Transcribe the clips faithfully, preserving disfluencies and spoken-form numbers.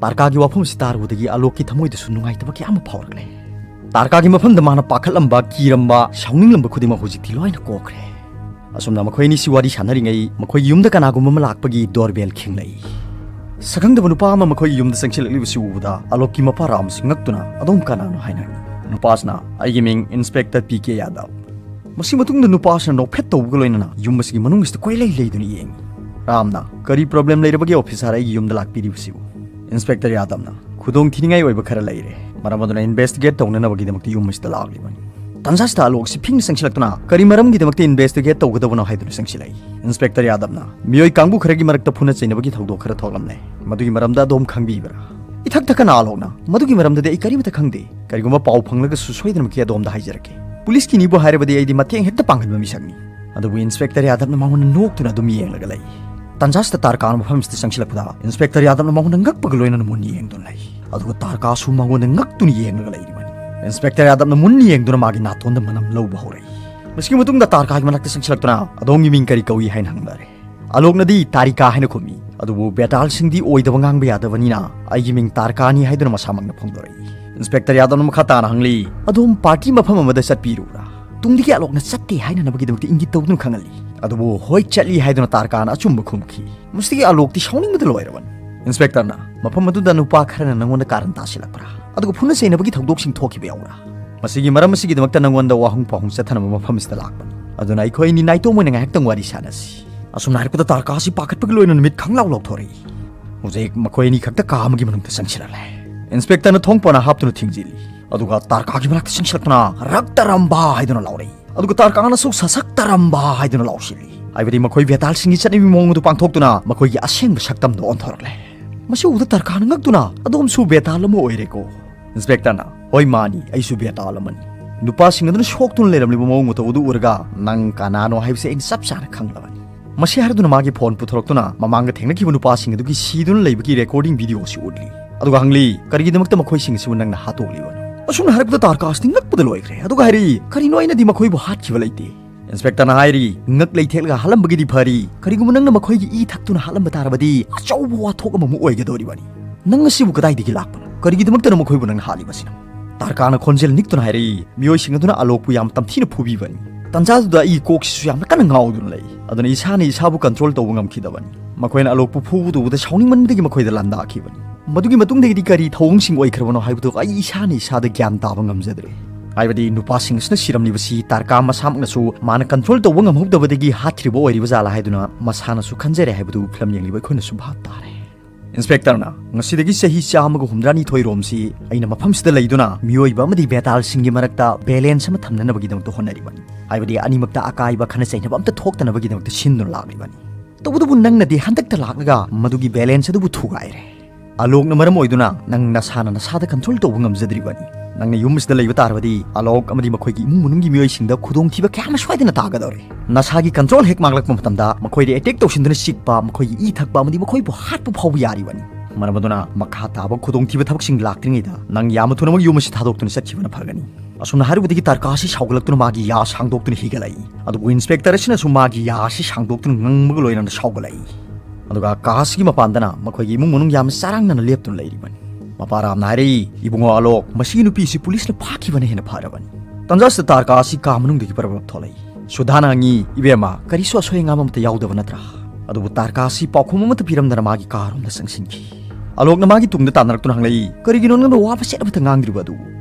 ꯇꯥꯔꯀꯥꯒꯤ ꯋꯥꯐꯝ ꯑꯁꯤ ꯇꯥꯔꯨꯕꯗꯒꯤ ꯑꯂꯣꯛꯀꯤ ꯊꯃꯣꯏꯗꯁꯨ ꯅꯨꯡꯉꯥꯏꯇꯕ ꯀꯌꯥ ꯑꯃ ꯐꯥꯎꯔꯛꯂꯦ꯫ ꯇꯥꯔꯀꯥꯒꯤ ꯃꯐꯝꯗ ꯃꯥꯅ ꯄꯥꯈꯠꯂꯝꯕ, ꯀꯤꯔꯝꯕ, ꯁꯥꯎꯅꯤꯡꯂꯝꯕ ꯈꯨꯗꯤꯡꯃꯛ ꯍꯧꯖꯤꯛꯇꯤ ꯂꯣꯏꯅ ꯀꯣꯛꯈ꯭ꯔꯦ꯫ ꯑꯁꯨꯝꯅ ꯃꯈꯣꯏ ꯑꯅꯤꯁꯤ ꯋꯥꯔꯤ ꯁꯥꯟꯅꯔꯤꯉꯩ ꯃꯈꯣꯏꯒꯤ ꯌꯨꯝꯗ ꯀꯅꯥꯒꯨꯝꯕ ꯑꯃ ꯂꯥꯛꯄꯒꯤ doorbell ꯈꯤꯡꯂꯛꯏ꯫ ꯁꯛꯈꯪꯗꯕ ꯅꯨꯄꯥ ꯑꯃ ꯃꯈꯣꯏꯒꯤ ꯌꯨꯝꯗ ꯆꯪꯁꯤꯜꯂꯛꯂꯤꯕꯁꯤ ꯎꯕꯗ ꯑꯂꯣꯛꯀꯤ ꯃꯄꯥ ꯔꯥꯝꯁꯤ ꯉꯛꯇꯨꯅ, "ꯑꯗꯣꯝ ꯀꯅꯥꯅꯣ?" ꯍꯥꯏꯅ ꯍꯪꯉꯤ꯫ ꯅꯨꯄꯥꯁꯤꯅ, "ꯑꯩꯒꯤ ꯃꯤꯡ Inspector P K ꯌꯥꯗꯕ"꯫ ꯃꯁꯤ ꯃꯇꯨꯡꯗ ꯅꯨꯄꯥꯁꯤꯅ ꯅꯣꯛꯐꯦꯠ ꯇꯧꯕꯒ ꯂꯣꯏꯅꯅ ꯌꯨꯝ ꯑꯁꯤꯒꯤ ꯃꯅꯨꯡ ꯑꯁꯤꯗ ꯀꯣꯏꯂꯩ ꯂꯩꯗꯨꯅ ꯌꯦꯡꯉꯤ꯫ ꯔꯥꯝꯅ, "ꯀꯔꯤ problem ꯂꯩꯔꯕꯒꯦ officer, ꯑꯩꯒꯤ ꯌꯨꯝꯗ ꯂꯥꯛꯄꯤꯔꯤꯕꯁꯤꯕꯨ?" Inspector ꯌꯥꯗꯕꯅ, "ꯈꯨꯗꯣꯡ ꯊꯤꯅꯤꯡꯉꯥꯏ ꯑꯣꯏꯕ ꯈꯔ ꯂꯩꯔꯦ, ꯃꯔꯝ ꯑꯗꯨꯅ investigate ꯇꯧꯅꯅꯕꯒꯤꯗꯃꯛꯇ ꯌꯨꯝ ꯑꯁꯤꯗ ꯂꯥꯛꯂꯤꯕꯅꯤ"꯫ ꯇꯟꯖꯥꯁꯤꯗ ꯑꯂꯣꯛꯁꯤ ꯐꯤꯡꯅ ꯆꯪꯁꯤꯜꯂꯛꯇꯨꯅ, "ꯀꯔꯤ ꯃꯔꯝꯒꯤꯗꯃꯛꯇ investigate ꯇꯧꯒꯗꯕꯅꯣ?" ꯍꯥꯏꯗꯨꯅ ꯆꯪꯁꯤꯜꯂꯛꯏ꯫ Inspector ꯌꯥꯗꯕꯅ, "ꯃꯤꯑꯣꯏ ꯀꯥꯡꯕꯨ ꯈꯔꯒꯤ ꯃꯔꯛꯇ ꯐꯨꯅ ꯆꯩꯅꯕꯒꯤ ꯊꯧꯗꯣꯛ ꯈꯔ ꯊꯣꯛꯂꯝꯂꯦ, ꯃꯗꯨꯒꯤ ꯃꯔꯝꯗ ꯑꯗꯣꯝ ꯈꯪꯕꯤꯕ꯭ꯔꯥ?" ꯏꯊꯛ ꯊꯛꯀꯅ ꯑꯂꯣꯛꯅ, "ꯃꯗꯨꯒꯤ ꯃꯔꯝꯗꯗꯤ ꯑꯩ ꯀꯔꯤꯃꯇ ꯈꯪꯗꯦ, ꯀꯔꯤꯒꯨꯝꯕ ꯄꯥꯎ ꯐꯪꯂꯒꯁꯨ ꯁꯣꯏꯗꯅꯃꯛꯀꯤ ꯑꯗꯣꯝꯗ ꯍꯥꯏꯖꯔꯛꯀꯦ꯫ ꯄꯨꯂꯤꯁꯀꯤꯅꯤꯕꯨ ꯍꯥꯏꯔꯕꯗꯤ ꯑꯩꯗꯤ ꯃꯇꯦꯡ ꯍꯦꯛꯇ ꯄꯥꯡꯍꯟꯕ ꯃꯤꯁꯛꯅꯤ"꯫ ꯑꯗꯨꯕꯨ Inspector ꯌꯥꯗꯕꯅ ꯃꯉꯣꯟꯗ ꯅꯣꯛꯇꯨꯅ ꯑꯗꯨꯝ ꯌꯦꯡꯂꯒ ꯂꯩ꯫ ꯇꯟꯖꯥꯁꯤꯗ ꯇꯥꯔꯀꯥꯅ ꯃꯐꯝꯁꯤꯗ ꯆꯪꯁꯤꯜꯂꯛꯄꯗ Inspector ꯌꯥꯗꯕꯅ ꯃꯉꯣꯟꯗ ꯉꯛꯄꯒ ꯂꯣꯏꯅꯅ ꯃꯨꯟꯅ ꯌꯦꯡꯗꯨꯅ ꯂꯩ꯫ ꯑꯗꯨꯒ ꯇꯥꯔꯀꯥꯁꯨ ꯃꯉꯣꯟꯗ ꯉꯛꯇꯨꯅ ꯌꯦꯡꯂꯒ ꯂꯩꯔꯤꯕꯅꯤ꯫ Inspector ꯌꯥꯗꯕꯅ ꯃꯨꯟꯅ ꯌꯦꯡꯗꯨꯅ ꯃꯥꯒꯤ ꯅꯥꯇꯣꯟꯗ ꯃꯅꯝ ꯂꯧꯕ ꯍꯧꯔꯛꯏ꯫ ꯃꯁꯤꯒꯤ ꯃꯇꯨꯡꯗ ꯇꯥꯔꯀꯥꯒꯤ ꯃꯅꯥꯛꯇ ꯆꯪꯁꯤꯜꯂꯛꯇꯨꯅ, "ꯑꯗꯣꯝꯒꯤ ꯃꯤꯡ ꯀꯔꯤ ꯀꯧꯏ?" ꯍꯥꯏꯅ ꯍꯪꯂꯔꯦ꯫ ꯑꯂꯣꯛꯅꯗꯤ ꯇꯥꯔꯤꯀꯥ ꯍꯥꯏꯅ ꯈꯨꯝꯃꯤ꯫ ꯑꯗꯨꯕꯨ ꯕꯦꯇꯥꯜꯁꯤꯡꯗꯤ ꯑꯣꯏꯗꯕ ꯉꯥꯡꯕ ꯌꯥꯗꯕꯅꯤꯅ ꯑꯩꯒꯤ ꯃꯤꯡ ꯇꯥꯔꯀꯥꯅꯤ ꯍꯥꯏꯗꯨꯅ ꯃꯁꯥꯃꯛꯅ ꯐꯣꯡꯗꯣꯔꯛꯏ꯫ Inspector ꯌꯥꯗꯕꯅ ꯃꯈꯥ ꯇꯥꯅ ꯍꯪꯂꯤ, "ꯑꯗꯣꯝ party ꯃꯐꯝ ꯑꯃꯗ ꯆꯠꯄꯤꯔꯨꯕ꯭ꯔꯥ?" ꯇꯨꯡꯗꯒꯤ ꯑꯂꯣꯛꯅ ꯆꯠꯇꯦ ꯍꯥꯏꯅꯅꯕꯒꯤꯗꯃꯛꯇ ꯏꯪꯒꯤꯠ ꯇꯧꯗꯨꯅ ꯈꯪꯍꯜꯂꯤ꯫ ꯑꯗꯨꯕꯨ ꯍꯣꯏ ꯆꯠꯂꯤ ꯍꯥꯏꯗꯨꯅ ꯇꯥꯔꯀꯥꯅ ꯑꯆꯨꯝꯕ ꯈꯨꯝꯈꯤ꯫ ꯃꯁꯤꯗꯒꯤ ꯑꯂꯣꯛꯇꯤ ꯁꯥꯎꯅꯤꯡꯕꯗ ꯂꯣꯏꯔꯕꯅꯤ꯫ Inspectorꯅ, "ꯃꯐꯝ ꯑꯗꯨꯗ ꯅꯨꯄꯥ ꯈꯔꯅ ꯅꯪꯉꯣꯟꯗ ꯀꯥꯔꯟ ꯇꯥꯁꯤꯜꯂꯛꯄ꯭ꯔꯥ? ꯑꯗꯨꯒ ꯐꯨꯅ ꯆꯩꯅꯕꯒꯤ ꯊꯧꯗꯣꯛꯁꯤꯡ ꯊꯣꯛꯈꯤꯕ ꯌꯥꯎꯕ꯭ꯔꯥ? ꯃꯁꯤꯒꯤ ꯃꯔꯝ ꯑꯁꯤꯒꯤꯗꯃꯛꯇ ꯅꯪꯉꯣꯟꯗ ꯋꯥꯍꯪ ꯄꯥꯎꯍꯪ ꯆꯠꯊꯅꯕ ꯃꯐꯝ ꯑꯁꯤꯗ ꯂꯥꯛꯄꯅꯤ꯫ ꯑꯗꯨꯅ ꯑꯩꯈꯣꯏ ꯑꯅꯤ ꯅꯥꯏꯇꯣꯝ ꯑꯣꯏꯅ ꯉꯥꯏꯍꯥꯛꯇꯪ ꯋꯥꯔꯤ ꯁꯥꯟꯅꯁꯤ"꯫ ꯑꯁꯨꯝꯅ ꯍꯥꯏꯔꯛꯄꯗ ꯇꯥꯔꯀꯥ ꯑꯁꯤ ꯄꯥꯈꯠꯄꯒꯤ ꯂꯣꯏꯅꯅ ꯃꯤꯠ ꯈꯪꯂꯥꯎ ꯂꯥꯎꯊꯣꯔꯛꯏ꯫ ꯍꯧꯖꯤꯛ ꯃꯈꯣꯏ ꯑꯅꯤ ꯈꯛꯇ ꯀꯥ ꯑꯃꯒꯤ ꯃꯅꯨꯡꯗ ꯆꯪꯁꯤꯜꯂꯛꯂꯦ꯫ Inspectorꯅ ꯊꯣꯡ ꯄꯣꯠꯅ ꯍꯥꯞꯇꯨꯅ ꯊꯤꯡꯖꯤꯜꯂꯤ꯫ ꯑꯗꯨꯒ ꯇꯥꯔꯀꯥꯒꯤ ꯃꯅꯥꯛꯇ ꯆꯪꯁꯤꯜꯂꯛꯇꯨꯅ, "ꯔꯛꯇꯔꯝꯕꯥ" ꯍꯥꯏꯗꯨꯅ ꯂꯥꯎꯔꯛꯏ꯫ ꯑꯗꯨꯒ ꯇꯥꯔꯀꯥꯅꯁꯨ "ꯁꯁꯛꯇꯔꯝꯕꯥ" ꯍꯥꯏꯗꯨꯅ ꯂꯥꯎꯁꯤꯜꯂꯤ꯫ ꯍꯥꯏꯕꯗꯤ ꯃꯈꯣꯏ ꯕꯦꯇꯥꯜꯁꯤꯡꯒꯤ ꯆꯠꯅꯕꯤ ꯃꯑꯣꯡ ꯑꯗꯨ ꯄꯥꯡꯊꯣꯛꯇꯨꯅ ꯃꯈꯣꯏꯒꯤ ꯑꯁꯦꯡꯕ ꯁꯛꯇꯝꯗ ꯑꯣꯟꯊꯣꯔꯛꯂꯦ꯫ ꯃꯁꯤ ꯎꯕꯗ ꯇꯥꯔꯀꯥꯅ ꯉꯛꯇꯨꯅ, "ꯑꯗꯣꯝꯁꯨ ꯕꯦꯇꯥꯜ ꯑꯃ ꯑꯣꯏꯔꯦꯀꯣ?" Inspectorꯅ, "ꯍꯣꯏ, ꯃꯥꯅꯤ, ꯑꯩꯁꯨ ꯕꯦꯇꯥꯜ ꯑꯃꯅꯤ꯫ ꯅꯨꯄꯥꯁꯤꯡ ꯑꯗꯨꯅ ꯁꯣꯛꯇꯨꯅ ꯂꯩꯔꯝꯂꯤꯕ ꯃꯑꯣꯡ ꯃꯇꯧ ꯑꯗꯨ ꯎꯔꯒ ꯅꯪ ꯀꯅꯥꯅꯣ ꯍꯥꯏꯕꯁꯤ ꯑꯩꯅ ꯆꯞ ꯆꯥꯅ ꯈꯪꯂꯕꯅꯤ"꯫ ꯃꯁꯤ ꯍꯥꯏꯔꯗꯨꯅ ꯃꯥꯒꯤ phone ꯄꯨꯊꯣꯔꯛꯇꯨꯅ ꯃꯃꯥꯡꯗ ꯊꯦꯡꯅꯈꯤꯕ ꯅꯨꯄꯥꯁꯤꯡ ꯑꯗꯨꯒꯤ ꯁꯤꯗꯨꯅ ꯂꯩꯕꯒꯤ recording video ꯑꯁꯤ ꯎꯠꯂꯤ꯫ ꯑꯗꯨꯒ ꯍꯪꯂꯤ, "ꯀꯔꯤꯒꯤꯗꯃꯛꯇ ꯃꯈꯣꯏꯁꯤꯡ ꯑꯁꯤꯕꯨ ꯅꯪꯅ ꯍꯥꯠꯇꯣꯛꯂꯤꯕꯅꯣ?" ꯑꯁꯨꯝꯅ ꯍꯥꯏꯔꯛꯄꯗ ꯇꯥꯔꯀꯥꯁꯇꯤ ꯉꯛꯄꯗ ꯂꯣꯏꯈ꯭ꯔꯦ꯫ ꯑꯗꯨꯒ ꯍꯥꯏꯔꯛꯏ, "ꯀꯔꯤꯅꯣ, ꯑꯩꯅꯗꯤ ꯃꯈꯣꯏꯕꯨ ꯍꯥꯠꯈꯤꯕ ꯂꯩꯇꯦ"꯫ Inspectorꯅ ꯍꯥꯏꯔꯤ, "ꯉꯛ ꯂꯩꯊꯦꯛꯂꯒ ꯍꯥꯠꯂꯝꯕꯒꯤꯗꯤ ꯐꯔꯤ, ꯀꯔꯤꯒꯨꯝꯕ ꯅꯪꯅ ꯃꯈꯣꯏꯒꯤ ꯏ ꯊꯛꯇꯨꯅ ꯍꯥꯠꯂꯝꯕ ꯇꯥꯔꯕꯗꯤ ꯑꯆꯧꯕ ꯋꯥꯊꯣꯛ ꯑꯃꯃꯨꯛ ꯑꯣꯏꯒꯗꯧꯔꯤꯕꯅꯤ"꯫ "ꯅꯪ ꯑꯁꯤꯕꯨ ꯀꯗꯥꯏꯗꯒꯤ ꯂꯥꯛꯄꯅꯣ? ꯀꯔꯤꯒꯤꯗꯃꯛꯇꯅꯣ ꯃꯈꯣꯏꯕꯨ ꯅꯪꯅ ꯍꯥꯠꯂꯤꯕꯁꯤꯅ?" ꯇꯥꯔꯀꯥꯅ ꯈꯣꯟꯖꯦꯜ ꯅꯤꯛꯇꯨꯅ ꯍꯥꯏꯔꯛꯏ, "ꯃꯤꯑꯣꯏꯁꯤꯡ ꯑꯗꯨꯅ ꯑꯂꯣꯛꯄꯨ ꯌꯥꯝ ꯇꯝꯊꯤꯅ ꯐꯨꯕꯤꯕꯅꯤ꯫ ꯇꯥꯟꯖꯥꯗꯨꯗ ꯑꯩꯒꯤ ꯀꯣꯛꯁꯤꯁꯨ ꯌꯥꯝꯅ ꯀꯟꯅ ꯉꯥꯎꯗꯨꯅ ꯂꯩ꯫ ꯑꯗꯨꯅ ꯏꯁꯥꯅ ꯏꯁꯥꯕꯨ ꯀꯟꯇ꯭ꯔꯣꯜ ꯇꯧꯕ ꯉꯝꯈꯤꯗꯕꯅꯤ꯫ ꯃꯈꯣꯏꯅ ꯑꯂꯣꯛꯄꯨ ꯐꯨꯕꯗ ꯎꯕꯗ ꯁꯥꯎꯅꯤꯡꯃꯟꯕꯗꯒꯤ ꯃꯈꯣꯏꯗ ꯂꯥꯟꯗꯥꯈꯤꯕꯅꯤ꯫ ꯃꯗꯨꯒꯤ ꯃꯇꯨꯡꯗꯒꯤꯗꯤ ꯀꯔꯤ ꯊꯧꯑꯣꯡꯁꯤꯡ ꯑꯣꯏꯈ꯭ꯔꯕꯅꯣ ꯍꯥꯏꯕꯗꯨ ꯑꯩ ꯏꯁꯥꯅ ꯏꯁꯥꯗ ꯒ꯭ꯌꯥꯟ ꯇꯥꯕ ꯉꯝꯖꯗ꯭ꯔꯦ꯫ ꯍꯥꯏꯕꯗꯤ ꯅꯨꯄꯥꯁꯤꯡ ꯑꯁꯤꯅ ꯁꯤꯔꯝꯂꯤꯕꯁꯤ ꯇꯥꯔꯀꯥ ꯃꯁꯥꯃꯛꯅꯁꯨ ꯃꯥꯅ ꯀꯟꯇ꯭ꯔꯣꯜ ꯇꯧꯕ ꯉꯝꯍꯧꯗꯕꯗꯒꯤ ꯍꯥꯠꯈ꯭ꯔꯤꯕ ꯑꯣꯏꯔꯤꯕ ꯖꯥꯠꯂꯥ ꯍꯥꯏꯗꯨꯅ ꯃꯁꯥꯅꯁꯨ ꯈꯟꯖꯔꯦ ꯍꯥꯏꯕꯗꯨ ꯐꯤꯂꯝ ꯌꯦꯡꯂꯤꯕ ꯑꯩꯈꯣꯏꯅꯁꯨ ꯚꯥꯞ ꯇꯥꯔꯦ꯫ ꯏꯟꯁꯄꯦꯛꯇꯔꯅ ꯉꯁꯤꯗꯒꯤ ꯆꯍꯤ ꯆꯥꯝꯃꯒ ꯍꯨꯝꯗ꯭ꯔꯥꯅꯤꯊꯣꯏ ꯔꯣꯝꯁꯤ ꯑꯩꯅ ꯃꯐꯝꯁꯤꯗ ꯂꯩꯗꯨꯅ ꯃꯤꯑꯣꯏꯕ ꯑꯃꯗꯤ ꯕꯦꯇꯥꯜꯁꯤꯡꯒꯤ ꯃꯔꯛꯇ ꯕꯦꯂꯦꯟꯁ ꯑꯃ ꯊꯝꯅꯅꯕꯒꯤꯗꯃꯛꯇ ꯍꯣꯠꯅꯔꯤꯕꯅꯤ꯫ ꯍꯥꯏꯕꯗꯤ ꯑꯅꯤꯃꯛꯇ ꯑꯀꯥꯏꯕ ꯈꯠꯅ ꯆꯩꯅꯕ ꯑꯝꯇ ꯊꯣꯛꯇꯅꯕꯒꯤꯗꯃꯛꯇ ꯁꯤꯟꯗꯨꯅ ꯂꯥꯛꯂꯤꯕꯅꯤ꯫ ꯇꯧꯕꯇꯕꯨ ꯅꯪꯅꯗꯤ ꯍꯟꯗꯛꯇ ꯂꯥꯛꯂꯒ ꯃꯗꯨꯒꯤ ꯕꯦꯂꯦꯟꯁ ꯑꯗꯨꯕꯨ ꯊꯨꯒꯥꯏꯔꯦ꯫ ꯑꯂꯣꯛꯅ ꯃꯔꯝ ꯑꯣꯏꯗꯨꯅ ꯅꯪ ꯅꯁꯥꯅ ꯅꯁꯥꯗ ꯀꯟꯇ꯭ꯔꯣꯜ ꯇꯧꯕ ꯉꯝꯖꯗ꯭ꯔꯤꯕꯅꯤ꯫ ꯅꯪꯅ ꯌꯨꯝ ꯑꯁꯤꯗ ꯂꯩꯕ ꯇꯥꯔꯕꯗꯤ ꯑꯂꯣꯛ ꯑꯃꯗꯤ ꯃꯈꯣꯏꯒꯤ ꯏꯃꯨꯡ ꯃꯅꯨꯡꯒꯤ ꯃꯤꯑꯣꯏꯁꯤꯡꯗ ꯈꯨꯗꯣꯡꯊꯤꯕ ꯀꯌꯥ ꯑꯃ ꯁꯣꯏꯗꯅ ꯇꯥꯒꯗꯧꯔꯦ꯫ ꯅꯁꯥꯒꯤ ꯀꯟꯇ꯭ꯔꯣꯜ ꯍꯦꯛ ꯃꯥꯡꯂꯛꯄ ꯃꯇꯝꯗ ꯃꯈꯣꯏꯗ ꯑꯦꯇꯦꯛ ꯇꯧꯁꯤꯟꯗꯨꯅ ꯆꯤꯛꯄ, ꯃꯈꯣꯏꯒꯤ ꯏ ꯊꯛꯄ ꯑꯃꯗꯤ ꯃꯈꯣꯏꯕꯨ ꯍꯥꯠꯄ ꯐꯥꯎꯕ ꯌꯥꯔꯤꯕꯅꯤ꯫ ꯃꯔꯝ ꯑꯗꯨꯅ ꯃꯈꯥ ꯇꯥꯕ ꯈꯨꯗꯣꯡꯊꯤꯕ ꯊꯕꯛꯁꯤꯡ ꯂꯥꯛꯇ꯭ꯔꯤꯉꯩꯗ ꯅꯪ ꯌꯥꯝꯅ ꯊꯨꯅꯃꯛ ꯌꯨꯝ ꯑꯁꯤ ꯊꯥꯗꯣꯛꯇꯨꯅ ꯆꯠꯈꯤꯕꯅ ꯐꯒꯅꯤ꯫ ꯑꯁꯨꯝꯅ ꯍꯥꯏꯔꯨꯕꯗꯒꯤ ꯇꯥꯔꯀꯥ ꯑꯁꯤ ꯁꯥꯎꯒꯠꯂꯛꯇꯨꯅ ꯃꯥꯒꯤ ꯌꯥ ꯁꯥꯡꯗꯣꯛꯇꯨꯅ ꯍꯤꯒꯠꯂꯛꯏ꯫ ꯑꯗꯨꯕꯨ ꯏꯟꯁꯄꯦꯛꯇꯔ ꯑꯁꯤꯅꯁꯨ ꯃꯥꯒꯤ ꯌꯥ ꯑꯁꯤ ꯁꯥꯡꯗꯣꯛꯇꯨꯅ ꯉꯪꯕꯒ ꯂꯣꯏꯅꯅ ꯁꯥꯎꯒꯠꯂꯛꯏ꯫ ꯑꯗꯨꯒ ꯀꯥ ꯑꯁꯤꯒꯤ ꯃꯄꯥꯟꯗꯅ ꯃꯈꯣꯏꯒꯤ ꯏꯃꯨꯡ ꯃꯅꯨꯡ ꯌꯥꯝꯅ ꯆꯔꯥꯡꯅꯅ ꯂꯦꯞꯇꯨꯅ ꯂꯩꯔꯤꯕꯅꯤ꯫ ꯃꯄꯥ ꯔꯥꯝꯅ ꯍꯥꯏꯔꯛꯏ, "ꯏꯕꯨꯡꯉꯣ ꯑꯂꯣꯛ, ꯃꯁꯤꯒꯤ ꯅꯨꯄꯤꯁꯤ ꯄꯨꯂꯤꯁꯅ ꯐꯥꯈꯤꯕꯅ ꯍꯦꯟꯅ ꯐꯔꯕꯅꯤ"꯫ ꯇꯟꯖꯥꯁꯤꯗ ꯇꯥꯔꯀꯥ ꯑꯁꯤ ꯀꯥ ꯃꯅꯨꯡꯗꯒꯤ ꯄꯔꯞ ꯄꯔꯞ ꯊꯣꯛꯂꯛꯏ꯫ ꯁꯨꯙꯥꯅ ꯍꯪꯉꯤ, "ꯏꯕꯦꯝꯃ, ꯀꯔꯤꯁꯨ ꯑꯁꯣꯏ ꯑꯉꯥꯝ ꯑꯃꯠꯇ ꯌꯥꯎꯗꯕ ꯅꯠꯇ꯭ꯔꯥ?" ꯑꯗꯨꯕꯨ ꯇꯥꯔꯀꯥ ꯑꯁꯤ ꯄꯥꯎꯈꯨꯝ ꯑꯃꯠꯇ ꯄꯤꯔꯝꯗꯅ ꯃꯥꯒꯤ ꯀꯥꯔꯣꯝꯗ ꯆꯪꯁꯤꯟꯈꯤ꯫ ꯑꯂꯣꯛꯅ ꯃꯥꯒꯤ ꯇꯨꯡꯗ ꯇꯥꯟꯅꯔꯛꯇꯨꯅ ꯍꯪꯂꯛꯏ, "ꯀꯔꯤꯒꯤꯅꯣ ꯅꯪꯅ ꯋꯥ ꯃꯆꯦꯠ ꯑꯃꯠꯇ ꯉꯥꯡꯗ꯭ꯔꯤꯕ ꯑꯗꯨ?"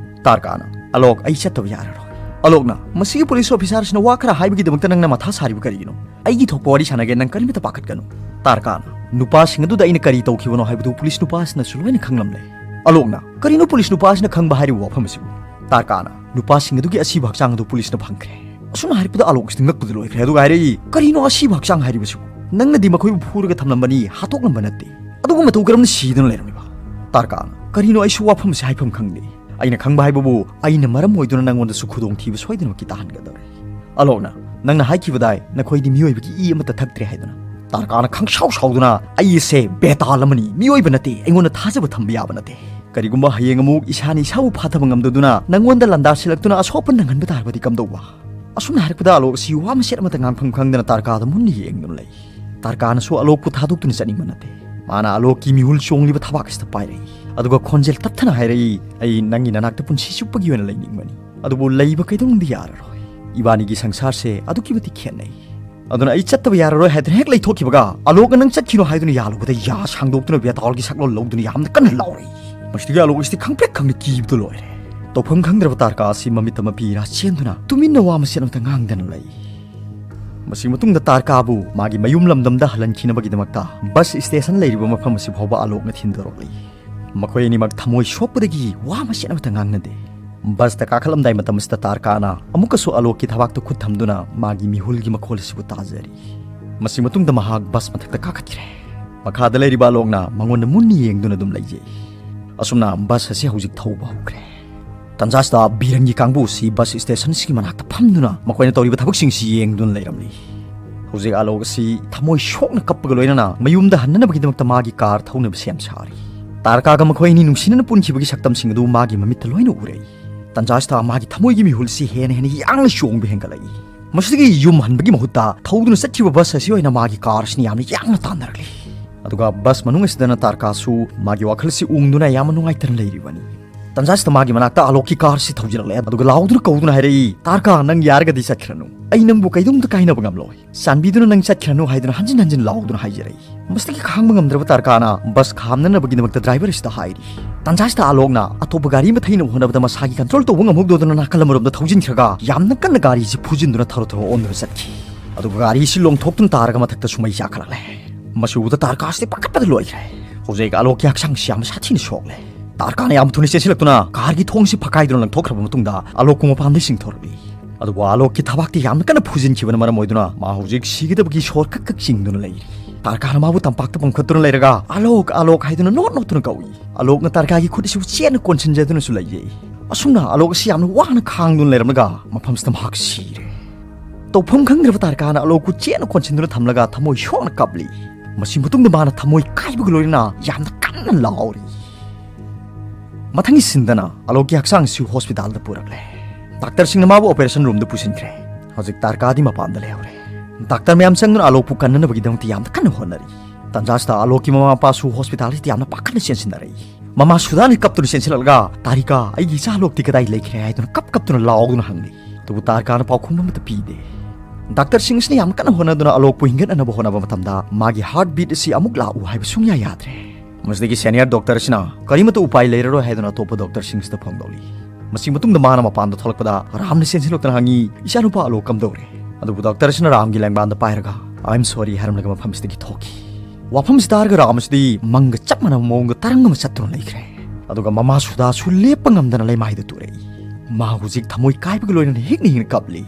ꯇꯥꯔꯀꯥꯅ, "ꯑꯂꯣꯛ, ꯑꯩ ꯆꯠꯇꯕ ꯌꯥꯔꯔꯣꯏ"꯫ ꯑꯂꯣꯛꯅ, "ꯃꯁꯤꯒꯤ ꯄꯨꯂꯤꯁ ꯑꯣꯐꯤꯁꯥꯔꯁꯤꯅ ꯋꯥ ꯈꯔ ꯍꯥꯏꯕꯒꯤꯗꯃꯛꯇ ꯅꯪꯅ ꯃꯊꯥ ꯁꯥꯔꯤꯕ ꯀꯔꯤꯒꯤꯅꯣ? ꯑꯩꯒꯤ ꯊꯣꯛꯄ ꯋꯥꯔꯤ ꯁꯥꯟꯅꯒꯦ, ꯅꯪ ꯀꯔꯤꯃꯇ ꯄꯥꯈꯠꯀꯅꯨ"꯫ ꯇꯥꯔꯀꯥꯅ, "ꯅꯨꯄꯥꯁꯤꯡ ꯑꯗꯨꯗ ꯑꯩꯅ ꯀꯔꯤ ꯇꯧꯈꯤꯕꯅꯣ ꯍꯥꯏꯕꯗꯨ ꯄꯨꯂꯤꯁ ꯅꯨꯄꯥꯁꯤꯅꯁꯨ ꯂꯣꯏꯅ ꯈꯪꯂꯝꯂꯦ"꯫ ꯑꯂꯣꯛꯅ, "ꯀꯔꯤꯅꯣ ꯄꯨꯂꯤꯁ ꯅꯨꯄꯥꯁꯤꯅ ꯈꯪꯕ ꯍꯥꯏꯔꯤꯕ ꯋꯥꯐꯝ ꯑꯁꯤꯕꯨ?" ꯇꯥꯔꯀꯥꯅ, "ꯅꯨꯄꯥꯁꯤꯡ ꯑꯗꯨꯒꯤ ꯑꯁꯤꯕ ꯍꯛꯆꯥꯡ ꯑꯗꯨ ꯄꯨꯂꯤꯁꯅ ꯐꯪꯈ꯭ꯔꯦ"꯫ ꯑꯁꯨꯝꯅ ꯍꯥꯏꯔꯛꯄꯗ ꯑꯂꯣꯛꯁꯤꯗꯤ ꯉꯛꯄꯗ ꯂꯣꯏꯈ꯭ꯔꯦ꯫ ꯑꯗꯨꯒ ꯍꯥꯏꯔꯛꯏ, "ꯀꯔꯤꯅꯣ ꯑꯁꯤꯕ ꯍꯛꯆꯥꯡ ꯍꯥꯏꯔꯤꯕꯁꯤꯕꯨ? ꯅꯪꯅꯗꯤ ꯃꯈꯣꯏꯕꯨ ꯐꯨꯔꯒ ꯊꯝꯂꯝꯕꯅꯤ, ꯍꯥꯠꯇꯣꯛꯂꯝꯕ ꯅꯠꯇꯦ꯫ ꯑꯗꯨꯒ ꯃꯇꯧ ꯀꯔꯝꯅ ꯁꯤꯗꯨꯅ ꯂꯩꯔꯝꯃꯤꯕ?" ꯇꯥꯔꯀꯥꯅ, "ꯀꯔꯤꯅꯣ, ꯑꯩꯁꯨ ꯋꯥꯐꯝ ꯑꯁꯤ ꯍꯥꯏꯐꯝ ꯈꯪꯗꯦ꯫ ꯑꯩꯅ ꯈꯪꯕ ꯍꯥꯏꯕꯕꯨ ꯑꯩꯅ ꯃꯔꯝ ꯑꯣꯏꯗꯨꯅ ꯅꯪꯉꯣꯟꯗꯁꯨ ꯈꯨꯗꯣꯡꯊꯤꯕ ꯁꯣꯏꯗꯅꯃꯛꯀꯤ ꯇꯥꯍꯟꯒꯗꯧꯔꯦ"꯫ ꯑꯂꯣꯛꯅ, "ꯅꯪꯅ ꯍꯥꯏꯈꯤꯕꯗꯥꯏ ꯅꯈꯣꯏꯗꯤ ꯃꯤꯑꯣꯏꯕꯒꯤ ꯏ ꯑꯃꯠꯇ ꯊꯛꯇ꯭ꯔꯦ ꯍꯥꯏꯗꯨꯅ?" ꯇꯥꯔꯀꯥꯅ ꯈꯪꯁꯥꯎ ꯁꯥꯎꯗꯨꯅ, "ꯑꯩ ꯑꯁꯦ ꯕꯦꯇꯥꯜ ꯑꯃꯅꯤ, ꯃꯤꯑꯣꯏꯕ ꯅꯠꯇꯦ, ꯑꯩꯉꯣꯟꯗ ꯊꯥꯖꯕ ꯊꯝꯕ ꯌꯥꯕ ꯅꯠꯇꯦ꯫ ꯀꯔꯤꯒꯨꯝꯕ ꯍꯌꯦꯡ ꯑꯃꯨꯛ ꯏꯁꯥꯅ ꯏꯁꯥꯕꯨ ꯐꯥꯊꯕ ꯉꯝꯗꯗꯨꯅ ꯅꯪꯉꯣꯟꯗ ꯂꯥꯟꯗꯥꯁꯤꯜꯂꯛꯇꯨꯅ ꯑꯁꯣꯛꯄ ꯅꯪꯍꯟꯕ ꯇꯥꯔꯕꯗꯤ ꯀꯝꯗꯧꯕ?" ꯑꯁꯨꯝꯅ ꯍꯥꯏꯔꯛꯄꯗ ꯑꯂꯣꯛ ꯑꯁꯤ ꯋꯥ ꯃꯆꯦꯠ ꯑꯃꯠꯇ ꯉꯥꯡꯐꯝ ꯈꯪꯗꯅ ꯇꯥꯔꯀꯥꯗ ꯃꯨꯟꯅ ꯌꯦꯡꯗꯨꯅ ꯂꯩ꯫ ꯇꯥꯔꯀꯥꯅꯁꯨ ꯑꯂꯣꯛꯄꯨ ꯊꯥꯗꯣꯛꯇꯨꯅ ꯆꯠꯅꯤꯡꯕ ꯅꯠꯇꯦ꯫ ꯃꯥꯅ ꯑꯂꯣꯛꯀꯤ ꯃꯤꯍꯨꯜ ꯆꯣꯡꯂꯤꯕ ꯊꯕꯥꯛ ꯑꯁꯤꯗ ꯄꯥꯏꯔꯛꯏ꯫ ꯑꯗꯨꯒ ꯈꯣꯟꯖꯦꯜ ꯇꯞꯊꯅ ꯍꯥꯏꯔꯛꯏ, "ꯑꯩ ꯅꯪꯒꯤ ꯅꯅꯥꯛꯇ ꯄꯨꯟꯁꯤ ꯆꯨꯞꯄꯒꯤ ꯑꯣꯏꯅ ꯂꯩꯅꯤꯡꯕꯅꯤ, ꯑꯗꯨꯕꯨ ꯂꯩꯕ ꯀꯩꯗꯧꯅꯨꯡꯗ ꯌꯥꯔꯔꯣꯏ꯫ ꯏꯕꯥꯅꯤꯒꯤ ꯁꯪꯁꯥꯔꯁꯦ ꯑꯗꯨꯛꯀꯤ ꯃꯇꯤꯛ ꯈꯦꯠꯅꯩ꯫ ꯑꯗꯨꯅ ꯑꯩ ꯆꯠꯇꯕ ꯌꯥꯔꯔꯣꯏ" ꯍꯥꯏꯗꯨꯅ ꯍꯦꯛ ꯂꯩꯊꯣꯛꯈꯤꯕꯒ, ꯑꯂꯣꯛꯅ "ꯅꯪ ꯆꯠꯈꯤꯅꯣ" ꯍꯥꯏꯗꯨꯅ ꯌꯥꯜꯂꯨꯕꯗ, ꯌꯥ ꯁꯥꯡꯗꯣꯛꯇꯨꯅ ꯕꯦꯇꯥꯜꯒꯤ ꯁꯛꯂꯣꯟ ꯂꯧꯗꯨꯅ ꯌꯥꯝꯅ ꯀꯟꯅ ꯂꯥꯎꯔꯛꯏ꯫ ꯃꯁꯤꯗꯒꯤ ꯑꯂꯣꯛ ꯑꯁꯤꯗꯤ ꯈꯪꯄ꯭ꯔꯦꯛ ꯈꯪꯅ ꯀꯤꯕꯗꯨ ꯂꯣꯏꯔꯦ꯫ ꯇꯧꯐꯝ ꯈꯪꯗ꯭ꯔꯕ ꯇꯥꯔꯀꯥ ꯑꯁꯤ ꯃꯃꯤꯠꯇ ꯃꯄꯤ ꯏꯔꯥ ꯆꯦꯟꯗꯨꯅ ꯇꯨꯃꯤꯟꯅ ꯋꯥ ꯃꯆꯦꯠ ꯑꯃꯠꯇ ꯉꯥꯡꯗꯅ ꯂꯩ꯫ ꯃꯁꯤ ꯃꯇꯨꯡꯗ ꯇꯥꯔꯀꯥꯕꯨ ꯃꯥꯒꯤ ꯃꯌꯨꯝ ꯂꯝꯗꯝꯗ ꯍꯜꯍꯟꯈꯤꯅꯕꯒꯤꯗꯃꯛꯇ ꯕꯁ ꯁ꯭ꯇꯦꯁꯟ ꯂꯩꯔꯤꯕ ꯃꯐꯝ ꯑꯁꯤ ꯐꯥꯎꯕ ꯑꯂꯣꯛꯅ ꯊꯤꯟꯗꯣꯔꯛꯂꯤ꯫ ꯃꯈꯣꯏ ꯑꯅꯤꯃꯛ ꯊꯃꯣꯏ ꯁꯣꯛꯄꯗꯒꯤ ꯋꯥ ꯃꯆꯦꯠ ꯑꯃꯠꯇ ꯉꯥꯡꯅꯗꯦ꯫ ꯕꯁꯇ ꯀꯥꯈꯠꯂꯝꯗꯥꯏ ꯃꯇꯝ ꯑꯁꯤꯗ ꯇꯥꯔꯀꯥꯅ ꯑꯃꯨꯛꯀꯁꯨ ꯑꯂꯣꯛꯀꯤ ꯊꯕꯥꯛꯇ ꯈꯨꯠ ꯊꯝꯗꯨꯅ ꯃꯥꯒꯤ ꯃꯤꯍꯨꯜꯒꯤ ꯃꯈꯣꯜ ꯑꯁꯤꯕꯨ ꯇꯥꯖꯔꯤ꯫ ꯃꯁꯤ ꯃꯇꯨꯡꯗ ꯃꯍꯥꯛ ꯕꯁ ꯃꯊꯛꯇ ꯀꯥꯈꯠꯈ꯭ꯔꯦ꯫ ꯃꯈꯥꯗ ꯂꯩꯔꯤꯕ ꯑꯂꯣꯛꯅ ꯃꯉꯣꯟꯗ ꯃꯨꯟꯅ ꯌꯦꯡꯗꯨꯅ ꯑꯗꯨꯝ ꯂꯩꯖꯩ꯫ ꯑꯁꯨꯝꯅ ꯕꯁ ꯑꯁꯤ ꯍꯧꯖꯤꯛ ꯊꯧꯕ ꯍꯧꯈ꯭ꯔꯦ꯫ ꯇꯟꯖꯥꯁꯤꯗ ꯕꯤꯔꯟꯒꯤ ꯀꯥꯡꯕꯨ ꯑꯁꯤ ꯕꯁ ꯁ꯭ꯇꯦꯁꯟꯁꯤꯒꯤ ꯃꯅꯥꯛꯇ ꯐꯝꯗꯨꯅ ꯃꯈꯣꯏꯅ ꯇꯧꯔꯤꯕ ꯊꯕꯛꯁꯤꯡꯁꯤ ꯌꯦꯡꯗꯨꯅ ꯂꯩꯔꯝꯂꯤ꯫ ꯍꯧꯖꯤꯛ ꯑꯂꯣꯛ ꯑꯁꯤ ꯊꯃꯣꯏ ꯁꯣꯛꯅ ꯀꯞꯄꯒ ꯂꯣꯏꯅꯅ ꯃꯌꯨꯝꯗ ꯍꯟꯅꯅꯕꯒꯤꯗꯃꯛꯇ ꯃꯥꯒꯤ ꯀꯥꯔ ꯊꯧꯅꯕ ꯁꯦꯝ ꯁꯥꯔꯤ꯫ ꯇꯥꯔꯀꯥꯒ ꯃꯈꯣꯏ ꯑꯅꯤ ꯅꯨꯡꯁꯤꯅꯅ ꯄꯨꯟꯈꯤꯕꯒꯤ ꯁꯛꯇꯝꯁꯤꯡ ꯑꯗꯨ ꯃꯥꯒꯤ ꯃꯃꯤꯠꯇ ꯂꯣꯏꯅ ꯎꯔꯛꯏ꯫ ꯇꯟꯖꯥꯁꯤꯗ ꯃꯥꯒꯤ ꯊꯃꯣꯏꯒꯤ ꯃꯤꯍꯨꯜꯁꯤ ꯍꯦꯟꯅ ꯍꯦꯟꯅ ꯌꯥꯡꯅ ꯆꯣꯡꯕ ꯍꯦꯟꯒꯠꯂꯛꯏ꯫ ꯃꯁꯤꯗꯒꯤ ꯌꯨꯝ ꯍꯟꯕꯒꯤ ꯃꯍꯨꯠꯇ ꯊꯧꯗꯨꯅ ꯆꯠꯈꯤꯕ ꯕꯁ ꯑꯁꯤ ꯑꯣꯏꯅ ꯃꯥꯒꯤ ꯀꯥꯔ ꯑꯁꯤꯅ ꯌꯥꯝꯅ ꯌꯥꯡꯅ ꯇꯥꯟꯅꯔꯛꯂꯤ꯫ ꯑꯗꯨꯒ ꯕꯁ ꯃꯅꯨꯡ ꯑꯁꯤꯗꯅ ꯇꯥꯔꯀꯥꯁꯨ ꯃꯥꯒꯤ ꯋꯥꯈꯜꯁꯤ ꯎꯪꯗꯨꯅ ꯌꯥꯝꯅ ꯅꯨꯡꯉꯥꯏꯇꯅ ꯂꯩꯔꯤꯕꯅꯤ꯫ ꯇꯟꯖꯥꯁꯤꯗ ꯃꯥꯒꯤ ꯃꯅꯥꯛꯇ ꯑꯂꯣꯛꯀꯤ ꯀꯥꯔ ꯑꯁꯤ ꯊꯧꯖꯤꯜꯂꯛꯂꯦ꯫ ꯑꯗꯨꯒ ꯂꯥꯎꯗꯨꯅ ꯀꯧꯗꯨꯅ ꯍꯥꯏꯔꯛꯏ, "ꯇꯥꯔꯀꯥ, ꯅꯪ ꯌꯥꯔꯒꯗꯤ ꯆꯠꯈ꯭ꯔꯅꯨ꯫ ꯑꯩ ꯅꯪꯕꯨ ꯀꯩꯗꯧꯝꯇ ꯀꯥꯏꯅꯕ ꯉꯝꯂꯣꯏ꯫ ꯆꯥꯟꯕꯤꯗꯨꯅ ꯅꯪ ꯆꯠꯈ꯭ꯔꯅꯨ" ꯍꯥꯏꯗꯨꯅ ꯍꯟꯖꯤꯟ ꯍꯟꯖꯤꯟ ꯂꯥꯎꯗꯨꯅ ꯍꯥꯏꯖꯔꯛꯏ꯫ ꯃꯁꯤꯗꯒꯤ ꯈꯥꯡꯕ ꯉꯝꯗ꯭ꯔꯕ ꯇꯥꯔꯀꯥꯅ ꯕꯁ ꯈꯥꯝꯅꯅꯕꯒꯤꯗꯃꯛꯇ ꯗ꯭ꯔꯥꯏꯚꯔ ꯑꯁꯤꯗ ꯍꯥꯏꯔꯤ꯫ ꯇꯟꯖꯥꯁꯤꯗ ꯑꯂꯣꯛꯅ ꯑꯇꯣꯞꯄ ꯒꯥꯔꯤ ꯑꯃ ꯊꯩꯅꯕ ꯍꯣꯠꯅꯕꯗ ꯃꯁꯥꯒꯤ ꯀꯟꯇ꯭ꯔꯣꯜ ꯇꯧꯕ ꯉꯝꯍꯧꯗꯗꯨꯅ ꯅꯥꯀꯜ ꯑꯃꯔꯣꯝꯗ ꯊꯧꯖꯤꯟꯈ꯭ꯔꯒ ꯌꯥꯝꯅ ꯀꯟꯅ ꯒꯥꯔꯤꯁꯤ ꯐꯨꯖꯤꯟꯗꯨꯅ ꯊꯔꯣ ꯊꯔꯣ ꯑꯣꯟꯗꯨꯅ ꯆꯠꯈꯤ꯫ ꯑꯗꯨꯒ ꯒꯥꯔꯤꯁꯤ ꯂꯣꯡꯊꯣꯛꯇꯨꯅ ꯇꯥꯔꯒ ꯃꯊꯛꯇ ꯁꯨꯃꯩ ꯆꯥꯈꯠꯂꯛꯂꯦ꯫ ꯃꯁꯤ ꯎꯕꯗ ꯇꯥꯔꯀꯥꯁꯤꯗꯤ ꯄꯥꯈꯠꯄꯗ ꯂꯣꯏꯈ꯭ꯔꯦ꯫ ꯍꯧꯖꯤꯛ ꯑꯂꯣꯛꯀꯤ ꯍꯛꯆꯥꯡꯁꯤ ꯌꯥꯝꯅ ꯁꯥꯊꯤꯅ ꯁꯣꯛꯂꯦ꯫ ꯇꯥꯔꯀꯥꯅ ꯌꯥꯝ ꯊꯨꯅ ꯆꯦꯟꯁꯤꯜꯂꯛꯇꯨꯅ ꯀꯥꯔꯒꯤ ꯊꯣꯡꯁꯤ ꯐꯛꯀꯥꯏꯗꯨꯅ ꯂꯪꯊꯣꯛꯈ꯭ꯔꯕ ꯃꯇꯨꯡꯗ ꯑꯂꯣꯛꯄꯨ ꯃꯄꯥꯟꯗ ꯆꯤꯡꯊꯣꯔꯛꯂꯤ꯫ ꯑꯗꯨꯕꯨ ꯑꯂꯣꯛꯀꯤ ꯊꯕꯥꯛꯇꯤ ꯌꯥꯝꯅ ꯀꯟꯅ ꯐꯨꯖꯤꯟꯈꯤꯕꯅ ꯃꯔꯝ ꯑꯣꯏꯗꯨꯅ ꯃꯥ ꯍꯧꯖꯤꯛ ꯁꯤꯒꯗꯕꯒꯤ ꯁꯣꯔ ꯀꯛ ꯀꯛ ꯆꯤꯡꯗꯨꯅ ꯂꯩꯔꯤ꯫ ꯇꯥꯔꯀꯥꯅ ꯃꯥꯕꯨ ꯇꯝꯄꯥꯛꯇ ꯄꯨꯝꯈꯠꯇꯨꯅ ꯂꯩꯔꯒ "ꯑꯂꯣꯛ, ꯑꯂꯣꯛ" ꯍꯥꯏꯗꯨꯅ ꯅꯣꯠ ꯅꯣꯠꯇꯨꯅ ꯀꯧꯏ꯫ ꯑꯂꯣꯛꯅ ꯇꯥꯔꯀꯥꯒꯤ ꯈꯨꯠ ꯑꯁꯤꯕꯨ ꯆꯦꯠꯅ ꯀꯣꯟꯁꯤꯟꯖꯗꯨꯅꯁꯨ ꯂꯩꯖꯩ꯫ ꯑꯁꯨꯝꯅ ꯑꯂꯣꯛ ꯑꯁꯤ ꯌꯥꯝꯅ ꯋꯥꯅ ꯈꯥꯡꯗꯨꯅ ꯂꯩꯔꯝꯂꯒ ꯃꯐꯝꯁꯤꯗ ꯃꯍꯥꯛ ꯁꯤꯔꯦ꯫ ꯇꯧꯐꯝ ꯈꯪꯗ꯭ꯔꯕ ꯇꯥꯔꯀꯥꯅ ꯑꯂꯣꯛꯄꯨ ꯆꯦꯠꯅ ꯀꯣꯟꯁꯤꯟꯗꯨꯅ ꯊꯝꯂꯒ ꯊꯃꯣꯏ ꯁꯣꯛꯅ ꯀꯞꯂꯤ꯫ ꯃꯁꯤ ꯃꯇꯨꯡꯗ ꯃꯥꯅ ꯊꯃꯣꯏ ꯀꯥꯏꯕꯒ ꯂꯣꯏꯅꯅ ꯌꯥꯝꯅ ꯀꯟꯅ ꯂꯥꯎꯔꯤ꯫ ꯃꯊꯪꯒꯤ ꯁꯤꯟꯗꯅ ꯑꯂꯣꯛꯀꯤ ꯍꯛꯆꯥꯡꯁꯨ ꯍꯣꯁꯄꯤꯇꯥꯜꯗ ꯄꯨꯔꯛꯂꯦ꯫ ꯗꯥꯛꯇꯔꯁꯤꯡꯅ ꯃꯥꯕꯨ ꯑꯣꯄꯔꯦꯁꯟ ꯔꯨꯝꯗ ꯄꯨꯁꯤꯟꯈ꯭ꯔꯦ꯫ ꯍꯧꯖꯤꯛ ꯇꯥꯔꯀꯥꯗꯤ ꯃꯄꯥꯟꯗ ꯂꯩꯍꯧꯔꯦ꯫ ꯗꯥꯛꯇꯔ ꯃꯌꯥꯝ ꯆꯪꯗꯨꯅ ꯑꯂꯣꯛꯄꯨ ꯀꯟꯅꯅꯕꯒꯤꯗꯃꯛꯇ ꯌꯥꯝꯅ ꯀꯟꯅ ꯍꯣꯠꯅꯔꯤ꯫ ꯇꯟꯖꯥꯁꯤꯗ ꯑꯂꯣꯛꯀꯤ ꯃꯃꯥ ꯃꯄꯥꯁꯨ ꯍꯣꯁꯄꯤꯇꯥꯜꯁꯤꯗ ꯌꯥꯝꯅ ꯄꯥꯈꯠꯅ ꯆꯦꯟꯁꯤꯟꯅꯔꯛꯏ꯫ ꯃꯃꯥ ꯁꯨꯗꯥꯅꯤ ꯀꯞꯇꯨꯅ ꯆꯦꯟꯁꯤꯜꯂꯛꯂꯒ, "ꯇꯥꯔꯤꯀꯥ, ꯑꯩꯒꯤ ꯏꯆꯥ ꯑꯂꯣꯛꯇꯤ ꯀꯗꯥꯏ ꯂꯩꯈ꯭ꯔꯦ?" ꯍꯥꯏꯗꯨꯅ ꯀꯞ ꯀꯞꯇꯨꯅ ꯂꯥꯎꯗꯨꯅ ꯍꯪꯂꯤ꯫ ꯑꯗꯨꯕꯨ ꯇꯥꯔꯤꯀꯥꯅ ꯄꯥꯎꯈꯨꯝ ꯑꯃꯠꯇ ꯄꯤꯗꯦ꯫ ꯗꯥꯛꯇꯔꯁꯤꯡ ꯑꯁꯤꯅ ꯌꯥꯝ ꯀꯟꯅ ꯍꯣꯠꯅꯗꯨꯅ ꯑꯂꯣꯛꯄꯨ ꯍꯤꯡꯒꯠꯅꯅꯕ ꯍꯣꯠꯅꯕ ꯃꯇꯝꯗ, ꯃꯥꯒꯤ ꯍꯥꯔꯠ ꯕꯤꯠ ꯑꯁꯤ ꯑꯃꯨꯛ ꯂꯥꯛꯎ ꯍꯥꯏꯕ ꯁꯨꯡꯌꯥ ꯌꯥꯗ꯭ꯔꯦ꯫ ꯃꯁꯤꯗꯒꯤ ꯁꯦꯅꯤꯌꯔ ꯗꯣꯛꯇꯔ ꯑꯁꯤꯅ ꯀꯔꯤꯃꯠꯇ ꯎꯄꯥꯏ ꯂꯩꯔꯔꯣꯏ ꯍꯥꯏꯗꯨꯅ ꯑꯇꯣꯞꯄ ꯗꯣꯛꯇꯔꯁꯤꯡꯁꯤꯗ ꯐꯣꯡꯗꯣꯛꯂꯤ꯫ ꯃꯁꯤ ꯃꯇꯨꯡꯗ ꯃꯥꯅ ꯃꯄꯥꯟꯗ ꯊꯣꯛꯂꯛꯄꯗ ꯔꯥꯝꯅ ꯆꯦꯟꯁꯤꯜꯂꯛꯇꯨꯅ ꯍꯪꯉꯤ, "ꯏꯆꯥꯅꯨꯄꯥ ꯑꯂꯣꯛ ꯀꯝꯗꯧꯔꯦ?" ꯑꯗꯨꯕꯨ ꯗꯣꯛꯇꯔ ꯑꯁꯤꯅ ꯔꯥꯝꯒꯤ ꯂꯦꯡꯕꯥꯟꯗ ꯄꯥꯏꯔꯒ, "I am sorry" ꯍꯥꯏꯔꯝꯂꯒ ꯃꯐꯝꯁꯤꯗꯒꯤ ꯊꯣꯛꯈꯤ꯫ ꯋꯥꯐꯝꯁꯤ ꯇꯥꯔꯒ ꯔꯥꯝ ꯑꯁꯤꯗꯤ ꯃꯪꯒ ꯆꯞ ꯃꯥꯟꯅꯕ ꯃꯑꯣꯡꯗ ꯇꯔꯪ ꯑꯃ ꯆꯠꯇꯨꯅ ꯂꯩꯈ꯭ꯔꯦ꯫ ꯑꯗꯨꯒ ꯃꯃꯥ ꯁꯨꯗꯥꯁꯨ ꯂꯦꯞꯄ ꯉꯝꯗꯅ ꯂꯩꯃꯥꯏꯗ ꯇꯨꯔꯛꯏ꯫ ꯃꯥ ꯍꯧꯖꯤꯛ ꯊꯃꯣꯏ ꯀꯥꯏꯕꯒ ꯂꯣꯏꯅꯅ ꯍꯤꯛꯅ ꯍꯤꯛꯅ ꯀꯞꯂꯤ꯫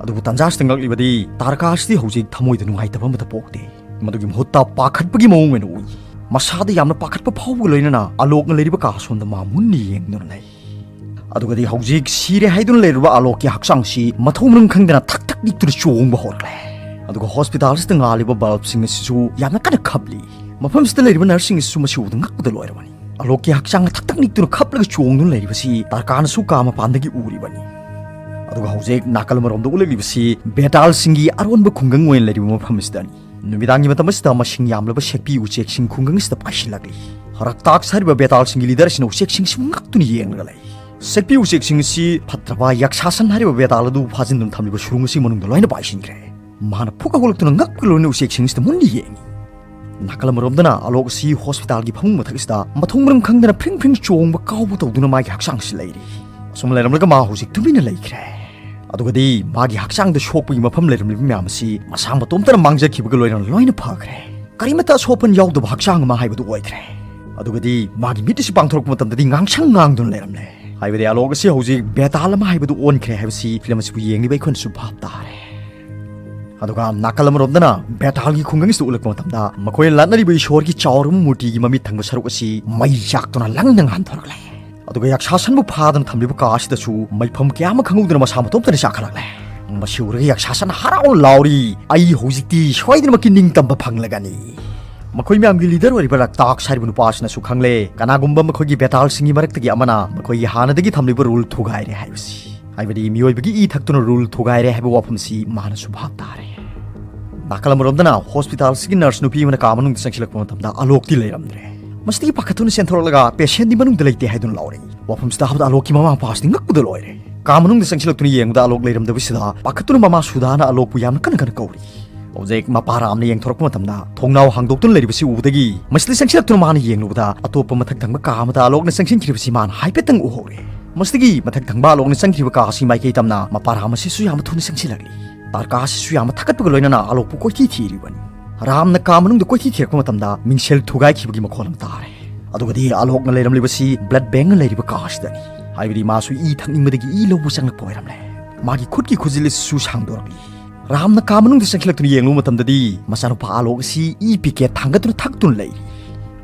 ꯑꯗꯨꯕꯨ ꯇꯟꯖꯥꯁꯤꯗ ꯉꯛꯂꯤꯕꯗꯤ ꯇꯥꯔꯀꯥ ꯑꯁꯤꯗꯤ ꯍꯧꯖꯤꯛ ꯊꯃꯣꯏꯗ ꯅꯨꯡꯉꯥꯏꯇꯕ ꯑꯃꯠꯇ ꯄꯣꯛꯇꯦ꯫ ꯃꯗꯨꯒꯤ ꯃꯍꯨꯠꯇ ꯄꯥꯈꯠꯄꯒꯤ ꯃꯑꯣꯡ ꯑꯣꯏꯅ ꯎꯏ꯫ ꯃꯁꯥꯗ ꯌꯥꯝꯅ ꯄꯥꯈꯠꯄ ꯐꯥꯎꯕꯒ ꯂꯣꯏꯅꯅ ꯑꯂꯣꯛꯅ ꯂꯩꯔꯤꯕ ꯀꯥ ꯑꯁꯣꯝꯗ ꯃꯥ ꯃꯨꯟꯅ ꯌꯦꯡꯗꯨꯅ ꯂꯩ꯫ ꯑꯗꯨꯒꯗꯤ ꯍꯧꯖꯤꯛ ꯁꯤꯔꯦ ꯍꯥꯏꯗꯨꯅ ꯂꯩꯔꯤꯕ ꯑꯂꯣꯛꯀꯤ ꯍꯛꯆꯥꯡꯁꯤ ꯃꯊꯧ ꯃꯔꯝ ꯈꯪꯗꯅ ꯊꯛ ꯊꯛ ꯅꯤꯛꯇꯨꯅ ꯆꯣꯡꯕ ꯍꯧꯔꯛꯂꯦ꯫ ꯑꯗꯨꯒ ꯍꯣꯁꯄꯤꯇꯥꯜꯁꯤꯗ ꯉꯥꯜꯂꯤꯕ ꯕꯜꯕꯁꯤꯡ ꯑꯁꯤꯁꯨ ꯌꯥꯝꯅ ꯀꯟꯅ ꯈꯞꯂꯤ꯫ ꯃꯐꯝꯁꯤꯗ ꯂꯩꯔꯤꯕ ꯅꯔꯁꯁꯤꯡ ꯑꯁꯤꯁꯨ ꯃꯁꯤ ꯎꯕꯗ ꯉꯛꯄꯗ ꯂꯣꯏꯔꯕꯅꯤ꯫ ꯑꯂꯣꯛꯀꯤ ꯍꯛꯆꯥꯡꯅ ꯊꯛ ꯊꯛ ꯅꯤꯛꯇꯨꯅ ꯈꯞꯂꯒ ꯆꯣꯡꯗꯨꯅ ꯂꯩꯔꯤꯕꯁꯤ ꯇꯥꯔꯀꯥꯅꯁꯨ ꯀꯥ ꯃꯄꯥꯟꯗꯒꯤ ꯎꯔꯤꯕꯅꯤ꯫ ꯑꯗꯨꯒ ꯍꯧꯖꯤꯛ ꯅꯥꯀꯜ ꯑꯃꯔꯣꯝꯗ ꯎꯠꯂꯛꯂꯤꯕꯁꯤ ꯕꯦꯇꯥꯜꯁꯤꯡꯒꯤ ꯑꯔꯣꯟꯕ ꯈꯨꯡꯒꯪ ꯑꯣꯏꯅ ꯂꯩꯔꯤꯕ ꯃꯐꯝ ꯑꯁꯤꯗꯅꯤ꯫ ꯅꯨꯃꯤꯗꯥꯡꯒꯤ ꯃꯇꯝ ꯑꯁꯤꯗ ꯃꯁꯤꯡ ꯌꯥꯝꯂꯕ ꯁꯦꯛꯄꯤ ꯎꯆꯦꯛꯁꯤꯡ ꯈꯨꯡꯒꯪ ꯑꯁꯤꯗ ꯄꯥꯏꯁꯤꯜꯂꯛꯂꯤ꯫ ꯔꯛꯇꯥꯛꯁ ꯍꯥꯏꯔꯤꯕ ꯕꯦꯇꯥꯜꯁꯤꯡꯒꯤ ꯂꯤꯗꯔ ꯑꯁꯤꯅ ꯎꯆꯦꯛꯁꯤꯡꯁꯤ ꯉꯛꯇꯨꯅ ꯌꯦꯡꯂꯒ ꯂꯩ꯫ ꯁꯦꯛꯄꯤ ꯎꯆꯦꯛꯁꯤꯡ ꯑꯁꯤ ꯐꯠꯇ꯭ꯔꯕ ꯌꯛꯁꯥꯁꯟ ꯍꯥꯏꯔꯤꯕ ꯕꯦꯇꯥꯜ ꯑꯗꯨ ꯐꯥꯖꯤꯟꯗꯨꯅ ꯊꯝꯂꯤꯕ ꯁꯨꯔꯨꯡ ꯑꯁꯤ ꯃꯅꯨꯡꯗ ꯂꯣꯏꯅ ꯄꯥꯏꯁꯤꯟꯈ꯭ꯔꯦ꯫ ꯃꯍꯥꯛꯅ ꯐꯨꯒ ꯍꯧꯒꯠꯂꯛꯇꯨꯅ ꯉꯛꯄꯒ ꯂꯣꯏꯅ ꯎꯆꯦꯛꯁꯤꯡ ꯑꯁꯤꯗ ꯃꯨꯟꯅ ꯌꯦꯡꯉꯤ꯫ ꯅꯥꯀꯜ ꯑꯃꯔꯣꯝꯗꯅ ꯑꯂꯣꯛ ꯑꯁꯤ ꯍꯣꯁꯄꯤꯇꯥꯜꯒꯤ ꯐꯃꯨꯡ ꯃꯊꯛ ꯑꯁꯤꯗ ꯃꯊꯣꯡ ꯃꯔꯝ ꯈꯪꯗꯅ ꯐ꯭ꯔꯤꯡ ꯐ꯭ꯔꯤꯡ ꯆꯣꯡꯕ ꯀꯥꯎꯕ ꯇꯧꯗꯨꯅ ꯃꯥꯒꯤ ꯍꯛꯆꯥꯡ ꯑꯁꯤ ꯂꯩꯔꯤ꯫ ꯑꯁꯨꯝ ꯂꯩꯔꯝꯂꯒ ꯃꯥ ꯍꯧꯖꯤꯛ ꯇꯨꯃꯤꯟꯅ ꯂꯩꯈ꯭ꯔꯦ꯫ ꯑꯗꯨꯒꯗꯤ ꯃꯥꯒꯤ ꯍꯛꯆꯥꯡꯗ ꯁꯣꯛꯄꯒꯤ ꯃꯐꯝ ꯂꯩꯔꯝꯂꯤꯕ ꯃꯌꯥꯝ ꯑꯁꯤ ꯃꯁꯥ ꯃꯇꯣꯝꯇꯅ ꯃꯥꯡꯖꯈꯤꯕꯒ ꯂꯣꯏꯅꯅ ꯂꯣꯏꯅ ꯐꯈ꯭ꯔꯦ꯫ ꯀꯔꯤꯃꯠꯇ ꯑꯁꯣꯛ ꯑꯄꯟ ꯌꯥꯎꯗꯕ ꯍꯛꯆꯥꯡ ꯑꯃ ꯍꯥꯏꯕꯗꯨ ꯑꯣꯏꯈ꯭ꯔꯦ꯫ ꯑꯗꯨꯒꯗꯤ ꯃꯥꯒꯤ ꯃꯤꯠ ꯑꯁꯤ ꯄꯥꯡꯊꯣꯔꯛꯄ ꯃꯇꯝꯗꯗꯤ ꯉꯥꯡꯁꯪ ꯉꯥꯡꯗꯨꯅ ꯂꯩꯔꯝꯂꯦ꯫ ꯍꯥꯏꯕꯗꯤ ꯑꯂꯣꯛ ꯑꯁꯤ ꯍꯧꯖꯤꯛ ꯕꯦꯇꯥꯜ ꯑꯃ ꯍꯥꯏꯕꯗꯨ ꯑꯣꯟꯈ꯭ꯔꯦ ꯍꯥꯏꯕꯁꯤ ꯐꯤꯂꯝ ꯑꯁꯤꯕꯨ ꯌꯦꯡꯂꯤꯕ ꯑꯩꯈꯣꯏꯅꯁꯨ ꯚꯥꯞ ꯇꯥꯔꯦ꯫ ꯑꯗꯨꯒ ꯅꯥꯀꯜ ꯑꯃꯔꯣꯝꯗꯅ ꯕꯦꯇꯥꯜꯒꯤ ꯈꯨꯡꯒꯪ ꯑꯁꯤꯗ ꯎꯠꯂꯛꯄ ꯃꯇꯝꯗ ꯃꯈꯣꯏꯅ ꯂꯥꯠꯅꯔꯤꯕ ꯏꯁꯣꯔꯒꯤ ꯆꯥꯎꯔꯕ ꯃꯨꯔꯇꯤꯒꯤ ꯃꯃꯤꯠ ꯊꯪꯕ ꯁꯔꯨꯛ ꯑꯁꯤ ꯃꯩ ꯆꯥꯛꯇꯨꯅ ꯂꯪꯅ ꯉꯥꯟꯊꯣꯔꯛꯂꯦ꯫ ꯑꯗꯨꯒ ꯌꯛꯁꯥꯁꯟꯕꯨ ꯐꯥꯗꯨꯅ ꯊꯝꯂꯤꯕ ꯀꯥ ꯑꯁꯤꯗꯁꯨ ꯃꯩꯐꯝ ꯀꯌꯥ ꯑꯃ ꯈꯪꯍꯧꯗꯅ ꯃꯁꯥ ꯃꯇꯣꯝꯇꯅ ꯆꯥꯛꯈꯠꯂꯛꯂꯦ꯫ ꯃꯁꯤ ꯎꯔꯒ ꯌꯛꯁꯥꯁꯟ ꯍꯔꯥꯎꯅ ꯂꯥꯎꯔꯤ, "ꯑꯩ ꯍꯧꯖꯤꯛꯇꯤ ꯁꯣꯏꯗꯅꯃꯛꯀꯤ ꯅꯤꯡꯇꯝꯕ ꯐꯪꯂꯒꯅꯤ!" ꯃꯈꯣꯏ ꯃꯌꯥꯝꯒꯤ ꯂꯤꯗꯔ ꯑꯣꯏꯔꯤꯕ ꯔꯛꯇꯥꯛꯁ ꯍꯥꯏꯔꯤꯕ ꯅꯨꯄꯥ ꯑꯁꯤꯅꯁꯨ ꯈꯪꯂꯦ, ꯀꯅꯥꯒꯨꯝꯕ ꯃꯈꯣꯏꯒꯤ ꯕꯦꯇꯥꯜꯁꯤꯡꯒꯤ ꯃꯔꯛꯇꯒꯤ ꯑꯃꯅ ꯃꯈꯣꯏꯒꯤ ꯍꯥꯟꯅꯗꯒꯤ ꯊꯝꯂꯤꯕ ꯔꯨꯜ ꯊꯨꯒꯥꯏꯔꯦ ꯍꯥꯏꯕꯁꯤ꯫ ꯍꯥꯏꯕꯗꯤ ꯃꯤꯑꯣꯏꯕꯒꯤ ꯏ ꯊꯛꯇꯨꯅ ꯔꯨꯜ ꯊꯨꯒꯥꯏꯔꯦ ꯍꯥꯏꯕ ꯋꯥꯐꯝꯁꯤ ꯃꯥꯅꯁꯨ ꯚꯥꯞ ꯇꯥꯔꯦ꯫ ꯅꯥꯀꯜ ꯑꯃꯔꯣꯝꯗꯅ ꯍꯣꯁꯄꯤꯇꯥꯜꯁꯤꯒꯤ ꯅꯔꯁ ꯅꯨꯄꯤ ꯑꯃꯅ ꯀꯥ ꯃꯅꯨꯡꯗ ꯆꯪꯁꯤꯜꯂꯛꯄ ꯃꯇꯝꯗ ꯑꯂꯣꯛꯇꯤ ꯂꯩꯔꯝꯗ꯭ꯔꯦ꯫ ꯃꯁꯤꯗꯒꯤ ꯄꯥꯈꯠꯇꯨꯅ ꯆꯦꯟꯊꯣꯔꯛꯂꯒ ꯄꯦꯁꯦꯟꯗꯤ ꯃꯅꯨꯡꯗ ꯂꯩꯇꯦ ꯍꯥꯏꯗꯨꯅ ꯂꯥꯎꯔꯛꯏ꯫ ꯋꯥꯐꯝꯁꯤꯗ ꯍꯥꯏꯕꯗ ꯑꯂꯣꯛꯀꯤ ꯃꯃꯥ ꯃꯄꯥꯁꯤꯗꯤ ꯉꯛꯄꯗ ꯂꯣꯏꯔꯦ꯫ ꯀꯥ ꯃꯅꯨꯡꯗ ꯆꯪꯁꯤꯜꯂꯛꯇꯨꯅ ꯌꯦꯡꯕꯗ ꯑꯂꯣꯛ ꯂꯩꯔꯝꯗꯕꯁꯤꯗ ꯄꯥꯈꯠꯇꯨꯅ ꯃꯃꯥ ꯁꯨꯙꯥꯅ ꯑꯂꯣꯛꯄꯨ ꯌꯥꯝꯅ ꯀꯟꯅ ꯀꯟꯅ ꯀꯧꯔꯤ꯫ ꯍꯧꯖꯤꯛ ꯃꯄꯥ ꯔꯥꯝꯅ ꯌꯦꯡꯊꯣꯔꯛꯄ ꯃꯇꯝꯗ ꯊꯣꯡꯅꯥꯎ ꯍꯥꯡꯗꯣꯛꯇꯨꯅ ꯂꯩꯔꯤꯕꯁꯤ ꯎꯕꯗꯒꯤ ꯃꯁꯤꯗ ꯆꯪꯁꯤꯜꯂꯛꯇꯨꯅ ꯃꯥꯅ ꯌꯦꯡꯂꯨꯕꯗ ꯑꯇꯣꯞꯄ ꯃꯊꯛ ꯊꯪꯕ ꯀꯥ ꯑꯃꯗ ꯑꯂꯣꯛꯅ ꯆꯪꯁꯤꯟꯈꯤꯕꯁꯤ ꯃꯥꯅ ꯍꯥꯏꯐꯦꯠꯇꯪ ꯎꯍꯧꯔꯦ꯫ ꯃꯁꯤꯗꯒꯤ ꯃꯊꯛ ꯊꯪꯕ ꯑꯂꯣꯛꯅ ꯆꯪꯈꯤꯕ ꯀꯥ ꯑꯁꯤ ꯃꯥꯏꯀꯩ ꯇꯝꯅ ꯃꯄꯥ ꯔꯥꯝ ꯑꯁꯤꯁꯨ ꯌꯥꯝꯅ ꯊꯨꯅ ꯆꯪꯁꯤꯜꯂꯛꯂꯤ꯫ ꯇꯥꯔꯀꯥ ꯑꯁꯤꯁꯨ ꯌꯥꯝꯅ ꯊꯛꯀꯠꯄꯒ ꯂꯣꯏꯅꯅ ꯑꯂꯣꯛꯄꯨ ꯀꯣꯏꯊꯤ ꯊꯤꯔꯤꯕꯅꯤ꯫ ꯔꯥꯝꯅ ꯀꯥ ꯃꯅꯨꯡꯗ ꯀꯣꯏꯊꯤ ꯊꯤꯔꯛꯄ ꯃꯇꯝꯗ ꯃꯤꯡꯁꯦꯜ ꯊꯨꯒꯥꯏꯈꯤꯕꯒꯤ ꯃꯈꯣꯜ ꯑꯃ ꯇꯥꯔꯦ꯫ ꯑꯗꯨꯒꯗꯤ ꯑꯂꯣꯛꯅ ꯂꯩꯔꯝꯂꯤꯕꯁꯤ ꯕ꯭ꯂꯗ ꯕꯦꯡꯅ ꯂꯩꯔꯤꯕ ꯀꯥ ꯑꯁꯤꯗꯅꯤ꯫ ꯍꯥꯏꯕꯗꯤ ꯃꯥꯁꯨ ꯏ ꯊꯛꯅꯤꯡꯕꯗꯒꯤ ꯏ ꯂꯧꯕ ꯆꯪꯂꯛꯄ ꯑꯣꯏꯔꯝꯂꯦ꯫ ꯃꯥꯒꯤ ꯈꯨꯠꯀꯤ ꯈꯨꯖꯤꯜ ꯑꯁꯤꯁꯨ ꯁꯥꯡꯗꯣꯔꯛꯂꯤ꯫ ꯔꯥꯝꯅ ꯀꯥ ꯃꯅꯨꯡꯗ ꯆꯪꯁꯤꯜꯂꯛꯇꯨꯅ ꯌꯦꯡꯂꯨꯕ ꯃꯇꯝꯗꯗꯤ ꯃꯆꯥꯅꯨꯄꯥ ꯑꯂꯣꯛ ꯑꯁꯤ ꯏ ꯄꯤꯀꯦꯠ ꯊꯥꯡꯒꯠꯇꯨꯅ ꯊꯛꯇꯨꯅ ꯂꯩꯔꯤ꯫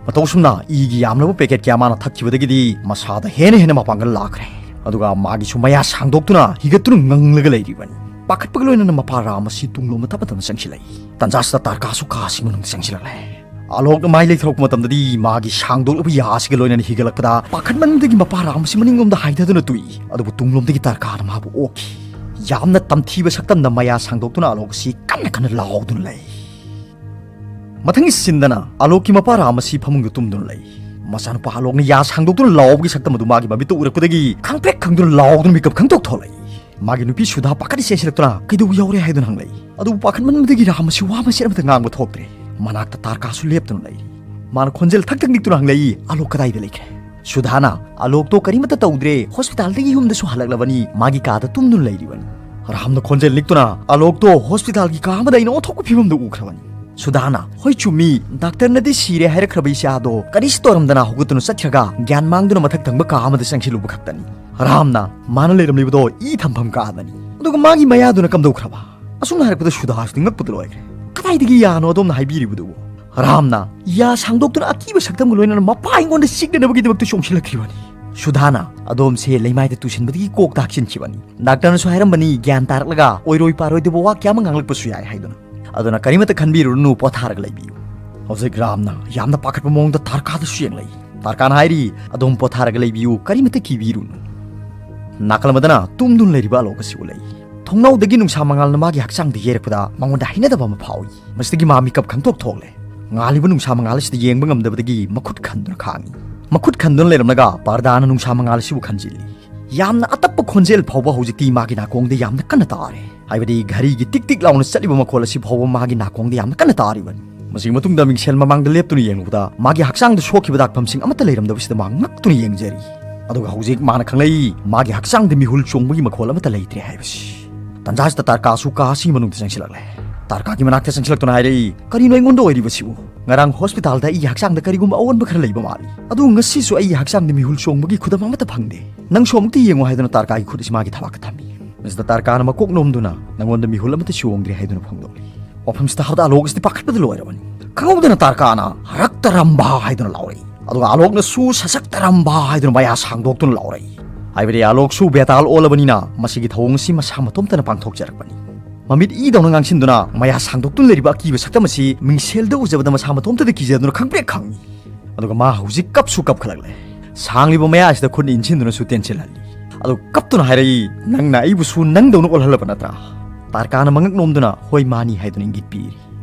ꯃꯇꯧ ꯑꯁꯨꯝꯅ ꯏꯒꯤ ꯌꯥꯝꯂꯕ ꯄꯦꯀꯦꯠ ꯀꯌꯥ ꯃꯥꯅ ꯊꯛꯈꯤꯕꯗꯒꯤꯗꯤ ꯃꯁꯥꯗ ꯍꯦꯟꯅ ꯍꯦꯟꯅ ꯃꯄꯥꯡꯒꯜ ꯂꯥꯛꯈ꯭ꯔꯦ꯫ ꯑꯗꯨꯒ ꯃꯥꯒꯤꯁꯨ ꯃꯌꯥ ꯁꯥꯡꯗꯣꯛꯇꯨꯅ ꯍꯤꯒꯠꯇꯨꯅ ꯉꯪꯂꯒ ꯂꯩꯔꯤꯕꯅꯤ꯫ ꯄꯥꯈꯠꯄꯒ ꯂꯣꯏꯅꯅ ꯃꯄꯥ ꯔꯥꯝ ꯑꯁꯤ ꯇꯨꯡꯂꯣꯝꯗ ꯇꯞꯅ ꯇꯞꯅ ꯆꯪꯁꯤꯜꯂꯛꯏ꯫ ꯇꯟꯖꯥꯁꯤꯗ ꯇꯥꯔꯀꯥꯁꯨ ꯀꯥꯁꯤ ꯃꯅꯨꯡꯗ ꯆꯪꯁꯤꯜꯂꯛꯂꯦ꯫ ꯑꯂꯣꯛꯅ ꯃꯥꯏ ꯂꯩꯊꯣꯔꯛꯄ ꯃꯇꯝꯗꯗꯤ ꯃꯥꯒꯤ ꯁꯥꯡꯗꯣꯛꯂꯕ ꯌꯥ ꯑꯁꯤꯒ ꯂꯣꯏꯅꯅ ꯍꯤꯒꯠꯂꯛꯄꯗ ꯄꯥꯈꯠꯃꯟꯕꯗꯒꯤ ꯃꯄꯥ ꯔꯥꯝ ꯑꯁꯤ ꯃꯅꯤꯡꯂꯣꯝꯗ ꯍꯥꯏꯊꯗꯨꯅ ꯇꯨꯏ꯫ ꯑꯗꯨꯕꯨ ꯇꯨꯡꯂꯣꯝꯗꯒꯤ ꯇꯥꯔꯀꯥꯅ ꯃꯥꯕꯨ ꯑꯣꯛꯈꯤ꯫ ꯌꯥꯝꯅ ꯇꯝꯊꯤꯕ ꯁꯛꯇꯝꯗ ꯃꯌꯥ ꯁꯥꯡꯗꯣꯛꯇꯨꯅ ꯑꯂꯣꯛ ꯑꯁꯤ ꯀꯟꯅ ꯀꯟꯅ ꯂꯥꯎꯗꯨꯅ ꯂꯩ꯫ ꯃꯊꯪꯒꯤ ꯁꯤꯟꯗꯅ ꯑꯂꯣꯛꯀꯤ ꯃꯄꯥ ꯔꯥꯝ ꯑꯁꯤ ꯐꯃꯨꯡꯗ ꯇꯨꯝꯗꯨꯅ ꯂꯩ꯫ ꯃꯆꯥꯅꯨꯄꯥ ꯑꯂꯣꯛꯅ ꯌꯥ ꯁꯥꯡꯗꯣꯛꯇꯨꯅ ꯂꯥꯎꯕꯒꯤ ꯁꯛꯇꯝ ꯑꯗꯨ ꯃꯥꯒꯤ ꯃꯃꯤꯠꯇ ꯎꯔꯛꯄꯗꯒꯤ ꯈꯪꯄ꯭ꯔꯦꯛ ꯈꯪꯗꯨꯅ ꯂꯥꯎꯗꯨꯅ ꯃꯤꯀꯞ ꯈꯪꯇꯣꯛ ꯊꯣꯛꯂꯛꯏ꯫ ꯃꯥꯒꯤ ꯅꯨꯄꯤ ꯁꯨꯙꯥ ꯄꯥꯈꯠ ꯆꯦꯟꯁꯤꯜꯂꯛꯇꯨꯅ "ꯀꯩꯗꯧꯕ ꯌꯥꯎꯔꯦ?" ꯍꯥꯏꯗꯨꯅ ꯍꯪꯂꯛꯏ꯫ ꯑꯗꯨꯕꯨ ꯄꯥꯈꯠꯃꯟꯕꯗꯒꯤ ꯔꯥꯝ ꯑꯁꯤ ꯋꯥ ꯃꯆꯦꯠ ꯑꯃꯠꯇ ꯉꯥꯡꯕ ꯊꯣꯛꯇ꯭ꯔꯦ꯫ ꯃꯅꯥꯛꯇ ꯇꯥꯔꯀꯥꯁꯨ ꯂꯦꯞꯇꯨꯅ ꯂꯩꯔꯤ꯫ ꯃꯥꯅ ꯈꯣꯟꯖꯦꯜ ꯊꯛ ꯊꯛ ꯅꯤꯛꯇꯨꯅ ꯍꯪꯂꯛꯏ, "ꯑꯂꯣꯛ ꯀꯗꯥꯏꯗ ꯂꯩꯈ꯭ꯔꯦ?" ꯁꯨꯙꯥꯅ, "ꯑꯂꯣꯛꯇꯣ ꯀꯔꯤꯃꯠꯇ ꯇꯧꯗ꯭ꯔꯦ, ꯍꯣꯁꯄꯤꯇꯥꯜꯗꯒꯤ ꯌꯨꯝꯗꯁꯨ ꯍꯜꯂꯛꯂꯕꯅꯤ, ꯃꯥꯒꯤ ꯀꯥꯗ ꯇꯨꯝꯗꯨꯅ ꯂꯩꯔꯤꯕꯅꯤ"꯫ ꯔꯥꯝꯅ ꯈꯣꯟꯖꯦꯜ ꯅꯤꯛꯇꯨꯅ, "ꯑꯂꯣꯛꯇꯣ ꯍꯣꯁꯄꯤꯇꯥꯜꯒꯤ ꯀꯥ ꯑꯃꯗ ꯑꯩꯅ ꯑꯣꯟꯊꯣꯛꯄ ꯐꯤꯕꯝꯗ ꯎꯈ꯭ꯔꯕꯅꯤ"꯫ ꯁꯨꯙꯥꯅ, "ꯍꯣꯏ ꯆꯨꯝꯃꯤ, ꯗꯥꯛꯇꯔꯅꯗꯤ ꯁꯤꯔꯦ ꯍꯥꯏꯔꯛꯈ꯭ꯔꯕ ꯏꯆꯥꯗꯣ ꯀꯔꯤꯁꯨ ꯇꯧꯔꯝꯗꯅ ꯍꯧꯒꯠꯇꯨꯅ ꯆꯠꯈ꯭ꯔꯒ ꯒ꯭ꯌꯥꯟ ꯃꯥꯡꯗꯨꯅ ꯃꯊꯛ ꯊꯪꯕ ꯀꯥ ꯑꯃꯗ ꯆꯪꯁꯤꯜꯂꯨꯕ ꯈꯛꯇꯅꯤ꯫ ꯔꯥꯝꯅ, ꯃꯥꯅ ꯂꯩꯔꯝꯂꯤꯕꯗꯣ ꯏ ꯊꯝꯐꯝ ꯀꯥꯗꯅꯤ꯫ ꯑꯗꯨꯒ ꯃꯥꯒꯤ ꯃꯌꯥꯗꯨꯅ ꯀꯝꯗꯧꯈ꯭ꯔꯕ?" ꯑꯁꯨꯝꯅ ꯍꯥꯏꯔꯛꯄꯗ ꯁꯨꯙꯥꯁꯤꯗꯤ ꯉꯛꯄꯗ ꯂꯣꯏꯈ꯭ꯔꯦ꯫ "ꯀꯗꯥꯏꯗꯒꯤ ꯌꯥꯅꯣ ꯑꯗꯣꯝꯅ ꯍꯥꯏꯕꯤꯔꯤꯕꯗꯨꯕꯨ?" ꯔꯥꯝꯅ, "ꯌꯥ ꯁꯥꯡꯗꯣꯛꯇꯨꯅ ꯑꯀꯤꯕ ꯁꯛꯇꯝꯒ ꯂꯣꯏꯅꯅ ꯃꯄꯥ ꯑꯩꯉꯣꯟꯗ ꯆꯤꯛꯅꯅꯕꯒꯤꯗꯃꯛꯇ ꯆꯣꯡꯁꯤꯜꯂꯛꯈꯤꯕꯅꯤ"꯫ ꯁꯨꯙꯥꯅ, "ꯑꯗꯣꯝꯁꯦ ꯂꯩꯃꯥꯏꯗ ꯇꯨꯁꯤꯟꯕꯗꯒꯤ ꯀꯣꯛ ꯇꯥꯛꯁꯤꯟꯈꯤꯕꯅꯤ꯫ ꯗꯥꯛꯇꯔꯅꯁꯨ ꯍꯥꯏꯔꯝꯕꯅꯤ, ꯒ꯭ꯌꯥꯟ ꯇꯥꯔꯛꯂꯒ ꯑꯣꯏꯔꯣꯏ ꯄꯥꯔꯣꯏꯗꯕ ꯋꯥ ꯀꯌꯥ ꯑꯃ ꯉꯥꯡꯂꯛꯄꯁꯨ ꯌꯥꯏ ꯍꯥꯏꯗꯨꯅ꯫ ꯑꯗꯨꯅ ꯀꯔꯤꯃꯠꯇ ꯈꯟꯕꯤꯔꯨꯔꯅꯨ, ꯄꯣꯊꯥꯔꯒ ꯂꯩꯕꯤꯌꯨ"꯫ ꯍꯧꯖꯤꯛ ꯔꯥꯝꯅ ꯌꯥꯝꯅ ꯄꯥꯈꯠꯄ ꯃꯑꯣꯡꯗ ꯇꯥꯔꯀꯥꯗꯁꯨ ꯌꯦꯡꯂꯛꯏ꯫ ꯇꯥꯔꯀꯥꯅ ꯍꯥꯏꯔꯤ, "ꯑꯗꯣꯝ ꯄꯣꯊꯥꯔꯒ ꯂꯩꯕꯤꯌꯨ, ꯀꯔꯤꯃꯠꯇ ꯀꯤꯕꯤꯔꯨꯅꯨ"꯫ ꯅꯥꯀꯜ ꯑꯃꯗꯅ ꯇꯨꯝꯗꯨꯅ ꯂꯩꯔꯤꯕ ꯑꯂꯣꯛ ꯑꯁꯤ ꯎꯠꯂꯛꯏ꯫ ꯊꯣꯡꯅꯥꯎꯗꯒꯤ ꯅꯨꯡꯁꯥ ꯃꯉꯥꯜꯅ ꯃꯥꯒꯤ ꯍꯛꯆꯥꯡꯗ ꯌꯩꯔꯛꯄꯗ ꯃꯉꯣꯟꯗ ꯍꯩꯅꯗꯕ ꯑꯃ ꯐꯥꯎꯏ꯫ ꯃꯁꯤꯗꯒꯤ ꯃꯥ ꯃꯤꯀꯞ ꯈꯪꯊꯣꯛ ꯊꯣꯛꯂꯦ꯫ ꯉꯥꯜꯂꯤꯕ ꯅꯨꯡꯁꯥ ꯃꯉꯥꯜ ꯑꯁꯤꯗ ꯌꯦꯡꯕ ꯉꯝꯗꯕꯗꯒꯤ ꯃꯈꯨꯠ ꯈꯟꯗꯨꯅ ꯈꯥꯡꯏ꯫ ꯃꯈꯨꯠ ꯈꯟꯗꯨꯅ ꯂꯩꯔꯝꯂꯒ ꯄꯥꯔꯗꯥꯅ ꯅꯨꯡꯁꯥ ꯃꯉꯥꯜ ꯑꯁꯤꯕꯨ ꯈꯟꯖꯤꯜꯂꯤ꯫ ꯌꯥꯝꯅ ꯑꯇꯞꯄ ꯈꯣꯟꯖꯦꯜ ꯐꯥꯎꯕ ꯍꯧꯖꯤꯛꯇꯤ ꯃꯥꯒꯤ ꯅꯥꯀꯣꯡꯗ ꯌꯥꯝꯅ ꯀꯟꯅ ꯇꯥꯔꯦ꯫ ꯍꯥꯏꯕꯗꯤ ꯘꯔꯤꯒꯤ ꯇꯤꯛ ꯇꯤꯛ ꯂꯥꯎꯅ ꯆꯠꯂꯤꯕ ꯃꯈꯣꯜ ꯑꯁꯤ ꯐꯥꯎꯕ ꯃꯥꯒꯤ ꯅꯥꯀꯣꯡꯗ ꯌꯥꯝꯅ ꯀꯟꯅ ꯇꯥꯔꯤꯕꯅꯤ꯫ ꯃꯁꯤꯒꯤ ꯃꯇꯨꯡꯗ ꯃꯤꯡꯁꯦꯜ ꯃꯃꯥꯡꯗ ꯂꯦꯞꯇꯨꯅ ꯌꯦꯡꯂꯨꯕꯗ ꯃꯥꯒꯤ ꯍꯛꯆꯥꯡꯗ ꯁꯣꯛꯈꯤꯕ ꯗꯥꯛꯐꯝꯁꯤꯡ ꯑꯃꯠꯇ ꯂꯩꯔꯝꯗꯕꯁꯤꯗ ꯃꯥ ꯉꯛꯇꯨꯅ ꯌꯦꯡꯖꯔꯤ꯫ ꯑꯗꯨꯒ ꯍꯧꯖꯤꯛ ꯃꯥꯅ ꯈꯪꯂꯛꯏ, ꯃꯥꯒꯤ ꯍꯛꯆꯥꯡꯗ ꯃꯤꯍꯨꯜ ꯆꯣꯡꯕꯒꯤ ꯃꯈꯣꯜ ꯑꯃꯠꯇ ꯂꯩꯇ꯭ꯔꯦ ꯍꯥꯏꯕꯁꯤ꯫ ꯇꯟꯖꯥꯁꯤꯗ ꯇꯥꯔꯀꯥꯁꯨ ꯀꯥ ꯑꯁꯤꯒꯤ ꯃꯅꯨꯡꯗ ꯆꯪꯁꯤꯜꯂꯛꯂꯦ꯫ ꯇꯥꯔꯀꯥꯒꯤ ꯃꯅꯥꯛꯇ ꯆꯪꯁꯤꯜꯂꯛꯇꯨꯅ ꯍꯥꯏꯔꯛꯏ, "ꯀꯔꯤꯅꯣ ꯑꯩꯉꯣꯟꯗ ꯑꯣꯏꯔꯤꯕꯁꯤꯕꯨ? ꯉꯔꯥꯡ ꯍꯣꯁꯄꯤꯇꯥꯜꯗ ꯑꯩꯒꯤ ꯍꯛꯆꯥꯡꯗ ꯀꯔꯤꯒꯨꯝꯕ ꯑꯑꯣꯟꯕ ꯈꯔ ꯂꯩꯕ ꯃꯥꯜꯂꯤ꯫ ꯑꯗꯨ ꯉꯁꯤꯁꯨ ꯑꯩꯒꯤ ꯍꯛꯆꯥꯡꯗ ꯃꯤꯍꯨꯜ ꯆꯣꯡꯕꯒꯤ ꯈꯨꯗꯝ ꯑꯃꯠꯇ ꯐꯪꯗꯦ꯫ ꯅꯪꯁꯨ ꯑꯃꯨꯛꯇ ꯌꯦꯡꯉꯨ" ꯍꯥꯏꯗꯨꯅ ꯇꯥꯔꯀꯥꯒꯤ ꯈꯨꯠ ꯑꯁꯤ ꯃꯥꯒꯤ ꯊꯕꯥꯛꯇ ꯊꯝꯃꯤ꯫ ꯃꯁꯤꯗ ꯇꯥꯔꯀꯥꯅ ꯃꯀꯣꯛ ꯅꯣꯝꯗꯨꯅ, "ꯅꯪꯉꯣꯟꯗ ꯃꯤꯍꯨꯜ ꯑꯃꯠꯇ ꯆꯣꯡꯗ꯭ꯔꯦ" ꯍꯥꯏꯗꯨꯅ ꯐꯣꯡꯗꯣꯛꯂꯤ꯫ ꯋꯥꯐꯝꯁꯤꯗ ꯍꯥꯏꯕꯗ ꯑꯥꯂꯣꯛ ꯑꯁꯤꯗꯤ ꯄꯥꯈꯠꯄꯗ ꯂꯣꯏꯔꯕꯅꯤ꯫ ꯈꯪꯍꯧꯗꯅ ꯇꯥꯔꯀꯥꯅ "ꯔꯛꯇ ꯔꯝꯚꯥ" ꯍꯥꯏꯗꯨꯅ ꯂꯥꯎꯔꯛꯏ꯫ ꯑꯗꯨꯒ ꯑꯥꯂꯣꯛꯅꯁꯨ "ꯁꯁꯛꯇ ꯔꯝꯚꯥ" ꯍꯥꯏꯗꯨꯅ ꯃꯌꯥ ꯁꯥꯡꯗꯣꯛꯇꯨꯅ ꯂꯥꯎꯔꯛꯏ꯫ ꯍꯥꯏꯕꯗꯤ ꯑꯥꯂꯣꯛꯁꯨ ꯕꯦꯇꯥꯜ ꯑꯣꯜꯂꯕꯅꯤꯅ ꯃꯁꯤꯒꯤ ꯊꯧꯑꯣꯡ ꯑꯁꯤ ꯃꯁꯥ ꯃꯇꯣꯝꯇꯅ ꯄꯥꯡꯊꯣꯛꯆꯔꯛꯄꯅꯤ꯫ ꯃꯃꯤꯠ ꯏꯗꯧꯅ ꯉꯥꯡꯁꯤꯟꯗꯨꯅ ꯃꯌꯥ ꯁꯥꯡꯗꯣꯛꯇꯨꯅ ꯂꯩꯔꯤꯕ ꯑꯀꯤꯕ ꯁꯛꯇꯝ ꯑꯁꯤ ꯃꯤꯡꯁꯦꯜꯗ ꯎꯖꯕꯗ ꯃꯁꯥ ꯃꯇꯣꯝꯇꯗ ꯀꯤꯖꯗꯨꯅ ꯈꯪꯄ꯭ꯔꯦꯛ ꯈꯪꯏ꯫ ꯑꯗꯨꯒ ꯃꯥ ꯍꯧꯖꯤꯛ ꯀꯞꯁꯨ ꯀꯞꯈꯠꯂꯛꯂꯦ꯫ ꯁꯥꯡꯂꯤꯕ ꯃꯌꯥ ꯑꯁꯤꯗ ꯈꯨꯠꯅ ꯏꯟꯁꯤꯟꯗꯨꯅꯁꯨ ꯇꯦꯟꯁꯤꯜꯍꯜꯂꯤ꯫ ꯑꯗꯨ ꯀꯞꯇꯨꯅ ꯍꯥꯏꯔꯛꯏ, "ꯅꯪꯅ ꯑꯩꯕꯨꯁꯨ ꯅꯪꯗꯧꯅ ꯑꯣꯜꯍꯜꯂꯕ ꯅꯠꯇ꯭ꯔꯥ?" ꯇꯥꯔꯀꯥꯅ ꯃꯉꯛ ꯅꯣꯝꯗꯨꯅ, "ꯍꯣꯏ, ꯃꯥꯅꯤ" ꯍꯥꯏꯗꯨꯅ ꯏꯪꯒꯤꯠ ꯄꯤꯔꯤ꯫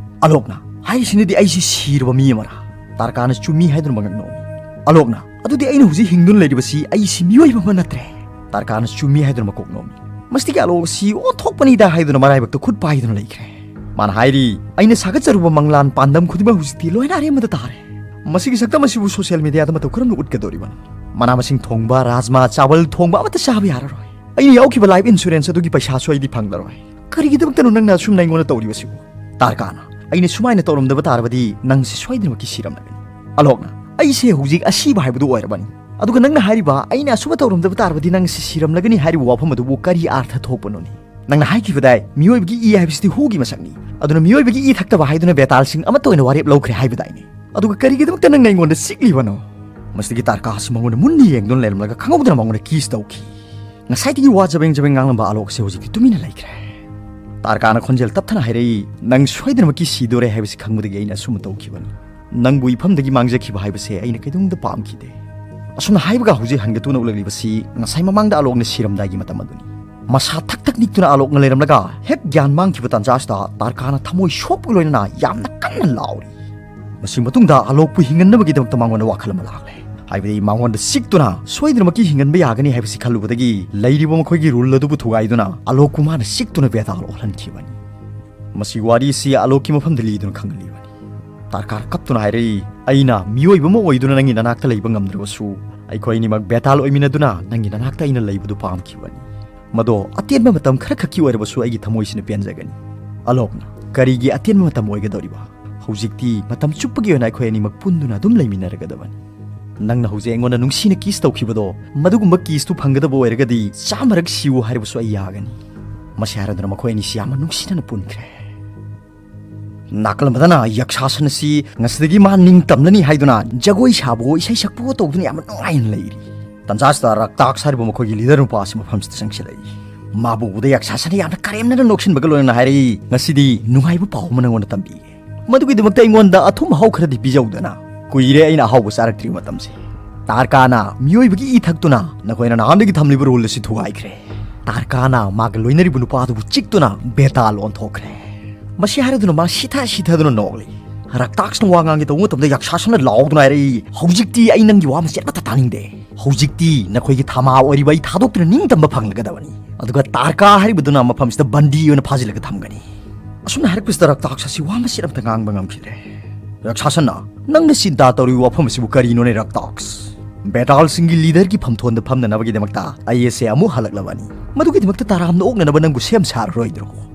ꯑꯂꯣꯛꯅ, "ꯍꯥꯏꯔꯤꯁꯤꯅꯗꯤ ꯑꯩꯁꯤ ꯁꯤꯔꯕ ꯃꯤ ꯑꯃꯔꯥ?" ꯇꯥꯔꯀꯥꯅ ꯆꯨꯝꯃꯤ ꯍꯥꯏꯗꯨꯅ ꯃꯉꯛ ꯅꯣꯝꯃꯤ꯫ ꯑꯂꯣꯛꯅ, "ꯑꯗꯨꯗꯤ ꯑꯩꯅ ꯍꯧꯖꯤꯛ ꯍꯤꯡꯗꯨꯅ ꯂꯩꯔꯤꯕꯁꯤ ꯑꯩꯁꯤ ꯃꯤꯑꯣꯏꯕ ꯑꯃ ꯅꯠꯇ꯭ꯔꯦ?" ꯇꯥꯔꯀꯥꯅ ꯆꯨꯝꯃꯤ ꯍꯥꯏꯗꯨꯅ ꯃꯀꯣꯛ ꯅꯣꯝꯃꯤ꯫ ꯃꯁꯤꯗꯒꯤ ꯑꯂꯣꯛ ꯑꯁꯤ ꯑꯣꯟꯊꯣꯛꯄꯅꯤꯗ ꯍꯥꯏꯗꯨꯅ ꯃꯔꯥꯏꯕꯛꯇ ꯈꯨꯠ ꯄꯥꯏꯗꯨꯅ ꯂꯩꯈ꯭ꯔꯦ꯫ ꯃꯥꯅ ꯍꯥꯏꯔꯤ, "ꯑꯩꯅ ꯁꯥꯒꯠꯆꯔꯨꯕ ꯃꯪꯂꯥꯟ ꯄꯥꯟꯗꯝ ꯈꯨꯗꯤꯡꯃꯛ ꯍꯧꯖꯤꯛꯇꯤ ꯂꯣꯏꯅ ꯑꯔꯦꯝꯕꯗ ꯇꯥꯔꯦ꯫ ꯃꯁꯤꯒꯤ ꯁꯛꯇꯝ ꯑꯁꯤꯕꯨ ꯁꯣꯁꯤꯌꯦꯜ ꯃꯤꯗꯤꯌꯥꯗ ꯃꯇꯧ ꯀꯔꯝꯅ ꯎꯠꯀꯗꯧꯔꯤꯕꯅꯣ? ꯃꯅꯥ ꯃꯁꯤꯡ ꯊꯣꯡꯕ, ꯔꯥꯖꯃꯥ, ꯆꯥꯕꯜ ꯊꯣꯡꯕ ꯑꯃꯠꯇ ꯆꯥꯕ ꯌꯥꯔꯔꯣꯏ꯫ ꯑꯩꯅ ꯌꯥꯎꯈꯤꯕ ꯂꯥꯏꯐ ꯏꯟꯁꯨꯔꯦꯟꯁ ꯑꯗꯨꯒꯤ ꯄꯩꯁꯥꯁꯨ ꯑꯩꯗꯤ ꯐꯪꯂꯔꯣꯏ꯫ ꯀꯔꯤꯒꯤꯗꯃꯛꯇꯅꯣ ꯅꯪꯅ ꯑꯁꯨꯝꯅ ꯑꯩꯉꯣꯟꯗ ꯇꯧꯔꯤꯕꯁꯤꯕꯨ?" ꯇꯥꯔꯀꯥꯅ, "ꯑꯩꯅ ꯁꯨꯃꯥꯏꯅ ꯇꯧꯔꯝꯗꯕ ꯇꯥꯔꯕꯗꯤ ꯅꯪꯁꯤ ꯁꯣꯏꯗꯅꯃꯛꯀꯤ ꯁꯤꯔꯝꯂꯒꯅꯤ꯫" ꯑꯂꯣꯛꯅ, "ꯑꯩꯁꯦ ꯍꯧꯖꯤꯛ ꯑꯁꯤꯕ ꯍꯥꯏꯕꯗꯨ ꯑꯣꯏꯔꯕꯅꯤ꯫ ꯑꯗꯨꯒ ꯅꯪꯅ ꯍꯥꯏꯔꯤꯕ 'ꯑꯩꯅ ꯑꯁꯨꯝꯅ ꯇꯧꯔꯝꯗꯕ ꯇꯥꯔꯕꯗꯤ ꯅꯪꯁꯤ ꯁꯤꯔꯝꯂꯒꯅꯤ' ꯍꯥꯏꯔꯤꯕ ꯋꯥꯐꯝ ꯑꯗꯨꯕꯨ ꯀꯔꯤ ꯑꯥꯔꯊ ꯊꯣꯛꯄꯅꯣꯅꯦ? ꯅꯪꯅ ꯍꯥꯏꯈꯤꯕꯗꯥꯏ, ꯃꯤꯑꯣꯏꯕꯒꯤ ꯏ ꯍꯥꯏꯕꯁꯤꯗꯤ ꯍꯨꯒꯤ ꯃꯁꯛꯅꯤ꯫ ꯑꯗꯨꯅ ꯃꯤꯑꯣꯏꯕꯒꯤ ꯏ ꯊꯛꯇꯕ ꯍꯥꯏꯗꯨꯅ ꯕꯦꯇꯥꯜꯁꯤꯡ ꯑꯃꯠꯇ ꯑꯣꯏꯅ ꯋꯥꯔꯦꯞ ꯂꯧꯈ꯭ꯔꯦ ꯍꯥꯏꯕꯗꯥꯏꯅꯦ? ꯑꯗꯨꯒ ꯀꯔꯤꯒꯤꯗꯃꯛꯇ ꯅꯪꯅ ꯑꯩꯉꯣꯟꯗ ꯆꯤꯛꯂꯤꯕꯅꯣ?" ꯃꯁꯤꯗꯒꯤ ꯇꯥꯔꯀꯥ ꯑꯁꯤ ꯃꯉꯣꯟꯗ ꯃꯨꯟꯅ ꯌꯦꯡꯗꯨꯅ ꯂꯩꯔꯝꯂꯒ ꯈꯪꯍꯧꯗꯅ ꯃꯉꯣꯟꯗ ꯀꯤꯁ ꯇꯧꯈꯤ꯫ ꯉꯁꯥꯏꯗꯒꯤ ꯋꯥ ꯆꯕꯦꯡ ꯆꯕꯦꯡ ꯉꯥꯡꯂꯝꯕ ꯑꯂꯣꯛ ꯑꯁꯤ ꯍꯧꯖꯤꯛꯇꯤ ꯇꯨꯃꯤꯟꯅ ꯂꯩꯈ꯭ꯔꯦ꯫ ꯇꯥꯔꯀꯥꯅ ꯈꯣꯟꯖꯦꯜ ꯇꯞꯊꯅ ꯍꯥꯏꯔꯛꯏ, "ꯅꯪ ꯁꯣꯏꯗꯅꯃꯛꯀꯤ ꯁꯤꯗꯣꯔꯦ ꯍꯥꯏꯕꯁꯤ ꯈꯪꯕꯗꯒꯤ ꯑꯩꯅ ꯑꯁꯨꯝꯕ ꯇꯧꯈꯤꯕꯅꯤ꯫ ꯅꯪꯕꯨ ꯏꯐꯝꯗꯒꯤ ꯃꯥꯡꯖꯈꯤꯕ ꯍꯥꯏꯕꯁꯦ ꯑꯩꯅ ꯀꯩꯗꯧꯅꯨꯡꯗ ꯄꯥꯝꯈꯤꯗꯦ꯫" ꯑꯁꯨꯝꯅ ꯍꯥꯏꯕꯒ ꯍꯧꯖꯤꯛ ꯍꯟꯒꯠꯇꯨꯅ ꯎꯠꯂꯛꯂꯤꯕꯁꯤ ꯉꯁꯥꯏ ꯃꯃꯥꯡꯗ ꯑꯂꯣꯛꯅ ꯁꯤꯔꯝꯗꯥꯏꯒꯤ ꯃꯇꯝ ꯑꯗꯨꯅꯤ꯫ ꯃꯁꯥ ꯊꯛ ꯊꯛ ꯅꯤꯛꯇꯨꯅ ꯑꯂꯣꯛꯅ ꯂꯩꯔꯝꯂꯒ ꯍꯦꯛ ꯒ꯭ꯌꯥꯟ ꯃꯥꯡꯈꯤꯕ ꯇꯥꯟꯖꯥꯁꯤꯗ ꯇꯥꯔꯀꯥꯅ ꯊꯃꯣꯏ ꯁꯣꯛꯄꯒ ꯂꯣꯏꯅꯅ ꯌꯥꯝꯅ ꯀꯟꯅ ꯂꯥꯎꯔꯤ꯫ ꯃꯁꯤ ꯃꯇꯨꯡꯗ ꯑꯂꯣꯛꯄꯨ ꯍꯤꯡꯍꯟꯅꯕꯒꯤꯗꯃꯛꯇ ꯃꯉꯣꯟꯗ ꯋꯥꯈꯜ ꯑꯃ ꯂꯥꯛꯂꯦ꯫ ꯍꯥꯏꯕꯗꯤ ꯃꯉꯣꯟꯗ ꯆꯤꯛꯇꯨꯅ ꯁꯣꯏꯗꯅꯃꯛꯀꯤ ꯍꯤꯡꯍꯟꯕ ꯌꯥꯒꯅꯤ ꯍꯥꯏꯕꯁꯤ ꯈꯜꯂꯨꯕꯗꯒꯤ ꯂꯩꯔꯤꯕ ꯃꯈꯣꯏꯒꯤ ꯔꯨꯜ ꯑꯗꯨꯕꯨ ꯊꯨꯒꯥꯏꯗꯨꯅ ꯑꯂꯣꯛꯄꯨ ꯃꯥꯅ ꯆꯤꯛꯇꯨꯅ ꯕꯦꯇꯥꯜ ꯑꯣꯜꯍꯟꯈꯤꯕꯅꯤ꯫ ꯃꯁꯤ ꯋꯥꯔꯤꯁꯤ ꯑꯂꯣꯛꯀꯤ ꯃꯐꯝꯗ ꯂꯤꯗꯨꯅ ꯈꯪꯍꯜꯂꯤꯕꯅꯤ꯫ ꯇꯥꯔꯀꯥꯔ ꯀꯞꯇꯨꯅ ꯍꯥꯏꯔꯛꯏ, "ꯑꯩꯅ ꯃꯤꯑꯣꯏꯕ ꯑꯃ ꯑꯣꯏꯗꯨꯅ ꯅꯪꯒꯤ ꯅꯅꯥꯛꯇ ꯂꯩꯕ ꯉꯝꯗ꯭ꯔꯕꯁꯨ, ꯑꯩꯈꯣꯏ ꯑꯅꯤꯃꯛ ꯕꯦꯇꯥꯜ ꯑꯣꯏꯃꯤꯟꯅꯗꯨꯅ ꯅꯪꯒꯤ ꯅꯅꯥꯛꯇ ꯑꯩꯅ ꯂꯩꯕꯗꯨ ꯄꯥꯝꯈꯤꯕꯅꯤ꯫ ꯃꯗꯣ ꯑꯇꯦꯟꯕ ꯃꯇꯝ ꯈꯔꯈꯛꯀꯤ ꯑꯣꯏꯔꯕꯁꯨ ꯑꯩꯒꯤ ꯊꯃꯣꯏꯁꯤꯅ ꯄꯦꯟꯖꯒꯅꯤ꯫" ꯑꯂꯣꯛꯅ, "ꯀꯔꯤꯒꯤ ꯑꯇꯦꯟꯕ ꯃꯇꯝ ꯑꯣꯏꯒꯗꯧꯔꯤꯕ? ꯍꯧꯖꯤꯛꯇꯤ ꯃꯇꯝ ꯆꯨꯞꯄꯒꯤ ꯑꯣꯏꯅ ꯑꯩꯈꯣꯏ ꯑꯅꯤꯃꯛ ꯄꯨꯟꯗꯨꯅ ꯑꯗꯨꯝ ꯂꯩꯃꯤꯟꯅꯔꯒꯗꯕꯅꯤ꯫ ꯅꯪꯅ ꯍꯧꯖꯤꯛ ꯑꯩꯉꯣꯟꯗ ꯅꯨꯡꯁꯤꯅ ꯀꯤꯁ ꯇꯧꯈꯤꯕꯗꯣ, ꯃꯗꯨꯒꯨꯝꯕ ꯀꯤꯁꯇꯨ ꯐꯪꯒꯗꯕ ꯑꯣꯏꯔꯒꯗꯤ ꯆꯥꯝꯃꯔꯛ ꯁꯤꯌꯨ ꯍꯥꯏꯔꯕꯁꯨ ꯑꯩ ꯌꯥꯒꯅꯤ꯫" ꯃꯁꯤ ꯍꯥꯏꯔꯗꯨꯅ ꯃꯈꯣꯏ ꯑꯅꯤꯁꯤ ꯌꯥꯝꯅ ꯅꯨꯡꯁꯤꯅꯅ ꯄꯨꯟꯈ꯭ꯔꯦ꯫ ꯅꯥꯀꯜ ꯑꯃꯗꯅ ꯌꯛꯁꯥꯁꯟ ꯑꯁꯤ ꯉꯁꯤꯗꯒꯤ ꯃꯥ ꯅꯤꯡꯇꯝꯂꯅꯤ ꯍꯥꯏꯗꯨꯅ ꯖꯒꯣꯏ ꯁꯥꯕꯋꯣ ꯏꯁꯩ ꯁꯛꯄꯋꯣ ꯇꯧꯗꯨꯅ ꯌꯥꯝꯅ ꯅꯨꯡꯉꯥꯏꯅ ꯂꯩꯔꯤ꯫ ꯇꯟꯖꯥꯁꯤꯗ ꯔꯛꯇꯥꯛꯁ ꯍꯥꯏꯔꯤꯕ ꯃꯈꯣꯏꯒꯤ ꯂꯤꯗꯔ ꯅꯨꯄꯥ ꯑꯁꯤ ꯃꯐꯝꯁꯤꯗ ꯆꯪꯁꯤꯜꯂꯛꯏ꯫ ꯃꯥꯕꯨ ꯎꯕꯗ ꯌꯛꯁꯥꯁꯟꯅ ꯌꯥꯝꯅ ꯀꯔꯦꯝꯅꯅ ꯅꯣꯛꯁꯤꯟꯕꯒ ꯂꯣꯏꯅꯅ ꯍꯥꯏꯔꯛꯏ, "ꯉꯁꯤꯗꯤ ꯅꯨꯡꯉꯥꯏꯕ ꯄꯥꯎ ꯑꯃ ꯅꯪꯉꯣꯟꯗ ꯇꯝꯕꯤꯒꯦ꯫ ꯃꯗꯨꯒꯤꯗꯃꯛꯇ ꯑꯩꯉꯣꯟꯗ ꯑꯊꯨꯝ ꯑꯍꯥꯎ ꯈꯔꯗꯤ ꯄꯤꯖꯧꯗꯅ꯫ ꯀꯨꯏꯔꯦ ꯑꯩꯅ ꯑꯍꯥꯎꯕ ꯆꯥꯔꯛꯇ꯭ꯔꯤꯕ ꯃꯇꯝꯁꯦ꯫ ꯇꯥꯔꯀꯥꯅ ꯃꯤꯑꯣꯏꯕꯒꯤ ꯏ ꯊꯛꯇꯨꯅ ꯅꯈꯣꯏꯅ ꯅꯍꯥꯟꯗꯒꯤ ꯊꯝꯂꯤꯕ ꯔꯨꯜ ꯑꯁꯤ ꯊꯨꯒꯥꯏꯈ꯭ꯔꯦ꯫ ꯇꯥꯔꯀꯥꯅ ꯃꯥꯒ ꯂꯣꯏꯅꯔꯤꯕ ꯅꯨꯄꯥꯗꯨꯕꯨ ꯆꯤꯛꯇꯨꯅ ꯕꯦꯇꯥꯜ ꯑꯣꯟꯊꯣꯛꯈ꯭ꯔꯦ꯫" ꯃꯁꯤ ꯍꯥꯏꯔꯗꯨꯅ ꯃꯥ ꯁꯤꯊ ꯁꯤꯊꯗꯨꯅ ꯅꯣꯛꯂꯤ꯫ ꯔꯛꯇꯥꯛꯁꯅ ꯋꯥ ꯉꯥꯡꯒꯦ ꯇꯧꯕ ꯃꯇꯝꯗ ꯌꯛꯁꯥꯁꯟꯅ ꯂꯥꯎꯗꯨꯅ ꯍꯥꯏꯔꯛꯏ, "ꯍꯧꯖꯤꯛꯇꯤ ꯑꯩ ꯅꯪꯒꯤ ꯋꯥ ꯃꯆꯦꯠ ꯑꯃꯠꯇ ꯇꯥꯅꯤꯡꯗꯦ꯫ ꯍꯧꯖꯤꯛꯇꯤ ꯅꯈꯣꯏꯒꯤ ꯊꯥꯃꯥ ꯑꯣꯏꯔꯤꯕ ꯑꯩ ꯊꯥꯗꯣꯛꯇꯨꯅ ꯅꯤꯡꯇꯝꯕ ꯐꯪꯂꯒꯗꯕꯅꯤ꯫ ꯑꯗꯨꯒ ꯇꯥꯔꯀꯥ ꯍꯥꯏꯔꯤꯕꯗꯨꯅ ꯃꯐꯝꯁꯤꯗ ꯕꯟꯗꯤ ꯑꯣꯏꯅ ꯐꯥꯖꯤꯜꯂꯒ ꯊꯝꯒꯅꯤ꯫" ꯑꯁꯨꯝꯅ ꯍꯥꯏꯔꯛꯄꯁꯤꯗ ꯔꯛꯇꯥꯛꯁ ꯑꯁꯤ ꯋꯥ ꯃꯆꯦꯠ ꯑꯃꯠꯇ ꯉꯥꯡꯕ ꯉꯝꯈꯤꯗ꯭ꯔꯦ꯫ ꯔꯛꯁꯥꯁꯟꯅ, "ꯅꯪꯅ ꯆꯤꯟꯇꯥ ꯇꯧꯔꯤꯕ ꯋꯥꯐꯝ ꯑꯁꯤꯕꯨ ꯀꯔꯤꯅꯣꯅꯦ ꯔꯛꯇꯥꯛꯁ? ꯕꯦꯇꯥꯜꯁꯤꯡꯒꯤ ꯂꯤꯗꯔꯒꯤ ꯐꯝꯊꯣꯟꯗ ꯐꯝꯅꯅꯕꯒꯤꯗꯃꯛꯇ ꯑꯩ ꯑꯁꯦ ꯑꯃꯨꯛ ꯍꯜꯂꯛꯂꯕꯅꯤ꯫ ꯃꯗꯨꯒꯤꯗꯃꯛꯇ ꯇꯔꯥꯝꯅ ꯑꯣꯛꯅꯅꯕ ꯅꯪꯕꯨ ꯁꯦꯝ ꯁꯥꯔꯔꯣꯏꯗ꯭ꯔꯣ?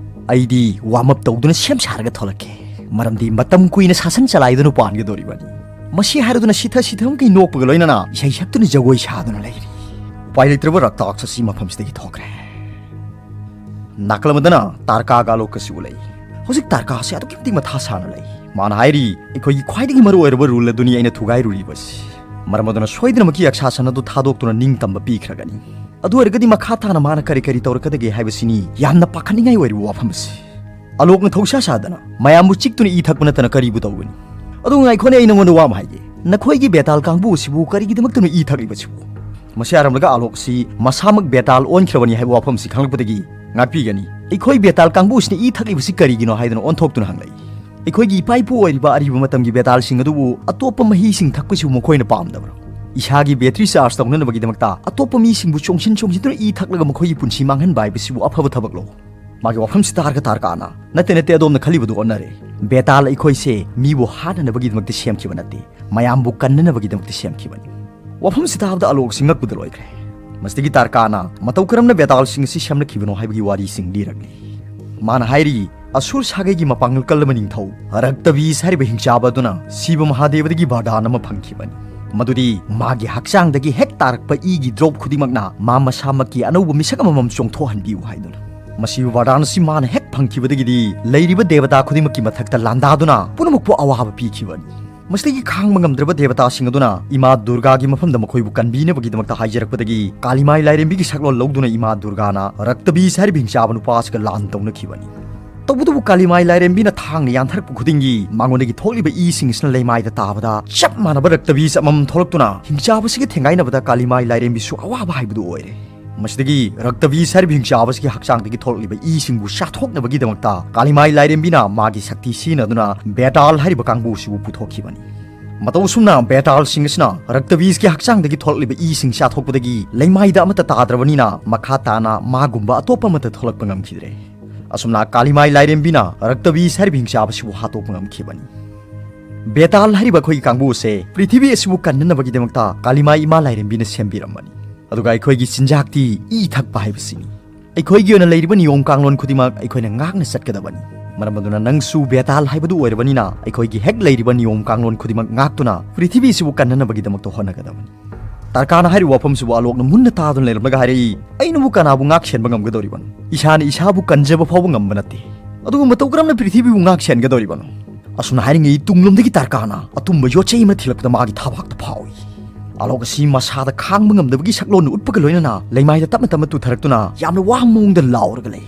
ꯑꯩꯗꯤ ꯋꯥꯔꯝ ꯑꯞ ꯇꯧꯗꯨꯅ ꯁꯦꯝ ꯁꯥꯔꯒ ꯊꯣꯛꯂꯛꯀꯦ꯫ ꯃꯔꯝꯗꯤ ꯃꯇꯝ ꯀꯨꯏꯅ ꯁꯥꯁꯟ ꯆꯂꯥꯏꯗꯨꯅ ꯄꯥꯟꯒꯗꯧꯔꯤꯕꯅꯤ꯫" ꯃꯁꯤ ꯍꯥꯏꯔꯗꯨꯅ ꯁꯤꯊ ꯁꯤꯊ ꯑꯃꯈꯩ ꯅꯣꯛꯄꯒ ꯂꯣꯏꯅꯅ ꯏꯁꯩ ꯁꯛꯇꯨꯅ ꯖꯒꯣꯏ ꯁꯥꯗꯨꯅ ꯂꯩꯔꯤ꯫ ꯎꯄꯥꯏ ꯂꯩꯇ꯭ꯔꯕ ꯔꯛꯇꯥꯛꯁ ꯑꯁꯤ ꯃꯐꯝꯁꯤꯗꯒꯤ ꯊꯣꯛꯈ꯭ꯔꯦ꯫ ꯅꯥꯀꯜ ꯑꯃꯗꯅ ꯇꯥꯔꯀꯥꯒ ꯑꯂꯣꯛꯀꯁꯤ ꯎꯠꯂꯛꯏ꯫ ꯍꯧꯖꯤꯛ ꯇꯥꯔꯀꯥꯁꯤ ꯑꯗꯨꯛꯀꯤ ꯃꯇꯤꯛ ꯃꯊꯥ ꯁꯥꯅ ꯂꯩ꯫ ꯃꯥꯅ ꯍꯥꯏꯔꯤ, "ꯑꯩꯈꯣꯏꯒꯤ ꯈ꯭ꯋꯥꯏꯗꯒꯤ ꯃꯔꯨ ꯑꯣꯏꯔꯕ ꯔꯨꯜ ꯑꯗꯨꯅꯤ ꯑꯩꯅ ꯊꯨꯒꯥꯏꯔꯨꯔꯤꯕꯁꯤ꯫ ꯃꯔꯝ ꯑꯗꯨꯅ ꯁꯣꯏꯗꯅꯃꯛꯀꯤ ꯌꯛꯁꯥꯁꯟ ꯑꯗꯨ ꯊꯥꯗꯣꯛꯇꯨꯅ ꯅꯤꯡꯇꯝꯕ ꯄꯤꯈ꯭ꯔꯒꯅꯤ꯫ ꯑꯗꯨ ꯑꯣꯏꯔꯒꯗꯤ ꯃꯈꯥ ꯇꯥꯅ ꯃꯥꯅ ꯀꯔꯤ ꯀꯔꯤ ꯇꯧꯔꯛꯀꯗꯒꯦ ꯍꯥꯏꯕꯁꯤꯅꯤ ꯌꯥꯝꯅ ꯄꯥꯈꯠꯅꯤꯡꯉꯥꯏ ꯑꯣꯏꯔꯤꯕ ꯋꯥꯐꯝ ꯑꯁꯤ꯫" ꯑꯂꯣꯛꯅ ꯊꯧꯁꯥ ꯁꯥꯗꯅ ꯃꯌꯥꯝꯕꯨ ꯆꯤꯛꯇꯨꯅ ꯏ ꯊꯛꯄ ꯅꯠꯇꯅ ꯀꯔꯤꯕꯨ ꯇꯧꯒꯅꯤ? ꯑꯗꯨ ꯉꯥꯏꯈꯣꯅꯦ, ꯑꯩ ꯅꯉꯣꯟꯗ ꯋꯥ ꯑꯃ ꯍꯥꯏꯒꯦ꯫ ꯅꯈꯣꯏꯒꯤ ꯕꯦꯇꯥꯜ ꯀꯥꯡꯕꯨ ꯑꯁꯤꯕꯨ ꯀꯔꯤꯒꯤꯗꯃꯛꯇꯅꯣ ꯏ ꯊꯛꯂꯤꯕꯁꯤꯕꯨ? ꯃꯁꯤ ꯌꯥꯔꯝꯂꯒ ꯑꯥꯂꯣꯛ ꯑꯁꯤ ꯃꯁꯥꯃꯛ ꯕꯦꯇꯥꯜ ꯑꯣꯟꯈ꯭ꯔꯕꯅꯤ ꯍꯥꯏꯕ ꯋꯥꯐꯝꯁꯤ ꯈꯪꯂꯛꯄꯗꯒꯤ ꯉꯥꯛꯄꯤꯒꯅꯤ꯫ ꯑꯩꯈꯣꯏ ꯕꯦꯇꯥꯜ ꯀꯥꯡꯕꯨꯁꯤꯅ ꯏ ꯊꯛꯂꯤꯕꯁꯤ ꯀꯔꯤꯒꯤꯅꯣ ꯍꯥꯏꯗꯨꯅ ꯑꯣꯟꯊꯣꯛꯇꯨꯅ ꯍꯪꯂꯛꯏ꯫ ꯑꯩꯈꯣꯏꯒꯤ ꯏꯄꯥ ꯏꯄꯨ ꯑꯣꯏꯔꯤꯕ ꯑꯔꯤꯕ ꯃꯇꯝꯒꯤ ꯕꯦꯇꯥꯜꯁꯤꯡ ꯑꯗꯨꯕꯨ ꯑꯇꯣꯞꯄ ꯃꯍꯤꯁꯤꯡ ꯊꯛꯄꯁꯤꯕꯨ ꯃꯈꯣꯏꯅ ꯄꯥꯝꯗꯕ꯭ꯔꯣ? ꯏꯁꯥꯒꯤ ꯕꯦꯇ꯭ꯔꯤ ꯆꯥꯔꯖ ꯇꯧꯅꯅꯕꯒꯤꯗꯃꯛꯇ ꯑꯇꯣꯞꯄ ꯃꯤꯁꯤꯡꯕꯨ ꯆꯣꯡꯁꯤꯟ ꯆꯣꯡꯁꯤꯟꯗꯨꯅ ꯏ ꯊꯛꯂꯒ ꯃꯈꯣꯏꯒꯤ ꯄꯨꯟꯁꯤ ꯃꯥꯡꯍꯟꯕ ꯍꯥꯏꯕꯁꯤꯕꯨ ꯑꯐꯕ ꯊꯕꯛꯂꯣ? ꯃꯥꯒꯤ ꯋꯥꯐꯝꯁꯤ ꯇꯥꯔꯒ ꯇꯥꯔꯀꯥꯅ, "ꯅꯠꯇꯦ, ꯅꯠꯇꯦ, ꯑꯗꯣꯝꯅ ꯈꯜꯂꯤꯕꯗꯨ ꯑꯣꯟꯅꯔꯦ꯫ ꯕꯦꯇꯥꯜ ꯑꯩꯈꯣꯏꯁꯦ ꯃꯤꯕꯨ ꯍꯥꯠꯅꯅꯕꯒꯤꯗꯃꯛꯇ ꯁꯦꯝꯈꯤꯕ ꯅꯠꯇꯦ, ꯃꯌꯥꯝꯕꯨ ꯀꯟꯅꯅꯕꯒꯤꯗꯃꯛꯇ ꯁꯦꯝꯈꯤꯕꯅꯤ꯫" ꯋꯥꯐꯝꯁꯤ ꯇꯥꯕꯗ ꯑꯥꯂꯣꯛꯁꯤ ꯉꯛꯄꯗ ꯂꯣꯏꯈ꯭ꯔꯦ꯫ ꯃꯁꯤꯗꯒꯤ ꯇꯥꯔꯀꯥꯅ ꯃꯇꯧ ꯀꯔꯝꯅ ꯕꯦꯇꯥꯜꯁꯤꯡ ꯑꯁꯤ ꯁꯦꯝꯂꯛꯈꯤꯕꯅꯣ ꯍꯥꯏꯕꯒꯤ ꯋꯥꯔꯤꯁꯤꯡ ꯂꯤꯔꯛꯂꯤ꯫ ꯃꯥꯅ ꯍꯥꯏꯔꯤ, ꯑꯁꯨꯔ ꯁꯥꯒꯩꯒꯤ ꯃꯄꯥꯡꯒꯜ ꯀꯜꯂꯕ ꯅꯤꯡꯊꯧ ꯔꯛꯇꯕꯤꯁ ꯍꯥꯏꯔꯤꯕ ꯍꯤꯡꯆꯥꯕ ꯑꯗꯨꯅ ꯁꯤꯕ ꯃꯍꯥꯗꯦꯕꯗꯒꯤ ꯕꯔꯗꯥꯟ ꯑꯃ ꯐꯪꯈꯤꯕꯅꯤ꯫ ꯃꯗꯨꯗꯤ ꯃꯥꯒꯤ ꯍꯛꯆꯥꯡꯗꯒꯤ ꯍꯦꯛ ꯇꯥꯔꯛꯄ ꯏꯒꯤ ꯗ꯭ꯔꯣꯞ ꯈꯨꯗꯤꯡꯃꯛꯅ ꯃꯥ ꯃꯁꯥꯃꯛꯀꯤ ꯑꯅꯧꯕ ꯃꯤꯁꯛ ꯑꯃꯃꯝ ꯆꯣꯡꯊꯣꯛꯍꯟꯕꯤꯌꯨ ꯍꯥꯏꯗꯨꯅ꯫ ꯃꯁꯤꯕꯨ ꯕꯔꯗꯥꯟ ꯑꯁꯤ ꯃꯥꯅ ꯍꯦꯛ ꯐꯪꯈꯤꯕꯗꯒꯤꯗꯤ ꯂꯩꯔꯤꯕ ꯗꯦꯕꯇꯥ ꯈꯨꯗꯤꯡꯃꯛꯀꯤ ꯃꯊꯛꯇ ꯂꯥꯟꯗꯥꯗꯨꯅ ꯄꯨꯝꯅꯃꯛꯄꯨ ꯑꯋꯥꯕ ꯄꯤꯈꯤꯕꯅꯤ꯫ ꯃꯁꯤꯗꯒꯤ ꯈꯥꯡꯕ ꯉꯝꯗ꯭ꯔꯕ ꯗꯦꯕꯇꯥꯁꯤꯡ ꯑꯗꯨꯅ ꯏꯃꯥ ꯗꯨꯔꯒꯥꯒꯤ ꯃꯐꯝꯗ ꯃꯈꯣꯏꯕꯨ ꯀꯟꯕꯤꯅꯕꯒꯤꯗꯃꯛꯇ ꯍꯥꯏꯖꯔꯛꯄꯗꯒꯤ ꯀꯥꯂꯤꯃꯥꯏ ꯂꯥꯏꯔꯦꯝꯕꯤꯒꯤ ꯁꯛꯂꯣꯟ ꯂꯧꯗꯨꯅ ꯏꯃꯥ ꯗꯨꯔꯒꯥꯅ ꯔꯛꯇꯕꯤꯁ ꯍꯥꯏꯔꯤꯕ ꯍꯤꯡꯆꯥꯕ ꯅꯨꯄꯥ ꯑꯁꯤꯒ ꯂꯥꯟ ꯇꯧꯅꯈꯤꯕꯅꯤ꯫ ꯇꯧꯕꯇꯕꯨ ꯀꯥꯂꯤꯃꯥꯏ ꯂꯥꯏꯔꯦꯝꯕꯤꯅ ꯊꯥꯡꯅ ꯌꯥꯟꯊꯔꯛꯄ ꯈꯨꯗꯤꯡꯒꯤ ꯃꯉꯣꯟꯗꯒꯤ ꯊꯣꯛꯂꯤꯕ ꯏꯁꯤꯡꯁꯤꯅ ꯂꯩꯃꯥꯏꯗ ꯇꯥꯕꯗ ꯆꯞ ꯃꯥꯟꯅꯕ ꯔꯛꯇꯕꯤꯁ ꯑꯃꯃꯝ ꯊꯣꯛꯂꯛꯇꯨꯅ ꯍꯤꯡꯆꯥꯕꯁꯤꯒ ꯊꯦꯡꯒꯥꯏꯅꯕꯗ ꯀꯥꯂꯤꯃꯥꯏ ꯂꯥꯏꯔꯦꯝꯕꯤꯁꯨ ꯑꯋꯥꯕ ꯍꯥꯏꯕꯗꯨ ꯑꯣꯏꯔꯦ꯫ ꯃꯁꯤꯗꯒꯤ ꯔꯛꯇꯕꯤꯁ ꯍꯥꯏꯔꯤꯕ ꯍꯤꯡꯆꯥꯕꯁꯤꯒꯤ ꯍꯛꯆꯥꯡꯗꯒꯤ ꯊꯣꯛꯂꯛꯂꯤꯕ ꯏꯁꯤꯡꯕꯨ ꯆꯥꯊꯣꯛꯅꯕꯒꯤꯗꯃꯛꯇ ꯀꯥꯂꯤꯃꯥꯏ ꯂꯥꯏꯔꯦꯝꯕꯤꯅ ꯃꯥꯒꯤ ꯁꯛꯇꯤ ꯁꯤꯖꯤꯟꯅꯗꯨꯅ ꯕꯦꯇꯥꯜ ꯍꯥꯏꯔꯤꯕ ꯀꯥꯡꯕꯨ ꯑꯁꯤꯕꯨ ꯄꯨꯊꯣꯛꯈꯤꯕꯅꯤ꯫ ꯃꯇꯧ ꯑꯁꯨꯝꯅ ꯕꯦꯇꯥꯜꯁꯤꯡ ꯑꯁꯤꯅ ꯔꯛꯇꯕꯤꯁꯀꯤ ꯍꯛꯆꯥꯡꯗꯒꯤ ꯊꯣꯛꯂꯛꯂꯤꯕ ꯏꯁꯤꯡ ꯆꯥꯊꯣꯛꯄꯗꯒꯤ ꯂꯩꯃꯥꯏꯗ ꯑꯃꯠꯇ ꯇꯥꯗ꯭ꯔꯕꯅꯤꯅ ꯃꯈꯥ ꯇꯥꯅ ꯃꯥꯒꯨꯝꯕ ꯑꯇꯣꯞꯄ ꯑꯃꯠꯇ ꯊꯣꯛꯂꯛꯄ ꯉꯝꯈꯤꯗ꯭ꯔꯦ꯫ ꯑꯁꯨꯝꯅ ꯀꯥꯂꯤꯃꯥꯏ ꯂꯥꯏꯔꯦꯝꯕꯤꯅ ꯔꯛꯇꯕꯤꯁ ꯍꯥꯏꯔꯤꯕ ꯍꯤꯡꯆꯥꯕꯁꯤꯕꯨ ꯍꯥꯠꯇꯣꯛꯄ ꯉꯝꯈꯤꯕꯅꯤ꯫ ꯕꯦꯇꯥꯜ ꯍꯥꯏꯔꯤꯕ ꯑꯩꯈꯣꯏꯒꯤ ꯀꯥꯡꯕꯨ ꯑꯁꯦ ꯄ꯭ꯔꯤꯊꯤꯕꯤ ꯑꯁꯤꯕꯨ ꯀꯟꯅꯅꯕꯒꯤꯗꯃꯛꯇ ꯀꯥꯂꯤꯃꯥꯏ ꯏꯃꯥ ꯂꯥꯏꯔꯦꯝꯕꯤꯅ ꯁꯦꯝꯕꯤꯔꯝꯕꯅꯤ꯫ ꯑꯗꯨꯒ ꯑꯩꯈꯣꯏꯒꯤ ꯆꯤꯟꯖꯥꯛꯇꯤ ꯏ ꯊꯛꯄ ꯍꯥꯏꯕꯁꯤꯅꯤ꯫ ꯑꯩꯈꯣꯏꯒꯤ ꯑꯣꯏꯅ ꯂꯩꯔꯤꯕ ꯅꯤꯌꯣꯝ ꯀꯥꯡꯂꯣꯟ ꯈꯨꯗꯤꯡꯃꯛ ꯑꯩꯈꯣꯏꯅ ꯉꯥꯛꯅ ꯆꯠꯀꯗꯕꯅꯤ꯫ ꯃꯔꯝ ꯑꯗꯨꯅ ꯅꯪꯁꯨ ꯕꯦꯇꯥꯜ ꯍꯥꯏꯕꯗꯨ ꯑꯣꯏꯔꯕꯅꯤꯅ ꯑꯩꯈꯣꯏꯒꯤ ꯍꯦꯛ ꯂꯩꯔꯤꯕ ꯅꯤꯌꯣꯝ ꯀꯥꯡꯂꯣꯟ ꯈꯨꯗꯤꯡꯃꯛ ꯉꯥꯛꯇꯨꯅ ꯄ꯭ꯔꯤꯊꯤꯕꯤꯁꯤꯕꯨ ꯀꯟꯅꯅꯕꯒꯤꯗꯃꯛꯇ ꯍꯣꯠꯅꯒꯗꯕꯅꯤ꯫ ꯇꯥꯔꯀꯥꯅ ꯍꯥꯏꯔꯤꯕ ꯋꯥꯐꯝꯁꯤꯕꯨ ꯑꯂꯣꯛꯅ ꯃꯨꯟꯅ ꯇꯥꯗꯨꯅ ꯂꯩꯔꯝꯂꯒ ꯍꯥꯏꯔꯛꯏ, "ꯑꯩꯅꯕꯨ ꯀꯅꯥꯕꯨ ꯉꯥꯛ ꯁꯦꯟꯕ ꯉꯝꯒꯗꯧꯔꯤꯕꯅꯣ? ꯏꯁꯥꯅ ꯏꯁꯥꯕꯨ ꯀꯟꯖꯕ ꯐꯥꯎꯕ ꯉꯝꯕ ꯅꯠꯇꯦ꯫ ꯑꯗꯨꯒ ꯃꯇꯧ ꯀꯔꯝꯅ ꯄ꯭ꯔꯤꯊꯤꯕꯤꯕꯨ ꯉꯥꯛ ꯁꯦꯟꯒꯗꯧꯔꯤꯕꯅꯣ?" ꯑꯁꯨꯝꯅ ꯍꯥꯏꯔꯤꯉꯩ ꯇꯨꯡꯂꯣꯝꯗꯒꯤ ꯇꯥꯔꯀꯥꯅ ꯑꯇꯨꯝꯕ ꯌꯣꯠꯆꯩ ꯑꯃ ꯊꯤꯜꯂꯛꯄꯗ ꯃꯥꯒꯤ ꯊꯕꯥꯛꯇ ꯐꯥꯎꯏ꯫ ꯑꯂꯣꯛ ꯑꯁꯤ ꯃꯁꯥꯗ ꯈꯥꯡꯕ ꯉꯝꯗꯕꯒꯤ ꯁꯛꯂꯣꯟꯅ ꯎꯠꯄꯒ ꯂꯣꯏꯅꯅ ꯂꯩꯃꯥꯏꯗ ꯇꯞꯅ ꯇꯞꯅ ꯇꯨꯊꯔꯛꯇꯨꯅ ꯌꯥꯝꯅ ꯋꯥꯕ ꯃꯑꯣꯡꯗ ꯂꯥꯎꯔꯒ ꯂꯩ꯫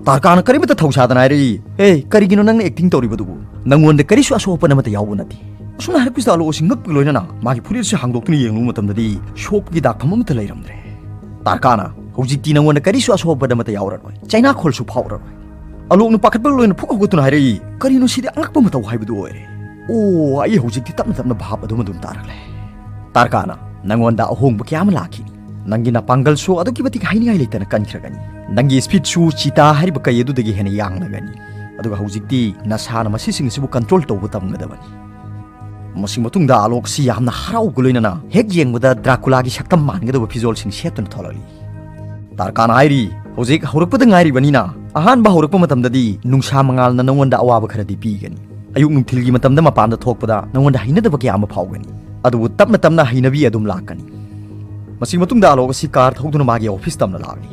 ꯇꯥꯔꯀꯥꯅ ꯀꯔꯤꯃꯠꯇ ꯊꯧꯁꯥꯗꯅ ꯍꯥꯏꯔꯛꯏ, "ꯑꯦ, ꯀꯔꯤꯒꯤꯅꯣ ꯅꯪꯅ ꯑꯦꯛꯇꯤꯡ ꯇꯧꯔꯤꯕꯗꯨꯕꯨ? ꯅꯪꯉꯣꯟꯗ ꯀꯔꯤꯁꯨ ꯑꯁꯣꯛ ꯑꯄꯟ ꯑꯃꯠꯇ ꯌꯥꯎꯕ ꯅꯠꯇꯦ꯫ ꯑꯁꯨꯝꯅ ꯍꯥꯏꯔꯛꯄꯁꯤꯗ ꯑꯂꯣꯛ ꯑꯁꯤ ꯉꯛꯄꯒ ꯂꯣꯏꯅꯅ ꯃꯥꯒꯤ ꯐꯨꯔꯤꯠ ꯑꯁꯤ ꯍꯥꯡꯗꯣꯛꯇꯨꯅ ꯌꯦꯡꯂꯨꯕ ꯃꯇꯝꯗꯗꯤ ꯁꯣꯛꯄꯒꯤ ꯗꯥꯛꯐꯝ ꯑꯃꯠꯇ ꯂꯩꯔꯝꯗ꯭ꯔꯦ꯫ ꯇꯥꯔꯀꯥꯅ, "ꯍꯧꯖꯤꯛꯇꯤ ꯅꯪꯉꯣꯟꯗ ꯀꯔꯤꯁꯨ ꯑꯁꯣꯛ ꯑꯄꯟ ꯑꯃꯠꯇ ꯌꯥꯎꯔꯔꯣꯏ, ꯆꯩꯅꯥꯈꯣꯜꯁꯨ ꯐꯥꯎꯔꯔꯣꯏ"꯫ ꯑꯂꯣꯛꯅ ꯄꯥꯈꯠꯄꯒ ꯂꯣꯏꯅ ꯐꯨꯛ ꯍꯧꯒꯠꯇꯨꯅ ꯍꯥꯏꯔꯛꯏ, "ꯀꯔꯤꯅꯣ ꯁꯤꯗꯤ? ꯑꯉꯛꯄ ꯃꯇꯧ ꯍꯥꯏꯕꯗꯨ ꯑꯣꯏꯔꯦ꯫ ꯑꯣ, ꯑꯩ ꯍꯧꯖꯤꯛꯇꯤ ꯇꯞꯅ ꯇꯞꯅ ꯚꯥꯞ ꯑꯗꯨꯝ ꯑꯗꯨꯝ ꯇꯥꯔꯛꯂꯦ꯫ ꯇꯥꯔꯀꯥꯅ, ꯅꯪꯉꯣꯟꯗ ꯑꯍꯣꯡꯕ ꯀꯌꯥ ꯑꯃ ꯂꯥꯛꯈꯤꯅꯤ꯫ ꯅꯪꯒꯤ ꯅꯄꯥꯡꯒꯜꯁꯨ ꯑꯗꯨꯛꯀꯤ ꯃꯇꯤꯛ ꯍꯥꯏꯅꯤꯡꯉꯥꯏ ꯂꯩꯇꯅ ꯀꯟꯈ꯭ꯔꯒꯅꯤ꯫ ꯅꯪꯒꯤ ꯏꯁꯄꯤꯠꯁꯨ ꯆꯤꯇꯥ ꯍꯥꯏꯔꯤꯕ ꯀꯩ ꯑꯗꯨꯗꯒꯤ ꯍꯦꯟꯅ ꯌꯥꯡꯂꯒꯅꯤ꯫ ꯑꯗꯨꯒ ꯍꯧꯖꯤꯛꯇꯤ ꯅꯁꯥꯅ ꯃꯁꯤꯁꯤꯡ ꯑꯁꯤꯕꯨ ꯀꯟꯇ꯭ꯔꯣꯜ ꯇꯧꯕ ꯇꯝꯒꯗꯕꯅꯤ꯫ ꯃꯁꯤ ꯃꯇꯨꯡꯗ ꯑꯂꯣꯛ ꯑꯁꯤ ꯌꯥꯝꯅ ꯍꯔꯥꯎꯕꯒ ꯂꯣꯏꯅꯅ ꯍꯦꯛ ꯌꯦꯡꯕꯗ ꯗ꯭ꯔꯥꯀꯨꯂꯥꯒꯤ ꯁꯛꯇꯝ ꯃꯥꯟꯒꯗꯕ ꯐꯤꯖꯣꯜꯁꯤꯡ ꯁꯦꯠꯇꯨꯅ ꯊꯣꯛꯂꯛꯂꯤ꯫ ꯇꯥꯔꯀꯥꯟ ꯍꯥꯏꯔꯤ, "ꯍꯧꯖꯤꯛ ꯍꯧꯔꯛꯄꯗ ꯉꯥꯏꯔꯤꯕꯅꯤꯅ, ꯑꯍꯥꯟꯕ ꯍꯧꯔꯛꯄ ꯃꯇꯝꯗꯗꯤ ꯅꯨꯡꯁꯥ ꯃꯉꯥꯜꯅ ꯅꯉꯣꯟꯗ ꯑꯋꯥꯕ ꯈꯔꯗꯤ ꯄꯤꯒꯅꯤ꯫ ꯑꯌꯨꯛ ꯅꯨꯡꯊꯤꯜꯒꯤ ꯃꯇꯝꯗ ꯃꯄꯥꯟꯗ ꯊꯣꯛꯄꯗ ꯅꯉꯣꯟꯗ ꯍꯩꯅꯗꯕ ꯀꯌꯥ ꯑꯃ ꯐꯥꯎꯒꯅꯤ꯫ ꯑꯗꯨꯕꯨ ꯇꯞꯅ ꯇꯞꯅ ꯍꯩꯅꯕꯤ ꯑꯗꯨꯝ ꯂꯥꯛꯀꯅꯤ"꯫ ꯃꯁꯤ ꯃꯇꯨꯡꯗ ꯑꯂꯣꯛ ꯑꯁꯤ ꯀꯥꯔ ꯊꯧꯗꯨꯅ ꯃꯥꯒꯤ ꯑꯣꯐꯤꯁ ꯇꯝꯅ ꯂꯥꯛꯂꯤ꯫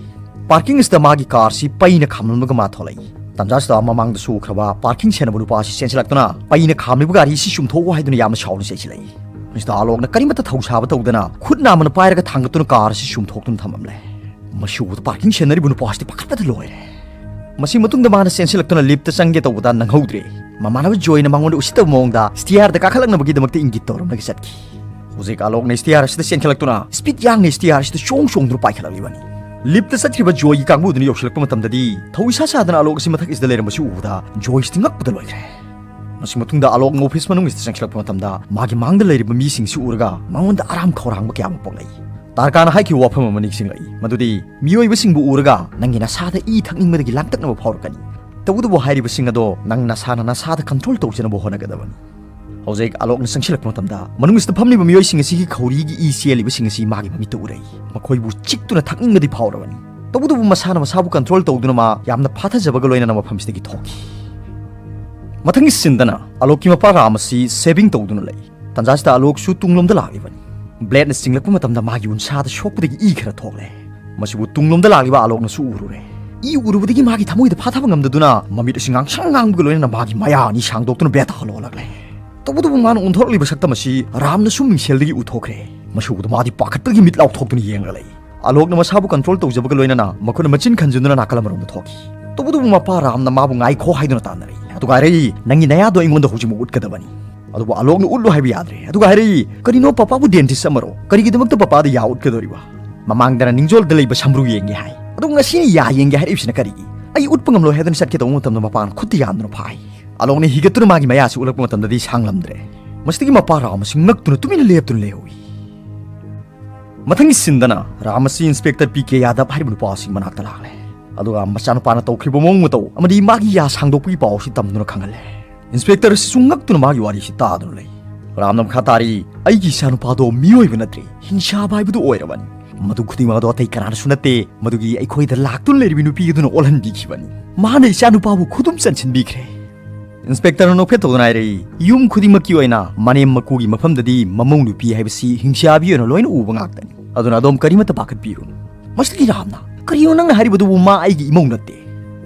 ꯄꯥꯔꯀꯤꯡ ꯑꯁꯤꯗ ꯃꯥꯒꯤ ꯀꯥꯔ ꯑꯁꯤ ꯄꯩꯅ ꯈꯥꯝꯂꯝꯂꯒ ꯃꯥ ꯊꯣꯛꯂꯛꯏ꯫ ꯇꯟꯖꯥ ꯑꯁꯤꯗ ꯃꯃꯥꯡꯗꯁꯨ ꯎꯈ꯭ꯔꯕ ꯄꯥꯔꯀꯤꯡ ꯁꯦꯟꯅꯕ ꯅꯨꯄꯥ ꯑꯁꯤ ꯆꯦꯟꯁꯤꯜꯂꯛꯇꯨꯅ ꯄꯩꯅ ꯈꯥꯝꯂꯤꯕ ꯒꯥꯔꯤ ꯑꯁꯤ ꯆꯨꯝꯊꯣꯛꯑꯣ ꯍꯥꯏꯗꯨꯅ ꯌꯥꯝꯅ ꯁꯥꯎꯅ ꯆꯩꯁꯤꯜꯂꯛꯏ꯫ ꯃꯁꯤꯗ ꯑꯂꯣꯛꯅ ꯀꯔꯤꯃꯠꯇ ꯊꯧꯁꯥꯕ ꯇꯧꯗꯅ ꯈꯨꯠ ꯅꯥꯝꯃꯅ ꯄꯥꯏꯔꯒ ꯊꯥꯡꯒꯠꯇꯨꯅ ꯀꯥꯔ ꯑꯁꯤ ꯆꯨꯝꯊꯣꯛꯇꯨꯅ ꯊꯝꯂꯝꯂꯦ꯫ ꯃꯁꯤ ꯎꯕꯗ ꯄꯥꯔꯀꯤꯡ ꯁꯦꯟꯅꯔꯤꯕ ꯅꯨꯄꯥ ꯑꯁꯤꯗꯤ ꯄꯥꯈꯠꯄꯗ ꯂꯣꯏꯔꯦ꯫ ꯃꯁꯤ ꯃꯇꯨꯡꯗ ꯃꯥꯅ ꯆꯦꯟꯁꯤꯜꯂꯛꯇꯨꯅ ꯂꯤꯐꯇ ꯆꯪꯒꯦ ꯇꯧꯕꯗ ꯅꯪꯍꯧꯗ꯭ꯔꯦ꯫ ꯃꯃꯥꯟꯅꯕ ꯖꯣꯏꯅ ꯃꯉꯣꯟꯗ ꯎꯁꯤꯠꯇꯕ ꯃꯑꯣꯡꯗ ꯁ꯭ꯇꯤꯌꯥꯔꯗ ꯀꯥꯈꯠꯂꯛꯅꯕꯒꯤꯗꯃꯛꯇ ꯏꯪꯒꯤꯠ ꯇꯧꯔꯝꯂꯒ ꯆꯠꯈꯤ꯫ ꯍꯧꯖꯤꯛ ꯑꯂꯣꯛꯅ ꯁ꯭ꯇꯤꯌꯥꯔ ꯑꯁꯤꯗ ꯆꯦꯟꯈꯠꯂꯛꯇꯨꯅ ꯁ꯭ꯄꯤꯗ ꯌꯥꯡꯅ ꯁ꯭ꯇꯤꯌꯥꯔ ꯑꯁꯤꯗ ꯆꯣꯡ ꯆꯣꯡꯗꯨꯅ ꯄꯥꯏꯈꯠꯂꯛꯂꯤꯕꯅꯤ꯫ ꯂꯤꯐꯇ ꯆꯠꯈ꯭ꯔꯤꯕ ꯖꯣꯏꯒꯤ ꯀꯥꯡꯕꯨꯗꯨꯅ ꯌꯧꯁꯤꯜꯂꯛꯄ ꯃꯇꯝꯗꯗꯤ ꯊꯧ ꯏꯁꯥ ꯁꯥꯗꯅ ꯑꯂꯣꯛ ꯑꯁꯤ ꯃꯊꯛ ꯑꯁꯤꯗ ꯂꯩꯔꯝꯕꯁꯤ ꯎꯕꯗ ꯖꯣꯏꯁꯤꯗꯤ ꯉꯛꯄꯗ ꯂꯣꯏꯈ꯭ꯔꯦ꯫ ꯃꯁꯤ ꯃꯇꯨꯡꯗ ꯑꯂꯣꯛꯅ ꯑꯣꯐꯤꯁ ꯃꯅꯨꯡ ꯑꯁꯤꯗ ꯆꯪꯁꯤꯜꯂꯛꯄ ꯃꯇꯝꯗ ꯃꯥꯒꯤ ꯃꯥꯡꯗ ꯂꯩꯔꯤꯕ ꯃꯤꯁꯤꯡꯁꯤ ꯎꯔꯒ ꯃꯉꯣꯟꯗ ꯑꯔꯥꯝ ꯈꯧꯔꯥꯡꯕ ꯀꯌꯥ ꯑꯃ ꯄꯣꯛꯂꯛꯏ꯫ ꯇꯥꯔꯀꯥꯅ ꯍꯥꯏꯈꯤꯕ ꯋꯥꯐꯝ ꯑꯃ ꯅꯤꯡꯁꯤꯡꯂꯛꯏ, ꯃꯗꯨꯗꯤ ꯃꯤꯑꯣꯏꯕꯁꯤꯡꯕꯨ ꯎꯔꯒ ꯅꯪꯒꯤ ꯅꯁꯥꯗ ꯏ ꯊꯛꯅꯤꯡꯕꯗꯒꯤ ꯂꯥꯡꯇꯛꯅꯕ ꯐꯥꯎꯔꯛꯀꯅꯤ꯫ ꯇꯧꯕꯇꯕꯨ ꯍꯥꯏꯔꯤꯕꯁꯤꯡ ꯑꯗꯣ ꯅꯪ ꯅꯁꯥꯅ ꯅꯁꯥꯗ ꯀꯟꯇ꯭ꯔꯣꯜ ꯇꯧꯖꯅꯕ ꯍꯣꯠꯅꯒꯗꯕꯅꯤ꯫ ꯍꯧꯖꯤꯛ ꯑꯂꯣꯛꯅ ꯆꯪꯁꯤꯜꯂꯛꯄ ꯃꯇꯝꯗ ꯃꯅꯨꯡ ꯑꯁꯤꯗ ꯐꯝꯂꯤꯕ ꯃꯤꯑꯣꯏꯁꯤꯡ ꯑꯁꯤꯒꯤ ꯈꯧꯔꯤꯒꯤ ꯏ ꯆꯦꯜꯂꯤꯕꯁꯤꯡ ꯑꯁꯤ ꯃꯥꯒꯤ ꯃꯃꯤꯠꯇ ꯎꯔꯛꯏ꯫ ꯃꯈꯣꯏꯕꯨ ꯆꯤꯛꯇꯨꯅ ꯊꯛꯅꯤꯡꯕꯗꯤ ꯐꯥꯎꯔꯕꯅꯤ꯫ ꯇꯧꯕꯇꯕꯨ ꯃꯁꯥꯅ ꯃꯁꯥꯕꯨ ꯀꯟꯇ꯭ꯔꯣꯜ ꯇꯧꯗꯨꯅ ꯃꯥ ꯌꯥꯝꯅ ꯐꯥꯊꯖꯕꯒ ꯂꯣꯏꯅꯅ ꯃꯐꯝꯁꯤꯗꯒꯤ ꯊꯣꯛꯈꯤ꯫ ꯃꯊꯪꯒꯤ ꯁꯤꯟꯗꯅ ꯑꯂꯣꯛꯀꯤ ꯃꯄꯥ ꯔꯥꯝ ꯑꯁꯤ ꯁꯦꯚꯤꯡ ꯇꯧꯗꯨꯅ ꯂꯩ꯫ ꯇꯟꯖꯥꯁꯤꯗ ꯑꯂꯣꯛꯁꯨ ꯇꯨꯡꯂꯣꯝꯗ ꯂꯥꯛꯂꯤꯕꯅꯤ꯫ ꯕ꯭ꯂꯦꯗꯅ ꯆꯤꯡꯂꯛꯄ ꯃꯇꯝꯗ ꯃꯥꯒꯤ ꯎꯟꯁꯥꯗ ꯁꯣꯛꯄꯗꯒꯤ ꯏ ꯈꯔ ꯊꯣꯛꯂꯦ꯫ ꯃꯁꯤꯕꯨ ꯇꯨꯡꯂꯣꯝꯗ ꯂꯥꯛꯂꯤꯕ ꯑꯂꯣꯛꯅꯁꯨ ꯎꯔꯨꯔꯦ꯫ ꯏ ꯎꯔꯨꯕꯗꯒꯤ ꯃꯥꯒꯤ ꯊꯃꯣꯏꯗ ꯐꯥꯊꯕ ꯉꯝꯗꯗꯨꯅ ꯃꯃꯤꯠ ꯑꯁꯤ ꯉꯥꯡꯁꯪ ꯉꯥꯡꯕꯒ ꯂꯣꯏꯅꯅ ꯃꯥꯒꯤ ꯃꯌꯥ ꯑꯅꯤ ꯁꯥꯡꯗꯣꯛꯇꯨꯅ ꯕꯦꯇꯥ ꯂꯣꯜꯂꯛꯂꯦ꯫ ꯇꯧꯕꯇꯕꯨ ꯃꯥꯅ ꯑꯣꯟꯊꯣꯔꯛꯂꯤꯕ ꯁꯛꯇꯝ ꯑꯁꯤ ꯔꯥꯝꯅꯁꯨ ꯃꯤꯡꯁꯦꯜꯗꯒꯤ ꯎꯊꯣꯛꯈ꯭ꯔꯦ꯫ ꯃꯁꯤ ꯎꯕꯗ ꯃꯥꯗꯤ ꯄꯥꯈꯠꯄꯒꯤ ꯃꯤꯠ ꯂꯥꯎꯊꯣꯛꯇꯨꯅ ꯌꯦꯡꯂꯒ ꯂꯩ꯫ ꯑꯂꯣꯛꯅ ꯃꯁꯥꯕꯨ ꯀꯟꯇ꯭ꯔꯣꯜ ꯇꯧꯖꯕꯒ ꯂꯣꯏꯅꯅ ꯃꯈꯨꯠꯅ ꯃꯆꯤꯟ ꯈꯟꯖꯤꯟꯗꯨꯅ ꯅꯥꯀꯜ ꯑꯃꯔꯣꯝꯗ ꯊꯣꯛꯈꯤ꯫ ꯇꯧꯕꯇꯕꯨ ꯃꯄꯥ ꯔꯥꯝꯅ ꯃꯥꯕꯨ ꯉꯥꯏꯈꯣ ꯍꯥꯏꯗꯨꯅ ꯇꯥꯟꯅꯔꯛꯏ꯫ ꯑꯗꯨꯒ ꯍꯥꯏꯔꯛꯏ, "ꯅꯪꯒꯤ ꯅꯌꯥꯗꯣ ꯑꯩꯉꯣꯟꯗ ꯍꯧꯖꯤꯛꯃꯛ ꯎꯠꯀꯗꯕꯅꯤ"꯫ ꯑꯗꯨꯕꯨ ꯑꯂꯣꯛꯅ ꯎꯠꯂꯨ ꯍꯥꯏꯕ ꯌꯥꯗ꯭ꯔꯦ꯫ ꯑꯗꯨꯒ ꯍꯥꯏꯔꯛꯏ, "ꯀꯔꯤꯅꯣ ꯄꯄꯥꯕꯨ dentist ꯑꯃꯔꯣ? ꯀꯔꯤꯒꯤꯗꯃꯛꯇ ꯄꯄꯥꯗ ꯌꯥ ꯎꯠꯀꯗꯧꯔꯤꯕ? ꯃꯃꯥꯡꯗꯅ ꯅꯤꯡꯖꯣꯜꯗ ꯂꯩꯕ ꯁꯝꯕ꯭ꯔꯨ ꯌꯦꯡꯒꯦ ꯍꯥꯏ, ꯑꯗꯨꯒ ꯉꯁꯤꯅ ꯌꯥ ꯌꯦꯡꯒꯦ ꯍꯥꯏꯔꯛꯏꯕꯁꯤꯅ ꯀꯔꯤꯒꯤ? ꯑꯩ ꯎꯠꯄ ꯉꯝꯂꯣꯏ ꯍꯥꯏꯗꯨꯅ ꯆꯠꯀꯦ ꯇꯧꯕ ꯃꯇꯝꯗ ꯃꯄꯥꯅ ꯈꯨꯠꯇ ꯌꯥꯟꯗꯨꯅ ꯐꯥꯏ꯫" ꯑꯂꯣꯛꯅ ꯍꯤꯒꯠꯇꯨꯅ ꯃꯥꯒꯤ ꯃꯌꯥꯁꯤ ꯎꯠꯂꯛꯄ ꯃꯇꯝꯗꯗꯤ ꯁꯥꯡꯂꯝꯗ꯭ꯔꯦ꯫ ꯃꯁꯤꯗꯒꯤ ꯃꯄꯥ ꯔꯥꯝ ꯑꯁꯤ ꯉꯛꯇꯨꯅ ꯇꯨꯃꯤꯟꯅ ꯂꯦꯞꯇꯨꯅ ꯂꯩꯍꯧꯏ꯫ ꯃꯊꯪꯒꯤ ꯁꯤꯟꯗꯅ ꯔꯥꯝ ꯑꯁꯤ ꯏꯟꯁꯄꯦꯛꯇꯔ ꯄꯤ ꯀꯦ ꯌꯥꯗꯕ ꯍꯥꯏꯔꯤꯕ ꯅꯨꯄꯥ ꯑꯁꯤ ꯃꯅꯥꯛꯇ ꯂꯥꯛꯂꯦ꯫ ꯑꯗꯨꯒ ꯃꯆꯥꯅꯨꯄꯥꯅ ꯇꯧꯈ꯭ꯔꯤꯕ ꯃꯑꯣꯡ ꯃꯇꯧ ꯑꯃꯗꯤ ꯃꯥꯒꯤ ꯌꯥ ꯁꯥꯡꯗꯣꯛꯄꯒꯤ ꯄꯥꯎ ꯑꯁꯤ ꯇꯝꯗꯨꯅ ꯈꯪꯍꯜꯂꯦ꯫ ꯏꯟꯁꯄꯦꯛꯇꯔ ꯑꯁꯤꯁꯨ ꯉꯛꯇꯨꯅ ꯃꯥꯒꯤ ꯋꯥꯔꯤꯁꯤ ꯇꯥꯗꯨꯅ ꯂꯩ꯫ ꯔꯥꯝꯅ ꯃꯈꯥ ꯇꯥꯔꯤ, "ꯑꯩꯒꯤ ꯏꯆꯥꯅꯨꯄꯥꯗꯣ ꯃꯤꯑꯣꯏꯕ ꯅꯠꯇ꯭ꯔꯦ, ꯍꯤꯡꯁꯥꯕ ꯍꯥꯏꯕꯗꯨ ꯑꯣꯏꯔꯕꯅꯤ꯫ ꯃꯗꯨ ꯈꯨꯗꯤꯡꯃꯛ ꯑꯗꯣ ꯑꯇꯩ ꯀꯅꯥꯅꯁꯨ ꯅꯠꯇꯦ, ꯃꯗꯨꯒꯤ ꯑꯩꯈꯣꯏꯗ ꯂꯥꯛꯇꯨꯅ ꯂꯩꯔꯤꯕ ꯅꯨꯄꯤ ꯑꯗꯨꯅ ꯑꯣꯜꯍꯟꯕꯤꯈꯤꯕꯅꯤ꯫ ꯃꯥꯅ ꯏꯆꯥꯅꯨꯄꯥꯕꯨ ꯈꯨꯗꯨꯝ ꯆꯟꯁꯤꯟꯕꯤꯈ꯭ꯔꯦ꯫" ꯏꯟꯁꯄꯦꯛꯇꯔꯅ ꯅꯣꯛꯐꯦꯠ ꯇꯧꯗꯨꯅ ꯍꯥꯏꯔꯛꯏ, "ꯌꯨꯝ ꯈꯨꯗꯤꯡꯃꯛꯀꯤ ꯑꯣꯏꯅ ꯃꯅꯦꯝ ꯃꯀꯨꯒꯤ ꯃꯐꯝꯗꯗꯤ ꯃꯃꯧ ꯅꯨꯄꯤ ꯍꯥꯏꯕꯁꯤ ꯍꯤꯡꯁꯥꯕꯤ ꯑꯣꯏꯅ ꯂꯣꯏꯅ ꯎꯕ ꯉꯥꯛꯇꯅꯤ꯫ ꯑꯗꯨꯅ ꯑꯗꯣꯝ ꯀꯔꯤꯃꯠꯇ ꯄꯥꯈꯠꯄꯤꯔꯨꯅꯨ꯫" ꯃꯁꯤꯗꯒꯤ ꯔꯥꯝꯅ, "ꯀꯔꯤꯅꯣ ꯅꯪꯅ ꯍꯥꯏꯔꯤꯕꯗꯨꯕꯨ? ꯃꯥ ꯑꯩꯒꯤ ꯏꯃꯧ ꯅꯠꯇꯦ꯫"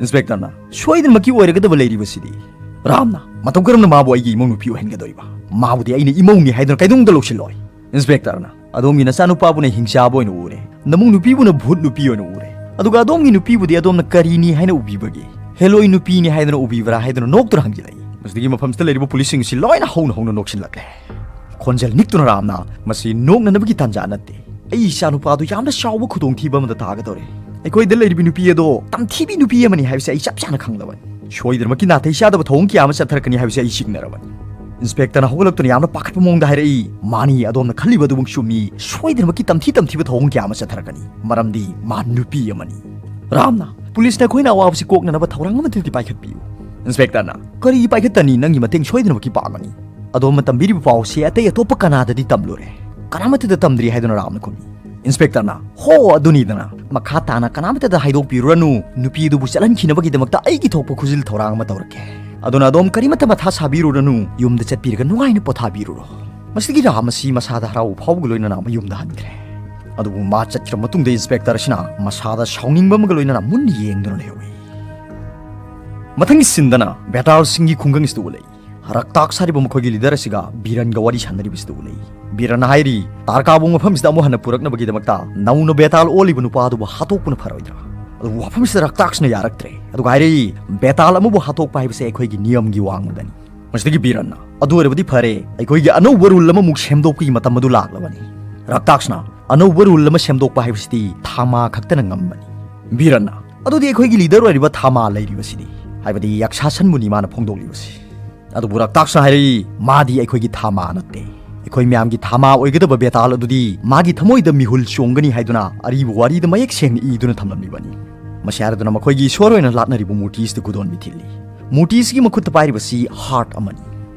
ꯏꯟꯁꯄꯦꯛꯇꯔꯅ, "ꯁꯣꯏꯗꯅꯃꯛꯀꯤ ꯑꯣꯏꯔꯒꯗꯕ ꯂꯩꯔꯤꯕꯁꯤꯗꯤ꯫" ꯔꯥꯝꯅ, "ꯃꯇꯧ ꯀꯔꯝꯅ ꯃꯥꯕꯨ ꯑꯩꯒꯤ ꯏꯃꯧ ꯅꯨꯄꯤ ꯑꯣꯏꯍꯟꯒꯗꯧꯔꯤꯕ? ꯃꯥꯕꯨꯗꯤ ꯑꯩꯅ ꯏꯃꯧꯅꯤ ꯍꯥꯏꯗꯨꯅ ꯀꯩꯗꯧꯅꯨꯡꯗ ꯂꯧꯁꯤꯜꯂꯣꯏ꯫" ꯏꯟꯁꯄꯦꯛꯇꯔꯅ, "ꯑꯗꯣꯝꯒꯤ ꯅꯆꯥꯅꯨꯄꯥꯕꯨꯅ ꯍꯤꯡꯆꯥꯕ ꯑꯣꯏꯅ ꯎꯔꯦ, ꯅꯃꯧ ꯅꯨꯄꯤꯕꯨꯅ ꯚꯨꯠ ꯅꯨꯄꯤ ꯑꯣꯏꯅ ꯎꯔꯦ, ꯑꯗꯨꯒ ꯑꯗꯣꯝꯒꯤ ꯅꯨꯄꯤꯕꯨꯗꯤ ꯑꯗꯣꯝꯅ ꯀꯔꯤꯅꯤ ꯍꯥꯏꯅ ꯎꯕꯤꯕꯒꯦ? ꯍꯦꯂꯣꯏ ꯅꯨꯄꯤꯅꯤ ꯍꯥꯏꯗꯨꯅ ꯎꯕꯤꯕ꯭ꯔꯥ?" ꯍꯥꯏꯗꯨꯅ ꯅꯣꯛꯇꯨꯅ ꯍꯪꯖꯤꯜꯂꯛꯏ꯫ ꯃꯁꯤꯗꯒꯤ ꯃꯐꯝꯁꯤꯗ ꯂꯩꯔꯤꯕ ꯄꯨꯂꯤꯁꯁꯤꯡ ꯑꯁꯤ ꯂꯣꯏꯅ ꯍꯧꯅ ꯍꯧꯅ ꯅꯣꯛꯁꯤꯜꯂꯛꯂꯦ꯫ ꯈꯣꯟꯖꯦꯜ ꯅꯤꯛꯇꯨꯅ ꯔꯥꯝꯅ, "ꯃꯁꯤ ꯅꯣꯛꯅꯅꯕꯒꯤ ꯇꯥꯟꯖꯥ ꯅꯠꯇꯦ꯫ ꯑꯩ ꯏꯆꯥꯅꯨꯄꯥꯗꯨ ꯌꯥꯝꯅ ꯆꯥꯎꯕ ꯈꯨꯗꯣꯡꯊꯤꯕ ꯑꯃꯗ ꯇꯥꯒꯗꯧꯔꯦ꯫ ꯑꯩꯈꯣꯏꯗ ꯂꯩꯔꯤꯕ ꯅꯨꯄꯤ ꯑꯗꯣ ꯇꯝꯊꯤꯕꯤ ꯅꯨꯄꯤ ꯑꯃꯅꯤ ꯍꯥꯏꯕꯁꯤ ꯑꯩ ꯆꯞ ꯆꯥꯅ ꯈꯪꯂꯕꯅꯤ꯫ ꯁꯣꯏꯗꯅꯃꯛꯀꯤ ꯅꯥꯇꯩ ꯆꯥꯗꯕ ꯊꯧꯑꯣꯡ ꯀꯌꯥ ꯑꯃ ꯆꯠꯊꯔꯛꯀꯅꯤ ꯍꯥꯏꯕꯁꯤ ꯑꯩ ꯆꯤꯡꯅꯔꯕꯅꯤ꯫" ꯏꯟꯁꯄꯦꯛꯇꯔꯅ ꯍꯧꯒꯠꯂꯛꯇꯨꯅ ꯌꯥꯝꯅ ꯄꯥꯈꯠꯄ ꯃꯑꯣꯡꯗ ꯍꯥꯏꯔꯛꯏ, "ꯃꯥꯅꯤ, ꯑꯗꯣꯝꯅ ꯈꯜꯂꯤꯕ ꯑꯗꯨꯃꯛ ꯆꯨꯝꯃꯤ꯫ ꯁꯣꯏꯗꯅꯃꯛꯀꯤ ꯇꯝꯊꯤ ꯇꯝꯊꯤꯕ ꯊꯧꯑꯣꯡ ꯀꯌꯥ ꯑꯃ ꯆꯠꯊꯔꯛꯀꯅꯤ, ꯃꯔꯝꯗꯤ ꯃꯥ ꯅꯨꯄꯤ ꯑꯃꯅꯤ꯫" ꯔꯥꯝꯅ, "ꯄꯨꯂꯤꯁꯅ ꯑꯩꯈꯣꯏꯅ ꯑꯋꯥꯕꯁꯤ ꯀꯣꯛꯅꯅꯕ ꯊꯧꯔꯥꯡ ꯑꯃꯠꯇꯗꯤ ꯄꯥꯏꯈꯠꯄꯤꯌꯨ꯫" ꯏꯟꯁꯄꯦꯛꯇꯔꯅ, "ꯀꯔꯤꯒꯤ ꯄꯥꯏꯈꯠꯇꯅꯤ? ꯅꯪꯒꯤ ꯃꯇꯦꯡ ꯁꯣꯏꯗꯅꯃꯛꯀꯤ ꯄꯥꯡꯒꯅꯤ꯫" "ꯑꯗꯣꯝꯅ ꯇꯝꯕꯤꯔꯤꯕ ꯄꯥꯎ ꯑꯁꯤ ꯑꯇꯩ ꯑꯇꯣꯞꯄ ꯀꯅꯥꯗꯗꯤ ꯇꯝꯂꯨꯔꯦ? ꯀꯅꯥꯃꯠꯇꯗ ꯇꯝꯗ꯭ꯔꯤ" ꯍꯥꯏꯗꯨꯅ ꯔꯥꯝꯅ ꯈꯨꯝꯃꯤ꯫ ꯏꯟꯁꯄꯦꯛꯇꯔꯅ, "ꯍꯣ, ꯑꯗꯨꯅꯤꯗꯅ꯫ ꯃꯈꯥ ꯇꯥꯅ ꯀꯅꯥꯃꯠꯇꯗ ꯍꯥꯏꯗꯣꯛꯄꯤꯔꯨꯔꯅꯨ꯫ ꯅꯨꯄꯤ ꯑꯗꯨꯕꯨ ꯆꯠꯍꯟꯈꯤꯅꯕꯒꯤꯗꯃꯛꯇ ꯑꯩꯒꯤ ꯊꯣꯛꯄ ꯈꯨꯖꯤꯜ ꯊꯧꯔꯥꯡ ꯑꯃ ꯇꯧꯔꯛꯀꯦ꯫ ꯑꯗꯨꯅ ꯑꯗꯣꯝ ꯀꯔꯤꯃꯠꯇ ꯃꯊꯥ ꯁꯥꯕꯤꯔꯨꯔꯅꯨ꯫ ꯌꯨꯝꯗ ꯆꯠꯄꯤꯔꯒ ꯅꯨꯡꯉꯥꯏꯅ ꯄꯣꯊꯥꯕꯤꯔꯨꯔꯣ꯫" ꯃꯁꯤꯗꯒꯤ ꯔꯥꯝ ꯑꯁꯤ ꯃꯁꯥꯗ ꯍꯔꯥꯎꯕ ꯐꯥꯎꯕꯒ ꯂꯣꯏꯅꯅ ꯃꯌꯨꯝꯗ ꯍꯟꯈ꯭ꯔꯦ꯫ ꯑꯗꯨꯕꯨ ꯃꯥ ꯆꯠꯈ꯭ꯔ ꯃꯇꯨꯡꯗ ꯏꯟꯁꯄꯦꯛꯇꯔ ꯑꯁꯤꯅ ꯃꯁꯥꯗ ꯁꯥꯎꯅꯤꯡꯕ ꯑꯃꯒ ꯂꯣꯏꯅꯅ ꯃꯨꯟꯅ ꯌꯦꯡꯗꯨꯅ ꯂꯩꯍꯧꯏ꯫ ꯃꯊꯪꯒꯤ ꯁꯤꯟꯗꯅ ꯕꯦꯇꯥꯜꯁꯤꯡꯒꯤ ꯈꯨꯡꯒꯪ ꯑꯁꯤꯗ ꯎꯠꯂꯛꯏ꯫ ꯔꯛꯇꯥꯛꯁ ꯍꯥꯏꯔꯤꯕ ꯃꯈꯣꯏꯒꯤ ꯂꯤꯗꯔ ꯑꯁꯤꯒ ꯕꯤꯔꯟꯒ ꯋꯥꯔꯤ ꯁꯥꯟꯅꯔꯤꯕꯁꯤꯗ ꯎꯠꯂꯛꯏ꯫ ꯕꯤꯔꯟꯅ ꯍꯥꯏꯔꯤ, "ꯇꯥꯔꯀꯥꯕꯨ ꯃꯐꯝꯁꯤꯗ ꯑꯃꯨꯛ ꯍꯟꯅ ꯄꯨꯔꯛꯅꯕꯒꯤꯗꯃꯛꯇ ꯅꯧꯅ ꯕꯦꯇꯥꯜ ꯑꯣꯜꯂꯤꯕ ꯅꯨꯄꯥ ꯑꯗꯨꯕꯨ ꯍꯥꯠꯇꯣꯛꯄꯅ ꯐꯔꯣꯏꯗ꯭ꯔꯥ?" ꯑꯗꯨꯕꯨ ꯋꯥꯐꯝꯁꯤꯗ ꯔꯛꯇꯥꯛꯁꯅ ꯌꯥꯔꯛꯇ꯭ꯔꯦ꯫ ꯑꯗꯨꯒ ꯍꯥꯏꯔꯛꯏ, "ꯕꯦꯇꯥꯜ ꯑꯃꯕꯨ ꯍꯥꯠꯇꯣꯛꯄ ꯍꯥꯏꯕꯁꯦ ꯑꯩꯈꯣꯏꯒꯤ ꯅꯤꯌꯝꯒꯤ ꯋꯥꯡꯃꯗꯅꯤ꯫ ꯃꯁꯤꯗꯒꯤ ꯕꯤꯔꯟꯅ, "ꯑꯗꯨ ꯑꯣꯏꯔꯕꯗꯤ ꯐꯔꯦ, ꯑꯩꯈꯣꯏꯒꯤ ꯑꯅꯧꯕ ꯔꯨꯜ ꯑꯃꯃꯨꯛ ꯁꯦꯝꯗꯣꯛꯄꯒꯤ ꯃꯇꯝ ꯑꯗꯨ ꯂꯥꯛꯂꯕꯅꯤ꯫ ꯔꯥꯛꯇꯥꯛꯁꯅ ꯑꯅꯧꯕ ꯔꯨꯜ ꯑꯃ ꯁꯦꯝꯗꯣꯛꯄ ꯍꯥꯏꯕꯁꯤꯗꯤ ꯊꯥꯃꯥ ꯈꯛꯇꯅ ꯉꯝꯕꯅꯤ꯫" ꯕꯤꯔꯟꯅ, "ꯑꯗꯨꯗꯤ ꯑꯩꯈꯣꯏꯒꯤ ꯂꯤꯗꯔ ꯑꯣꯏꯔꯤꯕ ꯊꯥꯃꯥ ꯂꯩꯔꯤꯕꯁꯤꯗꯤ, ꯍꯥꯏꯕꯗꯤ ꯌꯛꯁꯥꯁꯟꯕꯨꯅꯤ ꯃꯥꯅ ꯐꯣꯡꯗꯣꯛꯂꯤꯕꯁꯤ?" ꯑꯗꯨꯕꯨ ꯔꯥꯛꯇꯥꯛꯁꯅ ꯍꯥꯏꯔꯛꯏ, "ꯃꯥꯗꯤ ꯑꯩꯈꯣꯏꯒꯤ ꯊꯥꯃꯥ ꯅꯠꯇꯦ꯫ ꯑꯩꯈꯣꯏ ꯃꯌꯥꯝꯒꯤ ꯊꯥꯃꯥ ꯑꯣꯏꯒꯗꯕ ꯕꯦꯇꯥꯜ ꯑꯗꯨꯗꯤ ꯃꯥꯒꯤ ꯊꯃꯣꯏꯗ ꯃꯤꯍꯨꯜ ꯆꯣꯡꯒꯅꯤ ꯍꯥꯏꯗꯨꯅ ꯑꯔꯤꯕ ꯋꯥꯔꯤꯗ ꯃꯌꯦꯛ ꯁꯦꯡꯅ ꯏꯗꯨꯅ ꯊꯝꯂꯝꯂꯤꯕꯅꯤ꯫" ꯃꯁꯤ ꯍꯥꯏꯔꯗꯨꯅ ꯃꯈꯣꯏꯒꯤ ꯏꯁꯣꯔ ꯑꯣꯏꯅ ꯂꯥꯠꯅꯔꯤꯕ ꯃꯨꯔꯇꯤꯁꯤꯗ ꯈꯨꯗꯣꯟꯕꯤ ꯊꯤꯜꯂꯤ꯫ ꯃꯨꯔꯇꯤꯁꯤꯒꯤ ꯃꯈꯨꯠꯇ ꯄꯥꯏꯔꯤꯕꯁꯤ ꯍꯥꯔꯠ ꯑꯃꯅꯤ꯫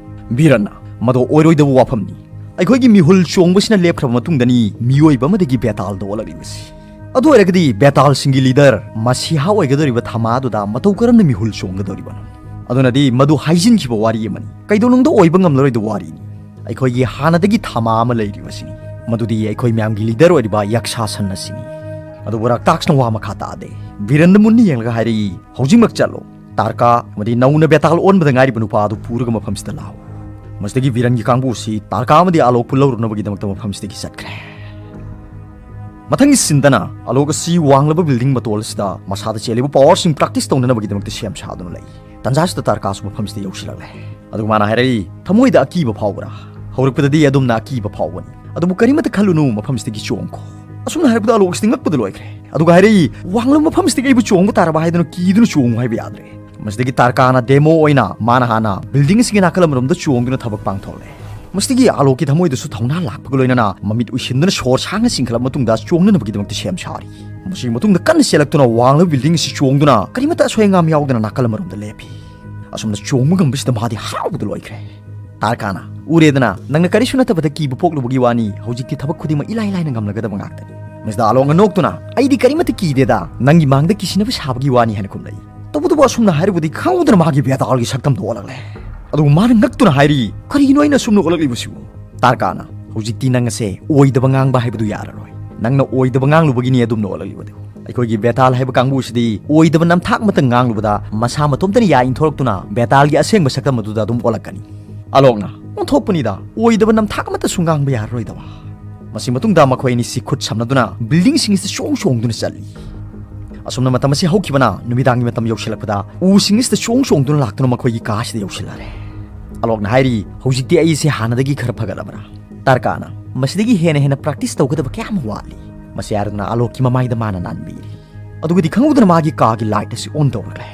ꯕꯤꯔꯟꯅ, "ꯃꯗꯨ ꯑꯣꯏꯔꯣꯏꯗꯕ ꯋꯥꯐꯝꯅꯤ꯫ ꯑꯩꯈꯣꯏꯒꯤ ꯃꯤꯍꯨꯜ ꯆꯣꯡꯕꯁꯤꯅ ꯂꯦꯞꯈ꯭ꯔꯕ ꯃꯇꯨꯡꯗꯅꯤ ꯃꯤꯑꯣꯏꯕ ꯑꯃꯗꯒꯤ ꯕꯦꯇꯥꯜꯗ ꯑꯣꯜꯂꯛꯂꯤꯕꯁꯤ꯫ ꯑꯗꯨ ꯑꯣꯏꯔꯒꯗꯤ ꯕꯦꯇꯥꯜꯁꯤꯡꯒꯤ ꯂꯤꯗꯔ ꯃꯁꯤꯍꯥ ꯑꯣꯏꯒꯗꯧꯔꯤꯕ ꯊꯥꯃꯥꯗꯨꯗ ꯃꯇꯧ ꯀꯔꯝꯅ ꯃꯤꯍꯨꯜ ꯆꯣꯡꯒꯗꯧꯔꯤꯕꯅꯣ? ꯑꯗꯨꯅꯗꯤ ꯃꯗꯨ ꯍꯥꯏꯖꯤꯟꯈꯤꯕ ꯋꯥꯔꯤ ꯑꯃꯅꯤ꯫ ꯀꯩꯗꯧꯅꯨꯡꯗ ꯑꯣꯏꯕ ꯉꯝꯂꯔꯣꯏꯗꯕ ꯋꯥꯔꯤꯅꯤ꯫ ꯑꯩꯈꯣꯏꯒꯤ ꯍꯥꯟꯅꯗꯒꯤ ꯊꯥꯃꯥ ꯑꯃ ꯂꯩꯔꯤꯕꯁꯤꯅꯤ꯫ ꯃꯗꯨꯗꯤ ꯑꯩꯈꯣꯏ ꯃꯌꯥꯝꯒꯤ ꯂꯤꯗꯔ ꯑꯣꯏꯔꯤꯕ ꯌꯛꯁꯥꯁꯟ ꯑꯁꯤꯅꯤ꯫" ꯑꯗꯨꯕꯨ ꯔꯥꯛꯇꯥꯛꯁꯅ ꯋꯥ ꯃꯈꯥ ꯇꯥꯗꯦ꯫ ꯕꯤꯔꯟꯗ ꯃꯨꯟꯅ ꯌꯦꯡꯂꯒ ꯍꯥꯏꯔꯛꯏ, "ꯍꯧꯖꯤꯛꯃꯛ ꯆꯠꯂꯣ꯫ ꯇꯥꯔꯀꯥ ꯑꯃꯗꯤ ꯅꯧꯅ ꯕꯦꯇꯥꯜ ꯑꯣꯟꯕꯗ ꯉꯥꯏꯔꯤꯕ ꯅꯨꯄꯥ ꯑꯗꯨ ꯄꯨꯔꯒ ꯃꯐꯝꯁꯤꯗ ꯂꯥꯛꯎ꯫" ꯃꯁꯤꯗꯒꯤ ꯕꯤꯔꯟꯒꯤ ꯀꯥꯡꯕꯨ ꯑꯁꯤ ꯇꯥꯔꯀꯥ ꯑꯃꯗꯤ ꯑꯂꯣꯛꯄꯨ ꯂꯧꯔꯨꯅꯕꯒꯤꯗꯃꯛꯇ ꯃꯐꯝꯁꯤꯗꯒꯤ ꯆꯠꯈ꯭ꯔꯦ꯫ ꯃꯊꯪꯒꯤ ꯁꯤꯟꯗꯅ ꯑꯂꯣꯛ ꯑꯁꯤ ꯋꯥꯡꯂꯕ ꯕꯤꯜꯗꯤꯡ ꯃꯇꯣꯜ ꯑꯁꯤꯗ ꯃꯁꯥꯗ ꯆꯦꯜꯂꯤꯕ ꯄꯥꯋꯔꯁꯤꯡ ꯄ꯭ꯔꯥꯛꯇꯤꯁ ꯇꯧꯅꯅꯕꯒꯤꯗꯃꯛꯇ ꯁꯦꯝ ꯁꯥꯗꯨꯅ ꯂꯩ꯫ ꯇꯟꯖꯥꯁꯤꯗ ꯇꯥꯔꯀꯥꯁꯨ ꯃꯐꯝꯁꯤꯗ ꯌꯧꯁꯤꯜꯂꯛꯂꯦ꯫ ꯑꯗꯨꯒ ꯃꯥꯅ ꯍꯥꯏꯔꯛꯏ, "ꯊꯃꯣꯏꯗ ꯑꯀꯤꯕ ꯐꯥꯎꯕ꯭ꯔꯥ? ꯍꯧꯔꯛꯄꯗꯗꯤ ꯑꯗꯨꯝꯅ ꯑꯀꯤꯕ ꯐꯥꯎꯕꯅꯤ, ꯑꯗꯨꯕꯨ ꯀꯔꯤꯃꯇ ꯈꯜꯂꯨꯅꯨ, ꯃꯐꯝꯁꯤꯗꯒꯤ ꯆꯣꯡꯈꯣ꯫" ꯑꯁꯨꯝꯅ ꯍꯥꯏꯔꯛꯄꯗ ꯑꯂꯣꯛꯁꯤꯗꯤ ꯉꯛꯄꯗ ꯂꯣꯏꯈ꯭ꯔꯦ꯫ ꯑꯗꯨꯒ ꯍꯥꯏꯔꯛꯏ, "ꯋꯥꯡꯂꯕ ꯃꯐꯝꯁꯤꯗꯒꯤ ꯑꯩꯕꯨ ꯆꯣꯡꯕ ꯇꯥꯔꯕ ꯍꯥꯏꯗꯨꯅ ꯀꯤꯗꯨꯅ ꯆꯣꯡꯉꯨ ꯍꯥꯏꯕ ꯌꯥꯗ꯭ꯔꯦ꯫" ꯃꯁꯤꯗꯒꯤ ꯇꯥꯔꯀꯥꯅ ꯗꯦꯃꯣ ꯑꯣꯏꯅ ꯃꯥꯅ ꯍꯥꯟꯅ ꯕꯤꯜꯗꯤꯡ ꯑꯁꯤꯒꯤ ꯅꯥꯀꯜ ꯑꯃꯔꯣꯝꯗ ꯆꯣꯡꯗꯨꯅ ꯊꯕꯛ ꯄꯥꯡꯊꯣꯛꯂꯦ꯫ ꯃꯁꯤꯗꯒꯤ ꯑꯂꯣꯛꯀꯤ ꯊꯃꯣꯏꯗꯁꯨ ꯊꯧꯅꯥ ꯂꯥꯛꯄꯒ ꯂꯣꯏꯅꯅ ꯃꯃꯤꯠ ꯎꯏꯁꯤꯟꯗꯨꯅ ꯁꯣꯔ ꯁꯥꯡꯅ ꯆꯤꯡꯈꯠꯂꯕ ꯃꯇꯨꯡꯗ ꯆꯣꯡꯅꯅꯕꯒꯤꯗꯃꯛꯇ ꯁꯦꯝ ꯁꯥꯔꯤ꯫ ꯃꯁꯤꯒꯤ ꯃꯇꯨꯡꯗ ꯀꯟꯅ ꯆꯦꯜꯂꯛꯇꯨꯅ ꯋꯥꯡꯂꯕ ꯕꯤꯜꯗꯤꯡ ꯑꯁꯤ ꯆꯣꯡꯗꯨꯅ ꯀꯔꯤꯃꯠꯇ ꯑꯁꯣꯏ ꯑꯉꯥꯝ ꯌꯥꯎꯗꯅ ꯅꯥꯀꯜ ꯑꯃꯔꯣꯝꯗ ꯂꯦꯞꯄꯤ꯫ ꯑꯁꯨꯝꯅ ꯆꯣꯡꯕ ꯉꯝꯕꯁꯤꯗ ꯃꯥꯗꯤ ꯍꯔꯥꯎꯕꯗ ꯂꯣꯏꯈ꯭ꯔꯦ꯫ ꯇꯥꯔꯀꯥꯅ, "ꯎꯔꯦꯗꯅ, ꯅꯪꯅ ꯀꯔꯤꯁꯨ ꯅꯠꯇꯕꯗ ꯀꯤꯕ ꯄꯣꯛꯂꯨꯕꯒꯤ ꯋꯥꯅꯤ, ꯍꯧꯖꯤꯛꯇꯤ ꯊꯕꯛ ꯈꯨꯗꯤꯡꯃꯛ ꯏꯂꯥꯏ ꯂꯥꯏꯅ ꯉꯝꯂꯒꯗꯕ ꯉꯥꯛꯇꯅꯤ꯫" ꯃꯁꯤꯗ ꯑꯂꯣꯛꯅ ꯅꯣꯛꯇꯨꯅ, "ꯑꯩꯗꯤ ꯀꯔꯤꯃꯠꯇ ꯀꯤꯗꯦꯗ, ꯅꯪꯒꯤ ꯃꯥꯡꯗ ꯀꯤꯁꯤꯟꯅꯕ ꯁꯥꯕꯒꯤ ꯋꯥꯅꯤ" ꯍꯥꯏꯅ ꯈꯨꯝꯂꯛꯏ꯫ ꯇꯧꯕꯇꯕꯨ ꯑꯁꯨꯝꯅ ꯍꯥꯏꯔꯨꯕꯗꯤ ꯈꯪꯍꯧꯗꯅ ꯃꯥꯒꯤ ꯕꯦꯇꯥꯜꯒꯤ ꯁꯛꯇꯝꯗꯣ ꯑꯣꯜꯂꯛꯂꯦ꯫ ꯑꯗꯨꯒ ꯃꯥꯅ ꯉꯛꯇꯨꯅ ꯍꯥꯏꯔꯤ, "ꯀꯔꯤꯒꯤꯅꯣ ꯑꯩꯅ ꯑꯁꯨꯝꯅ ꯑꯣꯜꯂꯛꯂꯤꯕꯁꯤꯕꯨ?" ꯇꯥꯔꯀꯥꯅ, "ꯍꯧꯖꯤꯛꯇꯤ ꯅꯪ ꯑꯁꯦ ꯑꯣꯏꯗꯕ ꯉꯥꯡꯕ ꯍꯥꯏꯕꯗꯨ ꯌꯥꯔꯔꯣꯏ꯫ ꯅꯪꯅ ꯑꯣꯏꯗꯕ ꯉꯥꯡꯂꯨꯕꯒꯤꯅꯤ ꯑꯗꯨꯝꯅ ꯑꯣꯜꯂꯛꯂꯤꯕꯗꯨ꯫ ꯑꯩꯈꯣꯏꯒꯤ ꯕꯦꯇꯥꯜ ꯍꯥꯏꯕ ꯀꯥꯡꯕꯨ ꯑꯁꯤꯗꯤ ꯑꯣꯏꯗꯕ ꯅꯝꯊꯥꯛ ꯑꯃꯇ ꯉꯥꯡꯂꯨꯕꯗ ꯃꯁꯥ ꯃꯇꯣꯝꯇꯅ ꯌꯥ ꯏꯟꯊꯣꯔꯛꯇꯨꯅ ꯕꯦꯇꯥꯜꯒꯤ ꯑꯁꯦꯡꯕ ꯁꯛꯇꯝ ꯑꯗꯨꯗ ꯑꯗꯨꯝ ꯑꯣꯜꯂꯛꯀꯅꯤ꯫" ꯑꯂꯣꯛꯅ, "ꯑꯣꯟꯊꯣꯛꯄꯅꯤꯗ, ꯑꯣꯏꯗꯕ ꯅꯝꯊꯥꯛ ꯑꯃꯠꯇꯁꯨ ꯉꯥꯡꯕ ꯌꯥꯔꯔꯣꯏꯗꯕ꯫" ꯃꯁꯤ ꯃꯇꯨꯡꯗ ꯃꯈꯣꯏ ꯑꯅꯤꯁꯤ ꯈꯨꯠ ꯁꯝꯅꯗꯨꯅ ꯕꯤꯜꯗꯤꯡꯁꯤꯡ ꯑꯁꯤꯗ ꯆꯣꯡ ꯆꯣꯡꯗꯨꯅ ꯆꯠꯂꯤ꯫ ꯑꯁꯨꯝꯅ ꯃꯇꯝ ꯑꯁꯤ ꯍꯧꯈꯤꯕꯅ ꯅꯨꯃꯤꯗꯥꯡꯒꯤ ꯃꯇꯝ ꯌꯧꯁꯤꯜꯂꯛꯄꯗ ꯎꯁꯤꯡ ꯑꯁꯤꯗ ꯆꯣꯡ ꯆꯣꯡꯗꯨꯅ ꯂꯥꯛꯇꯨꯅ ꯃꯈꯣꯏꯒꯤ ꯀꯥ ꯑꯁꯤꯗ ꯌꯧꯁꯤꯜꯂꯔꯦ꯫ ꯑꯂꯣꯛꯅ ꯍꯥꯏꯔꯤ, "ꯍꯧꯖꯤꯛꯇꯤ ꯑꯩꯁꯦ ꯍꯥꯟꯅꯗꯒꯤ ꯈꯔ ꯐꯒꯠꯂꯕ꯭ꯔꯥ?" ꯇꯥꯔꯀꯥꯅ, "ꯃꯁꯤꯗꯒꯤ ꯍꯦꯟꯅ ꯍꯦꯟꯅ practice ꯇꯧꯒꯗꯕ ꯀꯌꯥ ꯑꯃ ꯋꯥꯠꯂꯤ"꯫ ꯃꯁꯤ ꯍꯥꯏꯔꯗꯨꯅ ꯑꯂꯣꯛꯀꯤ ꯃꯃꯥꯏꯗ ꯃꯥꯅ ꯅꯥꯟꯕꯤꯔꯤ꯫ ꯑꯗꯨꯒꯗꯤ ꯈꯪꯍꯧꯗꯅ ꯃꯥꯒꯤ ꯀꯥꯒꯤ light ꯑꯁꯤ on ꯇꯧꯔꯛꯂꯦ꯫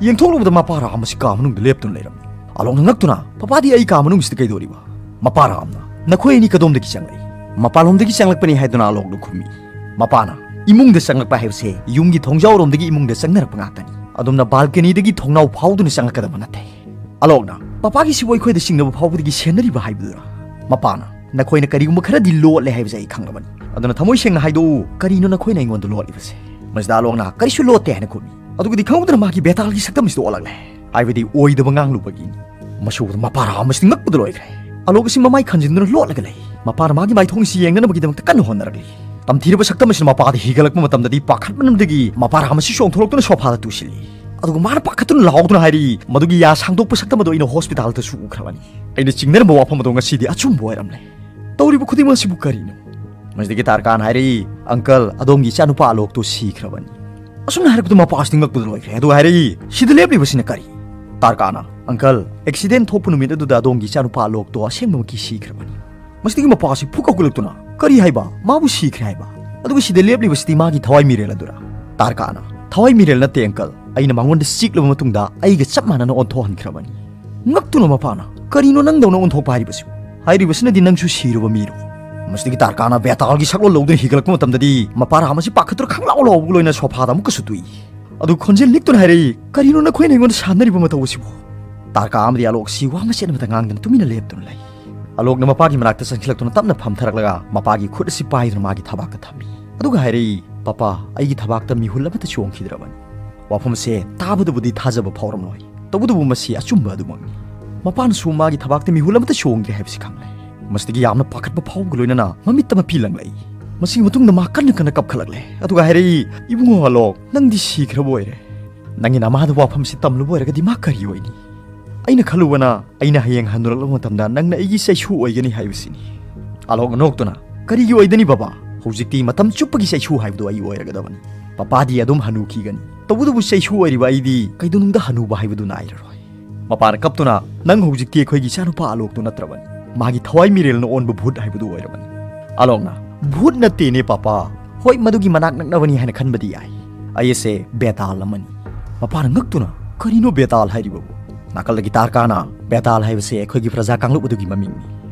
ꯌꯦꯡꯊꯣꯛꯂꯨꯕꯗ ꯃꯄꯥ ꯔꯥꯝ ꯑꯁꯤ ꯀꯥ ꯃꯅꯨꯡꯗ ꯂꯦꯞꯇꯨꯅ ꯂꯩꯔꯝꯃꯤ꯫ ꯑꯂꯣꯛꯅ ꯉꯛꯇꯨꯅ, "ꯄꯄꯥꯗꯤ ꯑꯩ ꯀꯥ ꯃꯅꯨꯡꯁꯤꯗ ꯀꯩꯗꯧꯔꯤꯕ?" "ꯃꯄꯥ ꯔꯥꯝꯅ, ꯅꯈꯣꯏ ꯑꯅꯤ ꯀꯗꯣꯝꯗꯒꯤ ꯆꯪꯂꯛꯏ?" "ꯃꯄꯥꯟꯂꯣꯝꯗꯒꯤ ꯆꯪꯂꯛꯄꯅꯤ" ꯍꯥꯏꯗꯨꯅ ꯑꯂꯣꯛꯅ ꯈꯨꯝꯃꯤ꯫ ꯃꯄꯥꯅ, "ꯏꯃꯨꯡꯗ ꯆꯪꯂꯛꯄ ꯍꯥꯏꯕꯁꯦ ꯌꯨꯝꯒꯤ ꯊꯣꯡꯖꯥꯎꯔꯣꯝꯗꯒꯤ ꯏꯃꯨꯡꯗ ꯆꯪꯅꯔꯛꯄ ꯉꯥꯛꯇꯅꯤ꯫ ꯑꯗꯨꯝꯅ balconyꯗꯒꯤ ꯊꯣꯡꯅꯥꯎ ꯐꯥꯎꯗꯨꯅ ꯆꯪꯂꯛꯀꯗꯕ ꯅꯠꯇꯦ"꯫ ꯑꯂꯣꯛꯅ, "ꯄꯄꯥꯒꯤ ꯁꯤꯕꯨ ꯑꯩꯈꯣꯏꯗ ꯆꯤꯡꯅꯕ ꯐꯥꯎꯕꯗꯒꯤ ꯁꯦꯟꯅꯔꯤꯕ ꯍꯥꯏꯕꯗꯨꯔꯥ?" ꯃꯄꯥꯅ, "ꯅꯈꯣꯏꯅ ꯀꯔꯤꯒꯨꯝꯕ ꯈꯔꯗꯤ ꯂꯣꯠꯂꯦ ꯍꯥꯏꯕꯁꯦ ꯑꯩ ꯈꯪꯂꯕꯅꯤ꯫ ꯑꯗꯨꯅ ꯊꯃꯣꯏ ꯁꯦꯡꯅ ꯍꯥꯏꯗꯣꯛꯎ, ꯀꯔꯤꯅꯣ ꯅꯈꯣꯏꯅ ꯑꯩꯉꯣꯟꯗ ꯂꯣꯠꯂꯤꯕꯁꯦ?" ꯃꯁꯤꯗ ꯑꯂꯣꯛꯅ, "ꯀꯔꯤꯁꯨ ꯂꯣꯠꯇꯦ" ꯍꯥꯏꯅ ꯈꯨꯝꯃꯤ꯫ ꯑꯗꯨꯒꯗꯤ ꯈꯪꯍꯧꯗꯅ ꯃꯥꯒꯤ ꯕꯦꯇꯥꯜꯒꯤ ꯁꯛꯇꯝ ꯑꯁꯤꯗ ꯑꯣꯜꯂꯛꯂꯦ꯫ ꯍꯥꯏꯕꯗꯤ ꯑꯣꯏꯗꯕ ꯉꯥꯡꯂꯨꯕꯒꯤ꯫ ꯃꯁꯤ ꯎꯕꯗ ꯃꯄꯥ ꯔꯥꯝ ꯑꯁꯤꯗꯤ ꯉꯛꯄꯗ ꯂꯣꯏꯈ꯭ꯔꯦ꯫ ꯑꯂꯣꯛ ꯑꯁꯤ ꯃꯃꯥꯏ ꯈꯟꯖꯤꯟꯗꯨꯅ ꯂꯣꯠꯂꯒ ꯂꯩ꯫ ꯃꯄꯥꯅ ꯃꯥꯒꯤ ꯃꯥꯏꯊꯣꯡ ꯑꯁꯤ ꯌꯦꯡꯅꯅꯕꯒꯤꯗꯃꯛꯇ ꯀꯟꯅ ꯍꯣꯠꯅꯔꯛꯂꯤ꯫ ꯇꯝꯊꯤꯔꯕ ꯁꯛꯇꯝ ꯑꯁꯤꯅ ꯃꯄꯥꯗ ꯍꯤꯒꯠꯂꯛꯄ ꯃꯇꯝꯗꯗꯤ ꯄꯥꯈꯠꯃꯟꯕꯗꯒꯤ ꯃꯄꯥ ꯔꯥꯝ ꯑꯁꯤ ꯆꯣꯡꯊꯣꯔꯛꯇꯨꯅ ꯁꯣꯐꯥꯗ ꯇꯨꯁꯤꯜꯂꯤ꯫ ꯑꯗꯨꯒ ꯃꯥꯅ ꯄꯥꯈꯠꯇꯨꯅ ꯂꯥꯎꯗꯨꯅ ꯍꯥꯏꯔꯤ, "ꯃꯗꯨꯒꯤ ꯌꯥ ꯁꯥꯡꯗꯣꯛꯄ ꯁꯛꯇꯝ ꯑꯗꯨ ꯑꯩꯅ ꯍꯣꯁꯄꯤꯇꯥꯜꯗꯁꯨ ꯎꯈ꯭ꯔꯕꯅꯤ꯫ ꯑꯩꯅ ꯆꯤꯡꯅꯔꯝꯕ ꯋꯥꯐꯝ ꯑꯗꯨ ꯉꯁꯤꯗꯤ ꯑꯆꯨꯝꯕ ꯑꯣꯏꯔꯝꯂꯦ꯫ ꯇꯧꯔꯤꯕ ꯈꯨꯗꯤꯡꯃꯛ ꯑꯁꯤꯕꯨ ꯀꯔꯤꯅꯣ?" ꯃꯁꯤꯗꯒꯤ ꯇꯥꯔꯀꯥꯟ ꯍꯥꯏꯔꯛꯏ, "ꯑꯪꯀꯜ, ꯑꯗꯣꯝꯒꯤ ꯏꯆꯥꯅꯨꯄꯥ ꯑꯂꯣꯛꯇꯣ ꯁꯤꯈ꯭ꯔꯕꯅꯤ"꯫ ꯑꯁꯨꯝꯅ ꯍꯥꯏꯔꯛꯄꯗ ꯃꯄꯥꯁꯤꯗꯤ ꯉꯛꯄꯗ ꯂꯣꯏꯈ꯭ꯔꯦ꯫ ꯑꯗꯨꯒ ꯍꯥꯏꯔꯛꯏ, "ꯁꯤꯗ ꯂꯦꯞꯂꯤꯕꯁꯤꯅ ꯀꯔꯤ?" ꯇꯥꯔꯀꯥꯅ, "ꯑꯪꯀꯜ, ꯑꯦꯛꯁꯤꯗꯦꯟ ꯊꯣꯛꯄ ꯅꯨꯃꯤꯠ ꯑꯗꯨꯗ ꯑꯗꯣꯝꯒꯤ ꯏꯆꯥꯅꯨꯄꯥ ꯑꯂꯣꯛꯇꯣ ꯑꯁꯦꯡꯕꯃꯛꯀꯤ ꯁꯤꯈ꯭ꯔꯕꯅꯤ"꯫ ꯃꯁꯤꯗꯒꯤ ꯃꯄꯥꯁꯤ ꯐꯨꯛ ꯀꯧꯒꯠꯂꯛꯇꯨꯅ, "ꯀꯔꯤ ꯍꯥꯏꯕ? ꯃꯥꯕꯨ ꯁꯤꯈ꯭ꯔꯦ ꯍꯥꯏꯕ? ꯑꯗꯨꯒ ꯁꯤꯗ ꯂꯦꯞꯂꯤꯕꯁꯤꯗꯤ ꯃꯥꯒꯤ ꯊꯋꯥꯏ ꯃꯤꯔꯦꯜ ꯑꯗꯨꯔꯥ?" ꯇꯥꯔꯀꯥꯅ, "ꯊꯋꯥꯏ ꯃꯤꯔꯦꯜ ꯅꯠꯇꯦ, ꯑꯪꯀꯜ꯫ ꯑꯩꯅ ꯃꯉꯣꯟꯗ ꯆꯤꯛꯂꯕ ꯃꯇꯨꯡꯗ ꯑꯩꯒ ꯆꯞ ꯃꯥꯟꯅꯅ ꯑꯣꯟꯊꯣꯛꯍꯟꯈ꯭ꯔꯕꯅꯤ"꯫ ꯉꯛꯇꯨꯅ ꯃꯄꯥꯅ, "ꯀꯔꯤꯅꯣ ꯅꯪꯗꯧꯅ ꯑꯣꯟꯊꯣꯛꯄ ꯍꯥꯏꯔꯤꯕꯁꯤꯕꯨ? ꯍꯥꯏꯔꯤꯕꯁꯤꯅꯗꯤ ꯅꯪꯁꯨ ꯁꯤꯔꯕ ꯃꯤꯔꯣ?" ꯃꯁꯤꯗꯒꯤ ꯇꯥꯔꯀꯥꯅ ꯕꯦꯇꯥꯜꯒꯤ ꯁꯛꯂꯣꯟ ꯂꯧꯗꯨꯅ ꯍꯤꯒꯠꯂꯛꯄ ꯃꯇꯝꯗꯗꯤ ꯃꯄꯥ ꯔꯥꯝ ꯑꯁꯤ ꯄꯥꯈꯠꯇꯨꯅ ꯈꯪꯂꯥꯎ ꯂꯥꯎꯕꯒ ꯂꯣꯏꯅ ꯁꯣꯐꯥꯗ ꯑꯃꯨꯛꯀꯁꯨ ꯇꯨꯏ꯫ ꯑꯗꯨ ꯈꯣꯟꯖꯦꯜ ꯅꯤꯛꯇꯨꯅ ꯍꯥꯏꯔꯛꯏ, "ꯀꯔꯤꯅꯣ ꯅꯈꯣꯏꯅ ꯑꯩꯉꯣꯟꯗ ꯁꯥꯟꯅꯔꯤꯕ ꯃꯇꯧ ꯑꯁꯤꯕꯨ?" ꯇꯥꯔꯀꯥ ꯑꯃꯗꯤ ꯑꯂꯣꯛ ꯑꯁꯤ ꯋꯥ ꯃꯆꯦꯠ ꯑꯃꯠꯇ ꯉꯥꯡꯗꯅ ꯇꯨꯃꯤꯟꯅ ꯂꯦꯞꯇꯨꯅ ꯂꯩ꯫ ꯑꯂꯣꯛꯅ ꯃꯄꯥꯒꯤ ꯃꯅꯥꯛꯇ ꯆꯪꯁꯤꯜꯂꯛꯇꯨꯅ ꯇꯞꯅ ꯐꯝꯊꯔꯛꯂꯒ ꯃꯄꯥꯒꯤ ꯈꯨꯠ ꯑꯁꯤ ꯄꯥꯏꯗꯨꯅ ꯃꯥꯒꯤ ꯊꯕꯥꯛꯇ ꯊꯝꯃꯤ꯫ ꯑꯗꯨꯒ ꯍꯥꯏꯔꯛꯏ, "ꯄꯄꯥ, ꯑꯩꯒꯤ ꯊꯕꯥꯛꯇ ꯃꯤꯍꯨꯜ ꯑꯃꯠꯇ ꯆꯣꯡꯈꯤꯗ꯭ꯔꯕꯅꯤ"꯫ ꯋꯥꯐꯝꯁꯦ ꯇꯥꯕꯗꯕꯨꯗꯤ ꯊꯥꯖꯕ ꯐꯥꯎꯔꯝꯂꯣꯏ, ꯇꯧꯕꯇꯕꯨ ꯃꯁꯤ ꯑꯆꯨꯝꯕ ꯑꯗꯨꯃꯛꯅꯤ꯫ ꯃꯄꯥꯅꯁꯨ ꯃꯥꯒꯤ ꯊꯕꯥꯛꯇ ꯃꯤꯍꯨꯜ ꯑꯃꯠꯇ ꯆꯣꯡꯗ꯭ꯔꯦ ꯍꯥꯏꯕꯁꯤ ꯈꯪꯂꯦ꯫ ꯃꯁꯤꯗꯒꯤ ꯌꯥꯝꯅ ꯄꯥꯈꯠꯄ ꯐꯥꯎꯕꯒ ꯂꯣꯏꯅꯅ ꯃꯃꯤꯠꯇ ꯃꯄꯤ ꯂꯪꯂꯛꯏ꯫ ꯃꯁꯤꯒꯤ ꯃꯇꯨꯡꯗ ꯃꯥ ꯀꯟꯅ ꯀꯟꯅ ꯀꯞꯈꯠꯂꯛꯂꯦ꯫ ꯑꯗꯨꯒ ꯍꯥꯏꯔꯛꯏ, "ꯏꯕꯨꯡꯉꯣ ꯑꯂꯣꯛ, ꯅꯪꯗꯤ ꯁꯤꯈ꯭ꯔꯕ ꯑꯣꯏꯔꯦ꯫ ꯅꯪꯒꯤ ꯅꯃꯥꯗ ꯋꯥꯐꯝꯁꯤ ꯇꯝꯂꯨꯕ ꯑꯣꯏꯔꯒꯗꯤ ꯃꯥ ꯀꯔꯤ ꯑꯣꯏꯅꯤ? ꯑꯩꯅ ꯈꯜꯂꯨꯕꯅ ꯑꯩꯅ ꯍꯌꯦꯡ ꯍꯟꯅꯨꯔꯛꯂꯕ ꯃꯇꯝꯗ ꯅꯪꯅ ꯑꯩꯒꯤ ꯆꯩꯁꯨ ꯑꯣꯏꯒꯅꯤ ꯍꯥꯏꯕꯁꯤꯅꯤ"꯫ ꯑꯂꯣꯛꯅ ꯅꯣꯛꯇꯨꯅ, "ꯀꯔꯤꯒꯤ ꯑꯣꯏꯗꯅꯤ ꯕꯕꯥ? ꯍꯧꯖꯤꯛꯇꯤ ꯃꯇꯝ ꯆꯨꯞꯄꯒꯤ ꯆꯩꯁꯨ ꯍꯥꯏꯕꯗꯨ ꯑꯩ ꯑꯣꯏꯔꯒꯗꯕꯅꯤ꯫ ꯄꯄꯥꯗꯤ ꯑꯗꯨꯝ ꯍꯟꯅꯨꯈꯤꯒꯅꯤ꯫ ꯇꯧꯕꯇꯕꯨ ꯆꯩꯁꯨ ꯑꯣꯏꯔꯤꯕ ꯑꯩꯗꯤ ꯀꯩꯗꯧꯅꯨꯡꯗ ꯍꯟꯅꯨꯕ ꯍꯥꯏꯕꯗꯨ ꯅꯥꯏꯔꯔꯣꯏ"꯫ ꯃꯄꯥꯅ ꯀꯞꯇꯨꯅ, "ꯅꯪ ꯍꯧꯖꯤꯛꯇꯤ ꯑꯩꯈꯣꯏꯒꯤ ꯏꯆꯥꯅꯨꯄꯥ ꯑꯂꯣꯛꯇꯨ ꯅꯠꯇ꯭ꯔꯕꯅꯤ꯫ ꯃꯥꯒꯤ ꯊꯋꯥꯏ ꯃꯤꯔꯦꯜꯅ ꯑꯣꯟꯕ ꯚꯨꯠ ꯍꯥꯏꯕꯗꯨ ꯑꯣꯏꯔꯕꯅꯤ꯫" ꯑꯂꯣꯛꯅ, "ꯚꯨꯠ ꯅꯠꯇꯦꯅꯦ ꯄꯥꯄꯥ, ꯍꯣꯏ, ꯃꯗꯨꯒꯤ ꯃꯅꯥꯛ ꯅꯛꯅꯕꯅꯤ ꯍꯥꯏꯅ ꯈꯟꯕꯗꯤ ꯌꯥꯏ꯫ ꯑꯩ ꯑꯁꯦ ꯕꯦꯇꯥꯜ ꯑꯃꯅꯤ꯫" ꯃꯄꯥꯅ ꯉꯛꯇꯨꯅ, "ꯀꯔꯤꯅꯣ ꯕꯦꯇꯥꯜ ꯍꯥꯏꯔꯤꯕꯕꯨ?" ꯅꯥꯀꯜꯗꯒꯤ ꯇꯥꯔꯀꯥꯅ, "ꯕꯦꯇꯥꯜ ꯍꯥꯏꯕꯁꯦ ꯑꯩꯈꯣꯏꯒꯤ ꯄ꯭ꯔꯖꯥ ꯀꯥꯡꯂꯨꯞ ꯑꯗꯨꯒꯤ ꯃꯃꯤꯡꯅꯤ꯫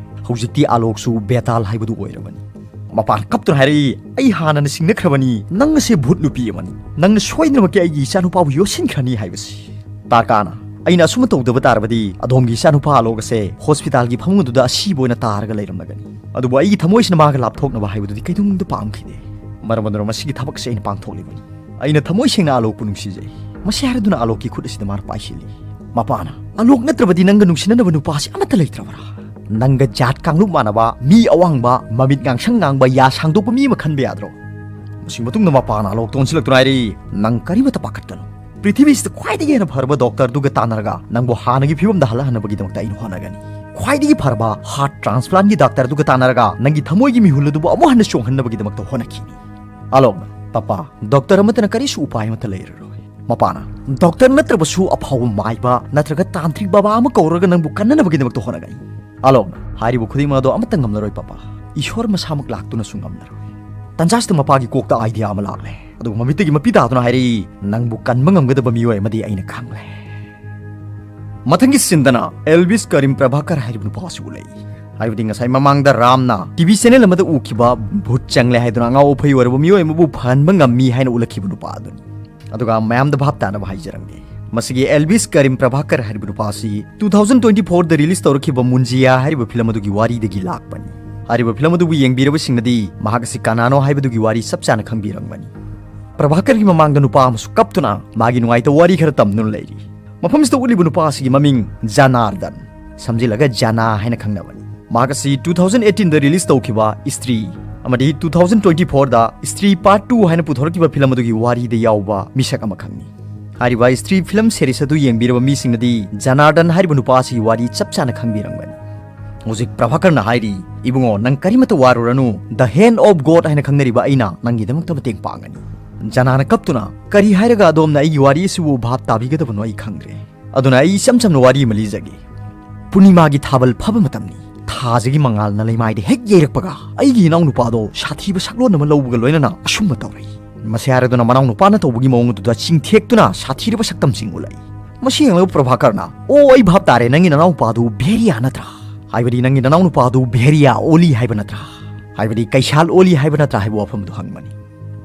ꯍꯧꯖꯤꯛꯇꯤ ꯑꯂꯣꯛꯁꯨ ꯕꯦꯇꯥꯜ ꯍꯥꯏꯕꯗꯨ ꯑꯣꯏꯔꯕꯅꯤ꯫" ꯃꯄꯥꯅ ꯀꯞꯇꯨꯅ ꯍꯥꯏꯔꯛꯏ, "ꯑꯩ ꯍꯥꯟꯅꯅ ꯁꯤꯡꯅꯈ꯭ꯔꯕꯅꯤ, ꯅꯪ ꯑꯁꯦ ꯚꯨꯠ ꯅꯨꯄꯤ ꯑꯃꯅꯤ꯫ ꯅꯪꯅ ꯁꯣꯏꯗꯅꯃꯛꯀꯤ ꯑꯩꯒꯤ ꯏꯆꯥꯅꯨꯄꯥꯕꯨ ꯌꯣꯠꯁꯤꯟꯈ꯭ꯔꯅꯤ ꯍꯥꯏꯕꯁꯤ꯫" ꯇꯥꯔꯀꯥꯅ, "ꯑꯩꯅ ꯑꯁꯨꯝꯅ ꯇꯧꯗꯕ ꯇꯥꯔꯕꯗꯤ ꯑꯗꯣꯝꯒꯤ ꯏꯆꯥꯅꯨꯄꯥ ꯑꯂꯣꯛ ꯑꯁꯦ ꯍꯣꯁꯄꯤꯇꯥꯜꯒꯤ ꯐꯃꯨꯡ ꯑꯗꯨꯗ ꯑꯁꯤꯕ ꯑꯣꯏꯅ ꯇꯥꯔꯒ ꯂꯩꯔꯝꯂꯒꯅꯤ꯫ ꯑꯗꯨꯕꯨ ꯑꯩꯒꯤ ꯊꯃꯣꯏꯁꯤꯅ ꯃꯥꯒ ꯂꯥꯞꯊꯣꯛꯅꯕ ꯍꯥꯏꯕꯗꯨꯗꯤ ꯀꯩꯗꯧꯅꯨꯡꯗ ꯄꯥꯝꯈꯤꯗꯦ꯫ ꯃꯔꯝ ꯑꯗꯨꯅ ꯃꯁꯤꯒꯤ ꯊꯕꯛꯁꯦ ꯑꯩꯅ ꯄꯥꯡꯊꯣꯛꯂꯤꯕꯅꯤ꯫ ꯑꯩꯅ ꯊꯃꯣꯏ ꯁꯦꯡꯅ ꯑꯂꯣꯛꯄꯨ ꯅꯨꯡꯁꯤꯖꯩ꯫" ꯃꯁꯤ ꯍꯥꯏꯔꯗꯨꯅ ꯑꯂꯣꯛꯀꯤ ꯈꯨꯠ ꯑꯁꯤꯗ ꯃꯥꯅ ꯄꯥꯏꯁꯤꯜꯂꯤ꯫ ꯃꯄꯥꯅ, "ꯑꯂꯣꯛ ꯅꯠꯇ꯭ꯔꯕꯗꯤ ꯅꯪꯒ ꯅꯨꯡꯁꯤꯅꯅꯕ ꯅꯨꯄꯥꯁꯤ ꯑꯃꯠꯇ ꯂꯩꯇ꯭ꯔꯕ꯭ꯔꯥ? ꯅꯪꯒ ꯖꯥꯠ ꯀꯥꯡꯂꯨꯞ ꯃꯥꯟꯅꯕ, ꯃꯤ ꯑꯋꯥꯡꯕ, ꯃꯃꯤꯠ ꯉꯥꯡꯁꯪ ꯉꯥꯡꯕ, ꯌꯥ ꯁꯥꯡꯗꯣꯛꯄ ꯃꯤ ꯑꯃ ꯈꯟꯕ ꯌꯥꯗ꯭ꯔꯣ?" ꯃꯁꯤꯒꯤ ꯃꯇꯨꯡꯗ ꯃꯄꯥꯅ ꯑꯂꯣꯛꯇ ꯑꯣꯟꯁꯤꯜꯂꯛꯇꯨꯅ ꯍꯥꯏꯔꯛꯏ, "ꯅꯪ ꯀꯔꯤꯃꯠꯇ ꯄꯥꯈꯠꯀꯅꯨ꯫ ꯄ꯭ꯔꯤꯊꯤꯕꯤꯁꯤꯗ ꯈ꯭ꯋꯥꯏꯗꯒꯤ ꯍꯦꯟꯅ ꯐꯔꯕ ꯗꯣꯛꯇꯔꯗꯨꯒ ꯇꯥꯟꯅꯔꯒ ꯅꯪꯕꯨ ꯍꯥꯟꯅꯒꯤ ꯐꯤꯕꯝꯗ ꯍꯜꯂꯛꯍꯟꯅꯕꯒꯤꯗꯃꯛꯇ ꯑꯩꯅ ꯍꯣꯠꯅꯒꯅꯤ꯫ ꯈ꯭ꯋꯥꯏꯗꯒꯤ ꯐꯔꯕ ꯍꯥꯔꯠ ꯇ꯭ꯔꯥꯟꯁꯄ꯭ꯂꯥꯟꯒꯤ ꯗꯥꯛꯇꯔꯗꯨꯒ ꯇꯥꯟꯅꯔꯒ ꯅꯪꯒꯤ ꯊꯃꯣꯏꯒꯤ ꯃꯤꯍꯨꯜ ꯑꯗꯨꯕꯨ ꯑꯃꯨꯛ ꯍꯟꯅ ꯆꯣꯡꯍꯟꯅꯕꯒꯤꯗꯃꯛꯇ ꯍꯣꯠꯅꯈꯤꯅꯤ꯫" ꯑꯂꯣꯛꯅ, "ꯄꯥꯄꯥ, ꯗꯣꯛꯇꯔ ꯑꯃꯠꯇꯅ ꯀꯔꯤꯁꯨ ꯎꯄꯥꯏ ꯑꯃꯠꯇ ꯂꯩꯔꯔꯣꯏ꯫" ꯃꯄꯥꯅ, "ꯗꯣꯛꯇꯔ ꯅꯠꯇ꯭ꯔꯕꯁꯨ ꯑꯐꯥꯎꯕ ꯃꯥꯏꯕ ꯅꯠꯇ꯭ꯔꯒ ꯇꯥꯟꯇ꯭ꯔꯤꯛ ꯕꯕꯥ ꯑꯃ ꯀꯧꯔꯒ ꯅꯪꯕꯨ ꯀꯟꯅꯅꯕꯒꯤꯗꯃꯛꯇ ꯍꯣꯠꯅꯒꯅꯤ꯫" ꯑꯂꯣꯛꯅ, "ꯍꯥꯏꯔꯤꯕ ꯈꯨꯗꯤꯡꯃꯛ ꯑꯗꯣ ꯑꯃꯠꯇ ꯉꯝꯂꯔꯣꯏ ꯄꯥꯄꯥ꯫ ꯏꯁꯣꯔ ꯃꯁꯥꯃꯛ ꯂꯥꯛꯇꯨꯅꯁꯨ ꯉꯝꯂꯔꯣꯏ꯫" ꯇꯟꯖꯥꯁꯤꯗ ꯃꯄꯥꯒꯤ ꯀꯣꯛꯇ ꯑꯥꯏꯗꯤꯌꯥ ꯑꯃ ꯂꯥꯛꯂꯦ꯫ ꯑꯗꯨꯒ ꯃꯃꯤꯠꯇꯒꯤ ꯃꯄꯤ ꯇꯥꯗꯨꯅ ꯍꯥꯏꯔꯛꯏ, "ꯅꯪꯕꯨ ꯀꯟꯕ ꯉꯝꯒꯗꯕ ꯃꯤꯑꯣꯏ ꯑꯃꯗꯤ ꯑꯩꯅ ꯈꯪꯂꯦ꯫" ꯃꯊꯪꯒꯤ ꯁꯤꯟꯗꯅ ꯑꯦꯜꯕꯤꯁ ꯀꯔꯤꯝ ꯄ꯭ꯔꯚꯥꯀꯔ ꯍꯥꯏꯔꯤꯕ ꯅꯨꯄꯥ ꯑꯁꯤ ꯎꯠꯂꯛꯏ꯫ ꯍꯥꯏꯕꯗꯤ ꯉꯁꯥꯏ ꯃꯃꯥꯡꯗ ꯔꯥꯝꯅ ꯇꯤ ꯚꯤ ꯆꯦꯅꯦꯜ ꯑꯃꯗ ꯎꯈꯤꯕ ꯚꯨꯠ ꯆꯪꯂꯦ ꯍꯥꯏꯗꯨꯅ ꯑꯉꯥꯎ ꯑꯐꯩ ꯑꯣꯏꯔꯕ ꯃꯤꯑꯣꯏ ꯑꯃꯕꯨ ꯐꯍꯟꯕ ꯉꯝꯃꯤ ꯍꯥꯏꯅ ꯎꯠꯂꯛꯈꯤꯕ ꯅꯨꯄꯥ ꯑꯗꯨꯅꯤ꯫ ꯑꯗꯨꯒ ꯃꯌꯥꯝꯗ ꯚꯥꯞ ꯇꯥꯅꯕ ꯍꯥꯏꯖꯔꯝꯒꯦ, ꯃꯁꯤꯒꯤ ꯑꯦꯜꯕꯤꯁ ꯀꯔꯤꯝ ꯄ꯭ꯔꯚꯥꯀꯔ ꯍꯥꯏꯔꯤꯕ ꯅꯨꯄꯥ ꯑꯁꯤ two thousand twenty fourꯗ ꯔꯤꯂꯤꯁ ꯇꯧꯔꯛꯈꯤꯕ ꯃꯨꯟꯖꯤꯌꯥ ꯍꯥꯏꯔꯤꯕ ꯐꯤꯂꯝ ꯑꯗꯨꯒꯤ ꯋꯥꯔꯤꯗꯒꯤ ꯂꯥꯛꯄꯅꯤ꯫ ꯍꯥꯏꯔꯤꯕ ꯐꯤꯂꯝ ꯑꯗꯨꯕꯨ ꯌꯦꯡꯕꯤꯔꯕꯁꯤꯡꯅꯗꯤ ꯃꯍꯥꯛ ꯑꯁꯤ ꯀꯅꯥꯅꯣ ꯍꯥꯏꯕꯗꯨꯒꯤ ꯋꯥꯔꯤ ꯆꯞ ꯆꯥꯅ ꯈꯪꯕꯤꯔꯝꯒꯅꯤ꯫ ꯄ꯭ꯔꯚꯥꯀꯔꯒꯤ ꯃꯃꯥꯡꯗ ꯅꯨꯄꯥ ꯑꯃꯁꯨ ꯀꯞꯇꯨꯅ ꯃꯥꯒꯤ ꯅꯨꯡꯉꯥꯏꯇꯕ ꯋꯥꯔꯤ ꯈꯔ ꯇꯝꯗꯨꯅ ꯂꯩꯔꯤ꯫ ꯃꯐꯝꯁꯤꯗ ꯎꯠꯂꯤꯕ ꯅꯨꯄꯥ ꯑꯁꯤꯒꯤ ꯃꯃꯤꯡ ꯖꯅꯥꯔꯗꯟ, ꯁꯝꯖꯤꯜꯂꯒ ꯖꯅꯥ ꯍꯥꯏꯅ ꯈꯪꯅꯕꯅꯤ꯫ ꯃꯍꯥꯛ ꯑꯁꯤ two thousand eighteenꯗ ꯔꯤꯂꯤꯁ ꯇꯧꯈꯤꯕ ꯏꯁꯇ꯭ꯔꯤ ꯑꯃꯗꯤ two thousand twenty fourꯗ ꯏꯁꯇ꯭ꯔꯤ ꯄꯥꯔꯠ two ꯍꯥꯏꯅ ꯄꯨꯊꯣꯔꯛꯈꯤꯕ ꯐꯤꯂꯝ ꯑꯗꯨꯒꯤ ꯋꯥꯔꯤꯗ ꯌꯥꯎꯕ ꯃꯤꯁꯛ ꯑꯃꯈꯛꯅꯤ꯫ ꯍꯥꯏꯔꯤꯕ ꯏꯁꯇ꯭ꯔꯤ ꯐꯤꯂꯝ ꯁꯦꯔꯤꯁ ꯑꯗꯨ ꯌꯦꯡꯕꯤꯔꯕ ꯃꯤꯁꯤꯡꯅꯗꯤ ꯖꯅꯥꯔꯗꯟ ꯍꯥꯏꯔꯤꯕ ꯅꯨꯄꯥ ꯑꯁꯤꯒꯤ ꯋꯥꯔꯤ ꯆꯞ ꯆꯥꯅ ꯈꯪꯕꯤꯔꯝꯒꯅꯤ꯫ ꯍꯧꯖꯤꯛ ꯄ꯭ꯔꯚꯥꯀꯔꯅ ꯍꯥꯏꯔꯤ, "ꯏꯕꯨꯡꯉꯣ, ꯅꯪ ꯀꯔꯤꯃꯠꯇ ꯋꯥꯔꯨꯔꯅꯨ, The Hand of God ꯍꯥꯏꯅ ꯈꯪꯅꯔꯤꯕ ꯑꯩꯅ ꯅꯪꯒꯤꯗꯃꯛꯇ ꯃꯇꯦꯡ ꯄꯥꯡꯒꯅꯤ꯫" ꯖꯅꯥꯅ ꯀꯞꯇꯨꯅ, "ꯀꯔꯤ ꯍꯥꯏꯔꯒ ꯑꯗꯣꯝꯅ ꯑꯩꯒꯤ ꯋꯥꯔꯤ ꯑꯁꯤꯕꯨ ꯚꯥꯞ ꯇꯥꯕꯤꯒꯗꯕꯅꯣ ꯑꯩ ꯈꯪꯗ꯭ꯔꯦ꯫ ꯑꯗꯨꯅ ꯑꯩ ꯏꯆꯝ ꯆꯝꯅ ꯋꯥꯔꯤ ꯑꯃ ꯂꯤꯖꯒꯦ꯫ ꯄꯨꯔꯅꯤꯃꯥꯒꯤ ꯊꯥꯕꯜ ꯐꯕ ꯃꯇꯝꯅꯤ꯫ ꯊꯥꯁꯤꯒꯤ ꯃꯉꯥꯜꯅ ꯂꯩꯃꯥꯏꯗ ꯍꯦꯛ ꯌꯩꯔꯛꯄꯒ ꯑꯩꯒꯤ ꯏꯅꯥꯎꯅꯨꯄꯥꯗꯣ ꯁꯥꯊꯤꯕ ꯁꯛꯂꯣꯟ ꯑꯃ ꯂꯧꯕꯒ ꯂꯣꯏꯅꯅ ꯑꯁꯨꯝꯕ ꯇꯧꯔꯛꯏ꯫ ꯃꯁꯤ ꯍꯥꯏꯔꯗꯨꯅ ꯃꯅꯥꯎꯅꯨꯄꯥꯅ ꯇꯧꯕꯒꯤ ꯃꯑꯣꯡ ꯑꯗꯨꯗ ꯆꯤꯡꯊꯦꯛꯇꯨꯅ ꯁꯥꯊꯤꯔꯕ ꯁꯛꯇꯝꯁꯤꯡ ꯎꯠꯂꯛꯏ꯫ ꯃꯁꯤ ꯌꯦꯡꯂꯒ ꯄ꯭ꯔꯚꯥꯀꯔꯅ, "ꯑꯣ, ꯑꯩ ꯚꯥꯞ ꯇꯥꯔꯦ, ꯅꯪꯒꯤ ꯅꯅꯥꯎꯅꯨꯄꯥꯗꯨ ꯚꯦꯔꯤꯌꯥ ꯅꯠꯇ꯭ꯔꯥ? ꯍꯥꯏꯕꯗꯤ ꯅꯪꯒꯤ ꯅꯅꯥꯎꯅꯨꯄꯥꯗꯨ ꯚꯦꯔꯤꯌꯥ ꯑꯣꯂꯤ ꯍꯥꯏꯕ ꯅꯠꯇ꯭ꯔꯥ? ꯍꯥꯏꯕꯗꯤ ꯀꯩꯁꯥꯜ ꯑꯣꯂꯤ ꯍꯥꯏꯕ ꯅꯠꯇ꯭ꯔꯥ?" ꯍꯥꯏꯕ ꯋꯥꯐꯝꯗꯨ ꯍꯪꯕꯅꯤ꯫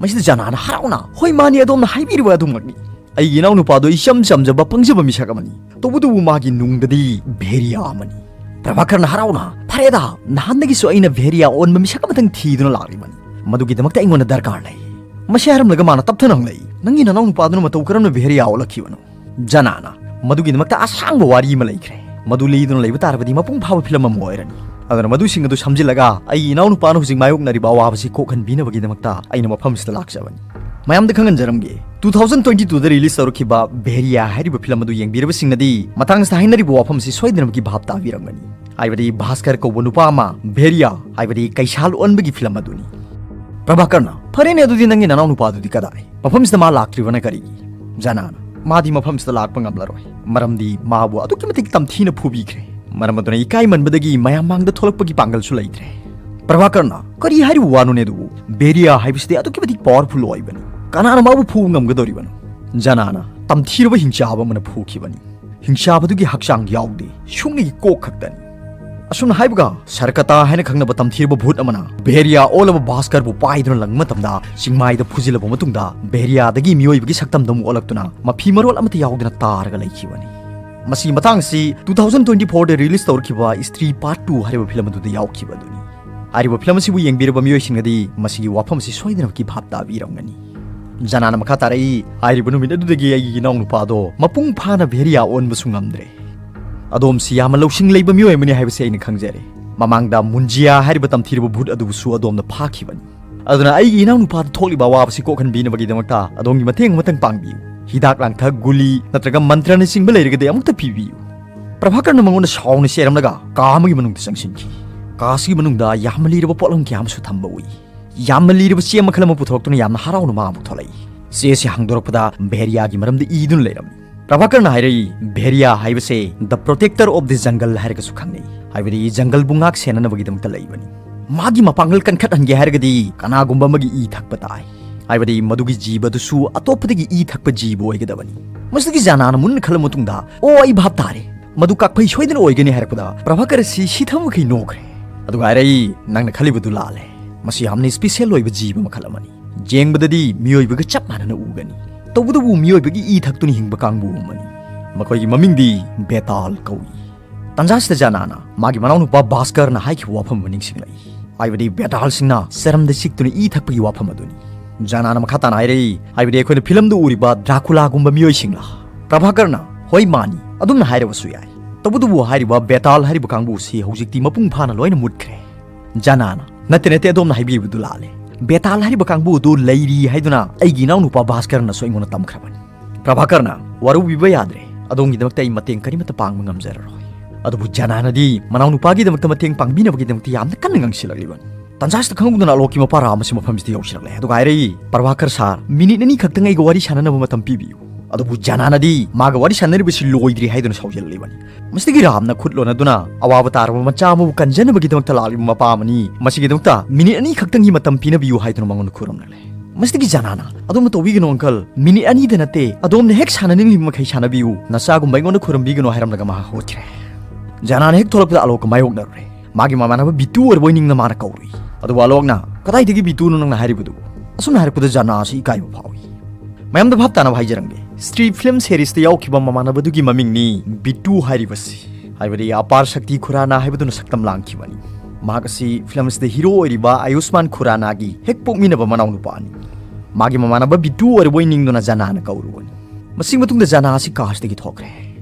ꯃꯁꯤꯗ ꯖꯅꯥꯅ ꯍꯔꯥꯎꯅ, "ꯍꯣꯏ, ꯃꯥꯅꯤ, ꯑꯗꯣꯝꯅ ꯍꯥꯏꯕꯤꯔꯤꯕ ꯑꯗꯨꯃꯛꯅꯤ꯫ ꯑꯩꯒꯤ ꯏꯅꯥꯎꯅꯨꯄꯥꯗꯨ ꯏꯆꯝ ꯆꯝꯖꯕ ꯄꯪꯖꯕ ꯃꯤꯁꯛ ꯑꯃꯅꯤ꯫ ꯇꯧꯕꯇꯕꯨ ꯃꯥꯒꯤ ꯅꯨꯡꯗꯗꯤ ꯚꯦꯔꯤꯌꯥ ꯑꯃꯅꯤ꯫" ꯄ꯭ꯔꯚꯥꯀꯔꯅ ꯍꯔꯥꯎꯅ, "ꯐꯔꯦꯗ, ꯅꯍꯥꯟꯗꯒꯤꯁꯨ ꯑꯩꯅ ꯚꯦꯔꯤꯌꯥ ꯑꯣꯟꯕ ꯃꯤꯁꯛ ꯑꯃꯇꯪ ꯊꯤꯗꯨꯅ ꯂꯥꯛꯂꯤꯕꯅꯤ꯫ ꯃꯗꯨꯒꯤꯗꯃꯛꯇ ꯑꯩꯉꯣꯟꯗ ꯗꯔꯀꯥꯔ ꯂꯩ꯫ ꯃꯁꯤ ꯍꯥꯏꯔꯝꯂꯒ ꯃꯥꯅ ꯇꯞꯊꯅ ꯍꯪꯂꯛꯏ, "ꯅꯪꯒꯤ ꯅꯅꯥꯎꯅꯨꯄꯥꯗꯨꯅ ꯃꯇꯧ ꯀꯔꯝꯅ ꯚꯦꯔꯤꯌꯥ ꯑꯣꯜꯂꯛꯈꯤꯕꯅꯣ?" ꯖꯅꯥꯅ, "ꯃꯗꯨꯒꯤꯗꯃꯛꯇ ꯑꯁꯥꯡꯕ ꯋꯥꯔꯤ ꯑꯃ ꯂꯩꯈ꯭ꯔꯦ꯫ ꯃꯗꯨ ꯂꯤꯗꯨꯅ ꯂꯩꯕ ꯇꯥꯔꯕꯗꯤ ꯃꯄꯨꯡ ꯐꯥꯕ ꯐꯤꯂꯝ ꯑꯃ ꯑꯣꯏꯔꯅꯤ꯫ ꯑꯗꯨꯅ ꯃꯗꯨꯁꯤꯡ ꯑꯗꯨ ꯁꯝꯖꯤꯜꯂꯒ ꯑꯩꯒꯤ ꯏꯅꯥꯎꯅꯨꯄꯥꯅ ꯍꯧꯖꯤꯛ ꯃꯥꯌꯣꯛꯅꯔꯤꯕ ꯑꯋꯥꯕꯁꯤ ꯀꯣꯛꯍꯟꯕꯤꯅꯕꯒꯤꯗꯃꯛꯇ ꯑꯩꯅ ꯃꯐꯝꯁꯤꯗ ꯂꯥꯛꯆꯕꯅꯤ꯫" ꯃꯌꯥꯝꯗ ꯈꯪꯍꯟꯖꯔꯝꯒꯦ, two thousand twenty twoꯗ release ꯇꯧꯔꯛꯈꯤꯕ ꯚꯦꯔꯤꯌꯥ ꯍꯥꯏꯔꯤꯕ ꯐꯤꯂꯝ ꯑꯗꯨ ꯌꯦꯡꯕꯤꯔꯕꯁꯤꯡꯅꯗꯤ ꯃꯇꯥꯡꯁꯤꯗ ꯍꯥꯏꯅꯔꯤꯕ ꯋꯥꯐꯝꯁꯤ ꯁꯣꯏꯗꯅꯃꯛꯀꯤ ꯚꯥꯞ ꯇꯥꯕꯤꯔꯝꯒꯅꯤ꯫ ꯍꯥꯏꯕꯗꯤ ꯚꯥꯁꯀꯔ ꯀꯧꯕ ꯅꯨꯄꯥ ꯑꯃ ꯚꯦꯔꯤꯌꯥ, ꯍꯥꯏꯕꯗꯤ ꯀꯩꯁꯥꯜ ꯑꯣꯟꯕꯒꯤ ꯐꯤꯂꯝ ꯑꯗꯨꯅꯤ꯫ ꯄ꯭ꯔꯚꯥꯀꯔꯅ, "ꯐꯔꯦꯅꯦ, ꯑꯗꯨꯗꯤ ꯅꯪꯒꯤ ꯅꯅꯥꯎꯅꯨꯄꯥꯗꯨꯗꯤ ꯀꯗꯥꯏ? ꯃꯐꯝꯁꯤꯗ ꯃꯥ ꯂꯥꯛꯇ꯭ꯔꯤꯕꯅ ꯀꯔꯤꯒꯤ?" ꯖꯅꯥꯅ, "ꯃꯥꯗꯤ ꯃꯐꯝꯁꯤꯗ ꯂꯥꯛꯄ ꯉꯝꯂꯔꯣꯏ, ꯃꯔꯝꯗꯤ ꯃꯥꯕꯨ ꯑꯗꯨꯛꯀꯤ ꯃꯇꯤꯛ ꯇꯝꯊꯤꯅ ꯐꯨꯕꯤꯈ꯭ꯔꯦ꯫ ꯃꯔꯝ ꯑꯗꯨꯅ ꯏꯀꯥꯏꯃꯟꯕꯗꯒꯤ ꯃꯌꯥꯝ ꯃꯥꯡꯗ ꯊꯣꯛꯂꯛꯄꯒꯤ ꯄꯥꯡꯒꯜꯁꯨ ꯂꯩꯇ꯭ꯔꯦ꯫" ꯄ꯭ꯔꯚꯥꯀꯔꯅ, "ꯀꯔꯤ ꯍꯥꯏꯔꯤꯕ ꯋꯥꯅꯣꯅꯦ ꯑꯗꯨꯕꯨ? ꯚꯦꯔꯤꯌꯥ ꯍꯥꯏꯕꯁꯤꯗꯤ ꯑꯗꯨꯛꯀꯤ ꯃꯇꯤꯛ powerful ꯑꯣꯏꯕꯅꯤ꯫ ꯀꯅꯥꯅ ꯃꯥꯕꯨ ꯐꯨꯕ ꯉꯝꯒꯗꯧꯔꯤꯕꯅꯣ?" ꯖꯅꯥꯅ, "ꯇꯝꯊꯤꯔꯕ ꯍꯤꯡꯆꯥꯕ ꯑꯃꯅ ꯐꯨꯈꯤꯕꯅꯤ꯫ ꯍꯤꯡꯆꯥꯕꯗꯨꯒꯤ ꯍꯛꯆꯥꯡ ꯌꯥꯎꯗꯦ, ꯁꯨꯡꯅꯒꯤ ꯀꯣꯛ ꯈꯛꯇꯅꯤ꯫" ꯑꯁꯨꯝꯅ ꯍꯥꯏꯕꯒ ꯁꯔꯀꯇꯥ ꯍꯥꯏꯅ ꯈꯪꯅꯕ ꯇꯝꯊꯤꯔꯕ ꯚꯨꯠ ꯑꯃꯅ ꯚꯦꯔꯤꯌꯥ ꯑꯣꯜꯂꯕ ꯚꯥꯁꯀꯔꯕꯨ ꯄꯥꯏꯗꯨꯅ ꯂꯪꯕ ꯃꯇꯝꯗ ꯆꯤꯡꯃꯥꯏꯗ ꯐꯨꯖꯤꯜꯂꯕ ꯃꯇꯨꯡꯗ ꯚꯦꯔꯤꯌꯥꯗꯒꯤ ꯃꯤꯑꯣꯏꯕꯒꯤ ꯁꯛꯇꯝꯗ ꯑꯃꯨꯛ ꯑꯣꯜꯂꯛꯇꯨꯅ ꯃꯐꯤ ꯃꯔꯣꯜ ꯑꯃꯠꯇ ꯌꯥꯎꯗꯅ ꯇꯥꯔꯒ ꯂꯩꯈꯤꯕꯅꯤ꯫ ꯃꯁꯤꯒꯤ ꯃꯇꯥꯡ ꯑꯁꯤ two thousand twenty fourꯗ release ꯇꯧꯔꯛꯈꯤꯕ ꯁ꯭ꯇꯔꯤ Part two ꯍꯥꯏꯔꯤꯕ ꯐꯤꯂꯝ ꯑꯗꯨꯗ ꯌꯥꯎꯈꯤꯕ ꯑꯗꯨꯅꯤ꯫ ꯍꯥꯏꯔꯤꯕ ꯐꯤꯂꯝ ꯑꯁꯤꯕꯨ ꯌꯦꯡꯕꯤꯔꯕ ꯃꯤꯑꯣꯏꯁꯤꯡꯅꯗꯤ ꯃꯁꯤꯒꯤ ꯋꯥꯐꯝ ꯑꯁꯤ ꯁꯣꯏꯗꯅꯃꯛꯀꯤ ꯚꯥꯞ ꯇꯥꯕꯤꯔꯝꯒꯅꯤ꯫ ꯖꯅꯥꯅ ꯃꯈꯥ ꯇꯥꯔꯛꯏ, "ꯍꯥꯏꯔꯤꯕ ꯅꯨꯃꯤꯠ ꯑꯗꯨꯗꯒꯤ ꯑꯩꯒꯤ ꯏꯅꯥꯎꯅꯨꯄꯥꯗꯣ ꯃꯄꯨꯡ ꯐꯥꯅ ꯚꯦꯔꯤꯌꯥ ꯑꯣꯟꯕꯁꯨ ꯉꯝꯗ꯭ꯔꯦ꯫ ꯑꯗꯣꯝꯁꯤ ꯌꯥꯝꯅ ꯂꯧꯁꯤꯡ ꯂꯩꯕ ꯃꯤꯑꯣꯏ ꯑꯃꯅꯤ ꯍꯥꯏꯕꯁꯤ ꯑꯩꯅ ꯈꯪꯖꯔꯦ꯫ ꯃꯃꯥꯡꯗ ꯃꯨꯟꯖꯤꯌꯥ ꯍꯥꯏꯔꯤꯕ ꯇꯝꯊꯤꯔꯕ ꯚꯨꯠ ꯑꯗꯨꯕꯨꯁꯨ ꯑꯗꯣꯝꯅ ꯐꯥꯈꯤꯕꯅꯤ꯫ ꯑꯗꯨꯅ ꯑꯩꯒꯤ ꯏꯅꯥꯎꯅꯨꯄꯥꯗ ꯊꯣꯛꯂꯤꯕ ꯑꯋꯥꯕꯁꯤ ꯀꯣꯛꯍꯟꯕꯤꯅꯕꯒꯤꯗꯃꯛꯇ ꯑꯗꯣꯝꯒꯤ ꯃꯇꯦꯡ ꯑꯃꯇꯪ ꯄꯥꯡꯕꯤꯌꯨ꯫ ꯍꯤꯗꯥꯛ ꯂꯥꯡꯊꯛ, ꯒꯨꯂꯤ ꯅꯠꯇ꯭ꯔꯒ ꯃꯟꯇ꯭ꯔꯅꯆꯤꯡꯕ ꯂꯩꯔꯒꯗꯤ ꯑꯃꯨꯛꯇ ꯄꯤꯕꯤꯌꯨ꯫" ꯄ꯭ꯔꯚꯥꯀꯔꯅ ꯃꯉꯣꯟꯗ ꯁꯥꯎꯅ ꯆꯩꯔꯝꯂꯒ ꯀꯥ ꯑꯃꯒꯤ ꯃꯅꯨꯡꯗ ꯆꯪꯁꯤꯟꯈꯤ꯫ ꯀꯥ ꯑꯁꯤꯒꯤ ꯃꯅꯨꯡꯗ ꯌꯥꯝꯅ ꯂꯤꯔꯕ ꯄꯣꯠꯂꯝ ꯀꯌꯥ ꯑꯃꯁꯨ ꯊꯝꯕ ꯎꯏ꯫ ꯌꯥꯝꯅ ꯂꯤꯔꯕ ꯆꯦ ꯃꯈꯜ ꯑꯃ ꯄꯨꯊꯣꯔꯛꯇꯨꯅ ꯌꯥꯝꯅ ꯍꯔꯥꯎꯅ ꯃꯥ ꯑꯃꯨꯛ ꯊꯣꯛꯂꯛꯏ꯫ ꯆꯦ ꯑꯁꯤ ꯍꯥꯡꯗꯣꯔꯛꯄꯗ ꯚꯦꯔꯤꯌꯥꯒꯤ ꯃꯔꯝꯗ ꯏꯗꯨꯅ ꯂꯩꯔꯝꯃꯤ꯫ ꯄ꯭ꯔꯚꯥꯀꯔꯅ ꯍꯥꯏꯔꯛꯏ, ꯚꯦꯔꯤꯌꯥ ꯍꯥꯏꯕꯁꯦ the protector of the jungle ꯍꯥꯏꯔꯒꯁꯨ ꯈꯪꯅꯩ, ꯍꯥꯏꯕꯗꯤ ꯖꯪꯒꯜꯕꯨ ꯉꯥꯛ ꯁꯦꯟꯅꯅꯕꯒꯤꯗꯃꯛꯇ ꯂꯩꯕꯅꯤ꯫ ꯃꯥꯒꯤ ꯃꯄꯥꯡꯒꯜ ꯀꯟꯈꯠꯍꯟꯒꯦ ꯍꯥꯏꯔꯒꯗꯤ ꯀꯅꯥꯒꯨꯝꯕ ꯑꯃꯒꯤ ꯏ ꯊꯛꯄ ꯇꯥꯏ, ꯍꯥꯏꯕꯗꯤ ꯃꯗꯨꯒꯤ ꯖꯤꯕꯗꯨꯁꯨ ꯑꯇꯣꯞꯄꯗꯒꯤ ꯏ ꯊꯛꯄ ꯖꯤꯕ ꯑꯣꯏꯒꯗꯕꯅꯤ꯫ ꯃꯁꯤꯗꯒꯤ ꯖꯥꯅꯥꯅ ꯃꯨꯟꯅ ꯈꯜꯂ ꯃꯇꯨꯡꯗ, "ꯑꯣ, ꯑꯩ ꯚꯥꯞ ꯇꯥꯔꯦ, ꯃꯗꯨ ꯀꯥꯛꯐꯩ ꯁꯣꯏꯗꯅ ꯑꯣꯏꯒꯅꯤ" ꯍꯥꯏꯔꯛꯄꯗ, ꯄ꯭ꯔꯚꯥꯀꯔ ꯑꯁꯤ ꯁꯤꯊꯕ ꯃꯈꯩ ꯅꯣꯛꯈ꯭ꯔꯦ꯫ ꯑꯗꯨꯒ ꯍꯥꯏꯔꯛꯏ, "ꯅꯪꯅ ꯈꯜꯂꯤꯕꯗꯨ ꯂꯥꯜꯂꯦ꯫ ꯃꯁꯤ ꯌꯥꯝꯅ special ꯑꯣꯏꯕ ꯖꯤꯕ ꯃꯈꯜ ꯑꯃꯅꯤ꯫ ꯌꯦꯡꯕꯗꯗꯤ ꯃꯤꯑꯣꯏꯕꯒ ꯆꯞ ꯃꯥꯟꯅꯅ ꯎꯒꯅꯤ, ꯇꯧꯕꯇꯕꯨ ꯃꯤꯑꯣꯏꯕꯒꯤ ꯏ ꯊꯛꯇꯨꯅ ꯍꯤꯡꯕ ꯀꯥꯡꯕꯨ ꯑꯃꯅꯤ꯫ ꯃꯈꯣꯏꯒꯤ ꯃꯃꯤꯡꯗꯤ ꯕꯦꯇꯥꯜ ꯀꯧꯏ"꯫ ꯇꯟꯖꯥꯁꯤꯗ ꯖꯥꯅꯥꯅ ꯃꯥꯒꯤ ꯃꯅꯥꯎꯅꯨꯄꯥ ꯚꯥꯁꯀꯔꯅ ꯍꯥꯏꯈꯤꯕ ꯋꯥꯐꯝ ꯑꯃ ꯅꯤꯡꯁꯤꯡꯂꯛꯏ, ꯍꯥꯏꯕꯗꯤ ꯕꯦꯇꯥꯜꯁꯤꯡꯅ ꯆꯔꯝꯗ ꯆꯤꯛꯇꯨꯅ ꯏ ꯊꯛꯄꯒꯤ ꯋꯥꯐꯝ ꯑꯗꯨꯅꯤ꯫ ꯖꯥꯅꯥꯅ ꯃꯈꯥ ꯇꯥꯅ ꯍꯥꯏꯔꯛꯏ, ꯍꯥꯏꯕꯗꯤ ꯑꯩꯈꯣꯏꯅ ꯐꯤꯂꯝꯗ ꯎꯔꯤꯕ ꯗ꯭ꯔꯥꯀꯨꯂꯥꯒꯨꯝꯕ ꯃꯤꯑꯣꯏꯁꯤꯡꯂ? ꯄ꯭ꯔꯚꯥꯀꯔꯅ, "ꯍꯣꯏ, ꯃꯥꯅꯤ, ꯑꯗꯨꯝꯅ ꯍꯥꯏꯔꯕꯁꯨ ꯌꯥꯏ꯫ ꯇꯧꯕꯇꯕꯨ ꯍꯥꯏꯔꯤꯕ ꯕꯦꯇꯥꯜ ꯍꯥꯏꯔꯤꯕ ꯀꯥꯡꯕꯨ ꯑꯁꯤ ꯍꯧꯖꯤꯛꯇꯤ ꯃꯄꯨꯡ ꯐꯥꯅ ꯂꯣꯏꯅ ꯃꯨꯠꯈ꯭ꯔꯦ"꯫ ꯖꯥꯅꯥꯅ, "ꯅꯠꯇꯦ, ꯅꯠꯇꯦ, ꯑꯗꯣꯝꯅ ꯍꯥꯏꯕꯤꯕꯗꯨ ꯂꯥꯜꯂꯦ꯫ ꯕꯦꯇꯥꯜ ꯍꯥꯏꯔꯤꯕ ꯀꯥꯡꯕꯨ ꯑꯗꯨ ꯂꯩꯔꯤ ꯍꯥꯏꯗꯨꯅ ꯑꯩꯒꯤ ꯏꯅꯥꯎꯅꯨꯄꯥ ꯚꯥꯁꯀꯔꯅꯁꯨ ꯑꯩꯉꯣꯟꯗ ꯇꯝꯈ꯭ꯔꯕꯅꯤ"꯫ ꯄ꯭ꯔꯚꯥꯀꯔꯅ, "ꯋꯥꯔꯧꯕꯤꯕ ꯌꯥꯗ꯭ꯔꯦ, ꯑꯗꯣꯝꯒꯤꯗꯃꯛꯇ ꯑꯩ ꯃꯇꯦꯡ ꯀꯔꯤꯃꯠꯇ ꯄꯥꯡꯕ ꯉꯝꯖꯔꯔꯣꯏ"꯫ ꯑꯗꯨꯕꯨ ꯖꯥꯅꯥꯅꯗꯤ ꯃꯅꯥꯎꯅꯨꯄꯥꯒꯤꯗꯃꯛꯇ ꯃꯇꯦꯡ ꯄꯥꯡꯕꯤꯅꯕꯒꯤꯗꯃꯛꯇ ꯌꯥꯝꯅ ꯀꯟꯅ ꯉꯥꯡꯁꯤꯜꯂꯛꯂꯤꯕꯅꯤ꯫ ꯇꯟꯖꯥꯁꯤꯗ ꯈꯪꯍꯧꯗꯅ ꯑꯂꯣꯛꯀꯤ ꯃꯄꯥ ꯔꯥꯝ ꯑꯁꯤ ꯃꯐꯝꯁꯤꯗ ꯌꯧꯁꯤꯜꯂꯛꯂꯦ꯫ ꯑꯗꯨꯒ ꯍꯥꯏꯔꯛꯏ, "ꯄ꯭ꯔꯚꯥꯀꯔ ꯁꯥꯔ, ꯃꯤꯅꯤꯠ ꯑꯅꯤ ꯈꯛꯇꯪ ꯑꯩꯒ ꯋꯥꯔꯤ ꯁꯥꯟꯅꯅꯕ ꯃꯇꯝ ꯄꯤꯕꯤꯌꯨ"꯫ ꯑꯗꯨꯕꯨ ꯖꯥꯅꯥꯅꯗꯤ ꯃꯥꯒ ꯋꯥꯔꯤ ꯁꯥꯟꯅꯔꯤꯕꯁꯤ ꯂꯣꯏꯗ꯭ꯔꯤ ꯍꯥꯏꯗꯨꯅ ꯁꯥꯎꯖꯜꯂꯛꯂꯤꯕꯅꯤ꯫ ꯃꯁꯤꯗꯒꯤ ꯔꯥꯝꯅ ꯈꯨꯠ ꯂꯣꯟꯅꯗꯨꯅ ꯑꯋꯥꯕ ꯇꯥꯔꯕ ꯃꯆꯥ ꯑꯃꯕꯨ ꯀꯟꯖꯅꯕꯒꯤꯗꯃꯛꯇ ꯂꯥꯛꯂꯤꯕ ꯃꯄꯥ ꯑꯃꯅꯤ, ꯃꯁꯤꯒꯤꯗꯃꯛꯇ ꯃꯤꯅꯤꯠ ꯑꯅꯤ ꯈꯛꯇꯪꯒꯤ ꯃꯇꯝ ꯄꯤꯅꯕꯤꯌꯨ ꯍꯥꯏꯗꯨꯅ ꯃꯉꯣꯟꯗ ꯈꯨꯔꯨꯝꯂꯛꯂꯦ꯫ ꯃꯁꯤꯗꯒꯤ ꯖꯥꯅꯥꯅ, "ꯑꯗꯣꯝꯅ ꯇꯧꯕꯤꯒꯅꯨ ꯑꯪꯀꯜ, ꯃꯤꯅꯤꯠ ꯑꯅꯤꯗ ꯅꯠꯇꯦ, ꯑꯗꯣꯝꯅ ꯍꯦꯛ ꯁꯥꯟꯅꯅꯤꯡꯂꯤꯕ ꯃꯈꯩ ꯁꯥꯟꯅꯕꯤꯌꯨ, ꯅꯆꯥꯒꯨꯝꯕ ꯑꯩꯉꯣꯟꯗ ꯈꯨꯔꯨꯝꯕꯤꯒꯅꯨ" ꯍꯥꯏꯔꯝꯂꯒ ꯃꯍꯥꯛ ꯍꯧꯒꯠꯈ꯭ꯔꯦ꯫ ꯖꯥꯅꯥꯅ ꯍꯦꯛ ꯊꯣꯛꯂꯛꯄꯗ ꯑꯂꯣꯛꯀ ꯃꯥꯌꯣꯛꯅꯔꯨꯔꯦ꯫ ꯃꯥꯒꯤ ꯃꯃꯥꯟꯅꯕ ꯕꯤꯇꯨ ꯑꯣꯏꯔꯕꯣꯏ ꯅꯤꯡꯅ ꯃꯥꯅ ꯀꯧꯔꯨꯏ꯫ ꯑꯗꯨꯕꯨ ꯑꯂꯣꯛꯅ, "ꯀꯗꯥꯏꯗꯒꯤ ꯕꯤꯇꯨꯅꯣ ꯅꯪꯅ ꯍꯥꯏꯔꯤꯕꯗꯨꯕꯨ?" ꯑꯁꯨꯝꯅ ꯍꯥꯏꯔꯛꯄꯗ ꯖꯥꯅꯥ ꯑꯁꯤ ꯏꯀꯥꯏꯕ ꯐꯥꯎꯏ꯫ ꯃꯌꯥꯝꯗ ꯚꯥꯞ ꯇꯥꯅꯕ ꯍꯥꯏꯖꯔꯝꯒꯦ, ꯁ꯭ꯇ꯭ꯔꯤꯠ ꯐꯤꯂꯝ ꯁꯦꯔꯤꯁꯇ ꯌꯥꯎꯈꯤꯕ ꯃꯃꯥꯟꯅꯕꯗꯨꯒꯤ ꯃꯃꯤꯡꯅꯤ ꯕꯤꯇꯨ ꯍꯥꯏꯔꯤꯕꯁꯤ, ꯍꯥꯏꯕꯗꯤ ꯑꯄꯥꯔ ꯁꯛꯇꯤ ꯈꯨꯔꯥꯅꯥ ꯍꯥꯏꯕꯗꯨꯅ ꯁꯛꯇꯝ ꯂꯥꯡꯈꯤꯕꯅꯤ꯫ ꯃꯍꯥꯛ ꯑꯁꯤ ꯐꯤꯂꯝ ꯑꯁꯤꯗ ꯍꯤꯔꯣ ꯑꯣꯏꯔꯤꯕ ꯑꯌꯨꯁꯃꯥꯟ ꯈꯨꯔꯥꯅꯥꯒꯤ ꯍꯦꯛ ꯄꯣꯛꯃꯤꯟꯅꯕ ꯃꯅꯥꯎꯅꯨꯄꯥꯅꯤ꯫ ꯃꯥꯒꯤ ꯃꯃꯥꯟꯅꯕ ꯕꯤꯇꯨ ꯑꯣꯏꯔꯕꯣꯏ ꯅꯤꯡꯗꯨꯅ ꯖꯥꯅꯥꯅ ꯀꯧꯔꯨꯕꯅꯤ꯫ ꯃꯁꯤ ꯃꯇꯨꯡꯗ ꯖꯥꯅꯥ ꯑꯁꯤ ꯀꯥꯁꯇꯒꯤ ꯊꯣꯛꯈ꯭ꯔꯦ꯫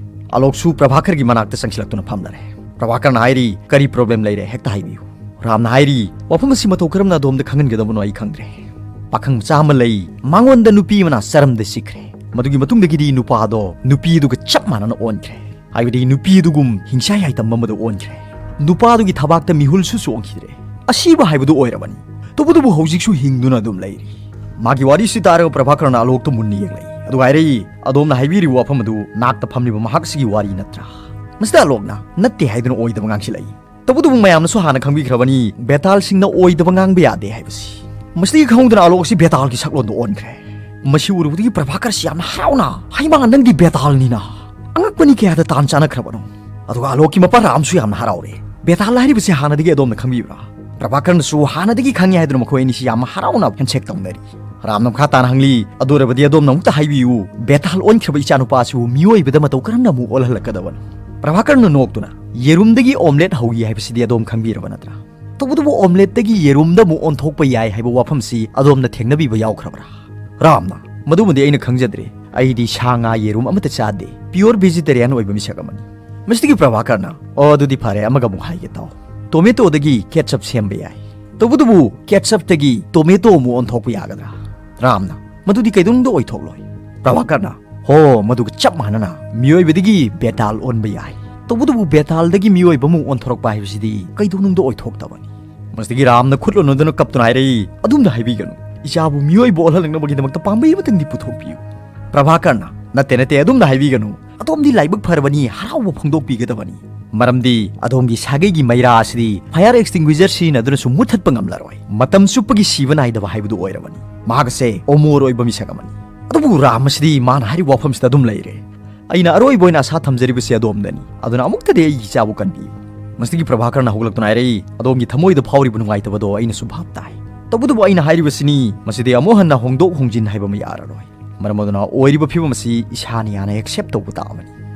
ꯑꯂꯣꯛꯁꯨ ꯄ꯭ꯔꯚꯥꯀꯔꯒꯤ ꯃꯅꯥꯛꯇ ꯆꯪꯁꯤꯜꯂꯛꯇꯨꯅ ꯐꯝꯂꯔꯦ꯫ ꯄ꯭ꯔꯚꯥꯀꯔꯅ ꯍꯥꯏꯔꯤ, "ꯀꯔꯤ ꯄ꯭ꯔꯣꯕ꯭ꯂꯦꯝ ꯂꯩꯔꯦ? ꯍꯦꯛꯇ ꯍꯥꯏꯕꯤꯌꯨ"꯫ ꯔꯥꯝꯅ ꯍꯥꯏꯔꯤ, "ꯋꯥꯐꯝ ꯑꯁꯤ ꯃꯇꯧ ꯀꯔꯝꯅ ꯑꯗꯣꯝꯗ ꯈꯪꯍꯟꯒꯗꯕꯅꯣ ꯑꯩ ꯈꯪꯗ꯭ꯔꯦ꯫ ꯄꯥꯈꯪ ꯃꯆꯥ ꯑꯃ ꯂꯩ, ꯃꯉꯣꯟꯗ ꯅꯨꯄꯤ ꯑꯃꯅ ꯆꯔꯝꯗ ꯆꯤꯛꯈ꯭ꯔꯦ꯫ ꯃꯗꯨꯒꯤ ꯃꯇꯨꯡꯗꯒꯤꯗꯤ ꯅꯨꯄꯥ ꯑꯗꯣ ꯅꯨꯄꯤ ꯑꯗꯨꯒ ꯆꯞ ꯃꯥꯟꯅꯅ ꯑꯣꯟꯈ꯭ꯔꯦ, ꯍꯥꯏꯕꯗꯤ ꯅꯨꯄꯤ ꯑꯗꯨꯒꯨꯝ ꯍꯤꯡꯁꯥ ꯌꯥꯏꯇꯝꯕ ꯑꯃꯗ ꯑꯣꯟꯈ꯭ꯔꯦ꯫ ꯅꯨꯄꯥ ꯑꯗꯨꯒꯤ ꯊꯕꯥꯛꯇ ꯃꯤꯍꯨꯜꯁꯨ ꯆꯣꯡꯈꯤꯗ꯭ꯔꯦ꯫ ꯑꯁꯤꯕ ꯍꯥꯏꯕꯗꯨ ꯑꯣꯏꯔꯕꯅꯤ꯫ ꯇꯧꯕꯇꯕꯨ ꯍꯧꯖꯤꯛꯁꯨ ꯍꯤꯡꯗꯨꯅ ꯑꯗꯨꯝ ꯂꯩꯔꯤ"꯫ ꯃꯥꯒꯤ ꯋꯥꯔꯤꯁꯤ ꯇꯥꯔꯒ ꯄ꯭ꯔꯚꯥꯀꯔꯅ ꯑꯂꯣꯛꯇ ꯃꯨꯟꯅ ꯌꯦꯡꯂꯛꯏ꯫ ꯑꯗꯨꯒ ꯍꯥꯏꯔꯛꯏ, "ꯑꯗꯣꯝꯅ ꯍꯥꯏꯕꯤꯔꯤꯕ ꯋꯥꯐꯝ ꯑꯗꯨ ꯅꯥꯛꯇ ꯐꯝꯂꯤꯕ ꯃꯍꯥꯛꯁꯤꯒꯤ ꯋꯥꯔꯤ ꯅꯠꯇ꯭ꯔꯥ?" ꯃꯁꯤꯗ ꯑꯂꯣꯛꯅ, "ꯅꯠꯇꯦ" ꯍꯥꯏꯗꯨꯅ ꯑꯣꯏꯗꯕ ꯉꯥꯡꯁꯤꯜꯂꯛꯏ꯫ ꯇꯧꯕꯇꯕꯨ ꯃꯌꯥꯝꯅꯁꯨ ꯍꯥꯟꯅ ꯈꯪꯕꯤꯈ꯭ꯔꯕꯅꯤ, ꯕꯦꯇꯥꯜꯁꯤꯡꯅ ꯑꯣꯏꯗꯕ ꯉꯥꯡꯕ ꯌꯥꯗꯦ ꯍꯥꯏꯕꯁꯤ꯫ ꯃꯁꯤꯗꯒꯤ ꯈꯪꯍꯧꯗꯅ ꯑꯂꯣꯛ ꯑꯁꯤ ꯕꯦꯇꯥꯜꯒꯤ ꯁꯛꯂꯣꯟꯗ ꯑꯣꯟꯈ꯭ꯔꯦ꯫ ꯃꯁꯤ ꯎꯔꯨꯕꯗꯒꯤ ꯄ꯭ꯔꯚꯥꯀꯔꯁꯤ ꯌꯥꯝꯅ ꯍꯔꯥꯎꯅ, "ꯍꯩꯃꯥ, ꯅꯪꯗꯤ ꯕꯦꯇꯥꯜꯅꯤꯅ! ꯑꯉꯛꯄꯅꯤ, ꯀꯌꯥꯗ ꯇꯥꯟ ꯆꯥꯅꯈ꯭ꯔꯕꯅꯣ!" ꯑꯗꯨꯒ ꯑꯂꯣꯛꯀꯤ ꯃꯄꯥ ꯔꯥꯝꯁꯨ ꯌꯥꯝꯅ ꯍꯔꯥꯎꯔꯦ꯫ "ꯕꯦꯇꯥꯜ ꯍꯥꯏꯔꯤꯕꯁꯤ ꯍꯥꯟꯅꯗꯒꯤ ꯑꯗꯣꯝꯅ ꯈꯪꯕꯤꯕ꯭ꯔꯥ?" ꯄ꯭ꯔꯚꯥꯀꯔꯅꯁꯨ ꯍꯥꯟꯅꯗꯒꯤ ꯈꯪꯉꯤ ꯍꯥꯏꯗꯨꯅ ꯃꯈꯣꯏ ꯑꯅꯤꯁꯤ ꯌꯥꯝꯅ ꯍꯔꯥꯎꯅ ꯍꯦꯟꯁꯦꯛ ꯇꯧꯅꯔꯤ꯫ ꯔꯥꯝꯅ ꯃꯈꯥ ꯇꯥꯅ ꯍꯪꯂꯤ, "ꯑꯗꯨ ꯑꯣꯏꯔꯕꯗꯤ ꯑꯗꯣꯝꯅ ꯑꯃꯨꯛꯇ ꯍꯥꯏꯕꯤꯌꯨ, ꯕꯦꯇꯥꯜ ꯑꯣꯟꯈ꯭ꯔꯕ ꯏꯆꯥꯅꯨꯄꯥ ꯑꯁꯤꯕꯨ ꯃꯤꯑꯣꯏꯕꯗ ꯃꯇꯧ ꯀꯔꯝꯅ ꯑꯃꯨꯛ ꯑꯣꯜꯍꯜꯂꯛꯀꯗꯕꯅꯣ?" ꯄ꯭ꯔꯚꯥꯀꯔꯅ ꯅꯣꯛꯇꯨꯅ, "ꯌꯦꯔꯨꯝꯗꯒꯤ ꯑꯣꯝꯂꯦꯠ ꯍꯧꯏ ꯍꯥꯏꯕꯁꯤꯗꯤ ꯑꯗꯣꯝ ꯈꯪꯕꯤꯔꯕ ꯅꯠꯇ꯭ꯔꯥ? ꯇꯧꯕꯇꯕꯨ ꯑꯣꯝꯂꯦꯠꯇꯒꯤ ꯌꯦꯔꯨꯝꯗ ꯑꯃꯨꯛ ꯑꯣꯟꯊꯣꯛꯄ ꯌꯥꯏ ꯍꯥꯏꯕ ꯋꯥꯐꯝꯁꯤ ꯑꯗꯣꯝꯅ ꯊꯦꯡꯅꯕꯤꯕ ꯌꯥꯎꯈ꯭ꯔꯕ꯭ꯔꯥ?" ꯔꯥꯝꯅ, "ꯃꯗꯨꯃꯗꯤ ꯑꯩꯅ ꯈꯪꯖꯗ꯭ꯔꯦ꯫ ꯑꯩꯗꯤ ꯁꯥ ꯉꯥ ꯌꯦꯔꯨꯝ ꯑꯃꯠꯇ ꯆꯥꯗꯦ꯫ Pure vegetarian ꯑꯣꯏꯕ ꯃꯤꯁꯛ ꯑꯃꯅꯤ꯫" ꯃꯁꯤꯗꯒꯤ ꯄ꯭ꯔꯚꯥꯀꯔꯅ, "ꯑꯣ, ꯑꯗꯨꯗꯤ ꯐꯔꯦ, ꯑꯃꯒ ꯑꯃꯨꯛ ꯍꯥꯏꯒꯦ ꯇꯥꯎ꯫ ꯇꯣꯃꯦꯇꯣꯗꯒꯤ ꯀꯦꯠꯆꯞ ꯁꯦꯝꯕ ꯌꯥꯏ꯫ ꯇꯧꯕꯇꯕꯨ ꯀꯦꯠꯆꯞꯇꯒꯤ ꯇꯣꯃꯦꯇꯣ ꯑꯃꯨꯛ ꯑꯣꯟꯊꯣꯛꯄ ꯌꯥꯒꯗ꯭ꯔꯥ?" ꯔꯥꯝꯅ, "ꯃꯗꯨꯗꯤ ꯀꯩꯗꯧꯅꯨꯡꯗ ꯑꯣꯏꯊꯣꯛꯂꯣꯏ꯫" ꯄ꯭ꯔꯚꯥꯀꯔꯅ, "ꯍꯣ, ꯃꯗꯨꯒ ꯆꯞ ꯃꯥꯟꯅꯅ ꯃꯤꯑꯣꯏꯕꯗꯒꯤ ꯕꯦꯇꯥꯜ ꯑꯣꯟꯕ ꯌꯥꯏ꯫ ꯇꯧꯕꯇꯕꯨ ꯕꯦꯇꯥꯜꯗꯒꯤ ꯃꯤꯑꯣꯏꯕ ꯑꯃꯨꯛ ꯑꯣꯟꯊꯣꯔꯛꯄ ꯍꯥꯏꯕꯁꯤꯗꯤ ꯀꯩꯗꯧꯅꯨꯡꯗ ꯑꯣꯏꯊꯣꯛꯇꯕꯅꯤ꯫" ꯃꯁꯤꯗꯒꯤ ꯔꯥꯝꯅ ꯈꯨꯠ ꯂꯣꯟꯅꯗꯨꯅ ꯀꯞꯇꯨꯅ ꯍꯥꯏꯔꯛꯏ, "ꯑꯗꯨꯝꯅ ꯍꯥꯏꯕꯤꯒꯅꯨ꯫ ꯏꯆꯥꯕꯨ ꯃꯤꯑꯣꯏꯕ ꯑꯣꯜꯍꯜꯂꯛꯅꯕꯒꯤꯗꯃꯛꯇ ꯄꯥꯝꯕꯩ ꯑꯃꯇꯪꯗꯤ ꯄꯨꯊꯣꯛꯄꯤꯌꯨ꯫" ꯄ꯭ꯔꯚꯥꯀꯔꯅ, "ꯅꯠꯇꯦ, ꯅꯠꯇꯦ, ꯑꯗꯨꯝꯅ ꯍꯥꯏꯕꯤꯒꯅꯨ꯫ ꯑꯗꯣꯝꯗꯤ ꯂꯥꯏꯕꯛ ꯐꯔꯕꯅꯤ, ꯍꯔꯥꯎꯕ ꯐꯣꯡꯗꯣꯛꯄꯤꯒꯗꯕꯅꯤ꯫ ꯃꯔꯝꯗꯤ ꯑꯗꯣꯝꯒꯤ ꯁꯥꯒꯩꯒꯤ ꯃꯩꯔꯥ ꯑꯁꯤꯗꯤ fire extinguisher ꯁꯤꯖꯤꯟꯅꯗꯨꯅꯁꯨ ꯃꯨꯠꯊꯠꯄ ꯉꯝꯂꯔꯣꯏ꯫ ꯃꯇꯝ ꯆꯨꯞꯄꯒꯤ ꯁꯤꯕ ꯅꯥꯏꯗꯕ ꯍꯥꯏꯕꯗꯨ ꯑꯣꯏꯔꯕꯅꯤ꯫ ꯃꯍꯥꯛ ꯑꯁꯦ ꯑꯃꯣꯔ ꯑꯣꯏꯕ ꯃꯤꯁꯛ ꯑꯃꯅꯤ꯫" ꯑꯗꯨꯕꯨ ꯔꯥꯝ ꯑꯁꯤꯗꯤ ꯃꯥꯅ ꯍꯥꯏꯔꯤꯕ ꯋꯥꯐꯝꯁꯤꯗ ꯑꯗꯨꯝ ꯂꯩꯔꯦ꯫ "ꯑꯩꯅ ꯑꯔꯣꯏꯕ ꯑꯣꯏꯅ ꯑꯁꯥ ꯊꯝꯖꯔꯤꯕꯁꯤ ꯑꯗꯣꯝꯗꯅꯤ꯫ ꯑꯗꯨꯅ ꯑꯃꯨꯛꯇꯗꯤ ꯑꯩꯒꯤ ꯏꯆꯥꯕꯨ ꯀꯟꯕꯤꯌꯨ꯫" ꯃꯁꯤꯗꯒꯤ ꯄ꯭ꯔꯚꯥꯀꯔꯅ ꯍꯧꯒꯠꯂꯛꯇꯨꯅ ꯍꯥꯏꯔꯛꯏ, "ꯑꯗꯣꯝꯒꯤ ꯊꯃꯣꯏꯗ ꯐꯥꯎꯔꯤꯕ ꯅꯨꯡꯉꯥꯏꯇꯕꯗꯣ ꯑꯩꯅꯁꯨ ꯚꯥꯞ ꯇꯥꯏ꯫ ꯇꯧꯕꯇꯕꯨ ꯑꯩꯅ ꯍꯥꯏꯔꯤꯕꯁꯤꯅꯤ, ꯃꯁꯤꯗꯤ ꯑꯃꯨꯛ ꯍꯟꯅ ꯍꯣꯡꯗꯣꯛ ꯍꯣꯡꯖꯤꯟ ꯍꯥꯏꯕ ꯑꯃ ꯌꯥꯔꯔꯣꯏ꯫ ꯃꯔꯝ ꯑꯗꯨꯅ ꯑꯣꯏꯔꯤꯕ ꯐꯤꯕꯝ ꯑꯁꯤ ꯏꯁꯥꯅ ꯌꯥꯅ accept ꯇꯧꯕ ꯇꯥꯕꯅꯤ꯫"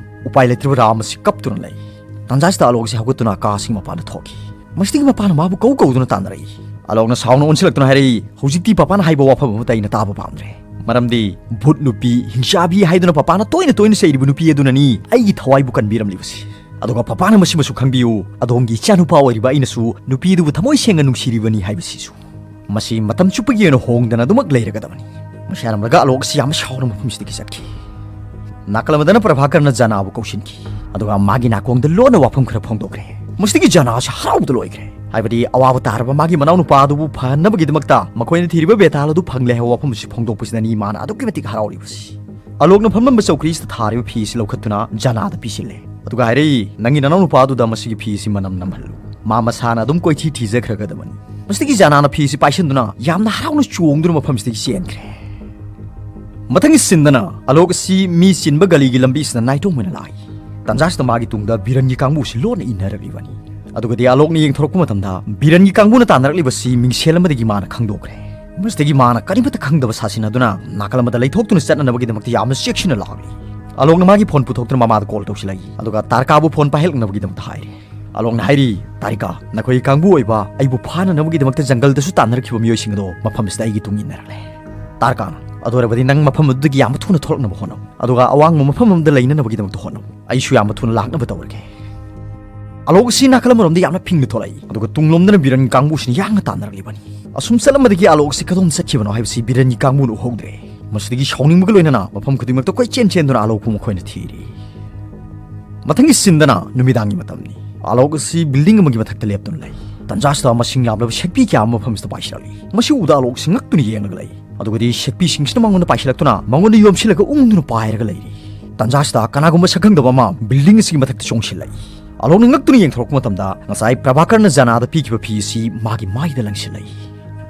ꯎꯄꯥꯏ ꯂꯩꯇ꯭ꯔꯕ ꯔꯥꯝ ꯑꯁꯤ ꯀꯞꯇꯨꯅ ꯂꯩ꯫ ꯇꯥꯟꯖꯥꯁꯤꯗ ꯑꯂꯣꯛ ꯑꯁꯤ ꯍꯧꯒꯠꯇꯨꯅ ꯀꯥꯁꯤꯒꯤ ꯃꯄꯥꯟꯗ ꯊꯣꯛꯈꯤ꯫ ꯃꯁꯤꯗꯒꯤ ꯃꯄꯥꯅ ꯃꯥꯕꯨ ꯀꯧ ꯀꯧꯗꯨꯅ ꯇꯥꯟꯅꯔꯛꯏ꯫ ꯑꯂꯣꯛꯅ ꯁꯥꯎꯅ ꯑꯣꯟꯁꯤꯜꯂꯛꯇꯨꯅ ꯍꯥꯏꯔꯛꯏ, "ꯍꯧꯖꯤꯛꯇꯤ ꯄꯄꯥꯅ ꯍꯥꯏꯕ ꯋꯥꯐꯝ ꯑꯃꯠꯇ ꯑꯩꯅ ꯇꯥꯕ ꯄꯥꯝꯗ꯭ꯔꯦ꯫ ꯃꯔꯝꯗꯤ ꯚꯨꯠ ꯅꯨꯄꯤ, ꯍꯤꯡꯆꯥꯕꯤ ꯍꯥꯏꯗꯨꯅ ꯄꯄꯥꯅ ꯇꯣꯏꯅ ꯇꯣꯏꯅ ꯆꯩꯔꯤꯕ ꯅꯨꯄꯤ ꯑꯗꯨꯅꯅꯤ ꯑꯩꯒꯤ ꯊꯋꯥꯏꯕꯨ ꯀꯟꯕꯤꯔꯝꯂꯤꯕꯁꯤ꯫ ꯑꯗꯨꯒ ꯄꯄꯥꯅ ꯃꯁꯤꯃꯁꯨ ꯈꯪꯕꯤꯌꯨ, ꯑꯗꯣꯝꯒꯤ ꯏꯆꯥꯅꯨꯄꯥ ꯑꯣꯏꯔꯤꯕ ꯑꯩꯅꯁꯨ ꯅꯨꯄꯤ ꯑꯗꯨꯕꯨ ꯊꯃꯣꯏ ꯁꯦꯡꯅ ꯅꯨꯡꯁꯤꯔꯤꯕꯅꯤ ꯍꯥꯏꯕꯁꯤꯁꯨ꯫ ꯃꯁꯤ ꯃꯇꯝ ꯆꯨꯞꯄꯒꯤ ꯑꯣꯏꯅ ꯍꯣꯡꯗꯅ ꯑꯗꯨꯃꯛ ꯂꯩꯔꯒꯗꯕꯅꯤ꯫" ꯃꯁꯤ ꯍꯥꯏꯔꯝꯂꯒ ꯑꯂꯣꯛ ꯑꯁꯤ ꯌꯥꯝꯅ ꯁꯥꯎꯅ ꯃꯐꯝꯁꯤꯗꯒꯤ ꯆꯠꯈꯤ꯫ ꯅꯥꯀꯜ ꯑꯃꯗꯅ ꯄ꯭ꯔꯚꯥꯀꯔꯅ ꯖꯅꯥꯕꯨ ꯀꯧꯁꯤꯟꯈꯤ꯫ ꯑꯗꯨꯒ ꯃꯥꯒꯤ ꯅꯥꯀꯣꯡꯗ ꯂꯣꯟꯅ ꯋꯥꯐꯝ ꯈꯔ ꯐꯣꯡꯗꯣꯛꯈ꯭ꯔꯦ꯫ ꯃꯁꯤꯗꯒꯤ ꯖꯅꯥ ꯑꯁꯤ ꯍꯔꯥꯎꯕꯗ ꯂꯣꯏꯈ꯭ꯔꯦ꯫ ꯍꯥꯏꯕꯗꯤ ꯑꯋꯥꯕ ꯇꯥꯔꯕ ꯃꯥꯒꯤ ꯃꯅꯥꯎꯅꯨꯄꯥ ꯑꯗꯨꯕꯨ ꯐꯍꯟꯅꯕꯒꯤꯗꯃꯛꯇ ꯃꯈꯣꯏꯅ ꯊꯤꯔꯤꯕ ꯕꯦꯇꯥꯜ ꯑꯗꯨ ꯐꯪꯂꯦ ꯍꯥꯏꯕ ꯋꯥꯐꯝ ꯑꯁꯤ ꯐꯣꯡꯗꯣꯛꯄꯁꯤꯗꯅꯤ ꯃꯥꯅ ꯑꯗꯨꯛꯀꯤ ꯃꯇꯤꯛ ꯍꯔꯥꯎꯔꯤꯕꯁꯤ꯫ ꯑꯂꯣꯛꯅ ꯐꯝꯂꯝꯕ ꯆꯧꯀ꯭ꯔꯤꯁꯤꯗ ꯊꯥꯔꯤꯕ ꯐꯤ ꯑꯁꯤ ꯂꯧꯈꯠꯇꯨꯅ ꯖꯥꯅꯥꯗ ꯄꯤꯁꯤꯜꯂꯦ꯫ ꯑꯗꯨꯒ ꯍꯥꯏꯔꯛꯏ, "ꯅꯪꯒꯤ ꯅꯅꯥꯎ ꯅꯨꯄꯥꯗꯨꯗ ꯃꯁꯤꯒꯤ ꯐꯤ ꯑꯁꯤ ꯃꯅꯝ ꯅꯝꯍꯜꯂꯨ꯫ ꯃꯥ ꯃꯁꯥꯅ ꯑꯗꯨꯝ ꯀꯣꯏꯊꯤ ꯊꯤꯖꯈ꯭ꯔꯒꯗꯕꯅꯤ꯫" ꯃꯁꯤꯗꯒꯤ ꯖꯥꯅꯥꯅ ꯐꯤ ꯑꯁꯤ ꯄꯥꯏꯁꯤꯟꯗꯨꯅ ꯌꯥꯝꯅ ꯍꯔꯥꯎꯅ ꯆꯣꯡꯗꯨꯅ ꯃꯐꯝꯁꯤꯗꯒꯤ ꯆꯦꯟꯈ꯭ꯔꯦ꯫ ꯃꯊꯪꯒꯤ ꯁꯤꯟꯗꯅ ꯑꯂꯣꯛ ꯑꯁꯤ ꯃꯤ ꯆꯤꯟꯕ ꯒꯂꯤꯒꯤ ꯂꯝꯕꯤꯁꯤꯗ ꯅꯥꯏꯇꯣꯝ ꯑꯣꯏꯅ ꯂꯥꯛꯏ꯫ ꯇꯟꯖꯥꯁꯤꯗ ꯃꯥꯒꯤ ꯇꯨꯡꯗ ꯕꯤꯔꯟꯒꯤ ꯀꯥꯡꯕꯨꯁꯤ ꯂꯣꯟꯅ ꯏꯟꯅꯔꯛꯂꯤꯕꯅꯤ꯫ ꯑꯗꯨꯒꯗꯤ ꯑꯂꯣꯛꯅ ꯌꯦꯡꯊꯣꯔꯛꯄ ꯃꯇꯝꯗ ꯕꯤꯔꯟꯒꯤ ꯀꯥꯡꯕꯨꯅ ꯇꯥꯟꯅꯔꯛꯂꯤꯕꯁꯤ ꯃꯤꯡꯁꯦꯜ ꯑꯃꯗꯒꯤ ꯃꯥꯅ ꯈꯪꯗꯣꯛꯈ꯭ꯔꯦ꯫ ꯃꯁꯤꯗꯒꯤ ꯃꯥꯅ ꯀꯔꯤꯃꯠꯇ ꯈꯪꯗꯕ ꯁꯥꯁꯤꯟꯅꯗꯨꯅ ꯅꯥꯀꯜ ꯑꯃꯗ ꯂꯩꯊꯣꯛꯇꯨꯅ ꯆꯠꯅꯅꯕꯒꯤꯗꯃꯛꯇ ꯌꯥꯝꯅ ꯆꯦꯛꯁꯤꯟꯅ ꯂꯥꯛꯂꯤ꯫ ꯑꯂꯣꯛꯅ ꯃꯥꯒꯤ ꯐꯣꯟ ꯄꯨꯊꯣꯛꯇꯨꯅ ꯃꯃꯥꯗ ꯀꯣꯜ ꯇꯧꯁꯤꯜꯂꯛꯏ꯫ ꯑꯗꯨꯒ ꯇꯥꯔꯀꯥꯕꯨ ꯐꯣꯟ ꯄꯥꯏꯍꯜꯂꯛꯅꯕꯒꯤꯗꯃꯛꯇ ꯍꯥꯏꯔꯦ꯫ ꯑꯂꯣꯛꯅ ꯍꯥꯏꯔꯤ, "ꯇꯥꯔꯤꯀꯥ, ꯅꯈꯣꯏꯒꯤ ꯀꯥꯡꯕꯨ ꯑꯣꯏꯕ ꯑꯩꯕꯨ ꯐꯥꯅꯅꯕꯒꯤꯗꯃꯛꯇ ꯖꯪꯒꯜꯗꯁꯨ ꯇꯥꯟꯅꯔꯛꯈꯤꯕ ꯃꯤꯑꯣꯏꯁꯤꯡ ꯑꯗꯣ ꯃꯐꯝꯁꯤꯗ ꯑꯩꯒꯤ ꯇꯨꯡ ꯏꯟꯅꯔꯛꯂꯦ꯫ ꯇꯥꯔꯀꯥꯟ, ꯑꯗꯨ ꯑꯣꯏꯔꯕꯗꯤ ꯅꯪ ꯃꯐꯝ ꯑꯗꯨꯗꯒꯤ ꯌꯥꯝꯅ ꯊꯨꯅ ꯊꯣꯛꯂꯛꯅꯕ ꯍꯣꯠꯅꯧ꯫ ꯑꯗꯨꯒ ꯑꯋꯥꯡꯕ ꯃꯐꯝ ꯑꯃꯗ ꯂꯩꯅꯅꯕꯒꯤꯗꯃꯛꯇ ꯍꯣꯠꯅꯧ꯫ ꯑꯩꯁꯨ ꯌꯥꯝꯅ ꯊꯨꯅ ꯂꯥꯛꯅꯕ ꯇꯧꯔꯒꯦ꯫" ꯑꯂꯣꯛ ꯑꯁꯤ ꯅꯥꯀꯜ ꯑꯃꯔꯣꯝꯗ ꯌꯥꯝꯅ ꯐꯤꯡꯅ ꯊꯣꯛꯂꯛꯏ, ꯑꯗꯨꯒ ꯇꯨꯡꯂꯣꯝꯗꯅ ꯕꯤꯔꯟꯒꯤ ꯀꯥꯡꯕꯨꯁꯤꯅ ꯌꯥꯡꯅ ꯇꯥꯟꯅꯔꯛꯂꯤꯕꯅꯤ꯫ ꯑꯁꯨꯝ ꯆꯠꯂꯝꯕꯗꯒꯤ ꯑꯂꯣꯛ ꯑꯁꯤ ꯀꯗꯣꯝ ꯆꯠꯈꯤꯕꯅꯣ ꯍꯥꯏꯕꯁꯤ ꯕꯤꯔꯟꯒꯤ ꯀꯥꯡꯕꯨꯅ ꯎꯍꯧꯗ꯭ꯔꯦ꯫ ꯃꯁꯤꯗꯒꯤ ꯁꯥꯎꯅꯤꯡꯕꯒ ꯂꯣꯏꯅꯅ ꯃꯐꯝ ꯈꯨꯗꯤꯡꯃꯛꯇ ꯀꯣꯏꯆꯦꯟ ꯆꯦꯟꯗꯨꯅ ꯑꯂꯣꯛꯄꯨ ꯃꯈꯣꯏꯅ ꯊꯤꯔꯤ꯫ ꯃꯊꯪꯒꯤ ꯁꯤꯟꯗꯅ ꯅꯨꯃꯤꯗꯥꯡꯒꯤ ꯃꯇꯝꯅꯤ꯫ ꯑꯂꯣꯛ ꯑꯁꯤ ꯕꯤꯜꯗꯤꯡ ꯑꯃꯒꯤ ꯃꯊꯛꯇ ꯂꯦꯞꯇꯨꯅ ꯂꯩ꯫ ꯇꯟꯖꯥꯁꯤꯗ ꯃꯁꯤꯡ ꯌꯥꯝꯂꯕ ꯁꯦꯛꯄꯤ ꯀꯌꯥ ꯑꯃ ꯃꯐꯝꯁꯤꯗ ꯄꯥꯏꯁꯤꯜꯂꯛꯂꯤ꯫ ꯃꯁꯤ ꯎꯕꯗ ꯑꯂꯣꯛ ꯑꯁꯤ ꯉꯛꯇꯨꯅ ꯌꯦꯡꯂꯒ ꯂꯩ꯫ ꯑꯗꯨꯒꯗꯤ ꯁꯦꯛꯄꯤꯁꯤꯡꯁꯤꯅ ꯃꯉꯣꯟꯗ ꯄꯥꯏꯁꯤꯜꯂꯛꯇꯨꯅ ꯃꯉꯣꯟꯗ ꯌꯣꯝꯁꯤꯜꯂꯒ ꯎꯪꯗꯨꯅ ꯄꯥꯏꯔꯒ ꯂꯩꯔꯤ꯫ ꯇꯟꯖꯥꯁꯤꯗ ꯀꯅꯥꯒꯨꯝꯕ ꯁꯛꯈꯪꯗꯕ ꯑꯃ ꯕꯤꯜꯗꯤꯡ ꯑꯁꯤꯒꯤ ꯃꯊꯛꯇ ꯆꯣꯡꯁꯤꯜꯂꯛꯏ꯫ ꯑꯂꯣꯛꯅ ꯉꯛꯇꯨꯅ ꯌꯦꯡꯊꯣꯔꯛꯄ ꯃꯇꯝꯗ ꯉꯁꯥꯏ ꯄ꯭ꯔꯚꯥꯀꯔꯅ ꯖꯅꯥꯗ ꯄꯤꯈꯤꯕ ꯐꯤ ꯑꯁꯤ ꯃꯥꯒꯤ ꯃꯥꯏꯗ ꯂꯪꯁꯤꯜꯂꯛꯏ꯫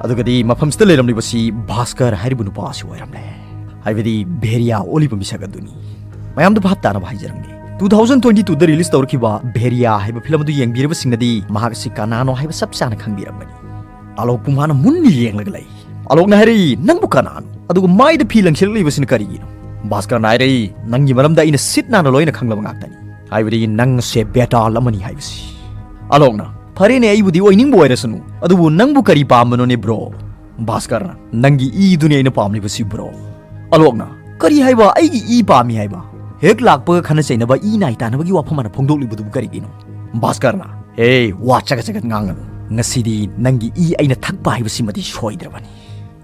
ꯑꯗꯨꯒꯗꯤ ꯃꯐꯝꯁꯤꯗ ꯂꯩꯔꯝꯂꯤꯕꯁꯤ ꯚꯥꯁꯀꯔ ꯍꯥꯏꯔꯤꯕ ꯅꯨꯄꯥ ꯑꯁꯤ ꯑꯣꯏꯔꯝꯂꯦ꯫ ꯍꯥꯏꯕꯗꯤ ꯚꯦꯔꯤꯌꯥ ꯑꯣꯜꯂꯤꯕ ꯃꯤꯁꯛ ꯑꯗꯨꯅꯤ꯫ ꯃꯌꯥꯝꯗ ꯚꯥꯞ ꯇꯥꯅꯕ ꯍꯥꯏꯖꯔꯝꯒꯦ, two thousand twenty twoꯗ release ꯇꯧꯔꯛꯈꯤꯕ ꯚꯦꯔꯤꯌꯥ ꯍꯥꯏꯕ ꯐꯤꯂꯝ ꯑꯗꯨ ꯌꯦꯡꯕꯤꯔꯕꯁꯤꯡꯅꯗꯤ ꯃꯍꯥꯛ ꯑꯁꯤ ꯀꯅꯥꯅꯣ ꯍꯥꯏꯕ ꯆꯞ ꯆꯥꯅ ꯈꯪꯕꯤꯔꯝꯒꯅꯤ꯫ ꯑꯂꯣꯛꯄꯨ ꯃꯥꯅ ꯃꯨꯟꯅ ꯌꯦꯡꯂꯒ ꯂꯩ꯫ ꯑꯂꯣꯛꯅ ꯍꯥꯏꯔꯛꯏ, "ꯅꯪꯕꯨ ꯀꯅꯥꯅꯣ? ꯑꯗꯨꯒ ꯃꯥꯏꯗ ꯐꯤ ꯂꯪꯁꯤꯜꯂꯛꯂꯤꯕꯁꯤꯅ ꯀꯔꯤꯒꯤꯅꯣ?" ꯚꯥꯁꯀꯔꯅ ꯍꯥꯏꯔꯛꯏ, "ꯅꯪꯒꯤ ꯃꯔꯝꯗ ꯑꯩꯅ ꯁꯤꯠ ꯅꯥꯟꯅ ꯂꯣꯏꯅ ꯈꯪꯂꯕ ꯉꯥꯛꯇꯅꯤ꯫ ꯍꯥꯏꯕꯗꯤ ꯅꯪꯁꯦ ꯕꯦꯇꯥꯜ ꯑꯃꯅꯤ ꯍꯥꯏꯕꯁꯤ꯫" ꯑꯂꯣꯛꯅ, "ꯐꯔꯦꯅꯦ, ꯑꯩꯕꯨꯗꯤ ꯑꯣꯏꯅꯤꯡꯕ ꯑꯣꯏꯔꯁꯅꯨ, ꯑꯗꯨꯕꯨ ꯅꯪꯕꯨ ꯀꯔꯤ ꯄꯥꯝꯕꯅꯣꯅꯦ, ꯕ꯭ꯔꯣ?" ꯚꯥꯁꯀꯔꯅ, "ꯅꯪꯒꯤ ꯏꯗꯨꯅꯤ ꯑꯩꯅ ꯄꯥꯝꯂꯤꯕꯁꯤ, ꯕ꯭ꯔꯣ꯫" ꯑꯂꯣꯛꯅ, "ꯀꯔꯤ ꯍꯥꯏꯕ? ꯑꯩꯒꯤ ꯏ ꯄꯥꯝꯃꯤ ꯍꯥꯏꯕ? ꯍꯦꯛ ꯂꯥꯛꯄꯒ ꯈꯠꯅ ꯆꯩꯅꯕ, ꯏ ꯅꯥꯏ ꯇꯥꯅꯕꯒꯤ ꯋꯥꯐꯝ ꯑꯃꯅ ꯐꯣꯡꯗꯣꯛꯂꯤꯕꯗꯨꯕꯨ ꯀꯔꯤꯒꯤꯅꯣ?" ꯚꯥꯁꯀꯔꯅ, "ꯍꯦ, ꯋꯥ ꯆꯒꯠ ꯆꯒꯠ ꯉꯥꯡꯒꯅꯨ꯫ ꯉꯁꯤꯗꯤ ꯅꯪꯒꯤ ꯏ ꯑꯩꯅ ꯊꯛꯄ ꯍꯥꯏꯕꯁꯤꯃꯗꯤ ꯁꯣꯏꯗ꯭ꯔꯕꯅꯤ꯫"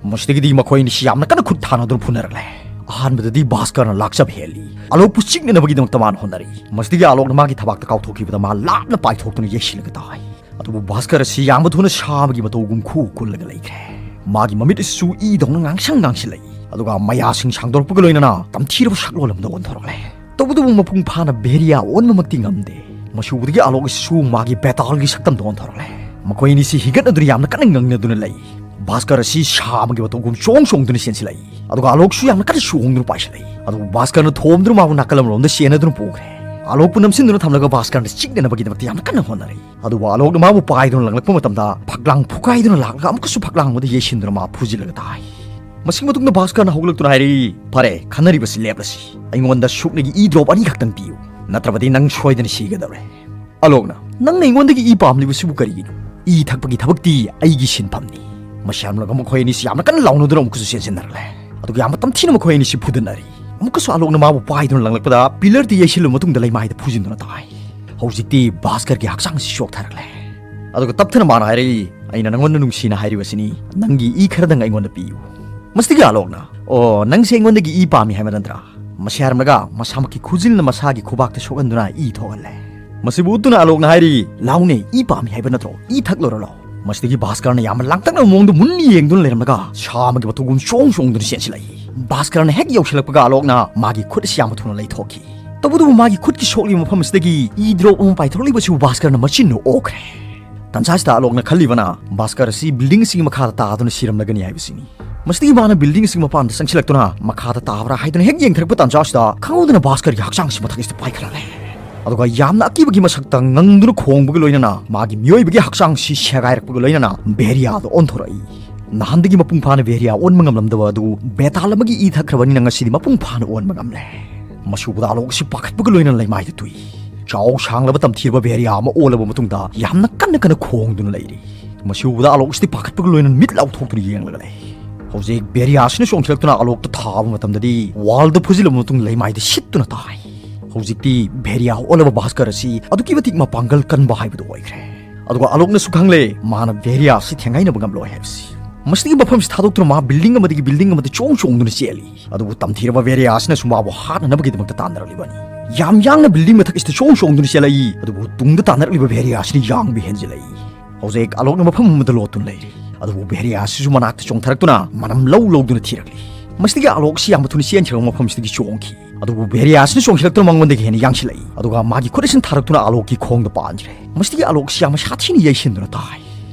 ꯃꯁꯤꯗꯒꯤꯗꯤ ꯃꯈꯣꯏ ꯑꯅꯤꯁꯤ ꯌꯥꯝꯅ ꯀꯟꯅ ꯈꯨꯠ ꯊꯥꯅꯗꯨꯅ ꯐꯨꯅꯔꯛꯂꯦ꯫ ꯑꯍꯥꯟꯕꯗꯗꯤ ꯚꯥꯁꯀꯔꯅ ꯂꯥꯛꯆꯕ ꯍꯦꯜꯂꯤ꯫ ꯑꯂꯣꯛꯄꯨ ꯆꯤꯛꯅꯅꯕꯒꯤꯗꯃꯛꯇ ꯃꯥꯅ ꯍꯣꯠꯅꯔꯤ꯫ ꯃꯁꯤꯗꯒꯤ ꯑꯂꯣꯛꯅ ꯃꯥꯒꯤ ꯊꯕꯥꯛꯇ ꯀꯥꯎꯊꯣꯛꯈꯤꯕꯗ ꯃꯥ ꯂꯥꯞꯅ ꯄꯥꯏꯊꯣꯛꯇꯨꯅ ꯌꯩꯁꯤꯜꯂꯒ ꯇꯥꯏ꯫ ꯑꯗꯨꯕꯨ ꯚꯥꯁꯀꯔ ꯑꯁꯤ ꯌꯥꯝꯕ ꯊꯨꯅ ꯁꯥ ꯑꯃꯒꯤ ꯃꯇꯧꯒꯨꯝ ꯈꯨ ꯀꯨꯜꯂꯒ ꯂꯩꯈ꯭ꯔꯦ꯫ ꯃꯥꯒꯤ ꯃꯃꯤꯠ ꯑꯁꯤꯁꯨ ꯏꯗꯧꯅ ꯉꯥꯡꯁꯪ ꯉꯥꯡꯁꯤꯜꯂꯛꯏ꯫ ꯑꯗꯨꯒ ꯃꯌꯥꯁꯤꯡ ꯁꯥꯡꯗꯣꯔꯛꯄꯒ ꯂꯣꯏꯅꯅ ꯇꯝꯊꯤꯔꯕ ꯁꯛꯂꯣꯟ ꯑꯃꯗ ꯑꯣꯟꯊꯣꯔꯛꯂꯦ꯫ ꯇꯧꯕꯇꯕꯨ ꯃꯄꯨꯡ ꯐꯥꯅ ꯚꯦꯔꯤꯌꯥ ꯑꯣꯟꯕꯃꯛꯇꯤ ꯉꯝꯗꯦ꯫ ꯃꯁꯤ ꯎꯕꯗꯒꯤ ꯑꯥꯂꯣꯛ ꯑꯁꯤꯁꯨ ꯃꯥꯒꯤ ꯕꯦꯇꯥꯜꯒꯤ ꯁꯛꯇꯝꯗ ꯑꯣꯟꯊꯣꯔꯛꯂꯦ꯫ ꯃꯈꯣꯏ ꯑꯅꯤꯁꯤ ꯍꯤꯒꯠꯅꯗꯨꯅ ꯌꯥꯝꯅ ꯀꯟꯅ ꯉꯪꯅꯗꯨꯅ ꯂꯩ꯫ ꯚꯥꯁꯀꯔ ꯑꯁꯤ ꯁꯥ ꯑꯃꯒꯤ ꯃꯇꯧꯒꯨꯝ ꯆꯣꯡ ꯆꯣꯡꯗꯨꯅ ꯆꯦꯟꯁꯤꯜꯂꯛꯏ꯫ ꯑꯗꯨꯒ ꯑꯥꯂꯣꯛꯁꯨ ꯌꯥꯝꯅ ꯀꯟꯅ ꯆꯣꯡꯗꯨꯅ ꯄꯥꯏꯁꯤꯜꯂꯛꯏ꯫ ꯑꯗꯨꯕꯨ ꯚꯥꯁꯀꯔꯅ ꯊꯣꯝꯗꯨꯅ ꯃꯥꯕꯨ ꯅꯥꯀꯜ ꯑꯃꯔꯣꯝꯗ ꯆꯦꯟꯅꯗꯨꯅ ꯄꯨꯈ꯭ꯔꯦ꯫ ꯑꯥꯂꯣꯛꯄꯨ ꯅꯝꯁꯤꯟꯗꯨꯅ ꯊꯝꯂꯒ ꯚꯥꯁꯀꯔꯅ ꯆꯤꯛꯅꯅꯕꯒꯤꯗꯃꯛꯇ ꯌꯥꯝꯅ ꯀꯟꯅ ꯍꯣꯠꯅꯔꯛꯏ꯫ ꯑꯗꯨꯕꯨ ꯑꯥꯂꯣꯛꯅ ꯃꯥꯕꯨ ꯄꯥꯏꯗꯨꯅ ꯂꯪꯂꯛꯄ ꯃꯇꯝꯗ ꯐꯛꯂꯥꯡ ꯐꯨꯒꯥꯏꯗꯨꯅ ꯂꯥꯛꯂꯒ ꯑꯃꯨꯛꯀꯁꯨ ꯐꯛꯂꯥꯡ ꯑꯃꯗ ꯌꯩꯁꯤꯟꯗꯨꯅ ꯃꯥ ꯐꯨꯖꯤꯜꯂꯒ ꯇꯥꯏ꯫ ꯃꯁꯤꯒꯤ ꯃꯇꯨꯡꯗ ꯚꯥꯁꯀꯔꯅ ꯍꯧꯒꯠꯂꯛꯇꯨꯅ ꯍꯥꯏꯔꯛꯏ, "ꯐꯔꯦ, ꯈꯟꯅꯔꯤꯕꯁꯤ ꯂꯦꯞꯂꯁꯤ꯫ ꯑꯩꯉꯣꯟꯗ ꯁꯨꯞꯅꯒꯤ ꯏ ꯗ꯭ꯔꯣꯞ ꯑꯅꯤꯈꯛꯇꯪ ꯄꯤꯌꯨ, ꯅꯠꯇ꯭ꯔꯕꯗꯤ ꯅꯪ ꯁꯣꯏꯗꯅ ꯁꯤꯒꯗꯧꯔꯦ꯫" ꯑꯥꯂꯣꯛꯅ, "ꯅꯪꯅ ꯑꯩꯉꯣꯟꯗꯒꯤ ꯏ ꯄꯥꯝꯂꯤꯕꯁꯤꯕꯨ ꯀꯔꯤꯒꯤꯅꯣ? ꯏ ꯊꯛꯄꯒꯤ ꯊꯕꯛꯇꯤ ꯑꯩꯒꯤ ꯁꯤꯟꯐꯝꯅꯤ꯫" ꯃꯁꯤ ꯍꯥꯏꯔꯝꯂꯒ ꯃꯈꯣꯏ ꯑꯅꯤꯁꯤ ꯌꯥꯝꯅ ꯀꯟꯅ ꯂꯥꯎꯅꯗꯨꯅ ꯑꯃꯨꯛꯀꯁꯨ ꯆꯦꯟꯁꯤꯟꯅꯔꯛꯂꯦ꯫ ꯑꯗꯨꯒ ꯌꯥꯝꯅ ꯇꯝꯊꯤꯅ ꯃꯈꯣꯏ ꯑꯅꯤꯁꯤ ꯐꯨꯗꯠꯅꯔꯤ꯫ ꯑꯃꯨꯛꯀꯁꯨ ꯑꯥꯂꯣꯛꯅ ꯃꯥꯕꯨ ꯄꯥꯏꯗꯨꯅ ꯂꯪꯂꯛꯄꯗ ꯄꯤꯂꯔꯗ ꯌꯩꯁꯤꯜꯂꯕ ꯃꯇꯨꯡꯗ ꯂꯩꯃꯥꯏꯗ ꯐꯨꯖꯤꯟꯗꯨꯅ ꯇꯥꯏ꯫ ꯍꯧꯖꯤꯛꯇꯤ ꯚꯥꯁꯀꯔꯒꯤ ꯍꯛꯆꯥꯡꯁꯤ ꯆꯣꯛꯊꯔꯛꯂꯦ꯫ ꯑꯗꯨꯒ ꯇꯞꯊꯅ ꯃꯥꯅ ꯍꯥꯏꯔꯛꯏ, "ꯑꯩꯅ ꯅꯪꯉꯣꯟꯗ ꯅꯨꯡꯁꯤꯅ ꯍꯥꯏꯔꯤꯕꯁꯤꯅꯤ, ꯅꯪꯒꯤ ꯏ ꯈꯔꯗꯪ ꯑꯩꯉꯣꯟꯗ ꯄꯤꯌꯨ꯫" ꯃꯁꯤꯗꯒꯤ ꯑꯥꯂꯣꯛꯅ, "ꯑꯣ, ꯅꯪꯁꯦ ꯑꯩꯉꯣꯟꯗꯒꯤ ꯏ ꯄꯥꯝꯃꯤ ꯍꯥꯏꯕ ꯅꯠꯇ꯭ꯔꯥ?" ꯃꯁꯤ ꯍꯥꯏꯔꯝꯂꯒ ꯃꯁꯥꯃꯛꯀꯤ ꯈꯨꯖꯤꯜꯅ ꯃꯁꯥꯒꯤ ꯈꯨꯕꯥꯛꯇ ꯁꯣꯛꯍꯟꯗꯨꯅ ꯏ ꯊꯣꯛꯍꯜꯂꯦ꯫ ꯃꯁꯤꯕꯨ ꯎꯠꯇꯨꯅ ꯑꯥꯂꯣꯛꯅ ꯍꯥꯏꯔꯤ, "ꯂꯥꯎꯅꯦ, ꯏ ꯄꯥꯝꯃꯤ ꯍꯥꯏꯕ ꯅꯠꯇ꯭ꯔꯣ? ꯏ ꯊꯛꯂꯨꯔꯣ ꯂꯥꯎ꯫" ꯃꯁꯤꯗꯒꯤ ꯚꯥꯁꯀꯔꯅ ꯌꯥꯝꯅ ꯂꯥꯡꯇꯛꯅꯕ ꯃꯑꯣꯡꯗ ꯃꯨꯟꯅ ꯌꯦꯡꯗꯨꯅ ꯂꯩꯔꯝꯂꯒ ꯁꯥ ꯑꯃꯒꯤ ꯃꯇꯧꯒꯨꯝ ꯆꯣꯡ ꯆꯣꯡꯗꯨꯅ ꯆꯦꯟꯁꯤꯜꯂꯛꯏ꯫ ꯚꯥꯁꯀꯔꯅ ꯍꯦꯛ ꯌꯧꯁꯤꯜꯂꯛꯄꯒ ꯑꯥꯂꯣꯛꯅ ꯃꯥꯒꯤ ꯈꯨꯠ ꯑꯁꯤ ꯌꯥꯝꯅ ꯊꯨꯅ ꯂꯩꯊꯣꯛꯈꯤ꯫ ꯇꯧꯕꯇꯕꯨ ꯃꯥꯒꯤ ꯈꯨꯠꯀꯤ ꯁꯣꯛꯂꯤꯕ ꯃꯐꯝ ꯑꯁꯤꯗꯒꯤ ꯏ ꯗ꯭ꯔꯣꯞ ꯑꯃ ꯄꯥꯏꯊꯣꯔꯛꯂꯤꯕꯁꯤꯕꯨ ꯚꯥꯁꯀꯔꯅ ꯃꯆꯤꯟꯅ ꯑꯣꯛꯈ꯭ꯔꯦ꯫ ꯇꯟꯖꯥ ꯑꯁꯤꯗ ꯑꯥꯂꯣꯛꯅ ꯈꯜꯂꯤꯕꯅ ꯚꯥꯁꯀꯔ ꯑꯁꯤ ꯕꯤꯜꯗꯤꯡ ꯑꯁꯤꯒꯤ ꯃꯈꯥꯗ ꯇꯥꯗꯨꯅ ꯁꯤꯔꯝꯂꯒꯅꯤ ꯍꯥꯏꯕꯁꯤꯅꯤ꯫ ꯃꯁꯤꯗꯒꯤ ꯃꯥꯅ ꯕꯤꯜꯗꯤꯡ ꯑꯁꯤꯒꯤ ꯃꯄꯥꯟꯗ ꯆꯪꯁꯤꯜꯂꯛꯇꯨꯅ ꯃꯈꯥꯗ ꯇꯥꯕ꯭ꯔꯥ ꯍꯥꯏꯗꯨꯅ ꯍꯦꯛ ꯌꯦꯡꯊꯔꯛꯄ ꯇꯥꯟꯖꯥ ꯑꯁꯤꯗ ꯈꯪꯍꯧꯗꯅ ꯚꯥꯁꯀꯔꯒꯤ ꯍꯛꯆꯥꯡꯁꯤ ꯃꯊꯛ ꯑꯁꯤꯗ ꯄꯥꯏꯈꯠꯂꯛꯂꯦ꯫ ꯑꯗꯨꯒ ꯌꯥꯝꯅ ꯑꯀꯤꯕꯒꯤ ꯃꯁꯛꯇ ꯉꯪꯗꯨꯅ ꯈꯣꯡꯕꯒ ꯂꯣꯏꯅꯅ ꯃꯥꯒꯤ ꯃꯤꯑꯣꯏꯕꯒꯤ ꯍꯛꯆꯥꯡꯁꯤ ꯁꯦꯒꯥꯏꯔꯛꯄꯒ ꯂꯣꯏꯅꯅ ꯚꯦꯔꯤꯌꯥꯗ ꯑꯣꯟꯊꯣꯔꯛꯏ꯫ ꯅꯍꯥꯟꯗꯒꯤ ꯃꯄꯨꯡ ꯐꯥꯅ ꯚꯦꯔꯤꯌꯥ ꯑꯣꯟꯕ ꯉꯝꯂꯝꯗꯕ ꯑꯗꯨ ꯕꯦꯇꯥꯜ ꯑꯃꯒꯤ ꯏ ꯊꯛꯈ꯭ꯔꯕꯅꯤꯅ ꯉꯁꯤꯗꯤ ꯃꯄꯨꯡ ꯐꯥꯅ ꯑꯣꯟꯕ ꯉꯝꯂꯦ꯫ ꯃꯁꯤ ꯎꯕꯗ ꯑꯥꯂꯣꯛ ꯑꯁꯤ ꯄꯥꯈꯠꯄꯒ ꯂꯣꯏꯅꯅ ꯂꯩꯃꯥꯏꯗ ꯇꯨꯏ꯫ ꯆꯥꯎ ꯁꯥꯡꯂꯕ ꯇꯝꯊꯤꯔꯕ ꯚꯦꯔꯤꯌꯥ ꯑꯃ ꯑꯣꯜꯂꯕ ꯃꯇꯨꯡꯗ ꯌꯥꯝꯅ ꯀꯟꯅ ꯀꯟꯅ ꯈꯣꯡꯗꯨꯅ ꯂꯩꯔꯤ꯫ ꯃꯁꯤ ꯎꯕꯗ ꯑꯥꯂꯣꯛ ꯑꯁꯤꯗꯤ ꯄꯥꯈꯠꯄꯒ ꯂꯣꯏꯅꯅ ꯃꯤꯠ ꯂꯥꯎꯊꯣꯛꯇꯨꯅ ꯌꯦꯡꯂꯒ ꯂꯩ꯫ ꯍꯧꯖꯤꯛ ꯚꯦꯔꯤꯌꯥ ꯑꯁꯤꯅ ꯆꯣꯡꯁꯤꯜꯂꯛꯇꯨꯅ ꯑꯥꯂꯣꯛꯇ ꯊꯥꯕ ꯃꯇꯝꯗꯗꯤ ꯋꯥꯜꯗ ꯐꯨꯖꯤꯜꯂꯕ ꯃꯇꯨꯡ ꯂꯩꯃꯥꯏꯗ ꯁꯤꯠꯇꯨꯅ ꯇꯥꯏ꯫ ꯍꯧꯖꯤꯛꯇꯤ ꯚꯦꯔꯤꯌꯥ ꯑꯣꯜꯂꯕ ꯚꯥꯁꯀꯔ ꯑꯁꯤ ꯑꯗꯨꯛꯀꯤ ꯃꯇꯤꯛ ꯃꯄꯥꯡꯒꯜ ꯀꯟꯕ ꯍꯥꯏꯕꯗꯨ ꯑꯣꯏꯈ꯭ꯔꯦ꯫ ꯑꯗꯨꯒ ꯑꯥꯂꯣꯛꯅꯁꯨ ꯈꯪꯂꯦ ꯃꯥꯅ ꯚꯦꯔꯤꯌꯥ ꯑꯁꯤ ꯊꯦꯡꯒꯥꯏꯅꯕ ꯉꯝꯂꯣꯏ ꯍꯥꯏꯕꯁꯤ꯫ ꯃꯁꯤꯗꯒꯤ ꯃꯐꯝꯁꯤ ꯊꯥꯗꯣꯛꯇꯨꯅ ꯃꯥ ꯕꯤꯜꯗꯤꯡ ꯑꯃꯗꯒꯤ ꯕꯤꯜꯗꯤꯡ ꯑꯃꯗ ꯆꯣꯡ ꯆꯣꯡꯗꯨꯅ ꯆꯦꯜꯂꯤ꯫ ꯑꯗꯨꯕꯨ ꯇꯝꯊꯤꯔꯕ ꯚꯦꯔꯤꯌꯥ ꯑꯁꯤꯅꯁꯨ ꯃꯥꯕꯨ ꯍꯥꯠꯅꯅꯕꯒꯤꯗꯃꯛꯇ ꯇꯥꯟꯅꯔꯛꯂꯤꯕꯅꯤ꯫ ꯌꯥꯝ ꯌꯥꯡꯅ ꯕꯤꯜꯗꯤꯡ ꯃꯊꯛ ꯑꯁꯤꯗ ꯆꯣꯡ ꯆꯣꯡꯗꯨꯅ ꯆꯦꯜꯂꯛꯏ, ꯑꯗꯨꯕꯨ ꯇꯨꯡꯗ ꯇꯥꯟꯅꯔꯛꯂꯤꯕ ꯚꯦꯔꯤꯌꯥ ꯑꯁꯤꯅ ꯌꯥꯡꯕ ꯍꯦꯟꯖꯤꯜꯂꯛꯏ꯫ ꯍꯧꯖꯤꯛ ꯑꯥꯂꯣꯛꯅ ꯃꯐꯝ ꯑꯃꯗ ꯂꯣꯠꯇꯨꯅ ꯂꯩꯔꯤ, ꯑꯗꯨꯕꯨ ꯚꯦꯔꯤꯌꯥ ꯑꯁꯤꯁꯨ ꯃꯅꯥꯛꯇ ꯆꯣꯡꯊꯔꯛꯇꯨꯅ ꯃꯅꯝ ꯂꯧ ꯂꯧꯗꯨꯅ ꯊꯤꯔꯛꯂꯤ꯫ ꯃꯁꯤꯗꯒꯤ ꯑꯥꯂꯣꯛꯁꯤ ꯌꯥꯝꯅ ꯊꯨꯅ ꯆꯦꯟꯈ꯭ꯔꯒ ꯃꯐꯝꯁꯤꯗꯒꯤ ꯆꯣꯡꯈꯤ꯫ ꯑꯗꯨꯕꯨ ꯚꯦꯔꯤꯌꯥꯁꯤꯅ ꯆꯣꯡꯁꯤꯜꯂꯛꯇꯨꯅ ꯃꯉꯣꯟꯗꯒꯤ ꯍꯦꯟꯅ ꯌꯥꯡꯁꯤꯜꯂꯛꯏ꯫ ꯑꯗꯨꯒ ꯃꯥꯒꯤ ꯈꯨꯠ ꯑꯁꯤꯅ ꯊꯥꯔꯛꯇꯨꯅ ꯑꯥꯂꯣꯛꯀꯤ ꯈꯣꯡꯗ ꯄꯥꯟꯈ꯭ꯔꯦ꯫ ꯃꯁꯤꯗꯒꯤ ꯑꯥꯂꯣꯛꯁꯤ ꯌꯥꯝꯅ ꯁꯥꯊꯤꯅ ꯌꯩꯁꯤꯟꯗꯨꯅ ꯇꯥꯏ꯫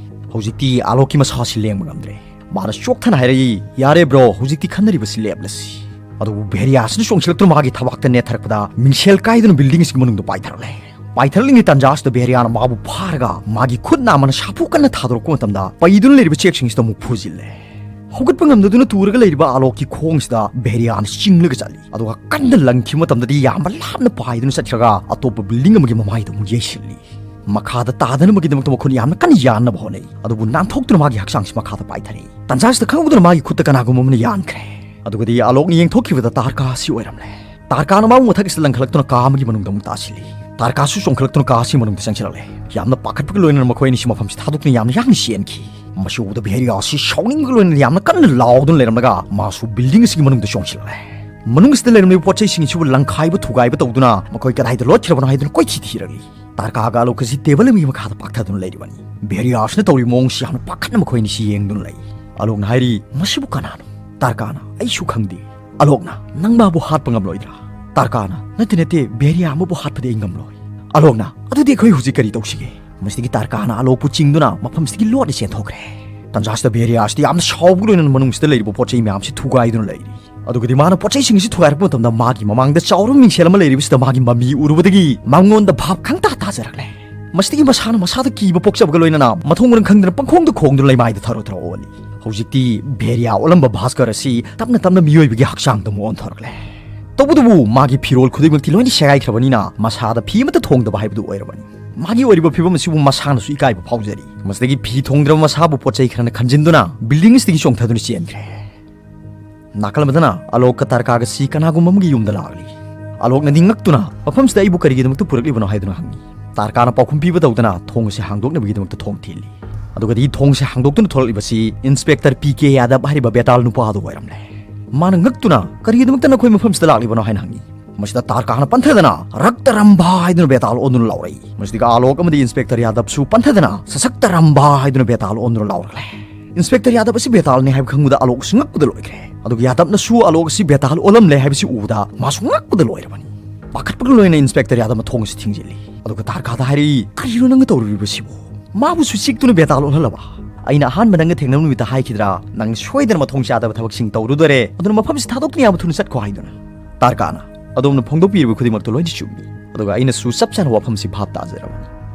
ꯍꯧꯖꯤꯛꯇꯤ ꯑꯥꯂꯣꯛꯀꯤ ꯃꯁꯥꯁꯤ ꯂꯦꯡꯕ ꯉꯝꯗ꯭ꯔꯦ꯫ ꯃꯥꯅ ꯆꯣꯛꯊꯅ ꯍꯥꯏꯔꯛꯏ, "ꯌꯥꯔꯦ ꯕ꯭ꯔꯣ, ꯍꯧꯖꯤꯛꯇꯤ ꯈꯟꯅꯔꯤꯕꯁꯤ ꯂꯦꯞꯂꯁꯤ"꯫ ꯑꯗꯨꯕꯨ ꯚꯦꯔꯤꯌꯥꯁꯤꯅ ꯆꯣꯡꯁꯤꯜꯂꯛꯇꯨꯅ ꯃꯥꯒꯤ ꯊꯕꯥꯛꯇ ꯅꯦꯠꯊꯔꯛꯄꯗ ꯃꯤꯡꯁꯦꯜ ꯀꯥꯏꯗꯨꯅ ꯕꯤꯜꯗꯤꯡ ꯑꯁꯤꯒꯤ ꯃꯅꯨꯡꯗ ꯄꯥꯏꯊꯔꯛꯂꯦ꯫ ꯄꯥꯏꯊꯔꯛꯂꯤꯉꯩ ꯇꯥꯟꯖꯥꯁꯤꯗ ꯚꯦꯔꯤꯌꯥꯅ ꯃꯥꯕꯨ ꯐꯥꯔꯒ ꯃꯥꯒꯤ ꯈꯨꯠ ꯅꯥꯝꯃꯅ ꯁꯥꯐꯨ ꯀꯟꯅ ꯊꯥꯗꯣꯔꯛꯄ ꯃꯇꯝꯗ ꯄꯩꯗꯨꯅ ꯂꯩꯔꯤꯕ ꯆꯦꯛꯁꯤꯡꯁꯤꯗ ꯑꯃꯨꯛ ꯐꯨꯖꯤꯜꯂꯦ꯫ ꯍꯧꯒꯠꯄ ꯉꯝꯗꯗꯨꯅ ꯇꯨꯔꯒ ꯂꯩꯔꯤꯕ ꯑꯥꯂꯣꯛꯀꯤ ꯈꯣꯡꯁꯤꯗ ꯚꯦꯔꯤꯌꯥꯅ ꯆꯤꯡꯂꯒ ꯆꯠꯂꯤ꯫ ꯑꯗꯨꯒ ꯀꯟꯅ ꯂꯪꯈꯤꯕ ꯃꯇꯝꯗꯗꯤ ꯌꯥꯝꯅ ꯂꯥꯞꯅ ꯄꯥꯏꯗꯨꯅ ꯆꯠꯈ꯭ꯔꯒ ꯑꯇꯣꯞꯄ ꯕꯤꯜꯗꯤꯡ ꯑꯃꯒꯤ ꯃꯃꯥꯏꯗ ꯑꯃꯨꯛ ꯌꯩꯁꯤꯜꯂꯤ꯫ ꯃꯈꯥꯗ ꯇꯥꯗꯅꯕꯒꯤꯗꯃꯛꯇ ꯃꯈꯣꯏꯅ ꯌꯥꯝꯅ ꯀꯟꯅ ꯌꯥꯟꯅꯕ ꯍꯣꯠꯅꯩ꯫ ꯑꯗꯨꯕꯨ ꯅꯥꯟꯊꯣꯛꯇꯨꯅ ꯃꯥꯒꯤ ꯍꯛꯆꯥꯡꯁꯤ ꯃꯈꯥꯗ ꯄꯥꯏꯊꯔꯛꯏ꯫ ꯇꯥꯟꯖꯥꯁꯤꯗ ꯈꯪꯍꯧꯗꯅ ꯃꯥꯒꯤ ꯈꯨꯠꯇ ꯀꯅꯥꯒꯨꯝꯕ ꯑꯃꯅ ꯌꯥꯟꯈ꯭ꯔꯦ꯫ ꯑꯗꯨꯒꯗꯤ ꯑꯥꯂꯣꯛꯅ ꯌꯦꯡꯊꯣꯛꯈꯤꯕꯗ ꯇꯥꯔꯀꯥ ꯑꯁꯤ ꯑꯣꯏꯔꯝꯂꯦ꯫ ꯇꯥꯔꯀꯥꯅ ꯃꯥꯕꯨ ꯃꯊꯛ ꯑꯁꯤꯗ ꯂꯪꯈꯠꯂꯛꯇꯨꯅ ꯀꯥ ꯑꯃꯒꯤ ꯃꯅꯨꯡꯗ ꯑꯃꯨꯛ ꯇꯥꯁꯤꯜꯂꯤ꯫ ꯇꯥꯔꯀꯥꯁꯨ ꯆꯣꯡꯈꯠꯂꯛꯇꯨꯅ ꯀꯥ ꯑꯁꯤꯒꯤ ꯃꯅꯨꯡꯗ ꯆꯪꯁꯤꯜꯂꯛꯂꯦ꯫ ꯌꯥꯝꯅ ꯄꯥꯈꯠꯄꯒ ꯂꯣꯏꯅꯅ ꯃꯈꯣꯏ ꯑꯅꯤꯁꯤ ꯃꯐꯝꯁꯤ ꯊꯥꯗꯣꯛꯇꯨꯅ ꯌꯥꯝꯅ ꯌꯥꯡꯅ ꯆꯦꯟꯈꯤ꯫ ꯃꯁꯤ ꯎꯕꯗ ꯚꯦꯔꯤꯌꯥ ꯑꯁꯤ ꯁꯥꯎꯅꯤꯡꯕꯒ ꯂꯣꯏꯅꯅ ꯌꯥꯝꯅ ꯀꯟꯅ ꯂꯥꯎꯗꯨꯅ ꯂꯩꯔꯝꯂꯒ ꯃꯥꯁꯨ ꯕꯤꯜꯗꯤꯡ ꯑꯁꯤꯒꯤ ꯃꯅꯨꯡꯗ ꯆꯣꯡꯁꯤꯜꯂꯛꯂꯦ꯫ ꯃꯅꯨꯡ ꯑꯁꯤꯗ ꯂꯩꯔꯝꯂꯤꯕ ꯄꯣꯠ ꯆꯩꯁꯤꯡ ꯑꯁꯤꯕꯨ ꯂꯪꯈꯥꯏꯕ ꯊꯨꯒꯥꯏꯕ ꯇꯧꯗꯨꯅ ꯃꯈꯣꯏ ꯀꯗꯥꯏꯗ ꯂꯣꯠꯈ꯭ꯔꯕꯅꯣ ꯍꯥꯏꯗꯨꯅ ꯀꯣꯏꯊꯤ ꯊꯤꯔꯛꯂꯤ꯫ ꯇꯥꯔꯀꯥꯒ ꯑꯥꯂꯣꯛꯀꯁꯤ ꯇꯦꯕꯜ ꯑꯃꯒꯤ ꯃꯈꯥꯗ ꯄꯥꯛꯊꯗꯨꯅ ꯂꯩꯔꯤꯕꯅꯤ꯫ ꯚꯦꯔꯤꯌꯥꯁꯅ ꯇꯧꯔꯤꯕ ꯃꯑꯣꯡꯁꯤ ꯌꯥꯝꯅ ꯄꯥꯈꯠꯅ ꯃꯈꯣꯏ ꯑꯅꯤꯁꯤ ꯌꯦꯡꯗꯨꯅ ꯂꯩ꯫ ꯑꯥꯂꯣꯛꯅ ꯍꯥꯏꯔꯤ, "ꯃꯁꯤꯕꯨ ꯀꯅꯥꯅꯣ?" ꯇꯥꯔꯀꯥꯅ, "ꯑꯩꯁꯨ ꯈꯪꯗꯦ"꯫ ꯑꯥꯂꯣꯛꯅ, "ꯅꯪ ꯃꯥꯕꯨ ꯍꯥꯠꯄ ꯉꯝꯂꯣꯏꯗ꯭ꯔꯥ?" ꯇꯥꯔꯀꯥꯅ, "ꯅꯠꯇꯦ ꯅꯠꯇꯦ, ꯚꯦꯔꯤꯌꯥ ꯑꯃꯕꯨ ꯍꯥꯠꯄꯗꯤ ꯑꯩ ꯉꯝꯂꯣꯏ"꯫ ꯑꯥꯂꯣꯛꯅ, "ꯑꯗꯨꯗꯤ ꯑꯩꯈꯣꯏ ꯍꯧꯖꯤꯛ ꯀꯔꯤ ꯇꯧꯁꯤꯒꯦ?" ꯃꯁꯤꯗꯒꯤ ꯇꯥꯔꯀꯥꯅ ꯑꯥꯂꯣꯛꯄꯨ ꯆꯤꯡꯗꯨꯅ ꯃꯐꯝꯁꯤꯗꯒꯤ ꯂꯣꯠꯅ ꯆꯦꯟꯊꯣꯛꯈ꯭ꯔꯦ꯫ ꯇꯟꯖꯥꯁꯤꯗ ꯚꯦꯔꯤꯌꯥꯁꯤꯗꯤ ꯌꯥꯝꯅ ꯁꯥꯎꯕꯒ ꯂꯣꯏꯅꯅ ꯃꯅꯨꯡꯁꯤꯗ ꯂꯩꯔꯤꯕ ꯄꯣꯠ ꯆꯩ ꯃꯌꯥꯝꯁꯤ ꯊꯨꯒꯥꯏꯗꯨꯅ ꯂꯩꯔꯤ꯫ ꯑꯗꯨꯒꯗꯤ ꯃꯥꯅ ꯄꯣꯠ ꯆꯩꯁꯤꯡ ꯑꯁꯤ ꯊꯨꯒꯥꯏꯔꯛꯄ ꯃꯇꯝꯗ ꯃꯥꯒꯤ ꯃꯃꯥꯡꯗ ꯆꯥꯎꯔꯕ ꯃꯤꯡꯁꯦꯜ ꯑꯃ ꯂꯩꯔꯤꯕꯁꯤꯗ ꯃꯥꯒꯤ ꯃꯃꯤ ꯎꯔꯨꯕꯗꯒꯤ ꯃꯉꯣꯟꯗ ꯚꯥꯞ ꯈꯪꯇꯥ ꯇꯥꯖꯔꯛꯂꯦ꯫ ꯃꯁꯤꯗꯒꯤ ꯃꯁꯥꯅ ꯃꯁꯥꯗ ꯀꯤꯕ ꯄꯣꯛꯆꯕꯒ ꯂꯣꯏꯅꯅ ꯃꯊꯣꯡ ꯃꯔꯝ ꯈꯪꯗꯅ ꯄꯪꯈꯣꯡꯗ ꯈꯣꯡꯗꯨꯅ ꯂꯩꯃꯥꯏꯗ ꯊꯔꯣ ꯊꯔꯣ ꯑꯣꯜꯂꯤ꯫ ꯍꯧꯖꯤꯛꯇꯤ ꯚꯦꯔꯤꯌꯥ ꯑꯣꯜꯂꯝꯕ ꯚꯥꯁꯀꯔ ꯑꯁꯤ ꯇꯞꯅ ꯇꯞꯅ ꯃꯤꯑꯣꯏꯕꯒꯤ ꯍꯛꯆꯥꯡꯗ ꯑꯃꯨꯛ ꯑꯣꯟꯊꯣꯔꯛꯂꯦ꯫ ꯇꯧꯕꯇꯕꯨ ꯃꯥꯒꯤ ꯐꯤꯔꯣꯜ ꯈꯨꯗꯤꯡꯃꯛꯇꯤ ꯂꯣꯏꯅ ꯁꯦꯒꯥꯏꯈ꯭ꯔꯕꯅꯤꯅ ꯃꯁꯥꯗ ꯐꯤ ꯑꯃꯠꯇ ꯊꯣꯡꯗꯕ ꯍꯥꯏꯕꯗꯨ ꯑꯣꯏꯔꯕꯅꯤ꯫ ꯃꯥꯒꯤ ꯑꯣꯏꯔꯤꯕ ꯐꯤꯕꯝ ꯑꯁꯤꯕꯨ ꯃꯁꯥꯅꯁꯨ ꯏꯀꯥꯏꯕ ꯐꯥꯎꯖꯔꯤ꯫ ꯃꯁꯤꯗꯒꯤ ꯐꯤ ꯊꯣꯡꯗ꯭ꯔꯕ ꯃꯁꯥꯕꯨ ꯄꯣꯠ ꯆꯩ ꯈꯔꯅ ꯈꯟꯖꯤꯟꯗꯨꯅ ꯕꯤꯜꯗꯤꯡ ꯑꯁꯤꯗꯒꯤ ꯆꯣꯡꯊꯗꯨꯅ ꯆꯦꯟꯈ꯭ꯔꯦ꯫ ꯅꯥꯀꯜ ꯑꯃꯗꯅ ꯑꯂꯣꯛꯀ ꯇꯥꯔꯀꯥꯒꯁꯤ ꯀꯅꯥꯒꯨꯝꯕ ꯑꯃꯒꯤ ꯌꯨꯝꯗ ꯂꯥꯛꯂꯤ꯫ ꯑꯂꯣꯛꯅꯗꯤ ꯉꯛꯇꯨꯅ ꯃꯐꯝꯁꯤꯗ ꯑꯩꯕꯨ ꯀꯔꯤꯒꯤꯗꯃꯛꯇ ꯄꯨꯔꯛꯂꯤꯕꯅꯣ ꯍꯥꯏꯗꯨꯅ ꯍꯪꯉꯤ꯫ ꯇꯥꯔꯀꯥꯅ ꯄꯥꯎꯈꯨꯝ ꯄꯤꯕ ꯇꯧꯗꯅ ꯊꯣꯡ ꯑꯁꯤ ꯍꯥꯡꯗꯣꯛꯅꯕꯒꯤꯗꯃꯛꯇ ꯊꯣꯡ ꯊꯤꯜꯂꯤ꯫ ꯑꯗꯨꯒꯗꯤ ꯊꯣꯡꯁꯦ ꯍꯥꯡꯗꯣꯛꯇꯨꯅ ꯊꯣꯛꯂꯛꯂꯤꯕꯁꯤ ꯏꯟꯁꯄꯦꯛꯇꯔ ꯄꯤ ꯀꯦ ꯌꯥꯗꯕ ꯍꯥꯏꯔꯤꯕ ꯕꯦꯇꯥꯜ ꯅꯨꯄꯥ ꯑꯗꯨ ꯑꯣꯏꯔꯝꯂꯦ꯫ ꯃꯥꯅ ꯉꯛꯇꯨꯅ ꯀꯔꯤꯒꯤꯗꯃꯛꯇ ꯅꯈꯣꯏ ꯃꯐꯝꯁꯤꯗ ꯂꯥꯛꯂꯤꯕꯅꯣ ꯍꯥꯏꯅ ꯍꯪꯉꯤ꯫ ꯃꯁꯤꯗ ꯇꯥꯔꯀꯥꯅ ꯄꯟꯊꯗꯅ "ꯔꯛꯇꯔꯝꯕꯥ" ꯍꯥꯏꯗꯨꯅ ꯕꯦꯇꯥꯜ ꯑꯣꯟꯗꯨꯅ ꯂꯥꯎꯔꯛꯏ꯫ ꯃꯁꯤꯗꯒꯤ ꯑꯥꯂꯣꯛ ꯑꯃꯗꯤ ꯏꯟꯁꯄꯦꯛꯇꯔ ꯌꯥꯗꯕꯁꯨ ꯄꯟꯊꯗꯅ "ꯁꯁꯛꯇꯔꯝꯕꯥ" ꯍꯥꯏꯗꯨꯅ ꯕꯦꯇꯥꯜ ꯑꯣꯟꯗꯨꯅ ꯂꯥꯎꯔꯛꯂꯦ꯫ ꯏꯟꯁꯄꯦꯛꯇꯔ ꯌꯥꯗꯕ ꯑꯁꯤ ꯕꯦꯇꯥꯜꯅꯤ ꯍꯥꯏꯕ ꯈꯪꯕꯗ ꯑꯂꯣꯛꯁꯨ ꯉꯛꯄꯗ ꯂꯣꯏꯈ꯭ꯔꯦ꯫ ꯑꯗꯨꯒ ꯌꯥꯗꯕꯅꯁꯨ ꯑꯂꯣꯛ ꯑꯁꯤ ꯕꯦꯇꯥꯜ ꯑꯣꯜꯂꯝꯂꯦ ꯍꯥꯏꯕꯁꯤ ꯎꯕꯗ ꯃꯥꯁꯨ ꯉꯛꯄꯗ ꯂꯣꯏꯔꯕꯅꯤ꯫ ꯄꯥꯈꯠꯄꯒ ꯂꯣꯏꯅ ꯏꯟꯁꯄꯦꯛꯇꯔ ꯌꯥꯗꯕꯅ ꯊꯣꯡ ꯑꯁꯤ ꯊꯤꯡꯖꯤꯜꯂꯤ꯫ ꯑꯗꯨꯒ ꯇꯥꯔꯀꯥꯗ ꯍꯥꯏꯔꯛꯏ, "ꯀꯔꯤꯅꯣ ꯅꯪꯅ ꯇꯧꯔꯨꯔꯤꯕꯁꯤꯕꯨ? ꯃꯥꯕꯨꯁꯨ ꯆꯤꯛꯇꯨꯅ ꯕꯦꯇꯥꯜ ꯑꯣꯜꯍꯜꯂꯕ? ꯑꯩꯅ ꯑꯍꯥꯟꯕ ꯅꯪꯒ ꯊꯦꯡꯅꯕ ꯅꯨꯃꯤꯠꯇ ꯍꯥꯏꯈꯤꯗ꯭ꯔꯥ, ꯅꯪ ꯁꯣꯏꯗꯅ ꯃꯊꯣꯡ ꯆꯥꯗꯕ ꯊꯕꯛꯁꯤꯡ ꯇꯧꯔꯨꯗꯣꯔꯦ, ꯑꯗꯨꯅ ꯃꯐꯝꯁꯤ ꯊꯥꯗꯣꯛꯇꯨꯅ ꯌꯥꯝ ꯊꯨꯅ ꯆꯠꯈꯣ" ꯍꯥꯏꯗꯨꯅ꯫ ꯇꯥꯔꯀꯥꯅ, "ꯑꯗꯣꯝꯅ ꯐꯣꯡꯗꯣꯛꯄꯤꯔꯤꯕ ꯈꯨꯗꯤꯡꯃꯛꯇꯣ ꯂꯣꯏꯅ ꯆꯨꯝꯃꯤ, ꯑꯗꯨꯒ ꯑꯩꯅꯁꯨ ꯆꯞ ꯆꯥꯅ ꯋꯥꯐꯝꯁꯤ ꯚꯥꯞ ꯇꯥꯖꯔꯕꯅꯤ꯫"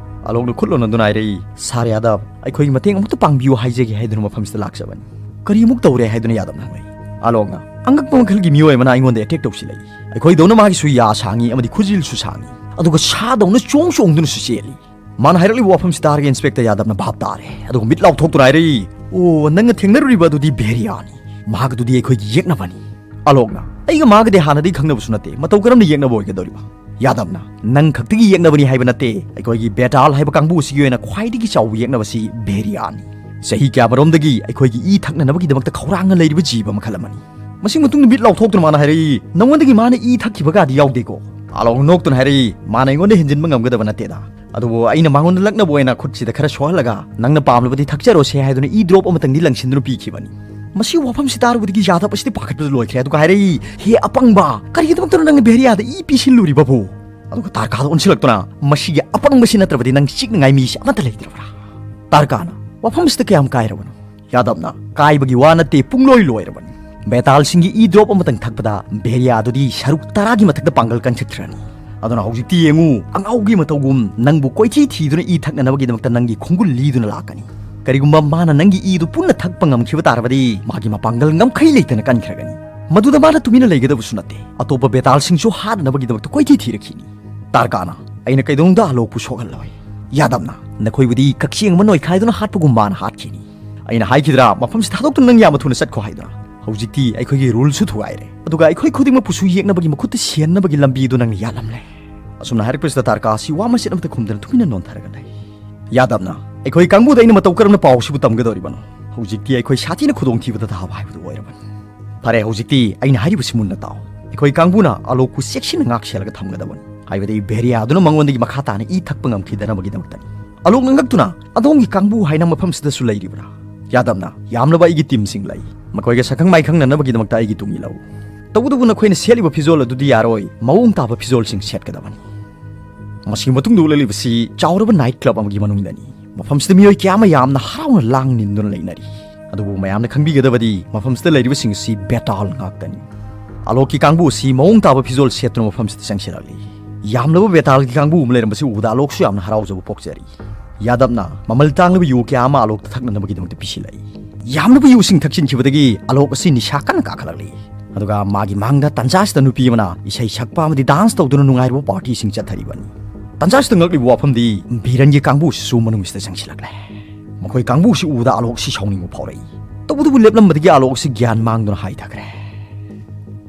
ꯑꯂꯣꯛꯅ ꯈꯨꯠ ꯂꯣꯟꯅꯗꯨꯅ ꯍꯥꯏꯔꯛꯏ, "ꯁꯥꯔ ꯌꯥꯗꯕ, ꯑꯩꯈꯣꯏꯒꯤ ꯃꯇꯦꯡ ꯑꯃꯨꯛꯇ ꯄꯥꯡꯕꯤꯌꯨ ꯍꯥꯏꯖꯒꯦ ꯍꯥꯏꯗꯨꯅ ꯃꯐꯝꯁꯤꯗ ꯂꯥꯛꯆꯕꯅꯤ꯫" "ꯀꯔꯤꯃꯨꯛ ꯇꯧꯔꯦ?" ꯍꯥꯏꯗꯨꯅ ꯌꯥꯗꯕꯅ ꯍꯪꯂꯛꯏ꯫ ꯑꯂꯣꯛꯅ, "ꯑꯉꯛꯄ ꯃꯈꯜꯒꯤ ꯃꯤꯑꯣꯏ ꯑꯃꯅ ꯑꯩꯉꯣꯟꯗ ꯑꯦꯇꯦꯛ ꯇꯧꯁꯤꯜꯂꯛꯏ꯫ ꯑꯩꯈꯣꯏꯗꯧꯅ ꯃꯥꯒꯤꯁꯨ ꯌꯥ ꯁꯥꯡꯉꯤ ꯑꯃꯗꯤ ꯈꯨꯖꯤꯜꯁꯨ ꯁꯥꯡꯉꯤ, ꯑꯗꯨꯒ ꯁꯥꯗꯧꯅ ꯆꯣꯡ ꯆꯣꯡꯗꯨꯅꯁꯨ ꯆꯦꯜꯂꯤ꯫" ꯃꯥꯅ ꯍꯥꯏꯔꯛꯂꯤꯕ ꯋꯥꯐꯝꯁꯤ ꯇꯥꯔꯒ ꯏꯟꯁꯄꯦꯛꯇꯔ ꯌꯥꯗꯕꯅ ꯚꯥꯞ ꯇꯥꯔꯦ, ꯑꯗꯨꯒ ꯃꯤꯠ ꯂꯥꯎꯊꯣꯛꯇꯨꯅ ꯍꯥꯏꯔꯛꯏ, "ꯑꯣ, ꯅꯪꯅ ꯊꯦꯡꯅꯔꯨꯔꯤꯕ ꯑꯗꯨꯗꯤ ꯕꯦꯔꯤꯌꯥꯅꯤ꯫ ꯃꯍꯥꯛ ꯑꯗꯨꯗꯤ ꯑꯩꯈꯣꯏꯒꯤ ꯌꯦꯛꯅꯕꯅꯤ꯫" ꯑꯂꯣꯛꯅ, "ꯑꯩꯒ ꯃꯥꯒꯗꯤ ꯍꯥꯟꯅꯗꯒꯤ ꯈꯪꯅꯕꯁꯨ ꯅꯠꯇꯦ, ꯃꯇꯧ ꯀꯔꯝꯅ ꯌꯦꯛꯅꯕ ꯑꯣꯏꯒꯗꯧꯔꯤꯕ?" ꯌꯥꯗꯕꯅ, "ꯅꯪ ꯈꯛꯇꯒꯤ ꯌꯦꯛꯅꯕꯅꯤ ꯍꯥꯏꯕ ꯅꯠꯇꯦ, ꯑꯩꯈꯣꯏꯒꯤ ꯕꯦꯇꯥꯜ ꯍꯥꯏꯕ ꯀꯥꯡꯕꯨ ꯑꯁꯤꯒꯤ ꯑꯣꯏꯅ ꯈ꯭ꯋꯥꯏꯗꯒꯤ ꯆꯥꯎꯕ ꯌꯦꯛꯅꯕꯁꯤ ꯕꯦꯔꯤꯌꯥꯅꯤ꯫ ꯆꯍꯤ ꯀꯌꯥꯃꯔꯣꯝꯗꯒꯤ ꯑꯩꯈꯣꯏꯒꯤ ꯏ ꯊꯛꯅꯅꯕꯒꯤꯗꯃꯛꯇ ꯈꯧꯔꯥꯡꯅ ꯂꯩꯔꯤꯕ ꯖꯤꯕ ꯃꯈꯜ ꯑꯃꯅꯤ꯫" ꯃꯁꯤ ꯃꯇꯨꯡꯗ ꯃꯤꯠ ꯂꯥꯎꯊꯣꯛꯇꯨꯅ ꯃꯥꯅ ꯍꯥꯏꯔꯛꯏ, "ꯅꯉꯣꯟꯗꯒꯤ ꯃꯥꯅ ꯏ ꯊꯛꯈꯤꯕꯒꯗꯤ ꯌꯥꯎꯗꯦꯀꯣ?" ꯑꯂꯣꯛꯅ ꯅꯣꯛꯇꯨꯅ ꯍꯥꯏꯔꯛꯏ, "ꯃꯥꯅ ꯑꯩꯉꯣꯟꯗ ꯍꯦꯟꯖꯤꯟꯕ ꯉꯝꯒꯗꯕ ꯅꯠꯇꯦꯗ꯫ ꯑꯗꯨꯕꯨ ꯑꯩꯅ ꯃꯉꯣꯟꯗ ꯂꯛꯅꯕ ꯑꯣꯏꯅ ꯈꯨꯠꯁꯤꯗ ꯈꯔ ꯁꯣꯛꯍꯜꯂꯒ, ꯅꯪꯅ ꯄꯥꯝꯂꯕꯗꯤ ꯊꯛꯆꯔꯣꯁꯦ ꯍꯥꯏꯗꯨꯅ ꯏ ꯗ꯭ꯔꯣꯞ ꯑꯃꯇꯪꯗꯤ ꯂꯪꯁꯤꯟꯗꯨꯅ ꯄꯤꯈꯤꯕꯅꯤ꯫" ꯃꯁꯤ ꯋꯥꯐꯝꯁꯤ ꯇꯥꯔꯨꯕꯗꯒꯤ ꯌꯥꯗꯕ ꯑꯁꯤꯗꯤ ꯄꯥꯈꯠꯄꯗ ꯂꯣꯏꯈ꯭ꯔꯦ꯫ ꯑꯗꯨꯒ ꯍꯥꯏꯔꯛꯏ, "ꯍꯦ ꯑꯄꯪꯕ, ꯀꯔꯤꯒꯤꯗꯃꯛꯇꯅꯣ ꯅꯪꯅ ꯕꯦꯔꯤꯌꯥꯗ ꯏ ꯄꯤꯁꯤꯜꯂꯨꯔꯤꯕꯕꯨ?" ꯑꯗꯨꯒ ꯇꯥꯔꯀꯥꯗ ꯑꯣꯟꯁꯤꯜꯂꯛꯇꯨꯅ, "ꯃꯁꯤꯒꯤ ꯑꯄꯪꯕꯁꯤ ꯅꯠꯇ꯭ꯔꯕꯗꯤ ꯅꯪ ꯆꯤꯛꯅꯉꯥꯏ ꯃꯤꯁꯤ ꯑꯃꯠꯇ ꯂꯩꯇ꯭ꯔꯕ꯭ꯔꯥ?" ꯇꯥꯔꯀꯥꯅ, "ꯋꯥꯐꯝꯁꯤꯗ ꯀꯌꯥꯝ ꯀꯥꯏꯔꯕꯅꯣ?" ꯌꯥꯗꯕꯅ, "ꯀꯥꯏꯕꯒꯤ ꯋꯥ ꯅꯠꯇꯦ, ꯄꯨꯡꯂꯣꯏ ꯂꯣꯏꯔꯕꯅꯤ꯫ ꯕꯦꯇꯥꯜꯁꯤꯡꯒꯤ ꯏ ꯗ꯭ꯔꯣꯞ ꯑꯃꯇꯪ ꯊꯛꯄꯗ ꯕꯦꯔꯤꯌꯥꯗꯨꯗꯤ ꯁꯔꯨꯛ ꯇꯔꯥꯒꯤ ꯃꯊꯛꯇ ꯄꯥꯡꯒꯜ ꯀꯟꯈꯠꯈ꯭ꯔꯅꯤ꯫ ꯑꯗꯨꯅ ꯍꯧꯖꯤꯛꯇꯤ ꯌꯦꯡꯉꯨ, ꯑꯉꯥꯎꯒꯤ ꯃꯇꯧꯒꯨꯝ ꯅꯪꯕꯨ ꯀꯣꯏꯊꯤ ꯊꯤꯗꯨꯅ ꯏ ꯊꯛꯅꯅꯕꯒꯤꯗꯃꯛꯇ ꯅꯪꯒꯤ ꯈꯣꯡꯒꯨꯜ ꯂꯤꯗꯨꯅ ꯂꯥꯛꯀꯅꯤ꯫ ꯀꯔꯤꯒꯨꯝꯕ ꯃꯥꯅ ꯅꯪꯒꯤ ꯏꯗꯨ ꯄꯨꯟꯅ ꯊꯛꯄ ꯉꯝꯈꯤꯕ ꯇꯥꯔꯕꯗꯤ, ꯃꯥꯒꯤ ꯃꯄꯥꯡꯒꯜ ꯉꯝꯈꯩ ꯂꯩꯇꯅ ꯀꯟꯈ꯭ꯔꯒꯅꯤ꯫ ꯃꯗꯨꯗ ꯃꯥꯅ ꯇꯨꯃꯤꯟꯅ ꯂꯩꯒꯗꯕꯁꯨ ꯅꯠꯇꯦ, ꯑꯇꯣꯞꯄ ꯕꯦꯇꯥꯜꯁꯤꯡꯁꯨ ꯍꯥꯠꯅꯅꯕꯒꯤꯗꯃꯛꯇ ꯀꯣꯏꯊꯤ ꯊꯤꯔꯛꯈꯤꯅꯤ꯫" ꯇꯥꯔꯀꯥꯅ, "ꯑꯩꯅ ꯀꯩꯗꯧꯅꯨꯡꯗ ꯑꯂꯣꯛꯄꯨ ꯁꯣꯛꯍꯜꯂꯣꯏ꯫" ꯌꯥꯗꯕꯅ, "ꯅꯈꯣꯏꯕꯨꯗꯤ ꯀꯛꯆꯦꯡ ꯑꯃ ꯅꯣꯏꯈꯥꯏꯗꯨꯅ ꯍꯥꯠꯄꯒꯨꯝ ꯃꯥꯅ ꯍꯥꯠꯈꯤꯅꯤ꯫ ꯑꯩꯅ ꯍꯥꯏꯈꯤꯗ꯭ꯔꯥ, ꯃꯐꯝꯁꯤ ꯊꯥꯗꯣꯛꯇꯨꯅ ꯅꯪ ꯌꯥꯝꯅ ꯊꯨꯅ ꯆꯠꯈꯣ ꯍꯥꯏꯗꯨꯅ? ꯍꯧꯖꯤꯛꯇꯤ ꯑꯩꯈꯣꯏꯒꯤ ꯔꯨꯜꯁꯨ ꯊꯨꯒꯥꯏꯔꯦ, ꯑꯗꯨꯒ ꯑꯩꯈꯣꯏ ꯈꯨꯗꯤꯡꯃꯛꯄꯨꯁꯨ ꯌꯦꯛꯅꯕꯒꯤ ꯃꯈꯨꯠꯇ ꯁꯤꯍꯟꯅꯕꯒꯤ ꯂꯝꯕꯤꯗꯨ ꯅꯪꯅ ꯌꯥꯠꯂꯝꯂꯦ꯫" ꯑꯁꯨꯝꯅ ꯍꯥꯏꯔꯛꯄꯁꯤꯗ ꯇꯥꯔꯀꯥ ꯑꯁꯤ ꯋꯥ ꯃꯆꯦꯠ ꯑꯃꯠꯇ ꯈꯨꯝꯗꯅ ꯇꯨꯃꯤꯟꯅ ꯅꯣꯟꯊꯔꯒ ꯂꯩ꯫ ꯌꯥꯗꯕꯅ, "ꯑꯩꯈꯣꯏ ꯀꯥꯡꯕꯨꯗ ꯑꯩꯅ ꯃꯇꯧ ꯀꯔꯝꯅ ꯄꯥꯎꯁꯤꯕꯨ ꯇꯝꯒꯗꯧꯔꯤꯕꯅꯣ? ꯍꯧꯖꯤꯛꯇꯤ ꯑꯩꯈꯣꯏ ꯁꯥꯊꯤꯅ ꯈꯨꯗꯣꯡꯊꯤꯕꯗ ꯇꯥꯕ ꯍꯥꯏꯕꯗꯨ ꯑꯣꯏꯔꯕꯅꯤ꯫ ꯐꯔꯦ, ꯍꯧꯖꯤꯛꯇꯤ ꯑꯩꯅ ꯍꯥꯏꯔꯤꯕꯁꯤ ꯃꯨꯟꯅ ꯇꯥꯎ꯫ ꯑꯩꯈꯣꯏ ꯀꯥꯡꯕꯨꯅ ꯑꯂꯣꯛꯄꯨ ꯆꯦꯛꯁꯤꯟꯅ ꯉꯥꯛ ꯁꯦꯜꯂꯒ ꯊꯝꯒꯗꯕꯅꯤ, ꯍꯥꯏꯕꯗꯤ ꯕꯦꯔꯤꯌꯥꯗꯨꯅ ꯃꯉꯣꯟꯗꯒꯤ ꯃꯈꯥ ꯇꯥꯅ ꯏ ꯊꯛꯄ ꯉꯝꯈꯤꯗꯅꯕꯒꯤꯗꯃꯛꯇꯅꯤ꯫" ꯑꯂꯣꯛꯅ ꯉꯛꯇꯨꯅ, "ꯑꯗꯣꯝꯒꯤ ꯀꯥꯡꯕꯨ ꯍꯥꯏꯅ ꯃꯐꯝꯁꯤꯗꯁꯨ ꯂꯩꯔꯤꯕ꯭ꯔꯥ?" ꯌꯥꯗꯕꯅ, "ꯌꯥꯝꯂꯕ ꯑꯩꯒꯤ ꯇꯤꯝꯁꯤꯡ ꯂꯩ, ꯃꯈꯣꯏꯒ ꯁꯛꯈꯪ ꯃꯥꯏꯈꯪꯅꯅꯕꯒꯤꯗꯃꯛꯇ ꯑꯩꯒꯤ ꯇꯨꯡ ꯏꯜꯂꯛꯎ꯫ ꯇꯧꯕꯇꯕꯨ ꯅꯈꯣꯏꯅ ꯁꯦꯠꯂꯤꯕ ꯐꯤꯖꯣꯜ ꯑꯗꯨꯗꯤ ꯌꯥꯔꯣꯏ, ꯃꯑꯣꯡ ꯇꯥꯕ ꯐꯤꯖꯣꯜꯁꯤꯡ ꯁꯦꯠꯀꯗꯕꯅꯤ꯫" ꯃꯁꯤꯒꯤ ꯃꯇꯨꯡꯗ ꯎꯠꯂꯛꯂꯤꯕꯁꯤ ꯆꯥꯎꯔꯕ ꯅꯥꯏꯠ ꯀ꯭ꯂꯕ ꯑꯃꯒꯤ ꯃꯅꯨꯡꯗꯅꯤ꯫ ꯃꯐꯝꯁꯤꯗ ꯃꯤꯑꯣꯏ ꯀꯌꯥ ꯑꯃ ꯌꯥꯝꯅ ꯍꯔꯥꯎꯅ ꯂꯥꯡ ꯅꯤꯟꯗꯨꯅ ꯂꯩꯅꯔꯤ꯫ ꯑꯗꯨꯕꯨ ꯃꯌꯥꯝꯅ ꯈꯪꯕꯤꯒꯗꯕꯗꯤ ꯃꯐꯝꯁꯤꯗ ꯂꯩꯔꯤꯕꯁꯤꯡ ꯑꯁꯤ ꯕꯦꯇꯥꯜ ꯉꯥꯛꯇꯅꯤ꯫ ꯑꯂꯣꯛꯀꯤ ꯀꯥꯡꯕꯨ ꯑꯁꯤ ꯃꯑꯣꯡ ꯇꯥꯕ ꯐꯤꯖꯣꯜ ꯁꯦꯠꯇꯨꯅ ꯃꯐꯝꯁꯤꯗ ꯆꯪꯁꯤꯜꯂꯛꯂꯤ꯫ ꯌꯥꯝꯂꯕ ꯕꯦꯇꯥꯜꯒꯤ ꯀꯥꯡꯕꯨ ꯑꯃ ꯂꯩꯔꯝꯕꯁꯤ ꯎꯕꯗ ꯑꯂꯣꯛꯁꯨ ꯌꯥꯝꯅ ꯍꯔꯥꯎꯖꯕ ꯄꯣꯛꯆꯔꯤ꯫ ꯌꯥꯗꯕꯅ ꯃꯃꯜ ꯇꯥꯡꯂꯕ ꯌꯨ ꯀꯌꯥ ꯑꯃ ꯑꯂꯣꯛꯇ ꯊꯛꯅꯅꯕꯒꯤꯗꯃꯛꯇ ꯄꯤꯁꯤꯜꯂꯛꯏ꯫ ꯌꯥꯝꯂꯕ ꯌꯨꯁꯤꯡ ꯊꯛꯆꯤꯟꯈꯤꯕꯗꯒꯤ ꯑꯂꯣꯛ ꯑꯁꯤ ꯅꯤꯁꯥ ꯀꯟꯅ ꯀꯥꯈꯠꯂꯛꯂꯤ꯫ ꯑꯗꯨꯒ ꯃꯥꯒꯤ ꯃꯥꯡꯗ ꯇꯟꯖꯥꯁꯤꯗ ꯅꯨꯄꯤ ꯑꯃꯅ ꯏꯁꯩ ꯁꯛꯄ ꯑꯃꯗꯤ ꯗꯥꯟꯁ ꯇꯧꯗꯨꯅ ꯅꯨꯡꯉꯥꯏꯔꯕ ꯄꯥꯔꯇꯤꯁꯤꯡ ꯆꯠꯊꯔꯤꯕꯅꯤ꯫ ꯇꯟꯖꯥꯁꯤꯗ ꯉꯛꯂꯤꯕ ꯋꯥꯐꯝꯗꯤ ꯕꯤꯔꯟꯒꯤ ꯀꯥꯡꯕꯨꯁꯤꯁꯨ ꯃꯅꯨꯡꯁꯤꯗ ꯆꯪꯁꯤꯜꯂꯛꯂꯦ꯫ ꯃꯈꯣꯏ ꯀꯥꯡꯕꯨꯁꯤ ꯎꯕꯗ ꯑꯂꯣꯛꯁꯤ ꯁꯥꯎꯅꯤꯡꯕ ꯐꯥꯎꯔꯛꯏ꯫ ꯇꯧꯕꯇꯕꯨ ꯂꯦꯞꯂꯝꯕꯗꯒꯤ ꯑꯂꯣꯛꯁꯤ ꯒ꯭ꯌꯥꯟ ꯃꯥꯡꯗꯨꯅ ꯍꯥꯏꯊꯈ꯭ꯔꯦ꯫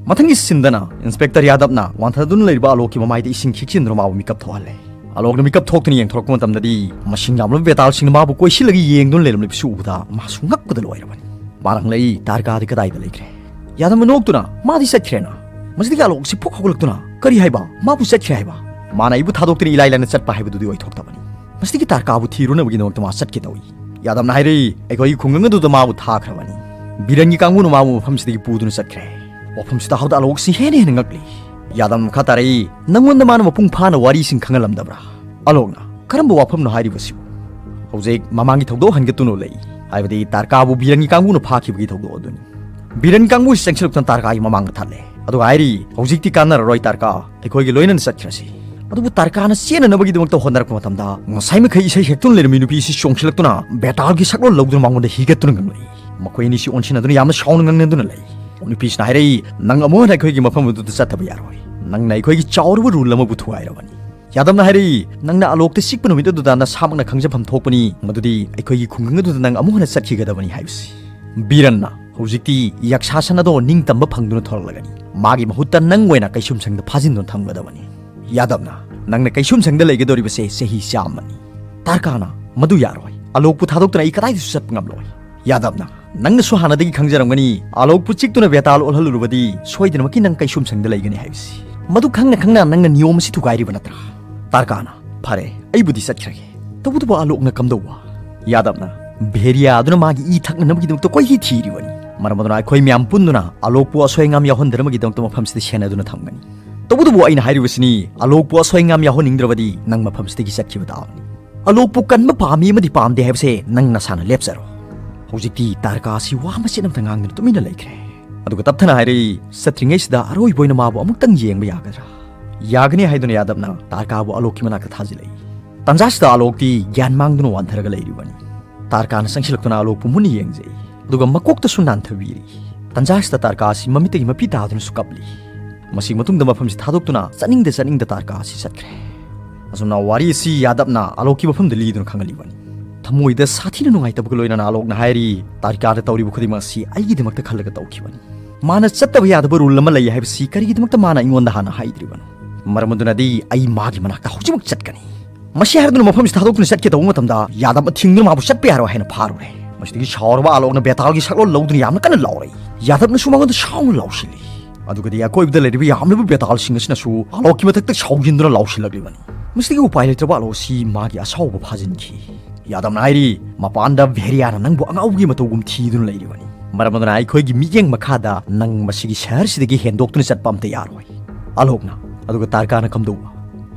ꯃꯊꯪꯒꯤ ꯁꯤꯟꯗꯅ ꯏꯟꯁꯄꯦꯛꯇꯔ ꯌꯥꯗꯕꯅ ꯋꯥꯟꯊꯗꯨꯅ ꯂꯩꯔꯤꯕ ꯑꯂꯣꯛꯀꯤ ꯃꯃꯥꯏꯗ ꯏꯁꯤꯡ ꯈꯤꯛꯆꯤꯟꯗꯨꯅ ꯃꯥꯕꯨ ꯃꯤꯀꯞ ꯊꯣꯛꯍꯜꯂꯦ꯫ ꯑꯂꯣꯛꯅ ꯃꯤꯀꯞ ꯊꯣꯛꯇꯨꯅ ꯌꯦꯡꯊꯣꯔꯛꯄ ꯃꯇꯝꯗꯗꯤ ꯃꯁꯤꯡ ꯌꯥꯝꯂꯕ ꯕꯦꯇꯥꯜꯁꯤꯡꯅ ꯃꯥꯕꯨ ꯀꯣꯏꯁꯤꯜꯂꯒ ꯌꯦꯡꯗꯨꯅ ꯂꯩꯔꯝꯂꯤꯕꯁꯤ ꯎꯕꯗ ꯃꯥꯁꯨ ꯉꯛꯄꯗ ꯂꯣꯏꯔꯕꯅꯤ꯫ ꯃꯥꯅ ꯍꯪꯂꯛꯏ, "ꯇꯥꯔꯀꯥꯗꯤ ꯀꯗꯥꯏꯗ ꯂꯩꯈ꯭ꯔꯦ?" ꯌꯥꯗꯕꯅ ꯅꯣꯛꯇꯨꯅ, "ꯃꯥꯗꯤ ꯆꯠꯈ꯭ꯔꯦꯅ꯫" ꯃꯁꯤꯗꯒꯤ ꯑꯂꯣꯛꯁꯤ ꯐꯨꯛ ꯍꯧꯒꯠꯂꯛꯇꯨꯅ, "ꯀꯔꯤ ꯍꯥꯏꯕ? ꯃꯥꯕꯨ ꯆꯠꯈ꯭ꯔꯦ ꯍꯥꯏꯕ? ꯃꯥꯅ ꯑꯩꯕꯨ ꯊꯥꯗꯣꯛꯇꯨꯅ ꯏꯂꯥꯏ ꯂꯥꯏꯅ ꯆꯠꯄ ꯍꯥꯏꯕꯗꯨꯗꯤ ꯑꯣꯏꯊꯣꯛꯇꯕꯅꯤ꯫ ꯃꯁꯤꯗꯒꯤ ꯇꯥꯔꯀꯥꯕꯨ ꯊꯤꯔꯨꯅꯕꯒꯤꯗꯃꯛꯇ ꯃꯥ ꯆꯠꯀꯦ ꯇꯧꯏ꯫" ꯌꯥꯗꯕꯅ ꯍꯥꯏꯔꯛꯏ, "ꯑꯩꯈꯣꯏꯒꯤ ꯈꯨꯡꯒꯪ ꯑꯗꯨꯗ ꯃꯥꯕꯨ ꯊꯥꯈ꯭ꯔꯕꯅꯤ꯫ ꯕꯤꯔꯟꯒꯤ ꯀꯥꯡꯕꯨꯅ ꯃꯥꯕꯨ ꯃꯐꯝꯁꯤꯗꯒꯤ ꯄꯨꯗꯨꯅ ꯆꯠꯈ꯭ꯔꯦ꯫" ꯋꯥꯐꯝꯁꯤꯗ ꯍꯧꯗ ꯑꯂꯣꯛꯁꯤ ꯍꯦꯟꯅ ꯍꯦꯟꯅ ꯉꯛꯂꯤ꯫ ꯌꯥꯗꯕꯅ ꯃꯈꯥ ꯇꯥꯔꯛꯏ, "ꯅꯪꯉꯣꯟꯗ ꯃꯥꯅ ꯃꯄꯨꯡ ꯐꯥꯅ ꯋꯥꯔꯤꯁꯤꯡ ꯈꯪꯍꯜꯂꯝꯗꯕ꯭ꯔꯥ?" ꯑꯂꯣꯛꯅ, "ꯀꯔꯝꯕ ꯋꯥꯐꯝꯅꯣ ꯍꯥꯏꯔꯤꯕꯁꯤꯕꯨ?" "ꯍꯧꯖꯤꯛ ꯃꯃꯥꯡꯒꯤ ꯊꯧꯗꯣꯛ ꯍꯟꯒꯠꯇꯨꯅ ꯂꯩ, ꯍꯥꯏꯕꯗꯤ ꯇꯥꯔꯀꯥꯕꯨ ꯕꯤꯔꯟꯒꯤ ꯀꯥꯡꯕꯨꯅ ꯐꯥꯈꯤꯕꯒꯤ ꯊꯧꯗꯣꯛ ꯑꯗꯨꯅꯤ꯫ ꯕꯤꯔꯟꯒꯤ ꯀꯥꯡꯕꯨꯁꯤ ꯆꯪꯁꯤꯜꯂꯛꯇꯨꯅ ꯇꯥꯔꯀꯥꯒꯤ ꯃꯃꯥꯡꯗ ꯊꯠꯂꯦ꯫ ꯑꯗꯨꯒ ꯍꯥꯏꯔꯤ, 'ꯍꯧꯖꯤꯛꯇꯤ ꯀꯥꯟꯅꯔꯔꯣꯏ ꯇꯥꯔꯀꯥ, ꯑꯩꯈꯣꯏꯒꯤ ꯂꯣꯏꯅꯅ ꯆꯠꯈ꯭ꯔꯁꯤ.' ꯑꯗꯨꯕꯨ ꯇꯥꯔꯀꯥꯅ ꯆꯦꯟꯅꯅꯕꯒꯤꯗꯃꯛꯇ ꯍꯣꯠꯅꯔꯛꯄ ꯃꯇꯝꯗ ꯉꯁꯥꯏ ꯃꯈꯩ ꯏꯁꯩ ꯁꯛꯇꯨꯅ ꯂꯩꯔꯝꯃꯤ ꯅꯨꯄꯤ ꯑꯁꯤ ꯆꯣꯡꯁꯤꯜꯂꯛꯇꯨꯅ ꯕꯦꯇꯥꯜꯒꯤ ꯁꯛꯂꯣꯟ ꯂꯧꯗꯨꯅ ꯃꯉꯣꯟꯗ ꯍꯤꯒꯠꯇꯨꯅ ꯉꯪꯂꯛꯏ꯫ ꯃꯈꯣꯏ ꯑꯅꯤꯁꯤ ꯑꯣꯟꯁꯤꯟꯅꯗꯨꯅ ꯌꯥꯝꯅ ꯁꯥꯎꯅ ꯉꯪꯅꯗꯨꯅ ꯂꯩ꯫ ꯅꯨꯄꯤꯁꯤꯅ ꯍꯥꯏꯔꯛꯏ, "ꯅꯪ ꯑꯃꯨꯛ ꯍꯟꯅ ꯑꯩꯈꯣꯏꯒꯤ ꯃꯐꯝ ꯑꯗꯨꯗ ꯆꯠꯇꯕ ꯌꯥꯔꯣꯏ꯫ ꯅꯪꯅ ꯑꯩꯈꯣꯏꯒꯤ ꯆꯥꯎꯔꯕ ꯔꯨꯜ ꯑꯃꯕꯨ ꯊꯨꯒꯥꯏꯔꯕꯅꯤ꯫" ꯌꯥꯗꯕꯅ ꯍꯥꯏꯔꯛꯏ, "ꯅꯪꯅ ꯑꯂꯣꯛꯇ ꯆꯤꯛꯄ ꯅꯨꯃꯤꯠ ꯑꯗꯨꯗ ꯅꯁꯥꯃꯛꯅ ꯈꯪꯖꯐꯝ ꯊꯣꯛꯄꯅꯤ, ꯃꯗꯨꯗꯤ ꯑꯩꯈꯣꯏꯒꯤ ꯈꯨꯡꯒꯪ ꯑꯗꯨꯗ ꯅꯪ ꯑꯃꯨꯛ ꯍꯟꯅ ꯆꯠꯈꯤꯒꯗꯕꯅꯤ ꯍꯥꯏꯕꯁꯤ꯫" ꯕꯤꯔꯟꯅ, "ꯍꯧꯖꯤꯛꯇꯤ ꯌꯛꯁꯥꯁꯟ ꯑꯗꯣ ꯅꯤꯡꯇꯝꯕ ꯐꯪꯗꯨꯅ ꯊꯣꯔꯛꯂꯒꯅꯤ꯫ ꯃꯥꯒꯤ ꯃꯍꯨꯠꯇ ꯅꯪ ꯑꯣꯏꯅ ꯀꯩꯁꯨꯝꯁꯪꯗ ꯐꯥꯖꯤꯟꯗꯨꯅ ꯊꯝꯒꯗꯕꯅꯤ꯫" ꯌꯥꯗꯕꯅ, "ꯅꯪꯅ ꯀꯩꯁꯨꯝꯁꯪꯗ ꯂꯩꯒꯗꯧꯔꯤꯕꯁꯦ ꯆꯍꯤ ꯆꯥꯝꯃꯅꯤ꯫" ꯇꯥꯔꯀꯥꯅ, "ꯃꯗꯨ ꯌꯥꯔꯣꯏ꯫ ꯑꯂꯣꯛꯄꯨ ꯊꯥꯗꯣꯛꯇꯨꯅ ꯑꯩ ꯀꯗꯥꯏꯗꯁꯨ ꯆꯠꯄ ꯉꯝꯂꯣꯏ꯫" ꯌꯥꯗꯕꯅ, "ꯅꯪꯅꯁꯨ ꯍꯥꯟꯅꯗꯒꯤ ꯈꯪꯖꯔꯝꯒꯅꯤ, ꯑꯂꯣꯛꯄꯨ ꯆꯤꯛꯇꯨꯅ ꯕꯦꯇꯥꯜ ꯑꯣꯜꯍꯜꯂꯨꯔꯕꯗꯤ ꯁꯣꯏꯗꯅꯃꯛꯀꯤ ꯅꯪ ꯀꯩꯁꯨꯝꯁꯪꯗ ꯂꯩꯒꯅꯤ ꯍꯥꯏꯕꯁꯤ꯫ ꯃꯗꯨ ꯈꯪꯅ ꯈꯪꯅ ꯅꯪꯅ ꯅꯤꯌꯣꯝ ꯑꯁꯤ ꯊꯨꯒꯥꯏꯔꯤꯕ ꯅꯠꯇ꯭ꯔꯥ?" ꯇꯥꯔꯀꯥꯅ, "ꯐꯔꯦ, ꯑꯩꯕꯨꯗꯤ ꯆꯠꯈ꯭ꯔꯒꯦ꯫ ꯇꯧꯕꯇꯕꯨ ꯑꯂꯣꯛꯅ ꯀꯝꯗꯧꯕ?" ꯌꯥꯗꯕꯅ, ꯚꯦꯔꯤꯌꯥ ꯑꯗꯨꯅ ꯃꯥꯒꯤ ꯏ ꯊꯛꯅꯅꯕꯒꯤꯗꯃꯛꯇ ꯀꯣꯏꯊꯤ ꯊꯤꯔꯤꯕꯅꯤ꯫ ꯃꯔꯝ ꯑꯗꯨꯅ ꯑꯩꯈꯣꯏ ꯃꯌꯥꯝ ꯄꯨꯟꯗꯨꯅ ꯑꯂꯣꯛꯄꯨ ꯑꯁꯣꯏ ꯑꯉꯥꯝ ꯌꯥꯎꯍꯟꯗꯅꯕꯒꯤꯗꯃꯛꯇ ꯃꯐꯝꯁꯤꯗ ꯁꯦꯟꯅꯗꯨꯅ ꯊꯝꯒꯅꯤ꯫ ꯇꯧꯕꯇꯕꯨ ꯑꯩꯅ ꯍꯥꯏꯔꯤꯕꯁꯤꯅꯤ, ꯑꯂꯣꯛꯄꯨ ꯑꯁꯣꯏ ꯑꯉꯥꯝ ꯌꯥꯎꯍꯟꯅꯤꯡꯗ꯭ꯔꯕꯗꯤ ꯅꯪ ꯃꯐꯝꯁꯤꯗꯒꯤ ꯆꯠꯈꯤꯕ ꯇꯥꯕꯅꯤ꯫ ꯑꯂꯣꯛꯄꯨ ꯀꯟꯕ ꯄꯥꯝꯃꯤ ꯑꯃꯗꯤ ꯄꯥꯝꯗꯦ ꯍꯥꯏꯕꯁꯦ ꯅꯪ ꯅꯁꯥꯅ ꯂꯦꯞꯆꯔꯣ꯫ ꯍꯧꯖꯤꯛꯇꯤ ꯇꯥꯔꯀꯥ ꯑꯁꯤ ꯋꯥ ꯃꯆꯦꯠ ꯑꯃꯇ ꯉꯥꯡꯗꯨꯅ ꯇꯨꯃꯤꯟꯅ ꯂꯩꯈ꯭ꯔꯦ꯫ ꯑꯗꯨꯒ ꯇꯞꯊꯅ ꯍꯥꯏꯔꯛꯏ, ꯆꯠꯇ꯭ꯔꯤꯉꯩꯁꯤꯗ ꯑꯔꯣꯏꯕ ꯑꯣꯏꯅ ꯃꯥꯕꯨ ꯑꯃꯨꯛꯇꯪ ꯌꯦꯡꯕ ꯌꯥꯒꯗ꯭ꯔꯥ? ꯌꯥꯒꯅꯤ ꯍꯥꯏꯗꯨꯅ ꯌꯥꯗꯕꯅ ꯇꯥꯔꯀꯥꯕꯨ ꯑꯂꯣꯛꯀꯤ ꯃꯅꯥꯛꯇ ꯊꯥꯖꯤꯜꯂꯛꯏ꯫ ꯇꯥꯟꯖꯥꯁꯤꯗ ꯑꯂꯣꯛꯇꯤ ꯒ꯭ꯌꯥꯟ ꯃꯥꯡꯗꯨꯅ ꯋꯥꯟꯊꯔꯒ ꯂꯩꯔꯤꯕꯅꯤ꯫ ꯇꯥꯔꯀꯥꯅ ꯆꯪꯁꯤꯜꯂꯛꯇꯨꯅ ꯑꯂꯣꯛꯄꯨ ꯃꯨꯟꯅ ꯌꯦꯡꯖꯩ, ꯑꯗꯨꯒ ꯃꯀꯣꯛꯇꯁꯨ ꯅꯥꯟꯊꯕꯤꯔꯤ꯫ ꯇꯥꯟꯖꯥꯁꯤꯗ ꯇꯥꯔꯀꯥ ꯑꯁꯤ ꯃꯃꯤꯠꯇꯒꯤ ꯃꯄꯤ ꯇꯥꯗꯨꯅꯁꯨ ꯀꯞꯂꯤ꯫ ꯃꯁꯤ ꯃꯇꯨꯡꯗ ꯃꯐꯝꯁꯤ ꯊꯥꯗꯣꯛꯇꯨꯅ ꯆꯠꯅꯤꯡꯗ ꯆꯠꯅꯤꯡꯗ ꯇꯥꯔꯀꯥ ꯑꯁꯤ ꯆꯠꯈ꯭ꯔꯦ꯫ ꯑꯁꯨꯝꯅ ꯋꯥꯔꯤ ꯑꯁꯤ ꯌꯥꯗꯕꯅ ꯑꯂꯣꯛꯀꯤ ꯃꯐꯝꯗ ꯂꯤꯗꯨꯅ ꯈꯪꯍꯜꯂꯤꯕꯅꯤ꯫ ꯊꯃꯣꯏꯗ ꯁꯥꯊꯤꯅ ꯅꯨꯡꯉꯥꯏꯇꯕꯒ ꯂꯣꯏꯅꯅ ꯑꯂꯣꯛꯅ ꯍꯥꯏꯔꯤ, ꯇꯥꯔꯀꯥꯗ ꯇꯧꯔꯤꯕ ꯈꯨꯗꯤꯡꯃꯛ ꯑꯁꯤ ꯑꯩꯒꯤꯗꯃꯛꯇ ꯈꯜꯂꯒ ꯇꯧꯈꯤꯕꯅꯤ꯫ ꯃꯥꯅ ꯆꯠꯇꯕ ꯌꯥꯗꯕ ꯔꯨꯜ ꯑꯃ ꯂꯩ ꯍꯥꯏꯕꯁꯤ ꯀꯔꯤꯒꯤꯗꯃꯛꯇ ꯃꯥꯅ ꯑꯩꯉꯣꯟꯗ ꯍꯥꯟꯅ ꯍꯥꯏꯗ꯭ꯔꯤꯕꯅꯣ? ꯃꯔꯝ ꯑꯗꯨꯅꯗꯤ ꯑꯩ ꯃꯥꯒꯤ ꯃꯅꯥꯛꯇ ꯍꯧꯖꯤꯛꯃꯛ ꯆꯠꯀꯅꯤ꯫ ꯃꯁꯤ ꯍꯥꯏꯔꯗꯨꯅ ꯃꯐꯝꯁꯤ ꯊꯥꯗꯣꯛꯇꯨꯅ ꯆꯠꯀꯦ ꯇꯧꯕ ꯃꯇꯝꯗ ꯌꯥꯗꯕ ꯊꯤꯡꯗꯨꯅ ꯃꯥꯕꯨ ꯆꯠꯄ ꯌꯥꯔꯣꯏ ꯍꯥꯏꯅ ꯐꯥꯔꯨꯔꯦ꯫ ꯃꯁꯤꯗꯒꯤ ꯁꯥꯎꯔꯕ ꯑꯂꯣꯛꯅ ꯕꯦꯇꯥꯜꯒꯤ ꯁꯛꯂꯣꯟ ꯂꯧꯗꯨꯅ ꯌꯥꯝꯅ ꯀꯟꯅ ꯂꯥꯎꯔꯛꯏ꯫ ꯌꯥꯗꯕꯅꯁꯨ ꯃꯉꯣꯟꯗ ꯁꯥꯎꯅ ꯂꯥꯎꯁꯤꯜꯂꯤ꯫ ꯑꯗꯨꯒꯗꯤ ꯑꯀꯣꯏꯕꯗ ꯂꯩꯔꯤꯕ ꯌꯥꯝꯂꯕ ꯕꯦꯇꯥꯜꯁꯤꯡ ꯑꯁꯤꯅꯁꯨ ꯑꯂꯣꯛꯀꯤ ꯃꯊꯛꯇ ꯁꯥꯎꯖꯤꯟꯗꯨꯅ ꯂꯥꯎꯁꯤꯜꯂꯛꯂꯤꯕꯅꯤ꯫ ꯃꯁꯤꯗꯒꯤ ꯎꯄꯥꯏ ꯂꯩꯇ꯭ꯔꯕ ꯑꯂꯣꯛ ꯑꯁꯤ ꯃꯥꯒꯤ ꯑꯁꯥꯎꯕ ꯐꯥꯖꯤꯟꯈꯤ꯫ ꯌꯥꯗꯕꯅ ꯍꯥꯏꯔꯤ, ꯃꯄꯥꯟꯗ ꯚꯦꯔꯤꯌꯥꯅ ꯅꯪꯕꯨ ꯑꯉꯥꯎꯕꯒꯤ ꯃꯇꯧꯒꯨꯝ ꯊꯤꯗꯨꯅ ꯂꯩꯔꯤꯕꯅꯤ꯫ ꯃꯔꯝ ꯑꯗꯨꯅ ꯑꯩꯈꯣꯏꯒꯤ ꯃꯤꯠꯌꯦꯡ ꯃꯈꯥꯗ ꯅꯪ ꯃꯁꯤꯒꯤ ꯁꯍꯔꯁꯤꯗꯒꯤ ꯍꯦꯟꯗꯣꯛꯇꯨꯅ ꯆꯠꯄ ꯑꯝꯇ ꯌꯥꯔꯣꯏ꯫ ꯑꯂꯣꯛꯅ, ꯑꯗꯨꯒ ꯇꯥꯔꯀꯥꯅ ꯀꯝꯗꯧꯕ?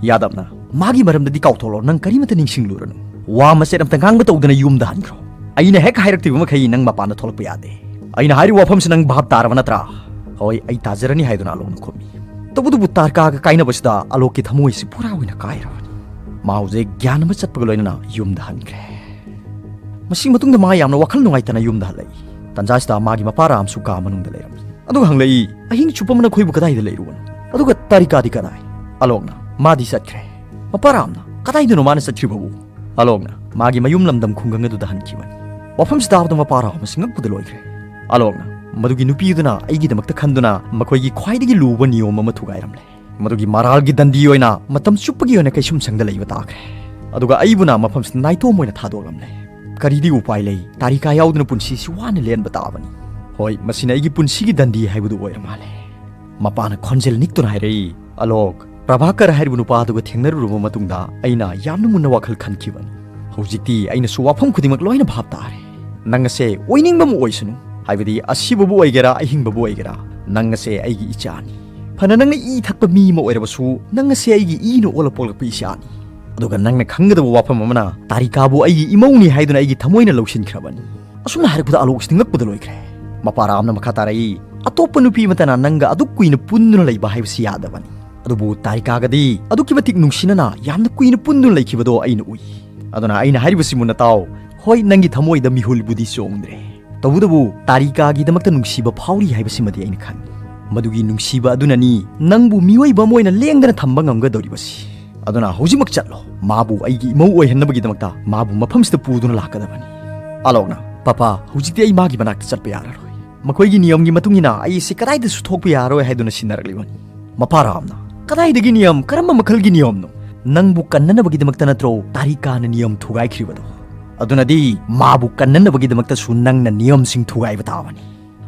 ꯌꯥꯗꯕꯅ, ꯃꯥꯒꯤ ꯃꯔꯝꯗꯗꯤ ꯀꯥꯎꯊꯣꯛꯂꯣ, ꯅꯪ ꯀꯔꯤꯃꯠꯇ ꯅꯤꯡꯁꯤꯡꯂꯨꯔꯅꯨ꯫ ꯋꯥ ꯃꯆꯦꯠ ꯑꯝꯇ ꯉꯥꯡꯕ ꯇꯧꯗꯅ ꯌꯨꯝꯗ ꯍꯟꯈ꯭ꯔꯣ꯫ ꯑꯩꯅ ꯍꯦꯛ ꯍꯥꯏꯔꯛꯇ꯭ꯔꯤꯕ ꯃꯈꯩ ꯅꯪ ꯃꯄꯥꯟꯗ ꯊꯣꯛꯂꯛꯄ ꯌꯥꯗꯦ꯫ ꯑꯩꯅ ꯍꯥꯏꯔꯤꯕ ꯋꯥꯐꯝꯁꯤ ꯅꯪ ꯚꯥꯞ ꯇꯥꯔꯕ ꯅꯠꯇ꯭ꯔꯥ? ꯍꯣꯏ, ꯑꯩ ꯇꯥꯖꯔꯅꯤ ꯍꯥꯏꯗꯨꯅ ꯑꯂꯣꯛꯅ ꯈꯨꯝꯃꯤ꯫ ꯇꯧꯕꯇꯕꯨ ꯇꯥꯔꯀꯥꯒ ꯀꯥꯏꯅꯕꯁꯤꯗ ꯑꯂꯣꯛꯀꯤ ꯊꯃꯣꯏꯁꯤ ꯄꯨꯔꯥ ꯑꯣꯏꯅ ꯀꯥꯏꯔꯕꯅꯤ꯫ ꯃꯥ ꯍꯧꯖꯤꯛ ꯒ꯭ꯌꯥꯟ ꯑꯃ ꯆꯠꯄꯒ ꯂꯣꯏꯅꯅ ꯌꯨꯝꯗ ꯍꯟꯈ꯭ꯔꯦ꯫ ꯃꯁꯤ ꯃꯇꯨꯡꯗ ꯃꯥ ꯌꯥꯝꯅ ꯋꯥꯈꯜ ꯅꯨꯡꯉꯥꯏꯇꯅ ꯌꯨꯝꯗ ꯍꯜꯂꯛꯏ꯫ ꯇꯥꯟꯖꯥꯁꯤꯗ ꯃꯥꯒꯤ ꯃꯄꯥ ꯔꯥꯝꯁꯨ ꯀꯥ ꯃꯅꯨꯡꯗ ꯂꯩꯔꯝꯃꯤ꯫ ꯑꯗꯨꯒ ꯍꯪꯂꯛꯏ, "ꯑꯍꯤꯡ ꯆꯨꯞꯄ ꯑꯃ ꯅꯈꯣꯏꯕꯨ ꯀꯗꯥꯏꯗ ꯂꯩꯔꯨꯕꯅꯣ? ꯑꯗꯨꯒ ꯇꯥꯔꯤꯀꯥꯗꯤ ꯀꯗꯥꯏ?" ꯑꯂꯣꯛꯅ, "ꯃꯥꯗꯤ ꯆꯠꯈ꯭ꯔꯦ꯫" ꯃꯄꯥ ꯔꯥꯝꯅ, "ꯀꯗꯥꯏꯗꯅꯣ ꯃꯥꯅ ꯆꯠꯈ꯭ꯔꯤꯕꯕꯨ?" ꯑꯂꯣꯛꯅ, "ꯃꯥꯒꯤ ꯃꯌꯨꯝ ꯂꯝꯗꯝ ꯈꯨꯡꯒꯪ ꯑꯗꯨꯗ ꯍꯟꯈꯤꯕꯅꯤ꯫" ꯋꯥꯐꯝꯁꯤ ꯇꯥꯕꯗ ꯃꯄꯥ ꯔꯥꯝ ꯑꯁꯤ ꯉꯛꯄꯗ ꯂꯣꯏꯈ꯭ꯔꯦ꯫ ꯑꯂꯣꯛꯅ, "ꯃꯗꯨꯒꯤ ꯅꯨꯄꯤ ꯑꯗꯨꯅ ꯑꯩꯒꯤꯗꯃꯛꯇ ꯈꯟꯗꯨꯅ ꯃꯈꯣꯏꯒꯤ ꯈ꯭ꯋꯥꯏꯗꯒꯤ ꯂꯨꯕ ꯅꯤꯌꯣꯝ ꯑꯃ ꯊꯨꯒꯥꯏꯔꯝꯂꯦ꯫ ꯃꯗꯨꯒꯤ ꯃꯔꯥꯜꯒꯤ ꯗꯟꯗꯤ ꯑꯣꯏꯅ ꯃꯇꯝ ꯆꯨꯞꯄꯒꯤ ꯑꯣꯏꯅ ꯀꯩꯁꯨꯝꯁꯪꯗ ꯂꯩꯕ ꯇꯥꯈ꯭ꯔꯦ꯫ ꯑꯗꯨꯒ ꯑꯩꯕꯨꯅ ꯃꯐꯝꯁꯤꯗ ꯅꯥꯏꯇꯣꯝ ꯑꯣꯏꯅ ꯊꯥꯗꯣꯛꯂꯝꯂꯦ꯫ ꯀꯔꯤꯗꯤ ꯎꯄꯥꯏ ꯂꯩ? ꯇꯥꯔꯤꯀꯥ ꯌꯥꯎꯗꯅ ꯄꯨꯟꯁꯤꯁꯤ ꯋꯥꯅ ꯂꯦꯟꯕ ꯇꯥꯕꯅꯤ꯫ ꯍꯣꯏ, ꯃꯁꯤꯅ ꯑꯩꯒꯤ ꯄꯨꯟꯁꯤꯒꯤ ꯗꯟꯗꯤ ꯍꯥꯏꯕꯗꯨ ꯑꯣꯏꯔ ꯃꯥꯜꯂꯦ꯫" ꯃꯄꯥꯅ ꯈꯣꯟꯖꯦꯜ ꯅꯤꯛꯇꯨꯅ ꯍꯥꯏꯔꯛꯏ, "ꯑꯂꯣꯛ, ꯄ꯭ꯔꯚꯥꯀꯔ ꯍꯥꯏꯔꯤꯕ ꯅꯨꯄꯥ ꯑꯗꯨꯒ ꯊꯦꯡꯅꯔꯨꯔꯕ ꯃꯇꯨꯡꯗ ꯑꯩꯅ ꯌꯥꯝꯅ ꯃꯨꯟꯅ ꯋꯥꯈꯜ ꯈꯟꯈꯤꯕꯅꯤ꯫ ꯍꯧꯖꯤꯛꯇꯤ ꯑꯩꯅꯁꯨ ꯋꯥꯐꯝ ꯈꯨꯗꯤꯡꯃꯛ ꯂꯣꯏꯅ ꯚꯥꯞ ꯇꯥꯔꯦ꯫ ꯅꯪ ꯑꯁꯦ ꯑꯣꯏꯅꯤꯡꯕ ꯑꯃ ꯑꯣꯏꯁꯅꯨ, ꯍꯥꯏꯕꯗꯤ ꯑꯁꯤꯕꯕꯨ ꯑꯣꯏꯒꯦꯔꯥ, ꯑꯍꯤꯡꯕꯕꯨ ꯑꯣꯏꯒꯦꯔꯥ, ꯅꯪ ꯑꯁꯦ ꯑꯩꯒꯤ ꯏꯆꯥꯅꯤ꯫ ꯐꯅ ꯅꯪꯅ ꯏ ꯊꯛꯄ ꯃꯤ ꯑꯃ ꯑꯣꯏꯔꯕꯁꯨ, ꯅꯪ ꯑꯁꯦ ꯑꯩꯒꯤ ꯏꯅ ꯑꯣꯜꯂ ꯄꯣꯛꯂꯛꯄ ꯏꯆꯥꯅꯤ꯫ ꯑꯗꯨꯒ ꯅꯪꯅ ꯈꯪꯒꯗꯕ ꯋꯥꯐꯝ ꯑꯃꯅ, ꯇꯥꯔꯤꯀꯥꯕꯨ ꯑꯩꯒꯤ ꯏꯃꯧꯅꯤ ꯍꯥꯏꯗꯨꯅ ꯑꯩꯒꯤ ꯊꯃꯣꯏꯅ ꯂꯧꯁꯤꯟꯈ꯭ꯔꯕꯅꯤ꯫ ꯑꯁꯨꯝꯅ ꯍꯥꯏꯔꯛꯄꯗ ꯑꯂꯣꯛꯁꯤ ꯉꯛꯄꯗ ꯂꯣꯏꯈ꯭ꯔꯦ꯫ ꯃꯄꯥ ꯔꯥꯝꯅ ꯃꯈꯥ ꯇꯥꯔꯛꯏ, "ꯑꯇꯣꯞꯄ ꯅꯨꯄꯤ ꯑꯃꯇꯅ ꯅꯪꯒ ꯑꯗꯨꯛ ꯀꯨꯏꯅ ꯄꯨꯟꯗꯨꯅ ꯂꯩꯕ ꯍꯥꯏꯕꯁꯤ ꯌꯥꯗꯕꯅꯤ꯫ ꯑꯗꯨꯕꯨ ꯇꯥꯔꯤꯀꯥꯒꯗꯤ ꯑꯗꯨꯛꯀꯤ ꯃꯇꯤꯛ ꯅꯨꯡꯁꯤꯅꯅ ꯌꯥꯝꯅ ꯀꯨꯏꯅ ꯄꯨꯟꯗꯨꯅ ꯂꯩꯈꯤꯕꯗꯣ ꯑꯩꯅ ꯎꯏ꯫ ꯑꯗꯨꯅ ꯑꯩꯅ ꯍꯥꯏꯔꯤꯕꯁꯤ ꯃꯨꯟꯅ ꯇꯥꯎ꯫ ꯍꯣꯏ, ꯅꯪꯒꯤ ꯊꯃꯣꯏꯗ ꯃꯤꯍꯨꯜꯕꯨꯗꯤ ꯆꯣꯡꯗ꯭ꯔꯦ꯫ ꯇꯧꯕꯇꯕꯨ ꯇꯥꯔꯤꯀꯥꯒꯤꯗꯃꯛꯇ ꯅꯨꯡꯁꯤꯕ ꯐꯥꯎꯔꯤ ꯍꯥꯏꯕꯁꯤꯃꯗꯤ ꯑꯩꯅ ꯈꯪꯏ꯫ ꯃꯗꯨꯒꯤ ꯅꯨꯡꯁꯤꯕ ꯑꯗꯨꯅꯅꯤ ꯅꯪꯕꯨ ꯃꯤꯑꯣꯏꯕ ꯑꯃ ꯑꯣꯏꯅ ꯂꯦꯡꯗꯅ ꯊꯝꯕ ꯉꯝꯒꯗꯧꯔꯤꯕꯁꯤ꯫ ꯑꯗꯨꯅ ꯍꯧꯖꯤꯛꯃꯛ ꯆꯠꯂꯣ꯫ ꯃꯥꯕꯨ ꯑꯩꯒꯤ ꯏꯃꯧ ꯑꯣꯏꯍꯟꯅꯕꯒꯤꯗꯃꯛꯇ ꯃꯥꯕꯨ ꯃꯐꯝꯁꯤꯗ ꯄꯨꯗꯨꯅ ꯂꯥꯛꯀꯗꯕꯅꯤ꯫" ꯑꯂꯣꯛꯅ, "ꯄꯥꯄꯥ, ꯍꯧꯖꯤꯛꯇꯤ ꯑꯩ ꯃꯥꯒꯤ ꯃꯅꯥꯛꯇ ꯆꯠꯄ ꯌꯥꯔꯔꯣꯏ꯫ ꯃꯈꯣꯏꯒꯤ ꯅꯤꯌꯝꯒꯤ ꯃꯇꯨꯡ ꯏꯟꯅ ꯑꯩ ꯑꯁꯤ ꯀꯗꯥꯏꯗꯁꯨ ꯊꯣꯛꯄ ꯌꯥꯔꯔꯣꯏ ꯍꯥꯏꯗꯨꯅ ꯁꯤꯟꯅꯔꯛꯂꯤꯕꯅꯤ꯫" ꯃꯄꯥ ꯔꯥꯝꯅ, "ꯀꯗꯥꯏꯗꯒꯤ ꯅꯤꯌꯝ? ꯀꯔꯝꯕ ꯃꯈꯜꯒꯤ ꯅꯤꯌꯝꯅꯣ? ꯅꯪꯕꯨ ꯀꯟꯅꯅꯕꯒꯤꯗꯃꯛꯇ ꯅꯠꯇ꯭ꯔꯣ ꯇꯥꯔꯤꯀꯥꯅ ꯅꯤꯌꯝ ꯊꯨꯒꯥꯏꯈ꯭ꯔꯤꯕꯗꯣ? ꯑꯗꯨꯅꯗꯤ ꯃꯥꯕꯨ ꯀꯟꯅꯅꯕꯒꯤꯗꯃꯛꯇꯁꯨ ꯅꯪꯅ ꯅꯤꯌꯝꯁꯤꯡ ꯊꯨꯒꯥꯏꯕ ꯇꯥꯕꯅꯤ꯫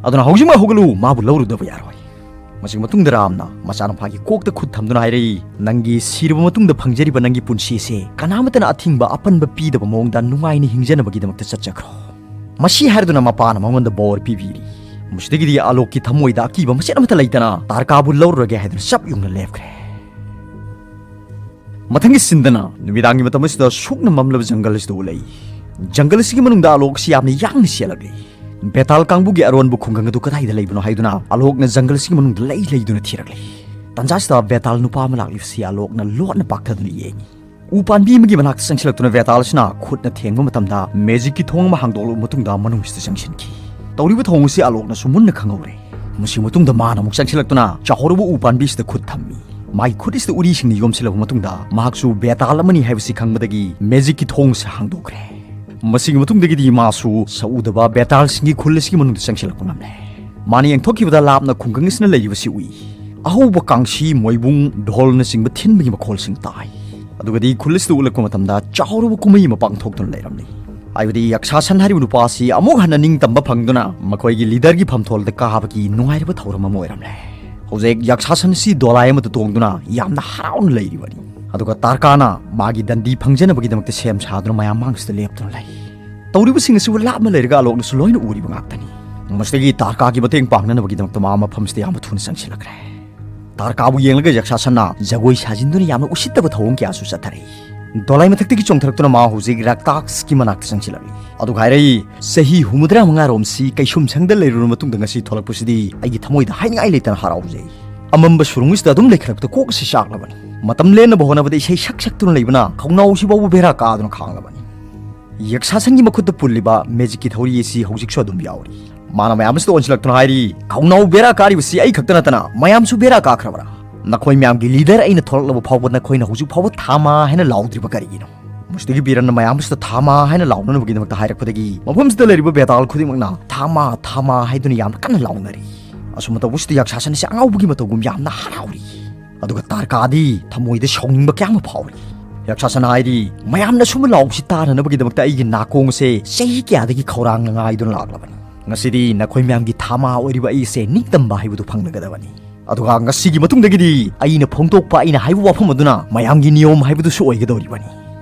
ꯑꯗꯨꯅ ꯍꯧꯖꯤꯛꯃꯛ ꯍꯧꯒꯠꯂꯨ, ꯃꯥꯕꯨ ꯂꯧꯔꯨꯗꯕ ꯌꯥꯔꯣꯏ꯫" ꯃꯁꯤꯒꯤ ꯃꯇꯨꯡꯗ ꯔꯥꯝꯅ ꯃꯆꯥꯅꯨꯄꯥꯒꯤ ꯀꯣꯛꯇ ꯈꯨꯠ ꯊꯝꯗꯨꯅ ꯍꯥꯏꯔꯛꯏ, "ꯅꯪꯒꯤ ꯁꯤꯔꯕ ꯃꯇꯨꯡꯗ ꯐꯪꯖꯔꯤꯕ ꯅꯪꯒꯤ ꯄꯨꯟꯁꯤ ꯑꯁꯦ ꯀꯅꯥꯃꯠꯇꯅ ꯑꯊꯤꯡꯕ ꯑꯄꯟꯕ ꯄꯤꯗꯕ ꯃꯑꯣꯡꯗ ꯅꯨꯡꯉꯥꯏꯅ ꯍꯤꯡꯖꯅꯕꯒꯤꯗꯃꯛꯇ ꯆꯠꯆꯈ꯭ꯔꯣ꯫" ꯃꯁꯤ ꯍꯥꯏꯔꯗꯨꯅ ꯃꯄꯥꯅ ꯃꯉꯣꯟꯗ ꯕꯣꯔ ꯄꯤꯕꯤꯔꯤ꯫ ꯃꯁꯤꯗꯒꯤꯗꯤ ꯑꯂꯣꯛꯀꯤ ꯊꯃꯣꯏꯗ ꯑꯀꯤꯕ ꯃꯆꯦꯠ ꯑꯃꯠꯇ ꯂꯩꯇꯅ ꯇꯥꯔꯀꯥꯕꯨ ꯂꯧꯔꯨꯔꯒꯦ ꯍꯥꯏꯗꯨꯅ ꯆꯞ ꯌꯨꯡꯅ ꯂꯦꯞꯈ꯭ꯔꯦ꯫ ꯃꯊꯪꯒꯤ ꯁꯤꯟꯗꯅ ꯅꯨꯃꯤꯗꯥꯡꯒꯤ ꯃꯇꯝ ꯑꯁꯤꯗ ꯁꯣꯛꯅ ꯃꯝꯂꯕ ꯖꯪꯒꯜ ꯑꯁꯤꯗ ꯎꯠꯂꯛꯏ꯫ ꯖꯪꯒꯜ ꯑꯁꯤꯒꯤ ꯃꯅꯨꯡꯗ ꯑꯂꯣꯛ ꯑꯁꯤ ꯌꯥꯝꯅ ꯌꯥꯡꯅ ꯆꯦꯜꯂꯛꯂꯤ꯫ ꯕꯦꯇꯥꯜ ꯀꯥꯡꯕꯨꯒꯤ ꯑꯔꯣꯟꯕ ꯈꯨꯡꯒꯪ ꯑꯗꯨ ꯀꯗꯥꯏꯗ ꯂꯩꯕꯅꯣ ꯍꯥꯏꯗꯨꯅ ꯑꯂꯣꯛꯅ ꯖꯪꯒꯜ ꯑꯁꯤꯒꯤ ꯃꯅꯨꯡꯗ ꯂꯩ ꯂꯩꯗꯨꯅ ꯊꯤꯔꯛꯂꯤ꯫ ꯇꯟꯖꯥꯁꯤꯗ ꯕꯦꯇꯥꯜ ꯅꯨꯄꯥ ꯑꯃ ꯂꯥꯛꯂꯤꯕꯁꯤ ꯑꯂꯣꯛꯅ ꯂꯣꯠꯅ ꯄꯥꯛꯊꯗꯨꯅ ꯌꯦꯡꯉꯤ꯫ ꯎ ꯄꯥꯟꯕꯤ ꯑꯃꯒꯤ ꯃꯅꯥꯛꯇ ꯆꯪꯁꯤꯜꯂꯛꯇꯨꯅ ꯕꯦꯇꯥꯜ ꯑꯁꯤꯅ ꯈꯨꯠꯅ ꯊꯦꯡꯕ ꯃꯇꯝꯗ ꯃꯦꯖꯤꯛꯀꯤ ꯊꯣꯡ ꯑꯃ ꯍꯥꯡꯗꯣꯛꯂꯕ ꯃꯇꯨꯡꯗ ꯃꯅꯨꯡꯁꯤꯗ ꯆꯪꯁꯤꯟꯈꯤ꯫ ꯇꯧꯔꯤꯕ ꯊꯧꯑꯣꯡ ꯑꯁꯤ ꯑꯂꯣꯛꯅꯁꯨ ꯃꯨꯟꯅ ꯈꯪꯍꯧꯔꯦ꯫ ꯃꯁꯤꯒꯤ ꯃꯇꯨꯡꯗ ꯃꯥꯅ ꯑꯃꯨꯛ ꯆꯪꯁꯤꯜꯂꯛꯇꯨꯅ ꯆꯥꯎꯍꯧꯔꯕ ꯎ ꯄꯥꯟꯕꯤꯁꯤꯗ ꯈꯨꯠ ꯊꯝꯃꯤ꯫ ꯃꯥꯒꯤ ꯈꯨꯠ ꯑꯁꯤꯗ ꯎꯔꯤꯁꯤꯡꯅ ꯌꯣꯝꯁꯤꯜꯂꯕ ꯃꯇꯨꯡꯗ ꯃꯍꯥꯛꯁꯨ ꯕꯦꯇꯥꯜ ꯑꯃꯅꯤ ꯍꯥꯏꯕꯁꯤ ꯈꯪꯕꯗꯒꯤ ꯃꯦꯖꯤꯛꯀꯤ ꯊꯣꯡꯁꯦ ꯍꯥꯡꯗꯣꯛꯈ꯭ꯔꯦ꯫ ꯃꯁꯤꯒꯤ ꯃꯇꯨꯡꯗꯒꯤꯗꯤ ꯃꯥꯁꯨ ꯁꯛꯎꯗꯕ ꯕꯦꯇꯥꯜꯁꯤꯡꯒꯤ ꯈꯨꯜ ꯑꯁꯤꯒꯤ ꯃꯅꯨꯡꯗ ꯆꯪꯁꯤꯜꯂꯛꯄ ꯉꯝꯂꯦ꯫ ꯃꯥꯅ ꯌꯦꯡꯊꯣꯛꯈꯤꯕꯗ ꯂꯥꯞꯅ ꯈꯨꯡꯒꯪ ꯑꯁꯤꯅ ꯂꯩꯔꯤꯕꯁꯤ ꯎꯏ꯫ ꯑꯍꯧꯕ ꯀꯥꯡꯁꯤ, ꯃꯣꯏꯕꯨꯡ, ꯙꯣꯜꯅꯆꯤꯡꯕ ꯊꯤꯟꯕꯒꯤ ꯃꯈꯣꯜꯁꯤꯡ ꯇꯥꯏ꯫ ꯑꯗꯨꯒꯗꯤ ꯈꯨꯜ ꯑꯁꯤꯗ ꯎꯠꯂꯛꯄ ꯃꯇꯝꯗ ꯆꯥꯎꯔꯕ ꯀꯨꯝꯍꯩ ꯑꯃ ꯄꯥꯡꯊꯣꯛꯇꯨꯅ ꯂꯩꯔꯝꯂꯤ꯫ ꯍꯥꯏꯕꯗꯤ ꯌꯛꯁꯥꯁꯟ ꯍꯥꯏꯔꯤꯕ ꯅꯨꯄꯥ ꯑꯁꯤ ꯑꯃꯨꯛ ꯍꯟꯅ ꯅꯤꯡꯇꯝꯕ ꯐꯪꯗꯨꯅ ꯃꯈꯣꯏꯒꯤ ꯂꯤꯗꯔꯒꯤ ꯐꯝꯊꯣꯜꯗ ꯀꯥꯕꯒꯤ ꯅꯨꯡꯉꯥꯏꯔꯕ ꯊꯧꯔꯝ ꯑꯃ ꯑꯣꯏꯔꯝꯂꯦ꯫ ꯍꯧꯖꯤꯛ ꯌꯛꯁꯥꯁꯟ ꯑꯁꯤ ꯗꯣꯂꯥꯏ ꯑꯃꯗ ꯇꯣꯡꯗꯨꯅ ꯌꯥꯝꯅ ꯍꯔꯥꯎꯅ ꯂꯩꯔꯤꯕꯅꯤ꯫ ꯑꯗꯨꯒ ꯇꯥꯔꯀꯥꯅ ꯃꯥꯒꯤ ꯗꯟꯗꯤ ꯐꯪꯖꯅꯕꯒꯤꯗꯃꯛꯇ ꯁꯦꯝ ꯁꯥꯗꯨꯅ ꯃꯌꯥꯝ ꯃꯥꯡꯁꯤꯗ ꯂꯦꯞꯇꯨꯅ ꯂꯩ꯫ ꯇꯧꯔꯤꯕꯁꯤꯡ ꯑꯁꯤꯕꯨ ꯂꯥꯞꯅ ꯂꯩꯔꯒ ꯑꯂꯣꯛꯅꯁꯨ ꯂꯣꯏꯅ ꯎꯔꯤꯕ ꯉꯥꯛꯇꯅꯤ꯫ ꯃꯁꯤꯗꯒꯤ ꯇꯥꯔꯀꯥꯒꯤ ꯃꯇꯦꯡ ꯄꯥꯡꯅꯅꯕꯒꯤꯗꯃꯛꯇ ꯃꯥ ꯃꯐꯝꯁꯤꯗ ꯌꯥꯝꯅ ꯊꯨꯅ ꯆꯪꯁꯤꯜꯂꯛꯈ꯭ꯔꯦ꯫ ꯇꯥꯔꯀꯥꯕꯨ ꯌꯦꯡꯂꯒ ꯌꯛꯁꯥꯁꯟꯅ ꯖꯒꯣꯏ ꯁꯥꯖꯤꯟꯗꯨꯅ ꯌꯥꯝꯅ ꯎꯁꯤꯠꯇꯕ ꯊꯧꯑꯣꯡ ꯀꯌꯥꯁꯨ ꯆꯠꯊꯔꯛꯏ꯫ ꯗꯣꯂꯥꯏ ꯃꯊꯛꯇꯒꯤ ꯆꯣꯡꯊꯔꯛꯇꯨꯅ ꯃꯥ ꯍꯧꯖꯤꯛ ꯔꯥꯛꯇꯥꯛꯁꯀꯤ ꯃꯅꯥꯛꯇ ꯆꯪꯁꯤꯜꯂꯛꯂꯤ꯫ ꯑꯗꯨꯒ ꯍꯥꯏꯔꯛꯏ, "ꯆꯍꯤ ꯍꯨꯝꯐꯨꯇꯔꯥ ꯃꯉꯥꯔꯣꯝꯁꯤ ꯀꯩꯁꯨꯝꯁꯪꯗ ꯂꯩꯔꯨꯔ ꯃꯇꯨꯡꯗ ꯉꯁꯤ ꯊꯣꯛꯂꯛꯄꯁꯤꯗꯤ ꯑꯩꯒꯤ ꯊꯃꯣꯏꯗ ꯍꯥꯏꯅꯤꯡꯉꯥꯏ ꯂꯩꯇꯅ ꯍꯔꯥꯎꯖꯩ꯫ ꯑꯃꯝꯕ ꯁꯨꯔꯨꯡꯁꯤꯗ ꯑꯗꯨꯝ ꯂꯩꯈꯠꯂꯛꯄꯗ ꯀꯣꯛ ꯑꯁꯤ ꯆꯥꯛꯂꯕꯅꯤ꯫ ꯃꯇꯝ ꯂꯦꯟꯅꯕ ꯍꯣꯠꯅꯕꯗ ꯏꯁꯩ ꯁꯛ ꯁꯛꯇꯨꯅ ꯂꯩꯕꯅ ꯈꯧꯅꯥꯎꯁꯤ ꯐꯥꯎꯕ ꯕꯦꯔꯥ ꯀꯥꯗꯨꯅ ꯈꯥꯡꯂꯕꯅꯤ꯫" ꯌꯛꯁꯥꯁꯟꯒꯤ ꯃꯈꯨꯠꯇ ꯄꯨꯜꯂꯤꯕ ꯃꯦꯖꯤꯛꯀꯤ ꯊꯧꯔꯤ ꯑꯁꯤ ꯍꯧꯖꯤꯛꯁꯨ ꯑꯗꯨꯝ ꯌꯥꯎꯔꯤ꯫ ꯃꯥꯅ ꯃꯌꯥꯝ ꯑꯁꯤꯗ ꯑꯣꯟꯁꯤꯜꯂꯛꯇꯨꯅ ꯍꯥꯏꯔꯤ, "ꯈꯧꯅꯥꯎ ꯕꯦꯔꯥ ꯀꯥꯔꯤꯕꯁꯤ ꯑꯩ ꯈꯛꯇ ꯅꯠꯇꯅ ꯃꯌꯥꯝꯁꯨ ꯕꯦꯔꯥ ꯀꯥꯈ꯭ꯔꯕ꯭ꯔꯥ? ꯅꯈꯣꯏ ꯃꯌꯥꯝꯒꯤ ꯂꯤꯗꯔ ꯑꯩꯅ ꯊꯣꯔꯛꯂꯕ ꯐꯥꯎꯕ ꯅꯈꯣꯏꯅ ꯍꯧꯖꯤꯛ ꯐꯥꯎꯕ ꯊꯥꯃꯥ ꯍꯥꯏꯅ ꯂꯥꯎꯗ꯭ꯔꯤꯕ ꯀꯔꯤꯒꯤꯅꯣ?" ꯃꯁꯤꯗꯒꯤ ꯕꯤꯔꯟꯅ ꯃꯌꯥꯝ ꯑꯁꯤꯗ ꯊꯥꯃꯥ ꯍꯥꯏꯅ ꯂꯥꯎꯅꯅꯕꯒꯤꯗꯃꯛꯇ ꯍꯥꯏꯔꯛꯄꯗꯒꯤ ꯃꯐꯝꯁꯤꯗ ꯂꯩꯔꯤꯕ ꯕꯦꯇꯥꯜ ꯈꯨꯗꯤꯡꯃꯛꯅ "ꯊꯥꯃꯥ, ꯊꯥꯃꯥ" ꯍꯥꯏꯗꯨꯅ ꯌꯥꯝꯅ ꯀꯟꯅ ꯂꯥꯎꯅꯔꯤ꯫ ꯑꯁꯨꯝꯅ ꯇꯧꯕꯁꯤꯗ ꯌꯛꯁꯥꯁꯟ ꯑꯁꯤ ꯑꯉꯥꯎꯕꯒꯤ ꯃꯇꯧꯒꯨꯝ ꯌꯥꯝꯅ ꯍꯔꯥꯎꯔꯤ꯫ ꯑꯗꯨꯒ ꯇꯥꯔꯀꯥꯗꯤ ꯊꯃꯣꯏꯗ ꯁꯥꯎꯅꯤꯡꯕ ꯀꯌꯥ ꯑꯃ ꯐꯥꯎꯔꯤ꯫ ꯌꯛꯁꯥꯁꯟ ꯍꯥꯏꯔꯤ, "ꯃꯌꯥꯝꯅ ꯑꯁꯨꯝꯕ ꯂꯥꯎꯕꯁꯤ ꯇꯥꯅꯅꯕꯒꯤꯗꯃꯛꯇ ꯑꯩꯒꯤ ꯅꯥꯀꯣꯡ ꯑꯁꯦ ꯆꯍꯤ ꯀꯌꯥꯗꯒꯤ ꯈꯧꯔꯥꯡꯅ ꯉꯥꯏꯗꯨꯅ ꯂꯥꯛꯂꯕꯅꯤ꯫ ꯉꯁꯤꯗꯤ ꯅꯈꯣꯏ ꯃꯌꯥꯝꯒꯤ ꯊꯥꯃꯥ ꯑꯣꯏꯔꯤꯕ ꯑꯩ ꯑꯁꯦ ꯅꯤꯡꯇꯝꯕ ꯍꯥꯏꯕꯗꯨ ꯐꯪꯂꯒꯗꯕꯅꯤ꯫ ꯑꯗꯨꯒ ꯉꯁꯤꯒꯤ ꯃꯇꯨꯡꯗꯒꯤꯗꯤ ꯑꯩꯅ ꯐꯣꯡꯗꯣꯛꯄ, ꯑꯩꯅ ꯍꯥꯏꯕ ꯋꯥꯐꯝ ꯑꯗꯨꯅ ꯃꯌꯥꯝꯒꯤ ꯅꯤꯌꯣꯝ ꯍꯥꯏꯕꯗꯨꯁꯨ ꯑꯣꯏꯒꯗꯧꯔꯤꯕꯅꯤ꯫"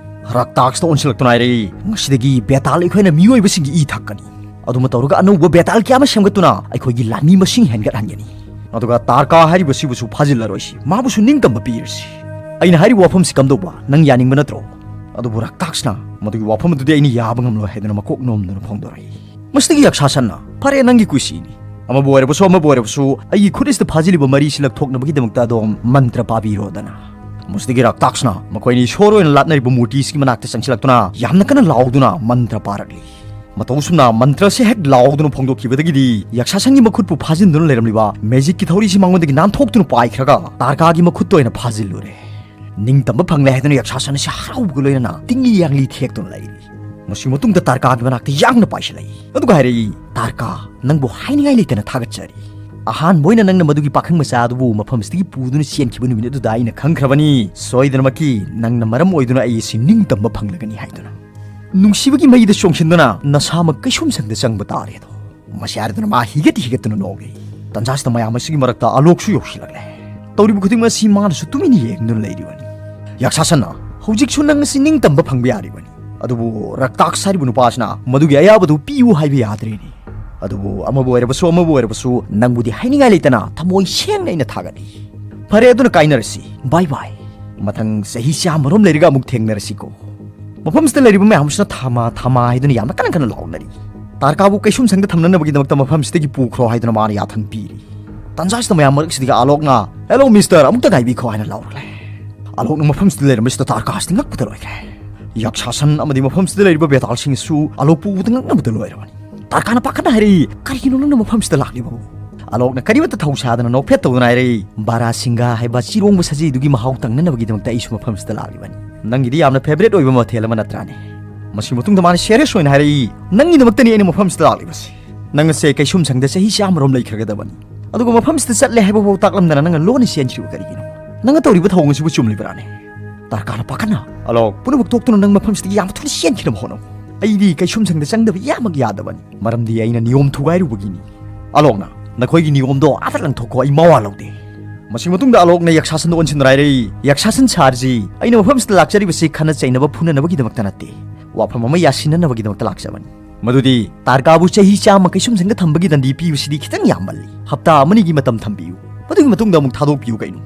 ꯔꯥꯛꯇꯥꯛꯁꯇ ꯑꯣꯟꯁꯤꯜꯂꯛꯇꯨꯅ ꯍꯥꯏꯔꯛꯏ, "ꯉꯁꯤꯗꯒꯤ ꯕꯦꯇꯥꯜ ꯑꯩꯈꯣꯏꯅ ꯃꯤꯑꯣꯏꯕꯁꯤꯡꯒꯤ ꯏ ꯊꯛꯀꯅꯤ꯫ ꯑꯗꯨꯃ ꯇꯧꯔꯒ ꯑꯅꯧꯕ ꯕꯦꯇꯥꯜ ꯀꯌꯥ ꯑꯃ ꯁꯦꯝꯒꯠꯇꯨꯅ ꯑꯩꯈꯣꯏꯒꯤ ꯂꯥꯟꯃꯤ ꯃꯁꯤꯡ ꯍꯦꯟꯒꯠꯍꯟꯒꯅꯤ꯫ ꯑꯗꯨꯒ ꯇꯥꯔꯀꯥ ꯍꯥꯏꯔꯤꯕꯁꯤꯕꯨꯁꯨ ꯐꯥꯖꯤꯜꯂꯔꯣꯏꯁꯤ, ꯃꯥꯕꯨꯁꯨ ꯅꯤꯡꯇꯝꯕ ꯄꯤꯔꯁꯤ꯫ ꯑꯩꯅ ꯍꯥꯏꯔꯤꯕ ꯋꯥꯐꯝꯁꯤ ꯀꯝꯗꯧꯕ? ꯅꯪ ꯌꯥꯅꯤꯡꯕ ꯅꯠꯇ꯭ꯔꯣ?" ꯑꯗꯨꯕꯨ ꯔꯥꯛꯇꯥꯛꯁꯅ ꯃꯗꯨꯒꯤ ꯋꯥꯐꯝ ꯑꯗꯨꯗꯤ ꯑꯩꯅ ꯌꯥꯕ ꯉꯝꯂꯣꯏ ꯍꯥꯏꯗꯨꯅ ꯃꯀꯣꯛ ꯅꯣꯝꯗꯨꯅ ꯐꯣꯡꯗꯣꯔꯛꯏ꯫ ꯃꯁꯤꯗꯒꯤ ꯌꯛꯁꯥꯁꯟꯅ, "ꯐꯔꯦ, ꯅꯪꯒꯤ ꯀꯨꯁꯤꯅꯤ꯫ ꯑꯃꯕꯨ ꯑꯣꯏꯔꯕꯁꯨ ꯑꯃꯕꯨ ꯑꯣꯏꯔꯕꯁꯨ ꯑꯩꯒꯤ ꯈꯨꯠ ꯑꯁꯤꯗ ꯐꯥꯖꯤꯜꯂꯤꯕ ꯃꯔꯤꯁꯤ ꯂꯧꯊꯣꯛꯅꯕꯒꯤꯗꯃꯛꯇ ꯑꯗꯣꯝ ꯃꯟꯇ꯭ꯔ ꯄꯥꯕꯤꯔꯣꯗꯅ꯫" ꯃꯁꯤꯗꯒꯤ ꯔꯥꯛꯇꯥꯛꯁꯅ ꯃꯈꯣꯏꯅ ꯏꯁꯣꯔ ꯑꯣꯏꯅ ꯂꯥꯠꯅꯔꯤꯕ ꯃꯨꯔꯇꯤꯁꯤꯒꯤ ꯃꯅꯥꯛꯇ ꯆꯪꯁꯤꯜꯂꯛꯇꯨꯅ ꯌꯥꯝꯅ ꯀꯟꯅ ꯂꯥꯎꯗꯨꯅ ꯃꯟꯇ꯭ꯔ ꯄꯥꯔꯛꯂꯤ꯫ ꯃꯇꯧ ꯑꯁꯨꯝꯅ ꯃꯟꯇ꯭ꯔꯁꯦ ꯍꯦꯛ ꯂꯥꯎꯗꯨꯅ ꯐꯣꯡꯗꯣꯛꯈꯤꯕꯗꯒꯤꯗꯤ ꯌꯛꯁꯥꯁꯟꯒꯤ ꯃꯈꯨꯠꯄꯨ ꯐꯥꯖꯤꯟꯗꯨꯅ ꯂꯩꯔꯝꯂꯤꯕ ꯃꯦꯖꯤꯛꯀꯤ ꯊꯧꯔꯤꯁꯤ ꯃꯉꯣꯟꯗꯒꯤ ꯅꯥꯟꯊꯣꯛꯇꯨꯅ ꯄꯥꯏꯈ꯭ꯔꯒ ꯇꯥꯔꯀꯥꯒꯤ ꯃꯈꯨꯠꯇ ꯑꯣꯏꯅ ꯐꯥꯖꯤꯜꯂꯨꯔꯦ꯫ ꯅꯤꯡꯇꯝꯕ ꯐꯪꯂꯦ ꯍꯥꯏꯗꯨꯅ ꯌꯛꯁꯥꯁꯟ ꯑꯁꯤ ꯍꯔꯥꯎꯕꯒ ꯂꯣꯏꯅꯅ ꯇꯤꯡꯂꯤ ꯌꯥꯡꯂꯤ ꯊꯦꯛꯇꯨꯅ ꯂꯩꯔꯤ꯫ ꯃꯁꯤ ꯃꯇꯨꯡꯗ ꯇꯥꯔꯀꯥꯒꯤ ꯃꯅꯥꯛꯇ ꯌꯥꯡꯅ ꯄꯥꯏꯁꯤꯜꯂꯛꯏ꯫ ꯑꯗꯨꯒ ꯍꯥꯏꯔꯛꯏ, "ꯇꯥꯔꯀꯥ, ꯅꯪꯕꯨ ꯍꯥꯏꯅꯤꯡꯉꯥꯏ ꯂꯩꯇꯅ ꯊꯥꯒꯠꯆꯔꯤ꯫ ꯑꯍꯥꯟꯕ ꯑꯣꯏꯅ ꯅꯪꯅ ꯃꯗꯨꯒꯤ ꯄꯥꯈꯪ ꯃꯆꯥ ꯑꯗꯨꯕꯨ ꯃꯐꯝ ꯑꯁꯤꯗꯒꯤ ꯄꯨꯗꯨꯅ ꯆꯦꯟꯈꯤꯕ ꯅꯨꯃꯤꯠ ꯑꯗꯨꯗ ꯑꯩꯅ ꯈꯪꯈ꯭ꯔꯕꯅꯤ, ꯁꯣꯏꯗꯅꯃꯛꯀꯤ ꯅꯪꯅ ꯃꯔꯝ ꯑꯣꯏꯗꯨꯅ ꯑꯩ ꯑꯁꯤ ꯅꯤꯡꯇꯝꯕ ꯐꯪꯂꯒꯅꯤ ꯍꯥꯏꯗꯨꯅ꯫" ꯅꯨꯡꯁꯤꯕꯒꯤ ꯃꯩꯗ ꯆꯣꯡꯁꯤꯟꯗꯨꯅ ꯅꯁꯥꯃꯛ ꯀꯩꯁꯨꯝꯁꯪꯗ ꯆꯪꯕ ꯇꯥꯔꯦ ꯑꯗꯣ꯫ ꯃꯁꯤ ꯍꯥꯏꯔꯗꯨꯅ ꯃꯥ ꯍꯤꯒꯠ ꯍꯤꯒꯠꯇꯨꯅ ꯅꯣꯛꯂꯤ꯫ ꯇꯟꯖꯥ ꯑꯁꯤꯗ ꯃꯌꯥꯝ ꯑꯁꯤꯒꯤ ꯃꯔꯛꯇ ꯑꯂꯣꯛꯁꯨ ꯌꯧꯁꯤꯜꯂꯛꯂꯦ꯫ ꯇꯧꯔꯤꯕ ꯈꯨꯗꯤꯡꯃꯛ ꯑꯁꯤ ꯃꯥꯅꯁꯨ ꯇꯨꯃꯤꯟꯅ ꯌꯦꯡꯗꯨꯅ ꯂꯩꯔꯤꯕꯅꯤ꯫ ꯌꯥꯛꯁꯥꯁꯟꯅ, "ꯍꯧꯖꯤꯛꯁꯨ ꯅꯪ ꯑꯁꯤ ꯅꯤꯡꯇꯝꯕ ꯐꯪꯕ ꯌꯥꯔꯤꯕꯅꯤ, ꯑꯗꯨꯕꯨ ꯔꯛꯇꯥꯛꯁ ꯍꯥꯏꯔꯤꯕ ꯅꯨꯄꯥꯁꯤꯅ ꯃꯗꯨꯒꯤ ꯑꯌꯥꯕꯗꯨ ꯄꯤꯌꯨ ꯍꯥꯏꯕ ꯌꯥꯗ꯭ꯔꯦꯅꯦ꯫ ꯑꯗꯨꯕꯨ ꯑꯃꯕꯨ ꯑꯣꯏꯔꯕꯁꯨ ꯑꯃꯕꯨ ꯑꯣꯏꯔꯕꯁꯨ ꯅꯪꯕꯨꯗꯤ ꯍꯥꯏꯅꯤꯡꯉꯥꯏ ꯂꯩꯇꯅ ꯊꯃꯣꯏ ꯁꯦꯡꯅ ꯑꯩꯅ ꯊꯥꯒꯠꯂꯤ꯫ ꯐꯔꯦ, ꯑꯗꯨꯅ ꯀꯥꯏꯅꯔꯁꯤ, ꯕꯥꯏ ꯕꯥꯏ꯫ ꯃꯊꯪ ꯆꯍꯤ ꯆꯥꯃꯔꯣꯝ ꯂꯩꯔꯒ ꯑꯃꯨꯛ ꯊꯦꯡꯅꯔꯁꯤꯀꯣ꯫ ꯃꯐꯝꯁꯤꯗ ꯂꯩꯔꯤꯕ ꯃꯌꯥꯝꯁꯤꯅ ꯊꯥꯃ ꯊꯥꯃ ꯍꯥꯏꯗꯨꯅ ꯌꯥꯝꯅ ꯀꯟꯅ ꯀꯟꯅ ꯂꯥꯎꯅꯔꯤ꯫ ꯇꯥꯔꯀꯥꯕꯨ ꯀꯩꯁꯨꯝꯁꯪꯗ ꯊꯝꯅꯅꯕꯒꯤꯗꯃꯛꯇ ꯃꯐꯝꯁꯤꯗꯒꯤ ꯄꯨꯈ꯭ꯔꯣ ꯍꯥꯏꯗꯨꯅ ꯃꯥꯅ ꯌꯥꯊꯪ ꯄꯤꯔꯤ꯫ ꯇꯥꯟꯖꯥꯁꯤꯗ ꯃꯌꯥꯝ ꯃꯔꯛꯁꯤꯗꯒꯤ ꯑꯥꯂꯣꯛꯅ, "ꯍꯦꯂꯣ ꯃꯤꯁꯇꯔ, ꯑꯃꯨꯛꯇ ꯉꯥꯏꯕꯤꯈꯣ" ꯍꯥꯏꯅ ꯂꯥꯎꯔꯛꯂꯦ꯫ ꯑꯥꯂꯣꯛꯅ ꯃꯐꯝꯁꯤꯗ ꯂꯩꯔꯝꯕꯁꯤꯗ ꯇꯥꯔꯀꯥꯁꯤꯗꯤ ꯉꯛꯄꯗ ꯂꯣꯏꯈ꯭ꯔꯦ꯫ ꯌꯥꯛꯁꯥꯁꯟ ꯑꯃꯗꯤ ꯃꯐꯝꯁꯤꯗ ꯂꯩꯔꯤꯕ ꯕꯦꯇꯥꯜꯁꯤꯡꯁꯨ ꯑꯥꯂꯣꯛꯄꯨ ꯎꯕꯗ ꯉꯛꯅꯕꯗ ꯂꯣꯏꯔꯕꯅꯤ꯫ ꯇꯥꯔꯀꯥꯅ ꯄꯥꯈꯠꯅ ꯍꯥꯏꯔꯛꯏ, "ꯀꯔꯤꯒꯤꯅꯣ ꯅꯪꯅ ꯃꯐꯝꯁꯤꯗ ꯂꯥꯛꯂꯤꯕꯕꯨ?" ꯑꯥꯂꯣꯛꯅ ꯀꯔꯤꯃꯠꯇ ꯊꯧ ꯁꯥꯗꯅ ꯅꯣꯛꯐꯦꯠ ꯇꯧꯗꯨꯅ ꯍꯥꯏꯔꯛꯏ, "ꯕꯥꯔꯥꯁꯤꯡꯒꯥ ꯍꯥꯏꯕ ꯆꯤꯔꯣꯡꯕ ꯁꯖꯤꯗꯨꯒꯤ ꯃꯍꯥꯎ ꯇꯪꯅꯅꯕꯒꯤꯗꯃꯛꯇ ꯑꯩꯁꯨ ꯃꯐꯝꯁꯤꯗ ꯂꯥꯛꯂꯤꯕꯅꯤ꯫ ꯅꯪꯒꯤꯗꯤ ꯌꯥꯝꯅ ꯐꯦꯚꯔꯦꯠ ꯑꯣꯏꯕ ꯃꯊꯦꯜ ꯑꯃ ꯅꯠꯇ꯭ꯔꯥꯅꯦ?" ꯃꯁꯤ ꯃꯇꯨꯡꯗ ꯃꯥꯅ ꯁꯦꯔꯤꯌꯁ ꯑꯣꯏꯅ ꯍꯥꯏꯔꯛꯏ, "ꯅꯪꯒꯤꯗꯃꯛꯇꯅꯤ ꯑꯩꯅ ꯃꯐꯝꯁꯤꯗ ꯂꯥꯛꯂꯤꯕꯁꯤ꯫ ꯅꯪ ꯑꯁꯦ ꯀꯩꯁꯨꯝꯁꯪꯗ ꯆꯍꯤ ꯆꯥꯃꯔꯣꯝ ꯂꯩꯈ꯭ꯔꯒꯗꯕꯅꯤ, ꯑꯗꯨꯒ ꯃꯐꯝꯁꯤꯗ ꯆꯠꯂꯦ ꯍꯥꯏꯕ ꯐꯥꯎ ꯇꯥꯛꯂꯝꯗꯅ ꯅꯪꯅ ꯂꯣꯟꯅ ꯆꯦꯟꯈ꯭ꯔꯤꯕ ꯀꯔꯤꯒꯤꯅꯣ? ꯅꯪꯅ ꯇꯧꯔꯤꯕ ꯊꯧꯑꯣꯡ ꯑꯁꯤꯕꯨ ꯆꯨꯝꯂꯤꯕ꯭ꯔꯥꯅꯦ?" ꯇꯥꯔꯀꯥꯅ ꯄꯥꯈꯠꯅ, "ꯑꯥꯂꯣꯛ, ꯄꯨꯝꯅꯃꯛ ꯇꯣꯛꯇꯨꯅ ꯅꯪ ꯃꯐꯝꯁꯤꯗꯒꯤ ꯌꯥꯝꯅ ꯊꯨꯅ ꯆꯦꯟꯈꯤꯅꯕ ꯍꯣꯠꯅꯧ꯫ ꯑꯩꯗꯤ ꯀꯩꯁꯨꯝꯁꯪꯗ ꯆꯪꯗꯕ ꯌꯥꯃꯛ ꯌꯥꯗꯕꯅꯤ, ꯃꯔꯝꯗꯤ ꯑꯩꯅ ꯅꯤꯌꯣꯝ ꯊꯨꯒꯥꯏꯔꯨꯕꯒꯤꯅꯤ꯫" ꯑꯥꯂꯣꯛꯅ, "ꯅꯈꯣꯏꯒꯤ ꯅꯤꯌꯣꯝꯗꯣ ꯑꯥꯗ ꯂꯪꯊꯣꯛꯈꯣ, ꯑꯩ ꯃꯋꯥ ꯂꯧꯗꯦ꯫" ꯃꯁꯤ ꯃꯇꯨꯡꯗ ꯑꯥꯂꯣꯛꯅ ꯌꯥꯛꯁꯥꯁꯟꯗ ꯑꯣꯟꯁꯤꯟꯗꯨꯅ ꯍꯥꯏꯔꯛꯏ, "ꯌꯥꯛꯁꯥꯁꯟ ꯁꯥꯔꯖꯤ, ꯑꯩꯅ ꯃꯐꯝꯁꯤꯗ ꯂꯥꯛꯆꯔꯤꯕꯁꯤ ꯈꯠꯅ ꯆꯩꯅꯕ ꯐꯨꯅꯅꯕꯒꯤꯗꯃꯛꯇ ꯅꯠꯇꯦ, ꯋꯥꯐꯝ ꯑꯃ ꯌꯥꯁꯤꯟꯅꯅꯕꯒꯤꯗꯃꯛꯇ ꯂꯥꯛꯆꯕꯅꯤ꯫ ꯃꯗꯨꯗꯤ ꯇꯥꯔꯀꯥꯕꯨ ꯆꯍꯤ ꯆꯥꯝꯃ ꯀꯩꯁꯨꯝꯁꯪꯗ ꯊꯝꯕꯒꯤ ꯗꯟꯗꯤ ꯄꯤꯕꯁꯤꯗꯤ ꯈꯤꯇꯪ ꯌꯥꯝꯃꯜꯂꯤ꯫ ꯍꯞꯇꯥ ꯑꯃꯅꯤꯒꯤ ꯃꯇꯝ ꯊꯝꯕꯤꯌꯨ, ꯃꯗꯨꯒꯤ ꯃꯇꯨꯡꯗ ꯑꯃꯨꯛ ꯊꯥꯗꯣꯛꯄꯤꯌꯨ ꯀꯩꯅꯣ꯫"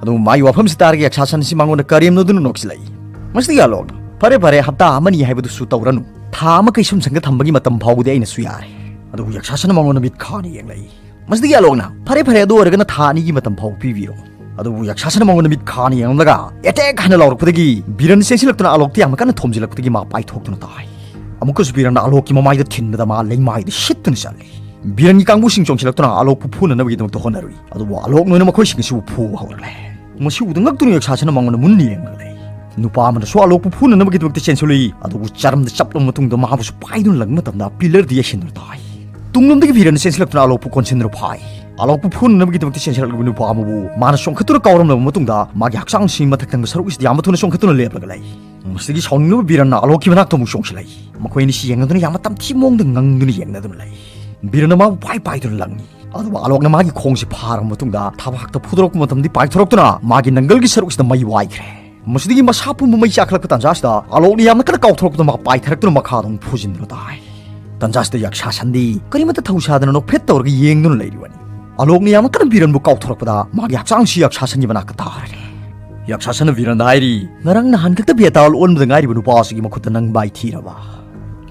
ꯑꯗꯨꯕꯨ ꯃꯥꯒꯤ ꯋꯥꯐꯝꯁꯤ ꯇꯥꯔꯒ ꯌꯥꯛꯁꯥꯁꯟ ꯑꯁꯤ ꯃꯉꯣꯟꯗ ꯀꯔꯦꯝꯅꯗꯨꯅ ꯅꯣꯛꯁꯤꯜꯂꯛꯏ꯫ ꯃꯁꯤꯗꯒꯤ ꯑꯥꯂꯣꯛꯅ, "ꯐꯔꯦ ꯐꯔꯦ, ꯍꯞꯇꯥ ꯑꯃꯅꯤ ꯍꯥꯏꯕꯗꯨꯁꯨ ꯇꯧꯔꯅꯨ, ꯊꯥ ꯑꯃ ꯀꯩꯁꯨꯝꯁꯪꯗ ꯊꯝꯕꯒꯤ ꯃꯇꯝ ꯐꯥꯎꯕꯗꯤ ꯑꯩꯅꯁꯨ ꯌꯥꯔꯦ꯫" ꯑꯗꯨꯕꯨ ꯌꯥꯛꯁꯥꯁꯟꯅ ꯃꯉꯣꯟꯗ ꯃꯤꯠ ꯈꯥꯅ ꯌꯦꯡꯂꯛꯏ꯫ ꯃꯁꯤꯗꯒꯤ ꯑꯥꯂꯣꯛꯅ, "ꯐꯔꯦ ꯐꯔꯦ, ꯑꯗꯨ ꯑꯣꯏꯔꯒꯅ ꯊꯥ ꯑꯅꯤꯒꯤ ꯃꯇꯝ ꯐꯥꯎꯕ ꯄꯤꯕꯤꯔꯣ꯫" ꯑꯗꯨꯕꯨ ꯌꯥꯛꯁꯥꯁꯟꯅ ꯃꯉꯣꯟꯗ ꯃꯤꯠ ꯈꯥꯅ ꯌꯦꯡꯂꯝꯂꯒ ꯑꯦꯇꯦꯛ ꯍꯥꯏꯅ ꯂꯥꯎꯔꯛꯄꯗꯒꯤ ꯕꯤꯔꯟ ꯆꯦꯟꯁꯤꯜꯂꯛꯇꯨꯅ ꯑꯥꯂꯣꯛꯇ ꯌꯥꯝꯅ ꯀꯟꯅ ꯊꯣꯝꯖꯤꯜꯂꯛꯄꯗꯒꯤ ꯃꯥ ꯄꯥꯏꯊꯣꯛꯇꯨꯅ ꯇꯥꯏ꯫ ꯑꯃꯨꯛꯀꯁꯨ ꯕꯤꯔꯟꯅ ꯑꯥꯂꯣꯛꯀꯤ ꯃꯃꯥꯏꯗ ꯊꯤꯟꯕꯗ ꯃꯥ ꯂꯩꯃꯥꯏꯗ ꯁꯤꯠꯇꯨꯅ ꯆꯠꯂꯤ꯫ ꯕꯤꯔꯟꯒꯤ ꯀꯥꯡꯕꯨꯁꯤꯡ ꯆꯣꯡꯁꯤꯜꯂꯛꯇꯨꯅ ꯑꯥꯂꯣꯛꯄꯨ ꯐꯨꯅꯅꯕꯒꯤꯗꯃꯛꯇ ꯍꯣꯠꯅꯔꯨꯏ, ꯑꯗꯨꯕꯨ ꯑꯥꯂꯣꯛꯅ ꯑꯣꯏꯅ ꯃꯈꯣꯏꯁꯤꯡ ꯑꯁꯤꯕꯨ ꯐꯨꯕ ꯍꯧꯔꯛꯂꯦ꯫ ꯃꯁꯤ ꯎꯕꯗ ꯉꯛꯇꯨꯅ ꯌꯥꯛꯁꯥꯁꯟꯅ ꯃꯉꯣꯟꯗ ꯃꯨꯟꯅ ꯌꯦꯡꯂꯒ ꯂꯩ꯫ ꯅꯨꯄꯥ ꯑꯃꯅꯁꯨ ꯑꯥꯂꯣꯛꯄꯨ ꯐꯨꯅꯅꯕꯒꯤꯗꯃꯛꯇ ꯆꯦꯟꯁꯤꯜꯂꯨꯏ, ꯑꯗꯨꯕꯨ ꯆꯔꯝꯗ ꯆꯞꯂꯕ ꯃꯇꯨꯡꯗ ꯃꯍꯥꯛꯄꯨꯁꯨ ꯄꯥꯏꯗꯨꯅ ꯂꯪꯕ ꯃꯇꯝꯗ ꯄꯤꯂꯔꯗ ꯌꯩꯁꯤꯟꯗꯨꯅ ꯇꯥꯏ꯫ ꯇꯨꯡꯂꯣꯝꯗꯒꯤ ꯕꯤꯔꯟꯅ ꯆꯦꯟꯁꯤꯜꯂꯛꯇꯨꯅ ꯑꯥꯂꯣꯛꯄꯨ ꯀꯣꯟꯁꯤꯟꯗꯨꯅ ꯐꯥꯏ꯫ ꯑꯥꯂꯣꯛꯄꯨ ꯐꯨꯅꯅꯕꯒꯤꯗꯃꯛꯇ ꯆꯦꯟꯁꯤꯜꯂꯛꯂꯤꯕ ꯅꯨꯄꯥ ꯑꯃꯕꯨ ꯃꯥꯅ ꯆꯣꯡꯈꯠꯇꯨꯅ ꯀꯥꯎꯔꯝꯂꯕ ꯃꯇꯨꯡꯗ ꯃꯥꯒꯤ ꯍꯛꯆꯥꯡꯁꯤ ꯃꯊꯛ ꯊꯪꯕ ꯁꯔꯨꯛ ꯑꯁꯤꯗ ꯌꯥꯝꯅ ꯊꯨꯅ ꯆꯣꯡꯈꯠꯇꯨꯅ ꯂꯦꯞꯂꯒ ꯂꯩ꯫ ꯃꯁꯤꯗꯒꯤ ꯁꯥꯎꯅꯤꯡꯂꯕ ꯕꯤꯔꯟꯅ ꯑꯥꯂꯣꯛꯀꯤ ꯃꯅꯥꯛꯇ ꯑꯃꯨꯛ ꯆꯣꯡꯁꯤꯜꯂꯛꯏ꯫ ꯃꯈꯣꯏ ꯑꯅꯤꯁꯤ ꯌꯦꯡꯅꯗꯨꯅ ꯌꯥꯝꯅ ꯇꯝꯊꯤ ꯃꯑꯣꯡꯗ ꯉꯪꯗꯨꯅ ꯌꯦꯡꯅꯗꯨꯅ ꯂꯩ꯫ ꯕꯤꯔꯟꯅ ꯃꯥꯕꯨ ꯄꯥꯏ ꯄꯥꯏꯗꯨꯅ ꯂꯪꯉꯤ꯫ ꯑꯗꯨꯕꯨ ꯑꯥꯂꯣꯛꯅ ꯃꯥꯒꯤ ꯈꯣꯡꯁꯤ ꯐꯥꯔꯕ ꯃꯇꯨꯡꯗ ꯊꯕꯥꯛꯇ ꯐꯨꯗꯣꯔꯛꯄ ꯃꯇꯝꯗꯤ ꯄꯥꯏꯊꯣꯔꯛꯇꯨꯅ ꯃꯥꯒꯤ ꯅꯪꯒꯜꯒꯤ ꯁꯔꯨꯛꯁꯤꯗ ꯃꯩ ꯋꯥꯏꯈ꯭ꯔꯦ꯫ ꯃꯁꯤꯗꯒꯤ ꯃꯁꯥ ꯄꯨꯝꯕ ꯃꯩ ꯆꯥꯛꯈꯠꯂꯛꯄ ꯇꯥꯟꯖꯥꯁꯤꯗ ꯑꯂꯣꯛꯅ ꯌꯥꯝꯅ ꯀꯟꯅ ꯀꯥꯎꯊꯣꯔꯛꯄꯗ ꯃꯥ ꯄꯥꯏꯊꯔꯛꯇꯨꯅ ꯃꯈꯥꯗ ꯑꯃꯨꯛ ꯐꯨꯖꯤꯟꯗꯨꯅ ꯇꯥꯏ꯫ ꯇꯥꯟꯖꯥꯁꯤꯗ ꯌꯛꯁꯥꯁꯟꯗꯤ ꯀꯔꯤꯃꯠꯇ ꯊꯧꯁꯥꯗꯅ ꯅꯣꯛꯐꯦꯠ ꯇꯧꯔꯒ ꯌꯦꯡꯗꯨꯅ ꯂꯩꯔꯤꯕꯅꯤ꯫ ꯑꯂꯣꯛꯅ ꯌꯥꯝꯅ ꯀꯟꯅ ꯕꯤꯔꯟꯕꯨ ꯀꯥꯎꯊꯣꯔꯛꯄꯗ ꯃꯥꯒꯤ ꯍꯛꯆꯥꯡꯁꯤ ꯌꯛꯁꯥꯁꯟꯒꯤ ꯃꯅꯥꯛꯇ ꯇꯥꯔꯔꯦ꯫ ꯌꯛꯁꯥꯁꯟꯅ ꯕꯤꯔꯟꯗ ꯍꯥꯏꯔꯤ, "ꯉꯔꯥꯡ ꯅꯍꯥꯟ ꯈꯛꯇ ꯕꯦꯇꯥꯜ ꯑꯣꯟꯕꯗ ꯉꯥꯏꯔꯤꯕ ꯅꯨꯄꯥ ꯑꯁꯤꯒꯤ ꯃꯈꯨꯠꯇ ꯅꯪ ꯃꯥꯏꯊꯤꯔꯕ?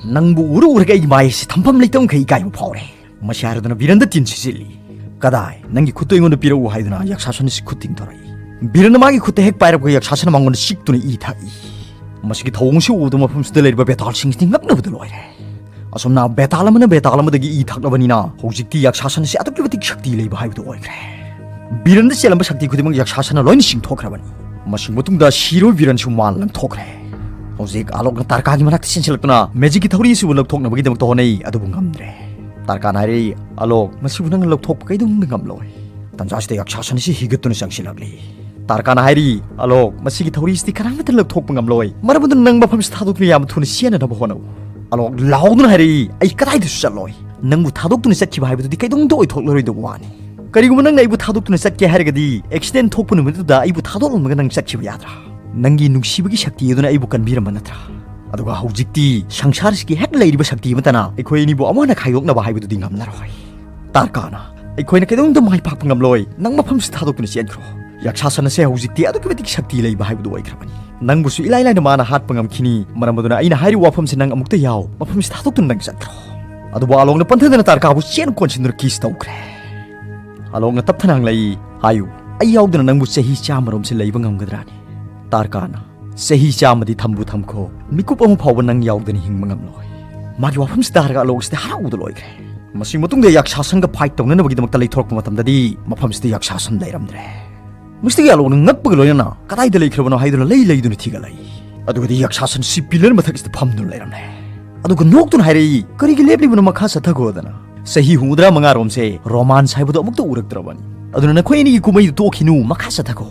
ꯅꯪꯕꯨ ꯎꯔꯨ ꯎꯔꯒ ꯑꯩꯒꯤ ꯃꯥꯏ ꯑꯁꯤ ꯊꯝꯐꯝ ꯂꯩꯇꯕꯈꯩ ꯏꯀꯥꯏꯕ ꯐꯥꯎꯔꯦ"꯫ ꯃꯁꯤ ꯍꯥꯏꯔꯗꯨꯅ ꯕꯤꯔꯟꯗ ꯇꯤꯟ ꯁꯤꯠꯆꯤꯜꯂꯤ꯫ "ꯀꯗꯥꯏ, ꯅꯪꯒꯤ ꯈꯨꯠꯇꯨ ꯑꯩꯉꯣꯟꯗ ꯄꯤꯔꯛꯎ" ꯍꯥꯏꯗꯨꯅ ꯌꯛꯁꯥꯁꯟ ꯑꯁꯤ ꯈꯨꯠ ꯇꯤꯡꯊꯣꯔꯛꯏ꯫ ꯕꯤꯔꯟꯅ ꯃꯥꯒꯤ ꯈꯨꯠꯇ ꯍꯦꯛ ꯄꯥꯏꯔꯛꯄꯒ ꯌꯛꯁꯥꯁꯟꯅ ꯃꯉꯣꯟꯗ ꯆꯤꯛꯇꯨꯅ ꯏ ꯊꯛꯏ꯫ ꯃꯁꯤꯒꯤ ꯊꯧꯑꯣꯡꯁꯤ ꯎꯕꯗ ꯃꯐꯝꯁꯤꯗ ꯂꯩꯔꯤꯕ ꯕꯦꯇꯥꯜꯁꯤꯡꯁꯤꯗꯤ ꯉꯛꯅꯕꯗ ꯂꯣꯏꯔꯦ꯫ ꯑꯁꯨꯝꯅ ꯕꯦꯇꯥꯜ ꯑꯃꯅ ꯕꯦꯇꯥꯜ ꯑꯃꯗꯒꯤ ꯏ ꯊꯛꯂꯕꯅꯤꯅ ꯍꯧꯖꯤꯛꯇꯤ ꯌꯛꯁꯥꯁꯟ ꯑꯁꯤ ꯑꯗꯨꯛꯀꯤ ꯃꯇꯤꯛ ꯁꯛꯇꯤ ꯂꯩꯕ ꯍꯥꯏꯕꯗꯨ ꯑꯣꯏꯈ꯭ꯔꯦ꯫ ꯕꯤꯔꯟꯗ ꯆꯦꯜꯂꯝꯕ ꯁꯛꯇꯤ ꯈꯨꯗꯤꯡꯃꯛ ꯌꯛꯁꯥꯁꯟꯅ ꯂꯣꯏꯅ ꯆꯤꯡꯊꯣꯛꯈ꯭ꯔꯕꯅꯤ꯫ ꯃꯁꯤ ꯃꯇꯨꯡꯗ ꯁꯤꯔꯣꯏ ꯕꯤꯔꯟꯁꯨ ꯃꯥ ꯂꯪꯊꯣꯛꯈ꯭ꯔꯦ꯫ ꯍꯧꯖꯤꯛ ꯑꯂꯣꯛꯅ ꯇꯥꯔꯀꯥꯒꯤ ꯃꯅꯥꯛꯇ ꯆꯦꯟꯁꯤꯜꯂꯛꯇꯨꯅ ꯃꯦꯖꯤꯛꯀꯤ ꯊꯧꯔꯤ ꯑꯁꯤꯕꯨ ꯂꯧꯊꯣꯛꯅꯕꯒꯤꯗꯃꯛꯇ ꯍꯣꯠꯅꯩ, ꯑꯗꯨꯕꯨ ꯉꯝꯗ꯭ꯔꯦ꯫ ꯇꯥꯔꯀꯥꯅ ꯍꯥꯏꯔꯛꯏ, "ꯑꯂꯣꯛ, ꯃꯁꯤꯕꯨ ꯅꯪꯅ ꯂꯧꯊꯣꯛꯄ ꯀꯩꯗꯧꯅꯨꯡꯗ ꯉꯝꯂꯣꯏ"꯫ ꯇꯥꯟꯖꯥꯁꯤꯗ ꯌꯛꯁꯥꯁꯟ ꯑꯁꯤ ꯍꯤꯒꯠꯇꯨꯅ ꯆꯪꯁꯤꯜꯂꯛꯂꯤ꯫ ꯇꯥꯔꯀꯥꯅ ꯍꯥꯏꯔꯤ, "ꯑꯂꯣꯛ, ꯃꯁꯤꯒꯤ ꯊꯧꯔꯤꯁꯤꯗꯤ ꯀꯅꯥꯃꯠꯇꯅ ꯂꯧꯊꯣꯛꯄ ꯉꯝꯂꯣꯏ꯫ ꯃꯔꯝ ꯑꯗꯨꯅ ꯅꯪ ꯃꯐꯝꯁꯤ ꯊꯥꯗꯣꯛꯇꯨꯅ ꯌꯥꯝ ꯊꯨꯅ ꯆꯦꯟꯅꯅꯕ ꯍꯣꯠꯅꯧ"꯫ ꯑꯂꯣꯛ ꯂꯥꯎꯗꯨꯅ ꯍꯥꯏꯔꯛꯏ, "ꯑꯩ ꯀꯗꯥꯏꯗꯁꯨ ꯆꯠꯂꯣꯏ꯫ ꯅꯪꯕꯨ ꯊꯥꯗꯣꯛꯇꯨꯅ ꯆꯠꯈꯤꯕ ꯍꯥꯏꯕꯗꯨꯗꯤ ꯀꯩꯗꯧꯅꯨꯡꯗ ꯑꯣꯏꯊꯣꯛꯂꯔꯣꯏꯗꯕ ꯋꯥꯅꯤ꯫ ꯀꯔꯤꯒꯨꯝꯕ ꯅꯪꯅ ꯑꯩꯕꯨ ꯊꯥꯗꯣꯛꯇꯨꯅ ꯆꯠꯀꯦ ꯍꯥꯏꯔꯒꯗꯤ, ꯑꯦꯛꯁꯤꯗꯦꯟ ꯊꯣꯛꯄ ꯅꯨꯃꯤꯠꯇꯨꯗ ꯑꯩꯕꯨ ꯊꯥꯗꯣꯛꯂꯝꯃꯒ ꯅꯪ ꯆꯠꯈꯤꯕ ꯌꯥꯗ꯭ꯔꯥ? ꯅꯪꯒꯤ ꯅꯨꯡꯁꯤꯕꯒꯤ ꯁꯛꯇꯤ ꯑꯗꯨꯅ ꯑꯩꯕꯨ ꯀꯟꯕꯤꯔꯝꯕ ꯅꯠꯇ꯭ꯔꯥ? ꯑꯗꯨꯒ ꯍꯧꯖꯤꯛꯇꯤ ꯁꯪꯁꯥꯔꯁꯤꯒꯤ ꯍꯦꯛ ꯂꯩꯔꯤꯕ ꯁꯛꯇꯤ ꯑꯃꯠꯇꯅ ꯑꯩꯈꯣꯏ ꯑꯅꯤꯕꯨ ꯑꯃꯨꯛ ꯍꯟꯅ ꯈꯥꯏꯗꯣꯛꯅꯕ ꯍꯥꯏꯕꯗꯨꯗꯤ ꯉꯝꯂꯔꯣꯏ꯫ ꯇꯥꯔꯀꯥꯅ, ꯑꯩꯈꯣꯏꯅ ꯀꯩꯗꯧꯅꯨꯡꯗ ꯃꯥꯏ ꯄꯥꯛꯄ ꯉꯝꯂꯣꯏ꯫ ꯅꯪ ꯃꯐꯝꯁꯤ ꯊꯥꯗꯣꯛꯇꯨꯅ ꯆꯦꯟꯈ꯭ꯔꯣ꯫ ꯌꯛꯁꯥꯁꯟ ꯑꯁꯦ ꯍꯧꯖꯤꯛꯇꯤ ꯑꯗꯨꯛꯀꯤ ꯃꯇꯤꯛ ꯁꯛꯇꯤ ꯂꯩꯕ ꯍꯥꯏꯕꯗꯨ ꯑꯣꯏꯈ꯭ꯔꯕꯅꯤ꯫ ꯅꯪꯕꯨꯁꯨ ꯏꯂꯥꯏ ꯂꯥꯏꯅ ꯃꯥꯅ ꯍꯥꯠꯄ ꯉꯝꯈꯤꯅꯤ꯫ ꯃꯔꯝ ꯑꯗꯨꯅ ꯑꯩꯅ ꯍꯥꯏꯔꯤꯕ ꯋꯥꯐꯝꯁꯤ ꯅꯪ ꯑꯃꯨꯛꯇ ꯌꯥꯎ꯫ ꯃꯐꯝꯁꯤ ꯊꯥꯗꯣꯛꯇꯨꯅ ꯅꯪ ꯆꯠꯈ꯭ꯔꯣ"꯫ ꯑꯗꯨꯕꯨ ꯑꯂꯣꯛꯅ ꯄꯟꯊꯗꯅ ꯇꯥꯔꯀꯥꯕꯨ ꯆꯦꯟ ꯀꯣꯟꯁꯤꯟꯗꯨꯅ ꯀꯤꯁ ꯇꯧꯈ꯭ꯔꯦ꯫ ꯑꯂꯣꯛꯅ ꯇꯞꯊꯅ ꯍꯪꯂꯛꯏ, "ꯍꯥꯏꯌꯨ, ꯑꯩ ꯌꯥꯎꯗꯅ ꯅꯪꯕꯨ ꯆꯍꯤ ꯆꯥꯝꯃꯔꯣꯝꯁꯦ ꯂꯩꯕ ꯉꯝꯒꯗ꯭ꯔꯥꯅꯤ?" ꯇꯥꯔꯀꯥꯅ, "ꯆꯍꯤ ꯆꯥꯝꯃꯗꯤ ꯊꯝꯕꯨ ꯊꯝꯈꯣ, ꯃꯤꯀꯨꯞ ꯑꯃ ꯐꯥꯎꯕ ꯅꯪ ꯌꯥꯎꯗꯅ ꯍꯤꯡꯕ ꯉꯝꯂꯣꯏ"꯫ ꯃꯥꯒꯤ ꯋꯥꯐꯝꯁꯤ ꯇꯥꯔꯒ ꯑꯂꯣꯛꯁꯤꯗꯤ ꯍꯔꯥꯎꯕꯗ ꯂꯣꯏꯈ꯭ꯔꯦ꯫ ꯃꯁꯤ ꯃꯇꯨꯡꯗ ꯌꯛꯁꯥꯁꯟꯒ ꯐꯥꯏꯠ ꯇꯧꯅꯅꯕꯒꯤꯗꯃꯛꯇ ꯂꯩꯊꯣꯔꯛꯄ ꯃꯇꯝꯗꯗꯤ ꯃꯐꯝꯁꯤꯗ ꯌꯛꯁꯥꯁꯟ ꯂꯩꯔꯝꯗ꯭ꯔꯦ꯫ ꯃꯁꯤꯗꯒꯤ ꯑꯂꯣꯛꯅ ꯉꯛꯄꯒ ꯂꯣꯏꯅꯅ "ꯀꯗꯥꯏꯗ ꯂꯩꯈ꯭ꯔꯕꯅꯣ?" ꯍꯥꯏꯗꯨꯅ ꯂꯩ ꯂꯩꯗꯨꯅ ꯊꯤꯒꯠꯂꯛꯏ꯫ ꯑꯗꯨꯒꯗꯤ ꯌꯛꯁꯥꯁꯟ ꯁꯤ ꯄꯤꯂꯔ ꯃꯊꯛꯁꯤꯗ ꯐꯝꯗꯨꯅ ꯂꯩꯔꯝꯂꯦ꯫ ꯑꯗꯨꯒ ꯅꯣꯛꯇꯨꯅ ꯍꯥꯏꯔꯛꯏ, "ꯀꯔꯤꯒꯤ ꯂꯦꯞꯂꯤꯕꯅꯣ? ꯃꯈꯥ ꯆꯠꯊꯈꯣꯗꯅ꯫ ꯆꯍꯤ ꯍꯨꯝꯐꯨꯇꯔꯥ ꯃꯉꯥꯔꯣꯝꯁꯦ ꯔꯣꯃꯥꯟꯁ ꯍꯥꯏꯕꯗꯨ ꯑꯃꯨꯛꯇ ꯎꯔꯛꯇ꯭ꯔꯕꯅꯤ꯫ ꯑꯗꯨꯅ ꯅꯈꯣꯏ ꯑꯅꯤꯒꯤ ꯀꯨꯝꯍꯩꯗꯨ ꯇꯣꯛꯈꯤꯅꯨ, ꯃꯈꯥ ꯆꯠꯊꯈꯣ"꯫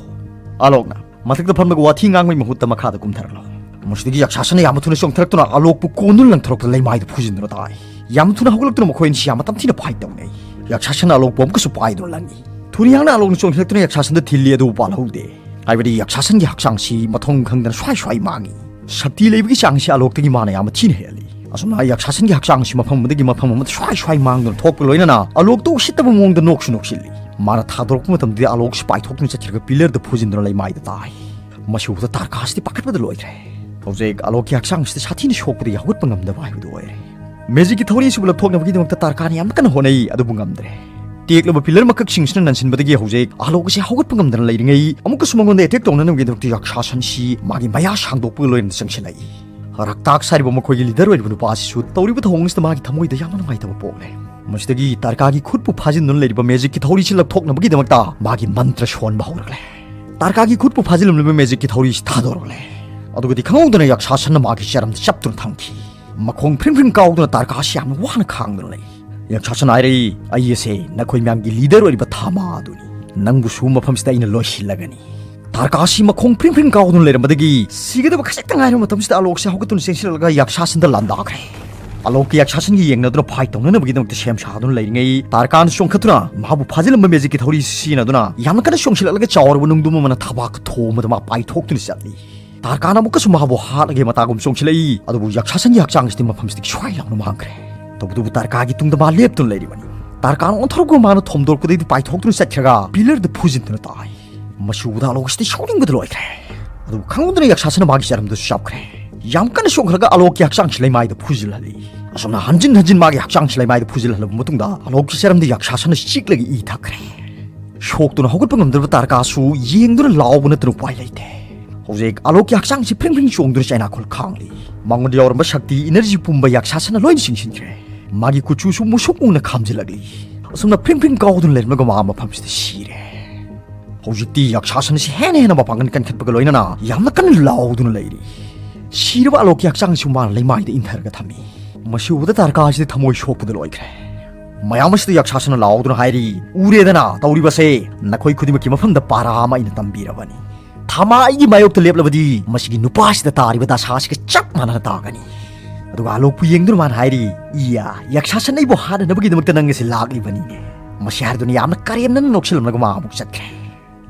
ꯑꯂꯣꯛꯅ ꯃꯊꯛꯇ ꯐꯝꯂꯒ ꯋꯥꯊꯤ ꯉꯥꯡꯕꯒꯤ ꯃꯍꯨꯠꯇ ꯃꯈꯥꯗ ꯀꯨꯝꯊꯔꯛꯂꯣ꯫ ꯃꯁꯤꯗꯒꯤ ꯌꯛꯁꯥꯁꯟꯅ ꯌꯥꯝꯅ ꯊꯨꯅ ꯆꯣꯡꯊꯔꯛꯇꯨꯅ ꯑꯂꯣꯛꯄꯨ ꯀꯣꯟꯗꯨꯅ ꯂꯪꯊꯣꯔꯛꯄꯗ ꯂꯩꯃꯥꯏꯗ ꯐꯨꯖꯤꯟꯗꯨꯅ ꯇꯥꯏ꯫ ꯌꯥꯝ ꯊꯨꯅ ꯍꯧꯒꯠꯂꯛꯇꯨꯅ ꯃꯈꯣꯏ ꯑꯅꯤꯁꯤ ꯌꯥꯝꯅ ꯇꯝꯊꯤꯅ ꯐꯥꯏꯠ ꯇꯧꯅꯩ꯫ ꯌꯛꯁꯥꯁꯟꯅ ꯑꯂꯣꯛꯄꯨ ꯑꯃꯨꯛꯀꯁꯨ ꯄꯥꯏꯗꯨꯅ ꯂꯪꯉꯤ꯫ ꯊꯨꯔꯤꯌꯥꯡꯅ ꯑꯂꯣꯛꯅ ꯆꯣꯡꯁꯤꯜꯂꯛꯇꯨꯅ ꯌꯛꯁꯥꯁꯟꯗ ꯊꯤꯜꯂꯤ, ꯑꯗꯨꯕꯨ ꯄꯥꯜꯍꯧꯗꯦ꯫ ꯍꯥꯏꯕꯗꯤ ꯌꯛꯁꯥꯁꯟꯒꯤ ꯍꯛꯆꯥꯡꯁꯤ ꯃꯊꯣꯡ ꯈꯪꯗꯅ ꯁ꯭ꯋꯥꯏ ꯁ꯭ꯋꯥꯏ ꯃꯥꯡꯉꯤ꯫ ꯁꯛꯇꯤ ꯂꯩꯕꯒꯤ ꯆꯥꯡꯁꯤ ꯑꯂꯣꯛꯇꯒꯤ ꯃꯥꯅ ꯌꯥꯝꯅ ꯊꯤꯅ ꯍꯦꯜꯂꯤ꯫ ꯑꯁꯨꯝꯅ ꯌꯛꯁꯥꯁꯟꯒꯤ ꯍꯛꯆꯥꯡꯁꯤ ꯃꯐꯝ ꯑꯃꯗꯒꯤ ꯃꯐꯝ ꯑꯃꯗ ꯁ꯭ꯋꯥꯏ ꯁ꯭ꯋꯥꯏ ꯃꯥꯡꯗꯨꯅ ꯊꯣꯛꯄ ꯂꯣꯏꯅꯅ ꯑꯂꯣꯛꯇ ꯎꯁꯤꯠꯇꯕ ꯃꯑꯣꯡꯗ ꯅꯣꯛꯁꯨ ꯅꯣꯛꯁꯤꯜꯂꯤ꯫ ꯃꯥꯅ ꯊꯥꯗꯣꯔꯛꯄ ꯃꯇꯝꯗꯗꯤ ꯑꯂꯣꯛꯁꯤ ꯄꯥꯏꯊꯣꯛꯇꯨꯅ ꯆꯠꯈ꯭ꯔꯒ ꯄꯤꯂꯔꯗ ꯐꯨꯖꯤꯟꯗꯨꯅ ꯂꯩꯃꯥꯏꯗ ꯇꯥꯏ꯫ ꯃꯁꯤ ꯎꯕꯗ ꯇꯥꯔꯀꯥꯁꯤꯗꯤ ꯄꯥꯈꯠꯄꯗ ꯂꯣꯏꯈ꯭ꯔꯦ꯫ ꯍꯧꯖꯤꯛ ꯑꯂꯣꯛꯀꯤ ꯍꯛꯆꯥꯡꯁꯤꯗ ꯁꯥꯊꯤꯅ ꯁꯣꯛꯄꯗꯒꯤ ꯍꯧꯒꯠꯄ ꯉꯝꯗꯕ ꯍꯥꯏꯕꯗꯨ ꯑꯣꯏꯔꯦ꯫ ꯃꯦꯖꯤꯛꯀꯤ ꯊꯧꯔꯤꯁꯤꯕꯨ ꯂꯧꯊꯣꯛꯅꯕꯒꯤꯗꯃꯛꯇ ꯇꯥꯔꯀꯥꯅ ꯌꯥꯝꯅ ꯀꯟꯅ ꯍꯣꯠꯅꯩ, ꯑꯗꯨꯕꯨ ꯉꯝꯗ꯭ꯔꯦ꯫ ꯇꯦꯛꯂꯕ ꯄꯤꯂꯔ ꯃꯀꯛꯁꯤꯡꯁꯤꯅ ꯅꯟꯁꯤꯟꯕꯗꯒꯤ ꯍꯧꯖꯤꯛ ꯑꯂꯣꯛ ꯑꯁꯤ ꯍꯧꯒꯠꯄ ꯉꯝꯗꯅ ꯂꯩꯔꯤꯉꯩ, ꯑꯃꯨꯛꯀꯁꯨ ꯃꯉꯣꯟꯗ ꯑꯦꯇꯦꯛ ꯇꯧꯅꯅꯕꯒꯤꯗꯃꯛꯇ ꯌꯛꯁꯥꯁꯟꯁꯤ ꯃꯥꯒꯤ ꯃꯌꯥ ꯁꯥꯡꯗꯣꯛꯄꯒ ꯂꯣꯏꯅꯅ ꯆꯪꯁꯤꯜꯂꯛꯏ꯫ ꯔꯛꯇꯥꯛꯁ ꯍꯥꯏꯔꯤꯕ ꯃꯈꯣꯏꯒꯤ ꯂꯤꯗꯔ ꯑꯣꯏꯔꯤꯕ ꯅꯨꯄꯥ ꯑꯁꯤꯁꯨ ꯇꯧꯔꯤꯕ ꯊꯧꯑꯣꯡ ꯑꯁꯤꯗ ꯃꯥꯒꯤ ꯊꯃꯣꯏꯗ ꯌꯥꯝꯅ ꯅꯨꯡꯉꯥꯏꯇꯕ ꯄꯣꯛꯂꯦ꯫ ꯃꯁꯤꯗꯒꯤ ꯇꯥꯔꯀꯥꯒꯤ ꯈꯨꯠꯄꯨ ꯐꯥꯖꯤꯟꯗꯨꯅ ꯂꯩꯔꯤꯕ ꯃꯦꯖꯤꯛꯀꯤ ꯊꯧꯔꯤꯁꯤ ꯂꯧꯊꯣꯛꯅꯕꯒꯤꯗꯃꯛꯇ ꯃꯥꯒꯤ ꯃꯟꯇ꯭ꯔ ꯁꯣꯟꯕ ꯍꯧꯔꯛꯂꯦ꯫ ꯇꯥꯔꯀꯥꯒꯤ ꯈꯨꯠꯄꯨ ꯐꯥꯖꯤꯜꯂꯝꯂꯤꯕ ꯃꯦꯖꯤꯛꯀꯤ ꯊꯧꯔꯤꯁꯤ ꯊꯥꯗꯣꯔꯛꯂꯦ꯫ ꯑꯗꯨꯒꯗꯤ ꯈꯪꯍꯧꯗꯅ ꯌꯛꯁꯥꯁꯟꯅ ꯃꯥꯒꯤ ꯆꯔꯝꯗ ꯆꯞꯇꯨꯅ ꯊꯝꯈꯤ꯫ ꯃꯈꯣꯡ ꯐ꯭ꯔꯤꯡ ꯐ꯭ꯔꯤꯡ ꯀꯥꯎꯗꯨꯅ ꯇꯥꯔꯀꯥꯁꯤ ꯌꯥꯝꯅ ꯋꯥꯅ ꯈꯥꯡꯗꯨꯅ ꯂꯩ꯫ ꯌꯛꯁꯥꯁꯟ ꯍꯥꯏꯔꯛꯏ, "ꯑꯩ ꯑꯁꯦ ꯅꯈꯣꯏ ꯃꯌꯥꯝꯒꯤ ꯂꯤꯗꯔ ꯑꯣꯏꯔꯤꯕ ꯊꯥꯃꯥ ꯑꯗꯨꯅꯤ꯫ ꯅꯪꯕꯨꯁꯨ ꯃꯐꯝꯁꯤꯗ ꯑꯩꯅ ꯂꯣꯏꯁꯤꯜꯂꯒꯅꯤ꯫" ꯇꯥꯔꯀꯥꯁꯤ ꯃꯈꯣꯡ ꯐ꯭ꯔꯤꯡ ꯐ꯭ꯔꯤꯡ ꯀꯥꯎꯗꯨꯅ ꯂꯩꯔꯝꯕꯗꯒꯤ ꯁꯤꯒꯗꯕ ꯈꯖꯤꯛꯇ ꯉꯥꯏꯔꯕ ꯃꯇꯝꯁꯤꯗ ꯑꯂꯣꯛꯁꯦ ꯍꯧꯒꯠꯇꯨꯅ ꯆꯦꯟꯁꯤꯜꯂꯛꯂꯒ ꯌꯛꯁꯥꯁꯟꯗ ꯂꯥꯟꯗꯥꯈ꯭ꯔꯦ꯫ ꯑꯂꯣꯛꯀꯤ ꯌꯛꯁꯥꯁꯟꯒꯤ ꯌꯦꯡꯅꯗꯨꯅ ꯐꯥꯏꯠ ꯇꯧꯅꯅꯕꯒꯤꯗꯃꯛꯇ ꯁꯦꯝ ꯁꯥꯗꯨꯅ ꯂꯩꯔꯤꯉꯩ, ꯇꯥꯔꯀꯥꯅ ꯆꯣꯡꯈꯠꯇꯨꯅ ꯃꯍꯥꯛꯄꯨ ꯐꯥꯖꯤꯜꯂꯝꯕ ꯃꯦꯖꯤꯛꯀꯤ ꯊꯧꯔꯤ ꯁꯤꯖꯤꯟꯅꯗꯨꯅ ꯌꯥꯝꯅ ꯀꯟꯅ ꯆꯣꯡꯁꯤꯜꯂꯛꯂꯒ ꯆꯥꯎꯔꯕ ꯅꯨꯡꯗꯨꯝ ꯑꯃꯅ ꯊꯕꯥꯛ ꯊꯣꯝꯕꯗ ꯃꯥ ꯄꯥꯏꯊꯣꯛꯇꯨꯅ ꯆꯠꯂꯤ꯫ ꯇꯥꯔꯀꯥꯟ ꯑꯃꯨꯛꯀꯁꯨ ꯃꯍꯥꯛꯄꯨ ꯍꯥꯠꯂꯒꯦ ꯃꯇꯥꯒꯨꯝ ꯆꯣꯡꯁꯤꯜꯂꯛꯏ, ꯑꯗꯨꯕꯨ ꯌꯛꯁꯥꯁꯟꯒꯤ ꯍꯛꯆꯥꯡꯁꯤꯗꯤ ꯃꯐꯝꯁꯤꯗꯒꯤ ꯁ꯭ꯋꯥꯏ ꯂꯥꯎꯅ ꯃꯥꯡꯈ꯭ꯔꯦ꯫ ꯇꯧꯕꯇꯕꯨ ꯇꯥꯔꯀꯥꯒꯤ ꯇꯨꯡꯗ ꯃꯥ ꯂꯦꯞꯇꯨꯅ ꯂꯩꯔꯤꯕꯅꯤ꯫ ꯇꯥꯔꯀꯥꯟ ꯑꯣꯟꯊꯣꯔꯛꯄ ꯃꯥꯅ ꯊꯣꯝꯗꯣꯔꯛꯄꯗꯒꯤꯗꯤ ꯄꯥꯏꯊꯣꯛꯇꯨꯅ ꯆꯠꯈ꯭ꯔꯒ ꯄꯤꯂꯔꯗ ꯐꯨꯖꯤꯟꯗꯨꯅ ꯇꯥꯏ꯫ ꯃꯁꯤ ꯎꯕꯗ ꯑꯂꯣꯛꯁꯤꯗꯤ ꯁꯥꯎꯅꯤꯡꯕꯗ ꯂꯣꯏꯈ꯭ꯔꯦ꯫ ꯑꯗꯨꯕꯨ ꯈꯪꯍꯧꯗꯅ ꯌꯛꯁꯥꯁꯟꯅ ꯃꯥꯒꯤ ꯆꯔꯝꯗꯁꯨ ꯆꯞꯈ꯭ꯔꯦ꯫ ꯌꯥꯝ ꯀꯟꯅ ꯆꯣꯡꯈꯠꯂꯒ ꯑꯂꯣꯛꯀꯤ ꯍꯛꯆꯥꯡꯁꯤ ꯂꯩꯃꯥꯏꯗ ꯐꯨꯖꯤꯜꯍꯜꯂꯤ꯫ ꯑꯁꯨꯝꯅ ꯍꯟꯖꯤꯟ ꯍꯟꯖꯤꯟ ꯃꯥꯒꯤ ꯍꯛꯆꯥꯡꯁꯤ ꯂꯩꯃꯥꯏꯗ ꯐꯨꯖꯤꯜꯍꯜꯂꯕ ꯃꯇꯨꯡꯗ ꯑꯂꯣꯛꯀꯤ ꯆꯔꯝꯗ ꯌꯛꯁꯥꯁꯟꯅ ꯆꯤꯛꯂꯒ ꯏ ꯊꯛꯈ꯭ꯔꯦ꯫ ꯁꯣꯛꯇꯨꯅ ꯍꯧꯒꯠꯄ ꯉꯝꯗ꯭ꯔꯕ ꯇꯥꯔꯀꯥꯁꯨ ꯌꯦꯡꯗꯨꯅ ꯂꯥꯎꯕ ꯅꯠꯇꯅ ꯎꯄꯥꯏ ꯂꯩꯇꯦ꯫ ꯍꯧꯖꯤꯛ ꯑꯂꯣꯛꯀꯤ ꯍꯛꯆꯥꯡꯁꯤ ꯐ꯭ꯔꯤꯡ ꯐ꯭ꯔꯤꯡ ꯆꯣꯡꯗꯨꯅ ꯆꯩꯅꯥꯈꯣꯜ ꯈꯥꯡꯂꯤ꯫ ꯃꯉꯣꯟꯗ ꯌꯥꯎꯔꯝꯕ ꯁꯛꯇꯤ ꯏꯅꯔꯖꯤ ꯄꯨꯝꯕ ꯌꯛꯁꯥꯁꯟꯅ ꯂꯣꯏꯅ ꯆꯤꯡꯁꯤꯟꯈ꯭ꯔꯦ꯫ ꯃꯥꯒꯤ ꯀꯨꯆꯨꯁꯨ ꯃꯨꯁꯨꯛ ꯃꯨꯅ ꯈꯥꯝꯖꯤꯜꯂꯛꯂꯤ꯫ ꯑꯁꯨꯝꯅ ꯐ꯭ꯔꯤꯡ ꯐ꯭ꯔꯤꯡ ꯀꯥꯎꯗꯨꯅ ꯂꯩꯔꯝꯂꯒ ꯃꯥ ꯃꯐꯝꯁꯤꯗ ꯁꯤꯔꯦ꯫ ꯍꯧꯖꯤꯛꯇꯤ ꯌꯛꯁꯥꯁꯟ ꯑꯁꯤ ꯍꯦꯟꯅ ꯍꯦꯟꯅ ꯃꯄꯥꯡꯒꯜ ꯀꯟꯈꯠꯄꯒ ꯂꯣꯏꯅꯅ ꯌꯥꯝꯅ ꯀꯟꯅ ꯂꯥꯎꯗꯨꯅ ꯂꯩꯔꯤ꯫ ꯁꯤꯔꯕ ꯑꯂꯣꯛꯀꯤ ꯍꯛꯆꯥꯡꯁꯨ ꯃꯥꯅ ꯂꯩꯃꯥꯏꯗ ꯏꯟꯊꯔꯒ ꯊꯝꯃꯤ꯫ ꯃꯁꯤ ꯎꯕꯗ ꯇꯥꯔꯀꯥ ꯑꯁꯤꯗ ꯊꯃꯣꯏ ꯁꯣꯛꯄꯗ ꯂꯣꯏꯈ꯭ꯔꯦ꯫ ꯃꯌꯥꯝ ꯑꯁꯤꯗ ꯌꯛꯁꯥꯁꯟꯅ ꯂꯥꯎꯗꯨꯅ ꯍꯥꯏꯔꯤ, "ꯎꯔꯦꯗꯅ, ꯇꯧꯔꯤꯕꯁꯦ ꯅꯈꯣꯏ ꯈꯨꯗꯤꯡꯃꯛꯀꯤ ꯃꯐꯝꯗ ꯄꯥꯔꯥ ꯑꯃ ꯑꯩꯅ ꯇꯝꯕꯤꯔꯕꯅꯤ꯫ ꯊꯥꯃꯥ ꯑꯩꯒꯤ ꯃꯥꯌꯣꯛꯇ ꯂꯦꯞꯂꯕꯗꯤ ꯃꯁꯤꯒꯤ ꯅꯨꯄꯥꯁꯤꯗ ꯇꯥꯔꯤꯕ ꯗꯁꯥ ꯑꯁꯤꯒ ꯆꯞ ꯃꯥꯟꯅꯅ ꯇꯥꯒꯅꯤ꯫" ꯑꯗꯨꯒ ꯑꯂꯣꯛꯄꯨ ꯌꯦꯡꯗꯨꯅ ꯃꯥꯅ ꯍꯥꯏꯔꯤ, "ꯏꯌꯥ, ꯌꯛꯁꯥꯁꯟ ꯑꯩꯕꯨ ꯍꯥꯠꯅꯅꯕꯒꯤꯗꯃꯛꯇ ꯅꯪ ꯑꯁꯤ ꯂꯥꯛꯂꯤꯕꯅꯤꯅꯦ꯫" ꯃꯁꯤ ꯍꯥꯏꯔꯗꯨꯅ ꯌꯥꯝꯅ ꯀꯔꯦꯝꯅꯅ ꯅꯣꯛꯁꯤꯜꯂꯝꯂꯒ ꯃꯥ ꯑꯃꯨꯛ ꯆꯠꯈ꯭ꯔꯦ꯫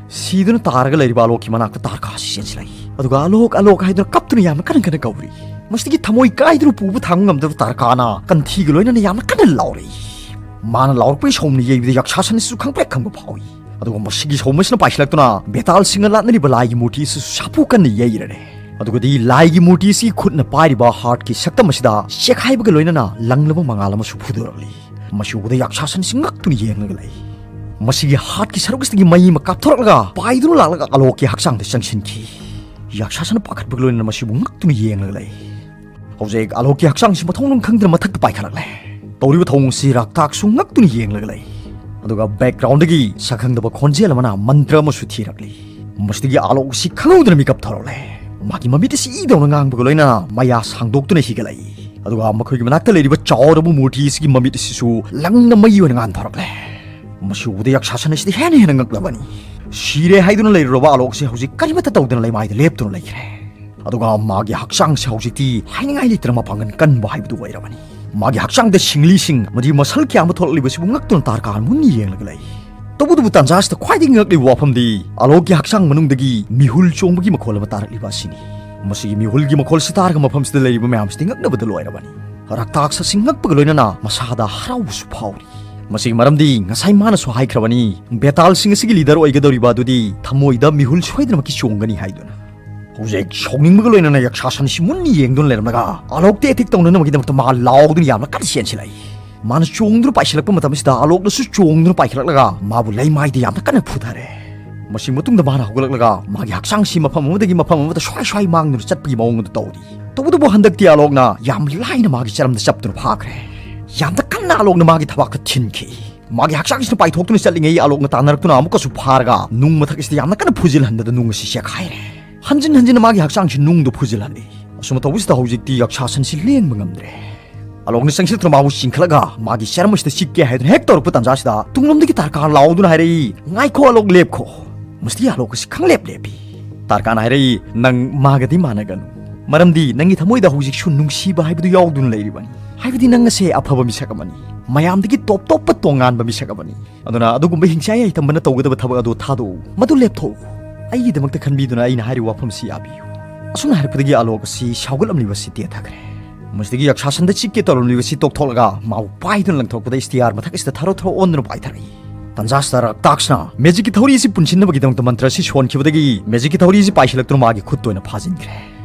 ꯁꯤꯗꯨꯅ ꯇꯥꯔꯒ ꯂꯩꯔꯤꯕ ꯑꯂꯣꯛꯀꯤ ꯃꯅꯥꯛꯇ ꯇꯥꯔꯀꯥꯁꯤ ꯆꯦꯟꯁꯤꯜꯂꯛꯏ꯫ ꯑꯗꯨꯒ "ꯑꯂꯣꯛ, ꯑꯂꯣꯛ" ꯍꯥꯏꯗꯨꯅ ꯀꯞꯇꯨꯅ ꯌꯥꯝꯅ ꯀꯟꯅ ꯀꯟꯅ ꯀꯧꯔꯤ꯫ ꯃꯁꯤꯗꯒꯤ ꯊꯃꯣꯏ ꯀꯥꯏꯗꯨꯅ ꯄꯨꯕ ꯊꯥꯡꯕ ꯉꯝꯗꯕ ꯇꯥꯔꯀꯥꯅ ꯀꯟꯊꯤꯒ ꯂꯣꯏꯅꯅ ꯌꯥꯝꯅ ꯀꯟꯅ ꯂꯥꯎꯔꯛꯏ꯫ ꯃꯥꯅ ꯂꯥꯎꯔꯛꯄꯒꯤ ꯁꯧꯅ ꯌꯩꯕꯗ ꯌꯛꯁꯥꯁꯟ ꯑꯁꯤꯁꯨ ꯈꯪꯄ꯭ꯔꯦꯛ ꯈꯪꯕ ꯐꯥꯎꯏ꯫ ꯑꯗꯨꯒ ꯃꯁꯤꯒꯤ ꯁꯧꯃꯁꯤꯅ ꯄꯥꯏꯁꯤꯜꯂꯛꯇꯨꯅ ꯕꯦꯇꯥꯜ ꯁꯤꯡꯅ ꯂꯥꯠꯅꯔꯤꯕ ꯂꯥꯏꯒꯤ ꯃꯨꯔꯇꯤ ꯑꯁꯤꯁꯨ ꯁꯥꯐꯨ ꯀꯟꯅ ꯌꯩꯔꯔꯦ꯫ ꯑꯗꯨꯒꯗꯤ ꯂꯥꯏꯒꯤ ꯃꯨꯔꯇꯤ ꯑꯁꯤꯒꯤ ꯈꯨꯠꯅ ꯄꯥꯏꯔꯤꯕ ꯍꯥꯔꯠꯀꯤ ꯁꯛꯇꯝ ꯑꯁꯤꯗ ꯆꯦꯛꯈꯥꯏꯕꯒ ꯂꯣꯏꯅꯅ ꯂꯪꯂꯕ ꯃꯉꯥꯜ ꯑꯃꯁꯨ ꯐꯨꯗꯣꯔꯛꯂꯤ꯫ ꯃꯁꯤ ꯎꯕꯗ ꯌꯛꯁꯥꯁꯟ ꯑꯁꯤ ꯉꯛꯇꯨꯅ ꯌꯦꯡꯂꯒ ꯂꯩ꯫ ꯃꯁꯤꯒꯤ ꯍꯥꯔꯠꯀꯤ ꯁꯔꯨꯛ ꯑꯁꯤꯗꯒꯤ ꯃꯩ ꯑꯃ ꯀꯥꯞꯊꯣꯔꯛꯂꯒ ꯄꯥꯏꯗꯨꯅ ꯂꯥꯛꯂꯒ ꯑꯂꯣꯛꯀꯤ ꯍꯛꯆꯥꯡꯗ ꯆꯪꯁꯤꯟꯈꯤ꯫ ꯌꯛꯁꯥꯁꯟ ꯄꯥꯈꯠꯄꯒ ꯂꯣꯏꯅꯅ ꯃꯁꯤꯕꯨ ꯉꯛꯇꯨꯅ ꯌꯦꯡꯂꯒ ꯂꯩ꯫ ꯍꯧꯖꯤꯛ ꯑꯂꯣꯛꯀꯤ ꯍꯛꯆꯥꯡꯁꯤ ꯃꯊꯣꯡ ꯃꯔꯝ ꯈꯪꯗꯅ ꯃꯊꯛꯇ ꯄꯥꯏꯈꯠꯂꯛꯂꯦ꯫ ꯇꯧꯔꯤꯕ ꯊꯧꯑꯣꯡ ꯑꯁꯤ ꯔꯥꯛꯇꯥꯛꯁꯨ ꯉꯛꯇꯨꯅ ꯌꯦꯡꯂꯒ ꯂꯩ꯫ ꯑꯗꯨꯒ ꯕꯦꯛꯒ꯭ꯔꯥꯎꯟꯗꯒꯤ ꯁꯛꯈꯪꯗꯕ ꯈꯣꯟꯖꯦꯜ ꯑꯃꯅ ꯃꯟꯇ꯭ꯔ ꯑꯃꯁꯨ ꯊꯤꯔꯛꯂꯤ꯫ ꯃꯁꯤꯗꯒꯤ ꯑꯂꯣꯛ ꯑꯁꯤ ꯈꯪꯍꯧꯗꯅ ꯃꯤꯀꯞ ꯊꯣꯔꯛꯂꯦ꯫ ꯃꯥꯒꯤ ꯃꯃꯤꯠ ꯑꯁꯤ ꯏꯗꯧꯅ ꯉꯥꯡꯕꯒ ꯂꯣꯏꯅꯅ ꯃꯌꯥ ꯁꯥꯡꯗꯣꯛꯇꯨꯅ ꯍꯤꯒꯠꯂꯛꯏ꯫ ꯑꯗꯨꯒ ꯃꯈꯣꯏꯒꯤ ꯃꯅꯥꯛꯇ ꯂꯩꯔꯤꯕ ꯆꯥꯎꯔꯕ ꯃꯨꯔꯇꯤ ꯑꯁꯤꯒꯤ ꯃꯃꯤꯠ ꯑꯁꯤꯁꯨ ꯂꯪꯅ ꯃꯩ ꯑꯣꯏꯅ ꯉꯥꯟꯊꯣꯔꯛꯂꯦ꯫ ꯃꯁꯤ ꯎꯕꯗ ꯌꯛꯁꯥꯁꯟ ꯑꯁꯤꯗꯤ ꯍꯦꯟꯅ ꯍꯦꯟꯅ ꯉꯛꯂꯕꯅꯤ꯫ ꯁꯤꯔꯦ ꯍꯥꯏꯗꯨꯅ ꯂꯩꯔꯨꯔꯕ ꯑꯂꯣꯛꯁꯦ ꯍꯧꯖꯤꯛ ꯀꯔꯤꯃꯠꯇ ꯇꯧꯗꯅ ꯂꯩꯃꯥꯏꯗ ꯂꯦꯞꯇꯨꯅ ꯂꯩꯈ꯭ꯔꯦ꯫ ꯑꯗꯨꯒ ꯃꯥꯒꯤ ꯍꯛꯆꯥꯡꯁꯦ ꯍꯧꯖꯤꯛꯇꯤ ꯍꯥꯏꯅꯤꯡꯉꯥꯏ ꯂꯩꯇꯅ ꯃꯄꯥꯡꯒꯜ ꯀꯟꯕ ꯍꯥꯏꯕꯗꯨ ꯑꯣꯏꯔꯕꯅꯤ꯫ ꯃꯥꯒꯤ ꯍꯛꯆꯥꯡꯗ ꯁꯤꯡꯂꯤꯁꯤꯡ ꯑꯃꯗꯤ ꯃꯁꯜ ꯀꯌꯥ ꯑꯃ ꯊꯣꯛꯂꯛꯂꯤꯕꯁꯤꯕꯨ ꯉꯛꯇꯨꯅ ꯇꯥꯔꯀꯥꯟ ꯃꯨꯟꯅ ꯌꯦꯡꯂꯒ ꯂꯩ꯫ ꯇꯧꯕꯇꯕꯨ ꯇꯥꯟꯖꯥ ꯑꯁꯤꯗ ꯈ꯭ꯋꯥꯏꯗꯒꯤ ꯉꯛꯂꯤꯕ ꯋꯥꯐꯝꯗꯤ ꯑꯂꯣꯛꯀꯤ ꯍꯛꯆꯥꯡ ꯃꯅꯨꯡꯗꯒꯤ ꯃꯤꯍꯨꯜ ꯆꯣꯡꯕꯒꯤ ꯃꯈꯣꯜ ꯑꯃ ꯇꯥꯔꯛꯂꯤꯕ ꯑꯁꯤꯅꯤ꯫ ꯃꯁꯤꯒꯤ ꯃꯤꯍꯨꯜꯒꯤ ꯃꯈꯣꯜꯁꯤ ꯇꯥꯔꯒ ꯃꯐꯝꯁꯤꯗ ꯂꯩꯔꯤꯕ ꯃꯌꯥꯝꯁꯤꯗꯤ ꯉꯛꯅꯕꯗ ꯂꯣꯏꯔꯕꯅꯤ꯫ ꯔꯥꯛꯇꯥꯛꯁ ꯑꯁꯤ ꯉꯛꯄꯒ ꯂꯣꯏꯅꯅ ꯃꯁꯥꯗ ꯍꯔꯥꯎꯕꯁꯨ ꯐꯥꯎꯔꯤ꯫ ꯃꯁꯤꯒꯤ ꯃꯔꯝꯗꯤ ꯉꯁꯥꯏ ꯃꯥꯅꯁꯨ ꯍꯥꯏꯈ꯭ꯔꯕꯅꯤ, ꯕꯦꯇꯥꯜꯁꯤꯡ ꯑꯁꯤꯒꯤ ꯂꯤꯗꯔ ꯑꯣꯏꯒꯗꯧꯔꯤꯕ ꯑꯗꯨꯗꯤ ꯊꯃꯣꯏꯗ ꯃꯤꯍꯨꯜ ꯁꯣꯏꯗꯅꯃꯛꯀꯤ ꯆꯣꯡꯒꯅꯤ ꯍꯥꯏꯗꯨꯅ꯫ ꯍꯧꯖꯤꯛ ꯁꯥꯎꯅꯤꯡꯕꯒ ꯂꯣꯏꯅꯅ ꯌꯛꯁꯥꯁꯟ ꯑꯁꯤ ꯃꯨꯟꯅ ꯌꯦꯡꯗꯨꯅ ꯂꯩꯔꯝꯂꯒ ꯑꯂꯣꯛꯇ ꯑꯦꯇꯦꯛ ꯇꯧꯅꯅꯕꯒꯤꯗꯃꯛꯇ ꯃꯥ ꯂꯥꯎꯗꯨꯅ ꯌꯥꯝꯅ ꯀꯟꯅ ꯆꯦꯟꯁꯤꯜꯂꯛꯏ꯫ ꯃꯥꯅ ꯆꯣꯡꯗꯨꯅ ꯄꯥꯏꯁꯤꯜꯂꯛꯄ ꯃꯇꯝ ꯑꯁꯤꯗ ꯑꯂꯣꯛꯅꯁꯨ ꯆꯣꯡꯗꯨꯅ ꯄꯥꯏꯈꯠꯂꯛꯂꯒ ꯃꯥꯕꯨ ꯂꯩꯃꯥꯏꯗ ꯌꯥꯝꯅ ꯀꯟꯅ ꯐꯨꯊꯔꯦ꯫ ꯃꯁꯤ ꯃꯇꯨꯡꯗ ꯃꯥꯅ ꯍꯧꯒꯠꯂꯛꯂꯒ ꯃꯥꯒꯤ ꯍꯛꯆꯥꯡꯁꯤ ꯃꯐꯝ ꯑꯃꯗꯒꯤ ꯃꯐꯝ ꯑꯃꯗ ꯁ꯭ꯋꯥꯏ ꯁ꯭ꯋꯥꯏ ꯃꯥꯡꯗꯨꯅ ꯆꯠꯄꯒꯤ ꯃꯑꯣꯡ ꯑꯗꯨ ꯇꯧꯔꯤ꯫ ꯇꯧꯕꯇꯕꯨ ꯍꯟꯗꯛꯇꯤ ꯑꯂꯣꯛꯅ ꯌꯥꯝ ꯂꯥꯏꯅ ꯃꯥꯒꯤ ꯆꯔꯝꯗ ꯆꯞꯇꯨꯅ ꯐꯥꯈ꯭ꯔꯦ꯫ ꯌꯥꯝꯅ ꯀꯟꯅ ꯑꯂꯣꯛꯅ ꯃꯥꯒꯤ ꯊꯕꯥꯛꯇ ꯊꯤꯟꯈꯤ꯫ ꯃꯥꯒꯤ ꯍꯛꯆꯥꯡꯁꯤꯅ ꯄꯥꯏꯊꯣꯛꯇꯨꯅ ꯆꯠꯂꯤꯉꯩ ꯑꯂꯣꯛꯅ ꯇꯥꯟꯅꯔꯛꯇꯨꯅ ꯑꯃꯨꯛꯀꯁꯨ ꯐꯥꯔꯒ ꯅꯨꯡ ꯃꯊꯛ ꯑꯁꯤꯗ ꯌꯥꯝꯅ ꯀꯟꯅ ꯐꯨꯖꯤꯜꯍꯟꯕꯗ ꯅꯨꯡ ꯑꯁꯤ ꯆꯦꯛꯈꯥꯏꯔꯦ꯫ ꯍꯟꯖꯤꯟ ꯍꯟꯖꯤꯟꯅ ꯃꯥꯒꯤ ꯍꯛꯆꯥꯡꯁꯤ ꯅꯨꯡꯗ ꯐꯨꯖꯤꯜꯍꯜꯂꯤ꯫ ꯑꯁꯨꯝꯅ ꯇꯧꯕꯁꯤꯗ ꯍꯧꯖꯤꯛꯇꯤ ꯌꯛꯁꯥꯁꯟꯁꯤ ꯂꯦꯡꯕ ꯉꯝꯗ꯭ꯔꯦ꯫ ꯑꯂꯣꯛꯅ ꯆꯪꯁꯤꯜꯂꯛꯇꯨꯅ ꯃꯥꯕꯨ ꯆꯤꯡꯈꯠꯂꯒ ꯃꯥꯒꯤ ꯆꯔꯝ ꯑꯁꯤꯗ ꯆꯤꯛꯀꯦ ꯍꯥꯏꯗꯨꯅ ꯍꯦꯛ ꯇꯧꯔꯛꯄ ꯇꯥꯟꯖꯥꯁꯤꯗ ꯇꯨꯡꯂꯣꯝꯗꯒꯤ ꯇꯥꯔꯀꯥꯟ ꯂꯥꯎꯗꯨꯅ ꯍꯥꯏꯔꯛꯏ, "ꯉꯥꯏꯈꯣ ꯑꯂꯣꯛ, ꯂꯦꯞꯈꯣ!" ꯃꯁꯤꯗꯤ ꯑꯂꯣꯛ ꯑꯁꯤ ꯈꯪꯂꯦꯞ ꯂꯦꯞꯄꯤ꯫ ꯇꯥꯔꯀꯥꯟ ꯍꯥꯏꯔꯛꯏ, "ꯅꯪ ꯃꯥꯒꯗꯤ ꯃꯥꯟꯅꯒꯅꯨ, ꯃꯔꯝꯗꯤ ꯅꯪꯒꯤ ꯊꯃꯣꯏꯗ ꯍꯧꯖꯤꯛꯁꯨ ꯅꯨꯡꯁꯤꯕ ꯍꯥꯏꯕꯗꯨ ꯌꯥꯎꯗꯨꯅ ꯂꯩꯔꯤꯕꯅꯤ꯫ ꯍꯥꯏꯕꯗꯤ ꯅꯪ ꯑꯁꯦ ꯑꯐꯕ ꯃꯤꯁꯛ ꯑꯃꯅꯤ꯫ ꯃꯌꯥꯝꯗꯒꯤ ꯇꯣꯞ ꯇꯣꯞꯄ ꯇꯣꯉꯥꯟꯕ ꯃꯤꯁꯛ ꯑꯃꯅꯤ꯫ ꯑꯗꯨꯅ ꯑꯗꯨꯒꯨꯝꯕ ꯍꯤꯡꯆꯥꯏ ꯍꯩꯇꯝꯕꯅ ꯇꯧꯒꯗꯕ ꯊꯕꯛ ꯑꯗꯨ ꯊꯥꯗꯣꯛꯎ꯫ ꯃꯗꯨ ꯂꯦꯞꯊꯣꯛꯎ꯫ ꯑꯩꯒꯤꯗꯃꯛꯇ ꯈꯟꯕꯤꯗꯨꯅ ꯑꯩꯅ ꯍꯥꯏꯔꯤꯕ ꯋꯥꯐꯝꯁꯤ ꯌꯥꯕꯤꯌꯨ꯫ ꯑꯁꯨꯝꯅ ꯍꯥꯏꯔꯛꯄꯗꯒꯤ ꯑꯂꯣꯛ ꯑꯁꯤ ꯁꯥꯎꯒꯠꯂꯝꯂꯤꯕ ꯑꯁꯤ ꯇꯦꯊꯈ꯭ꯔꯦ꯫ ꯃꯁꯤꯗꯒꯤ ꯌꯛꯁꯥꯁꯟꯗ ꯆꯤꯛꯀꯦ ꯇꯧꯔꯝꯂꯤꯕ ꯑꯁꯤ ꯇꯣꯛꯊꯣꯛꯂꯒ ꯃꯥꯕꯨ ꯄꯥꯏꯗꯨꯅ ꯂꯪꯊꯣꯔꯛꯄꯗ ꯏꯁꯇꯤꯌꯥꯔ ꯃꯊꯛ ꯑꯁꯤꯗ ꯊꯥꯔꯣ ꯊꯥꯔꯣ ꯑꯣꯟꯗꯨꯅ ꯄꯥꯏꯊꯔꯛꯏ꯫ ꯇꯟꯖꯥꯁꯤꯗ ꯔꯛꯇꯥꯛꯁꯅ ꯃꯦꯖꯤꯛꯀꯤ ꯊꯧꯔꯤ ꯑꯁꯤ ꯄꯨꯟꯁꯤꯟꯅꯕꯒꯤꯗꯃꯛꯇ ꯃꯟꯇ꯭ꯔ ꯑꯁꯤ ꯁꯣꯟꯈꯤꯕꯗꯒꯤ ꯃꯦꯖꯤꯛꯀꯤ ꯊꯧꯔꯤ ꯑꯁꯤ ꯄꯥꯏꯁꯤꯜꯂꯛꯇꯨꯅ ꯃꯥꯒꯤ ꯈꯨꯠꯇ ꯑꯣꯏꯅ ꯐꯥꯖꯤꯟꯈ꯭ꯔꯦ꯫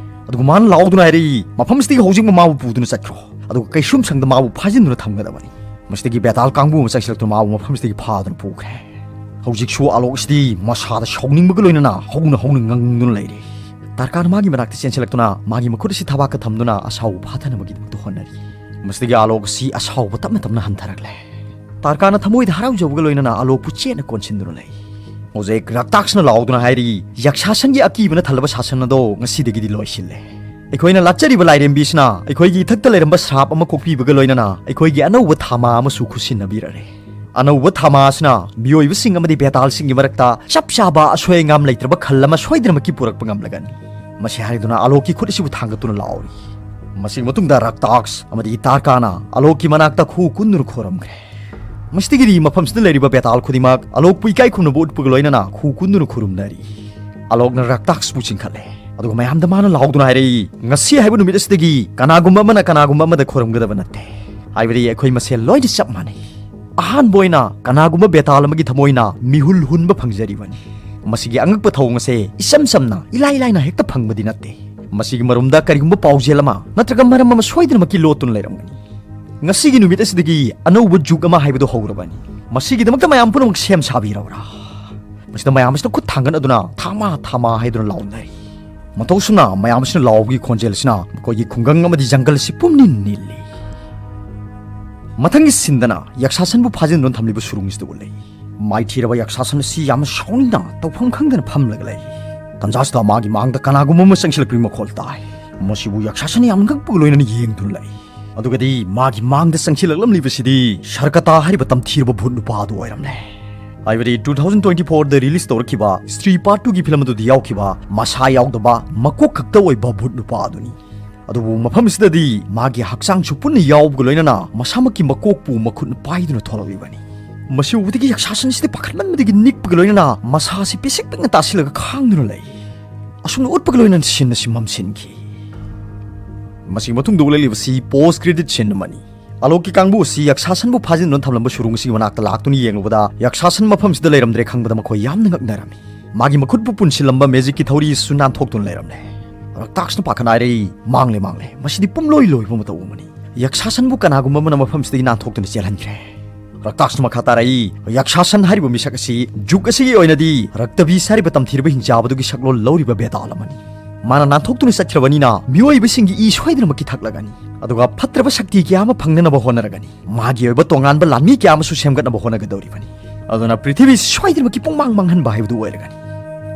ꯑꯗꯨꯒ ꯃꯥꯅ ꯂꯥꯎꯗꯨꯅ ꯍꯥꯏꯔꯛꯏ, "ꯃꯐꯝꯁꯤꯗꯒꯤ ꯍꯧꯖꯤꯛꯃꯛ ꯃꯥꯕꯨ ꯄꯨꯗꯨꯅ ꯆꯠꯈ꯭ꯔꯣ꯫ ꯑꯗꯨꯒ ꯀꯩꯁꯨꯝ ꯁꯪꯗ ꯃꯥꯕꯨ ꯐꯥꯖꯤꯟꯗꯨꯅ ꯊꯝꯒꯗꯕꯅꯤ"꯫ ꯃꯁꯤꯗꯒꯤ ꯕꯦꯇꯥꯜ ꯀꯥꯡꯕꯨ ꯑꯃ ꯆꯪꯁꯤꯜꯂꯛꯇꯨꯅ ꯃꯥꯕꯨ ꯃꯐꯝꯁꯤꯗꯒꯤ ꯐꯥꯗꯨꯅ ꯄꯨꯈ꯭ꯔꯦ꯫ ꯍꯧꯖꯤꯛꯁꯨ ꯑꯂꯣꯛꯁꯤꯗꯤ ꯃꯁꯥꯗ ꯁꯥꯎꯅꯤꯡꯕꯒ ꯂꯣꯏꯅꯅ ꯍꯧꯅ ꯍꯧꯅ ꯉꯪꯗꯨꯅ ꯂꯩꯔꯤ꯫ ꯇꯥꯔꯀꯥꯟ ꯃꯥꯒꯤ ꯃꯅꯥꯛꯇ ꯆꯦꯟꯁꯤꯜꯂꯛꯇꯨꯅ ꯃꯥꯒꯤ ꯃꯈꯨꯠ ꯑꯁꯤ ꯊꯕꯥꯛꯇ ꯊꯝꯗꯨꯅ ꯑꯁꯥꯎꯕ ꯐꯥꯊꯅꯕꯒꯤꯗꯃꯛꯇ ꯍꯣꯠꯅꯔꯤ꯫ ꯃꯁꯤꯗꯒꯤ ꯑꯂꯣꯛ ꯑꯁꯤ ꯑꯁꯥꯎꯕ ꯇꯞꯅ ꯇꯞꯅ ꯍꯟꯊꯔꯛꯂꯦ꯫ ꯇꯥꯔꯀꯥꯟꯅ ꯊꯃꯣꯏꯗ ꯍꯔꯥꯎꯖꯕꯒ ꯂꯣꯏꯅꯅ ꯑꯂꯣꯛꯄꯨ ꯆꯦꯠꯅ ꯀꯣꯟꯁꯤꯟꯗꯨꯅ ꯂꯩ꯫ ꯍꯧꯖꯤꯛ ꯔꯛꯇꯥꯛꯁꯅ ꯂꯥꯎꯗꯨꯅ ꯍꯥꯏꯔꯤ, "ꯌꯛꯁꯥꯁꯟꯒꯤ ꯑꯀꯤꯕꯅ ꯊꯜꯂꯕ ꯁꯥꯁꯟ ꯑꯗꯣ ꯉꯁꯤꯗꯒꯤꯗꯤ ꯂꯣꯏꯁꯤꯜꯂꯦ꯫ ꯑꯩꯈꯣꯏꯅ ꯂꯥꯠꯆꯔꯤꯕ ꯂꯥꯏꯔꯦꯝꯕꯤꯁꯤꯅ ꯑꯩꯈꯣꯏꯒꯤ ꯏꯊꯛꯇ ꯂꯩꯔꯝꯕ ꯁ꯭ꯔꯥꯞ ꯑꯃ ꯀꯣꯛꯄꯤꯕꯒ ꯂꯣꯏꯅꯅ ꯑꯩꯈꯣꯏꯒꯤ ꯑꯅꯧꯕ ꯊꯥꯃꯥ ꯑꯃꯁꯨ ꯈꯨꯠꯁꯤꯟꯅꯕꯤꯔꯔꯦ꯫ ꯑꯅꯧꯕ ꯊꯥꯃꯥ ꯑꯁꯤꯅ ꯃꯤꯑꯣꯏꯕꯁꯤꯡ ꯑꯃꯗꯤ ꯕꯦꯇꯥꯜꯁꯤꯡꯒꯤ ꯃꯔꯛꯇ ꯆꯞ ꯆꯥꯕ ꯑꯁꯣꯏ ꯑꯉꯥꯝ ꯂꯩꯇ꯭ꯔꯕ ꯈꯜ ꯑꯃ ꯁꯣꯏꯗꯅꯃꯛꯀꯤ ꯄꯨꯔꯛꯄ ꯉꯝꯂꯒꯅꯤ"꯫ ꯃꯁꯤ ꯍꯥꯏꯗꯨꯅ ꯑꯂꯣꯛꯀꯤ ꯈꯨꯠ ꯑꯁꯤꯕꯨ ꯊꯥꯡꯒꯠꯇꯨꯅ ꯂꯥꯎꯔꯤ꯫ ꯃꯁꯤꯒꯤ ꯃꯇꯨꯡꯗ ꯔꯛꯇꯥꯛꯁ ꯑꯃꯗꯤ ꯇꯥꯔꯀꯥꯅ ꯑꯂꯣꯛꯀꯤ ꯃꯅꯥꯛꯇ ꯈꯨ ꯀꯨꯟꯗꯨꯅ ꯈꯣꯔꯝꯈ꯭ꯔꯦ꯫ ꯃꯁꯤꯗꯒꯤꯗꯤ ꯃꯐꯝꯁꯤꯗ ꯂꯩꯔꯤꯕ ꯕꯦꯇꯥꯜ ꯈꯨꯗꯤꯡꯃꯛ ꯑꯂꯣꯛꯄꯨ ꯏꯀꯥꯏ ꯈꯨꯝꯅꯕ ꯎꯠꯄꯒ ꯂꯣꯏꯅꯅ ꯈꯨ ꯀꯨꯟꯗꯨꯅ ꯈꯨꯔꯨꯝꯅꯔꯤ꯫ ꯑꯂꯣꯛꯅ ꯔꯛꯇꯥꯛꯁꯄꯨ ꯆꯤꯡꯈꯠꯂꯦ꯫ ꯑꯗꯨꯒ ꯃꯌꯥꯝꯗ ꯃꯥꯅ ꯂꯥꯎꯗꯨꯅ ꯍꯥꯏꯔꯛꯏ, "ꯉꯁꯤ ꯍꯥꯏꯕ ꯅꯨꯃꯤꯠ ꯑꯁꯤꯗꯒꯤ ꯀꯅꯥꯒꯨꯝꯕ ꯑꯃꯅ ꯀꯅꯥꯒꯨꯝꯕ ꯑꯃꯗ ꯈꯣꯏꯔꯝꯒꯗꯕ ꯅꯠꯇꯦ꯫ ꯍꯥꯏꯕꯗꯤ ꯑꯩꯈꯣꯏ ꯃꯁꯦꯜ ꯂꯣꯏꯅ ꯆꯞ ꯃꯥꯟꯅꯩ꯫ ꯑꯍꯥꯟꯕ ꯑꯣꯏꯅ ꯀꯅꯥꯒꯨꯝꯕ ꯕꯦꯇꯥꯜ ꯑꯃꯒꯤ ꯊꯃꯣꯏꯅ ꯃꯤꯍꯨꯜ ꯍꯨꯟꯕ ꯐꯪꯖꯔꯤꯕꯅꯤ꯫ ꯃꯁꯤꯒꯤ ꯑꯉꯛꯄ ꯊꯧꯑꯣꯡ ꯑꯁꯦ ꯏꯆꯝ ꯆꯝꯅ, ꯏꯂꯥꯏ ꯂꯥꯏꯅ ꯍꯦꯛꯇ ꯐꯪꯕꯗꯤ ꯅꯠꯇꯦ꯫ ꯃꯁꯤꯒꯤ ꯃꯔꯨꯝꯗ ꯀꯔꯤꯒꯨꯝꯕ ꯄꯥꯎꯖꯦꯜ ꯑꯃ ꯅꯠꯇ꯭ꯔꯒ ꯃꯔꯝ ꯑꯃ ꯁꯣꯏꯗꯅꯃꯛꯀꯤ ꯂꯣꯠꯇꯨꯅ ꯂꯩꯔꯝꯒꯅꯤ꯫ ꯉꯁꯤꯒꯤ ꯅꯨꯃꯤꯠ ꯑꯁꯤꯗꯒꯤ ꯑꯅꯧꯕ ꯖꯨꯒ ꯑꯃ ꯍꯥꯏꯕꯗꯨ ꯍꯧꯔꯕꯅꯤ꯫ ꯃꯁꯤꯒꯤꯗꯃꯛꯇ ꯃꯌꯥꯝ ꯄꯨꯝꯅꯃꯛ ꯁꯦꯝ ꯁꯥꯕꯤꯔꯧꯔꯥ?" ꯃꯁꯤꯗ ꯃꯌꯥꯝ ꯑꯁꯤꯅ ꯈꯨꯠ ꯊꯥꯡꯒꯠꯅꯗꯨꯅ "ꯊꯥꯃꯥ, ꯊꯥꯃꯥ" ꯍꯥꯏꯗꯨꯅ ꯂꯥꯎꯅꯔꯤ꯫ ꯃꯇꯧ ꯑꯁꯨꯝꯅ ꯃꯌꯥꯝ ꯑꯁꯤꯅ ꯂꯥꯎꯕꯒꯤ ꯈꯣꯟꯖꯦꯜ ꯑꯁꯤꯅ ꯃꯈꯣꯏꯒꯤ ꯈꯨꯡꯒꯪ ꯑꯃꯗꯤ ꯖꯪꯒꯜ ꯑꯁꯤ ꯄꯨꯝꯅꯤꯟ ꯅꯤꯜꯂꯤ꯫ ꯃꯊꯪꯒꯤ ꯁꯤꯟꯗꯅ ꯌꯛꯁꯥꯁꯟꯕꯨ ꯐꯥꯖꯤꯟꯗꯨꯅ ꯊꯝꯂꯤꯕ ꯁꯨꯔꯨꯡꯁꯤꯗ ꯎꯠꯂꯛꯏ꯫ ꯃꯥꯏꯊꯤꯔꯕ ꯌꯛꯁꯥꯁꯟ ꯑꯁꯤ ꯌꯥꯝꯅ ꯁꯥꯎꯅꯤꯡꯅ ꯇꯧꯐꯝ ꯈꯪꯗꯅ ꯐꯝꯂꯒ ꯂꯩ꯫ ꯇꯟꯖꯥꯁꯤꯗ ꯃꯥꯒꯤ ꯃꯥꯡꯗ ꯀꯅꯥꯒꯨꯝꯕ ꯑꯃ ꯆꯪꯁꯤꯜꯂꯛꯄꯒꯤ ꯃꯈꯣꯜ ꯇꯥꯏ꯫ ꯃꯁꯤꯕꯨ ꯌꯛꯁꯥꯁꯟ ꯌꯥꯝꯅ ꯉꯛꯄꯒ ꯂꯣꯏꯅꯅ ꯌꯦꯡꯗꯨꯅ ꯂꯩ꯫ ꯑꯗꯨꯒꯗꯤ ꯃꯥꯒꯤ ꯃꯥꯡꯗ ꯆꯪꯁꯤꯜꯂꯛꯂꯝꯂꯤꯕꯁꯤꯗꯤ ꯁꯔꯀꯇꯥ ꯍꯥꯏꯔꯤꯕ ꯇꯝꯊꯤꯔꯕ ꯚꯨꯠ ꯅꯨꯄꯥ ꯑꯗꯨ ꯑꯣꯏꯔꯝꯂꯦ꯫ ꯍꯥꯏꯕꯗꯤ two thousand twenty fourꯗ release ꯇꯧꯔꯛꯈꯤꯕ ꯁ꯭ꯇ꯭ꯔꯤ Part twoꯒꯤ ꯐꯤꯂꯝ ꯑꯗꯨꯗ ꯌꯥꯎꯈꯤꯕ ꯃꯁꯥ ꯌꯥꯎꯗꯕ ꯃꯀꯣꯛ ꯈꯛꯇ ꯑꯣꯏꯕ ꯚꯨꯠ ꯅꯨꯄꯥ ꯑꯗꯨꯅꯤ꯫ ꯑꯗꯨꯕꯨ ꯃꯐꯝꯁꯤꯗꯗꯤ ꯃꯥꯒꯤ ꯍꯛꯆꯥꯡꯁꯨ ꯄꯨꯟꯅ ꯌꯥꯎꯕꯒ ꯂꯣꯏꯅꯅ ꯃꯁꯥꯃꯛꯀꯤ ꯃꯀꯣꯛꯄꯨ ꯃꯈꯨꯠꯅ ꯄꯥꯏꯗꯨꯅ ꯊꯣꯛꯂꯛꯂꯤꯕꯅꯤ꯫ ꯃꯁꯤ ꯎꯕꯗꯒꯤ ꯌꯛꯁꯥꯁꯟꯁꯤꯗꯤ ꯄꯥꯈꯠꯃꯟꯕꯗꯒꯤ ꯅꯤꯛꯄꯒ ꯂꯣꯏꯅꯅ ꯃꯁꯥꯁꯤ ꯄꯤꯁꯤꯛ ꯄꯤꯛꯅ ꯇꯥꯁꯤꯜꯂꯒ ꯈꯥꯡꯗꯨꯅ ꯂꯩ꯫ ꯑꯁꯨꯝꯅ ꯎꯠꯄꯒ ꯂꯣꯏꯅꯅ ꯁꯤꯟ ꯑꯁꯤ ꯃꯝꯁꯤꯟꯈꯤ꯫ ꯃꯁꯤꯒꯤ ꯃꯇꯨꯡꯗ ꯎꯠꯂꯛꯂꯤꯕꯁꯤ ꯄꯣꯁ ꯀ꯭ꯔꯦꯗꯤꯠ ꯁꯤꯟ ꯑꯃꯅꯤ꯫ ꯑꯂꯣꯛꯀꯤ ꯀꯥꯡꯕꯨ ꯑꯁꯤ ꯌꯛꯁꯥꯁꯟꯕꯨ ꯐꯥꯖꯤꯟꯗꯨꯅ ꯊꯝꯂꯝꯕ ꯁꯨꯔꯨꯡ ꯑꯁꯤꯒꯤ ꯃꯅꯥꯛꯇ ꯂꯥꯛꯇꯨꯅ ꯌꯦꯡꯂꯨꯕꯗ ꯌꯛꯁꯥꯁꯟ ꯃꯐꯝꯁꯤꯗ ꯂꯩꯔꯝꯗ꯭ꯔꯦ ꯈꯪꯕꯗ ꯃꯈꯣꯏ ꯌꯥꯝꯅ ꯉꯛꯅꯔꯝꯃꯤ꯫ ꯃꯥꯒꯤ ꯃꯈꯨꯠꯄꯨ ꯄꯨꯟꯁꯤꯜꯂꯝꯕ ꯃꯦꯖꯤꯛꯀꯤ ꯊꯧꯔꯤ ꯑꯁꯤꯁꯨ ꯅꯥꯟꯊꯣꯛꯇꯨꯅ ꯂꯩꯔꯝꯂꯦ꯫ ꯔꯛꯇꯥꯛꯁꯅ ꯄꯥꯈꯠꯅ ꯍꯥꯏꯔꯛꯏ, "ꯃꯥꯡꯂꯦ, ꯃꯥꯡꯂꯦ, ꯃꯁꯤꯗꯤ ꯄꯨꯝꯂꯣꯏ ꯂꯣꯏꯕ ꯃꯇꯧ ꯑꯃꯅꯤ꯫ ꯌꯛꯁꯥꯁꯟꯕꯨ ꯀꯅꯥꯒꯨꯝꯕ ꯑꯃꯅ ꯃꯐꯝꯁꯤꯗꯒꯤ ꯅꯥꯟꯊꯣꯛꯇꯨꯅ ꯆꯦꯜꯍꯟꯈ꯭ꯔꯦ"꯫ ꯔꯛꯇꯥꯛꯁꯅ ꯃꯈꯥ ꯇꯥꯔꯛꯏ, "ꯌꯛꯁꯥꯁꯟ ꯍꯥꯏꯔꯤꯕ ꯃꯤꯁꯛ ꯑꯁꯤ ꯖꯨꯛ ꯑꯁꯤꯒꯤ ꯑꯣꯏꯅꯗꯤ ꯔꯛꯇꯕꯤꯁ ꯍꯥꯏꯔꯤꯕ ꯇꯝꯊꯤꯔꯕ ꯍꯤꯡꯆꯥꯕꯗꯨꯒꯤ ꯁꯛꯂꯣꯟ ꯂꯧꯔꯤꯕ ꯕꯦꯇꯥꯜ ꯑꯃꯅꯤ꯫ ꯃꯥꯅ ꯅꯥꯟꯊꯣꯛꯇꯨꯅ ꯆꯠꯈ꯭ꯔꯕꯅꯤꯅ ꯃꯤꯑꯣꯏꯕꯁꯤꯡꯒꯤ ꯏ ꯁꯣꯏꯗꯅꯃꯛꯀꯤ ꯊꯛꯂꯒꯅꯤ, ꯑꯗꯨꯒ ꯐꯠꯇ꯭ꯔꯕ ꯁꯛꯇꯤ ꯀꯌꯥ ꯑꯃ ꯐꯪꯅꯅꯕ ꯍꯣꯠꯅꯔꯒꯅꯤ꯫ ꯃꯥꯒꯤ ꯑꯣꯏꯕ ꯇꯣꯉꯥꯟꯕ ꯂꯥꯟꯃꯤ ꯀꯌꯥ ꯑꯃꯁꯨ ꯁꯦꯝꯒꯠꯅꯕ ꯍꯣꯠꯅꯒꯗꯧꯔꯤꯕꯅꯤ꯫ ꯑꯗꯨꯅ ꯄ꯭ꯔꯤꯊꯤꯕꯤ ꯁꯣꯏꯗꯅꯃꯛꯀꯤ ꯄꯨꯡꯃꯥꯡ ꯃꯥꯡꯍꯟꯕ ꯍꯥꯏꯕꯗꯨ ꯑꯣꯏꯔꯒꯅꯤ"꯫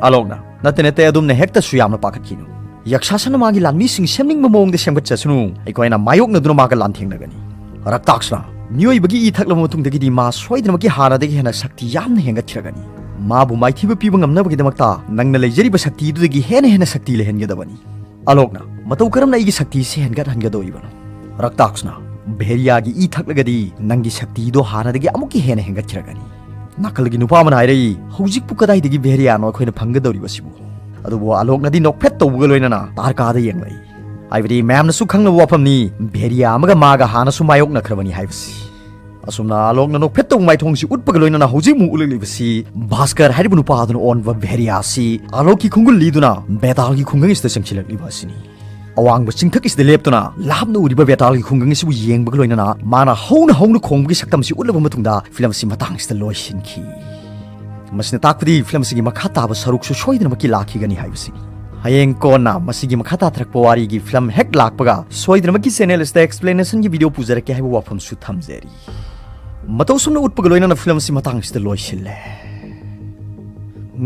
ꯑꯂꯣꯛꯅ, "ꯅꯠꯇꯦ, ꯅꯠꯇꯦ, ꯑꯗꯨꯝꯅ ꯍꯦꯛꯇꯁꯨ ꯌꯥꯝꯅ ꯄꯥꯈꯠꯈꯤꯅꯨ꯫ ꯌꯛꯁꯥꯁꯟꯅ ꯃꯥꯒꯤ ꯂꯥꯟꯃꯤꯁꯤꯡ ꯁꯦꯝꯅꯤꯡꯕ ꯃꯑꯣꯡꯗ ꯁꯦꯝꯒꯠꯆꯁꯅꯨ, ꯑꯩꯈꯣꯏꯅ ꯃꯥꯌꯣꯛꯅꯗꯨꯅ ꯃꯥꯒ ꯂꯥꯟꯊꯦꯡꯅꯒꯅꯤ"꯫ ꯔꯛꯇꯥꯛꯁꯅ, "ꯃꯤꯑꯣꯏꯕꯒꯤ ꯏ ꯊꯛꯂꯕ ꯃꯇꯨꯡꯗꯒꯤꯗꯤ ꯃꯥ ꯁꯣꯏꯗꯅꯃꯛꯀꯤ ꯍꯥꯟꯅꯗꯒꯤ ꯍꯦꯟꯅ ꯁꯛꯇꯤ ꯌꯥꯝꯅ ꯍꯦꯟꯒꯠꯈꯤꯔꯒꯅꯤ꯫ ꯃꯥꯕꯨ ꯃꯥꯏꯊꯤꯕ ꯄꯤꯕ ꯉꯝꯅꯕꯒꯤꯗꯃꯛꯇ ꯅꯪꯅ ꯂꯩꯖꯔꯤꯕ ꯁꯛꯇꯤꯗꯨꯗꯒꯤ ꯍꯦꯟꯅ ꯍꯦꯟꯅ ꯁꯛꯇꯤ ꯂꯩꯍꯟꯒꯗꯕꯅꯤ"꯫ ꯑꯂꯣꯛꯅ, "ꯃꯇꯧ ꯀꯔꯝꯅ ꯑꯩꯒꯤ ꯁꯛꯇꯤꯁꯤ ꯍꯦꯟꯒꯠꯍꯟꯒꯗꯧꯔꯤꯕꯅꯣ?" ꯔꯛꯇꯥꯛꯁꯅ, "ꯚꯦꯔꯤꯌꯥꯒꯤ ꯏ ꯊꯛꯂꯒꯗꯤ ꯅꯪꯒꯤ ꯁꯛꯇꯤꯗꯣ ꯍꯥꯟꯅꯗꯒꯤ ꯑꯃꯨꯛꯀ ꯍꯦꯟꯅ ꯍꯦꯟꯒꯠꯈꯤꯔꯒꯅꯤ"꯫ ꯅꯥꯀꯜꯒꯤ ꯅꯨꯄꯥ ꯑꯃꯅ ꯍꯥꯏꯔꯛꯏ, "ꯍꯧꯖꯤꯛꯄꯨ ꯀꯗꯥꯏꯗꯒꯤ ꯚꯦꯔꯤꯌꯥꯅꯣ ꯑꯩꯈꯣꯏꯅ ꯐꯪꯒꯗꯧꯔꯤꯕꯁꯤꯕꯨ?" ꯑꯗꯨꯕꯨ ꯑꯂꯣꯛꯅꯗꯤ ꯅꯣꯛꯐꯦꯠ ꯇꯧꯕꯒ ꯂꯣꯏꯅꯅ ꯇꯥꯔꯀꯥꯗ ꯌꯦꯡꯂꯛꯏ꯫ ꯍꯥꯏꯕꯗꯤ ꯃꯌꯥꯝꯅꯁꯨ ꯈꯪꯅꯕ ꯋꯥꯐꯝꯅꯤ, ꯚꯦꯔꯤꯌꯥ ꯑꯃꯒ ꯃꯥꯒ ꯍꯥꯟꯅꯁꯨ ꯃꯥꯌꯣꯛꯅꯈ꯭ꯔꯕꯅꯤ ꯍꯥꯏꯕꯁꯤ꯫ ꯑꯁꯨꯝꯅ ꯑꯂꯣꯛꯅ ꯅꯣꯛꯐꯦꯠ ꯇꯧꯕ ꯃꯥꯏꯊꯣꯡꯁꯤ ꯎꯠꯄꯒ ꯂꯣꯏꯅꯅ ꯍꯧꯖꯤꯛ ꯑꯃꯨꯛ ꯎꯠꯂꯛꯂꯤꯕꯁꯤ ꯚꯥꯁꯀꯔ ꯍꯥꯏꯔꯤꯕ ꯅꯨꯄꯥ ꯑꯗꯨꯅ ꯑꯣꯟꯕ ꯚꯦꯔꯤꯌꯥ ꯑꯁꯤ ꯑꯂꯣꯛꯀꯤ ꯈꯣꯡꯒꯨꯜ ꯂꯤꯗꯨꯅ ꯕꯦꯇꯥꯜꯒꯤ ꯈꯨꯡꯒꯪ ꯑꯁꯤꯗ ꯆꯪꯁꯤꯜꯂꯛꯂꯤꯕ ꯑꯁꯤꯅꯤ꯫ ꯑꯋꯥꯡꯕ ꯆꯤꯡꯊꯛ ꯑꯁꯤꯗ ꯂꯦꯞꯇꯨꯅ ꯂꯥꯞꯅ ꯎꯔꯤꯕ ꯕꯦꯇꯥꯜꯒꯤ ꯈꯨꯡꯒꯪ ꯑꯁꯤꯕꯨ ꯌꯦꯡꯕꯒ ꯂꯣꯏꯅꯅ ꯃꯥꯅ ꯍꯧꯅ ꯍꯧꯅ ꯈꯣꯡꯕꯒꯤ ꯁꯛꯇꯝꯁꯤ ꯎꯠꯂꯕ ꯃꯇꯨꯡꯗ ꯐꯤꯂꯝ ꯑꯁꯤ ꯃꯇꯥꯡ ꯑꯁꯤꯗ ꯂꯣꯏꯁꯤꯟꯈꯤ꯫ ꯃꯁꯤꯅ ꯇꯥꯛꯄꯗꯤ ꯐꯤꯂꯝ ꯑꯁꯤꯒꯤ ꯃꯈꯥ ꯇꯥꯕ ꯁꯔꯨꯛꯁꯨ ꯁꯣꯏꯗꯅꯃꯛꯀꯤ ꯂꯥꯛꯈꯤꯒꯅꯤ ꯍꯥꯏꯕꯁꯤꯅꯤ꯫ ꯍꯌꯦꯡ ꯀꯣꯟꯅ ꯃꯁꯤꯒꯤ ꯃꯈꯥ ꯇꯥꯊꯔꯛꯄ ꯋꯥꯔꯤꯒꯤ ꯐꯤꯂꯝ ꯍꯦꯛ ꯂꯥꯛꯄꯒ ꯁꯣꯏꯗꯅꯃꯛꯀꯤ ꯆꯦꯅꯦꯜ ꯑꯁꯤꯗ ꯑꯦꯛꯁꯄ꯭ꯂꯦꯅꯦꯁꯟꯒꯤ ꯚꯤꯗꯤꯑꯣ ꯄꯨꯖꯔꯛꯀꯦ ꯍꯥꯏꯕ ꯋꯥꯐꯝꯁꯨ ꯊꯝꯖꯔꯤ꯫ ꯃꯇꯧ ꯁꯨꯝꯅ ꯎꯠꯄꯒ ꯂꯣꯏꯅꯅ ꯐꯤꯂꯝ ꯑꯁꯤ ꯃꯇꯥꯡ ꯑꯁꯤꯗ ꯂꯣꯏꯁꯤꯜꯂꯦ꯫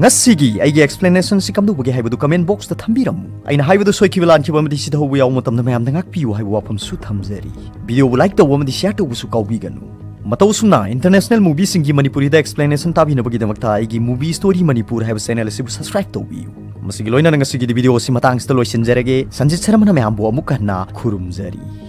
ꯉꯁꯤꯒꯤ ꯑꯩꯒꯤ ꯑꯦꯛꯁꯄ꯭ꯂꯦꯅꯦꯁꯟꯁꯤ ꯀꯝꯗꯧꯕꯒꯦ ꯍꯥꯏꯕꯗꯨ ꯀꯃꯦꯟ ꯕꯣꯛꯁꯇ ꯊꯝꯕꯤꯔꯝꯃꯨ꯫ ꯑꯩꯅ ꯍꯥꯏꯕꯗ ꯁꯣꯏꯈꯤꯕ ꯂꯥꯟꯈꯤꯕ ꯑꯃꯗꯤ ꯁꯤꯗꯍꯧꯕ ꯌꯥꯎꯕ ꯃꯇꯝꯗ ꯃꯌꯥꯝꯗ ꯉꯥꯛꯄꯤꯌꯨ ꯍꯥꯏꯕ ꯋꯥꯐꯝꯁꯨ ꯊꯝꯖꯔꯤ꯫ ꯚꯤꯗꯤꯑꯣꯕꯨ ꯂꯥꯏꯛ ꯇꯧꯕ ꯑꯃꯗꯤ ꯁꯤꯌꯥꯔ ꯇꯧꯕꯁꯨ ꯀꯥꯎꯕꯤꯒꯅꯨ꯫ ꯃꯇꯧ ꯑꯁꯨꯝꯅ ꯏꯟꯇꯔꯅꯦꯁꯅꯦꯜ ꯃꯨꯚꯤꯁꯤꯡꯒꯤ ꯃꯅꯤꯄꯨꯔꯤꯗ ꯑꯦꯛꯁꯄ꯭ꯂꯦꯅꯦꯁꯟ ꯇꯥꯕꯤꯅꯕꯒꯤꯗꯃꯛꯇ ꯑꯩꯒꯤ ꯃꯨꯚꯤ ꯁ꯭ꯇꯣꯔꯤ ꯃꯅꯤꯄꯨꯔ ꯍꯥꯏꯕ ꯆꯦꯅꯦꯜ ꯑꯁꯤꯕꯨ ꯁꯕꯁꯀ꯭ꯔꯥꯏꯕ ꯇꯧꯕꯤꯌꯨ꯫ ꯃꯁꯤꯒꯤ ꯂꯣꯏꯅꯅ ꯉꯁꯤꯒꯤꯗꯤ video ꯑꯁꯤ ꯃꯇꯥꯡꯁꯤꯗ ꯂꯣꯏꯁꯤꯟꯖꯔꯒꯦ꯫ ꯁꯟꯖꯤꯠ ꯁꯔꯃꯅ ꯃꯌꯥꯝꯕꯨ ꯑꯃꯨꯛ ꯍꯟꯅ ꯈꯨꯔꯨꯝꯖꯔꯤ꯫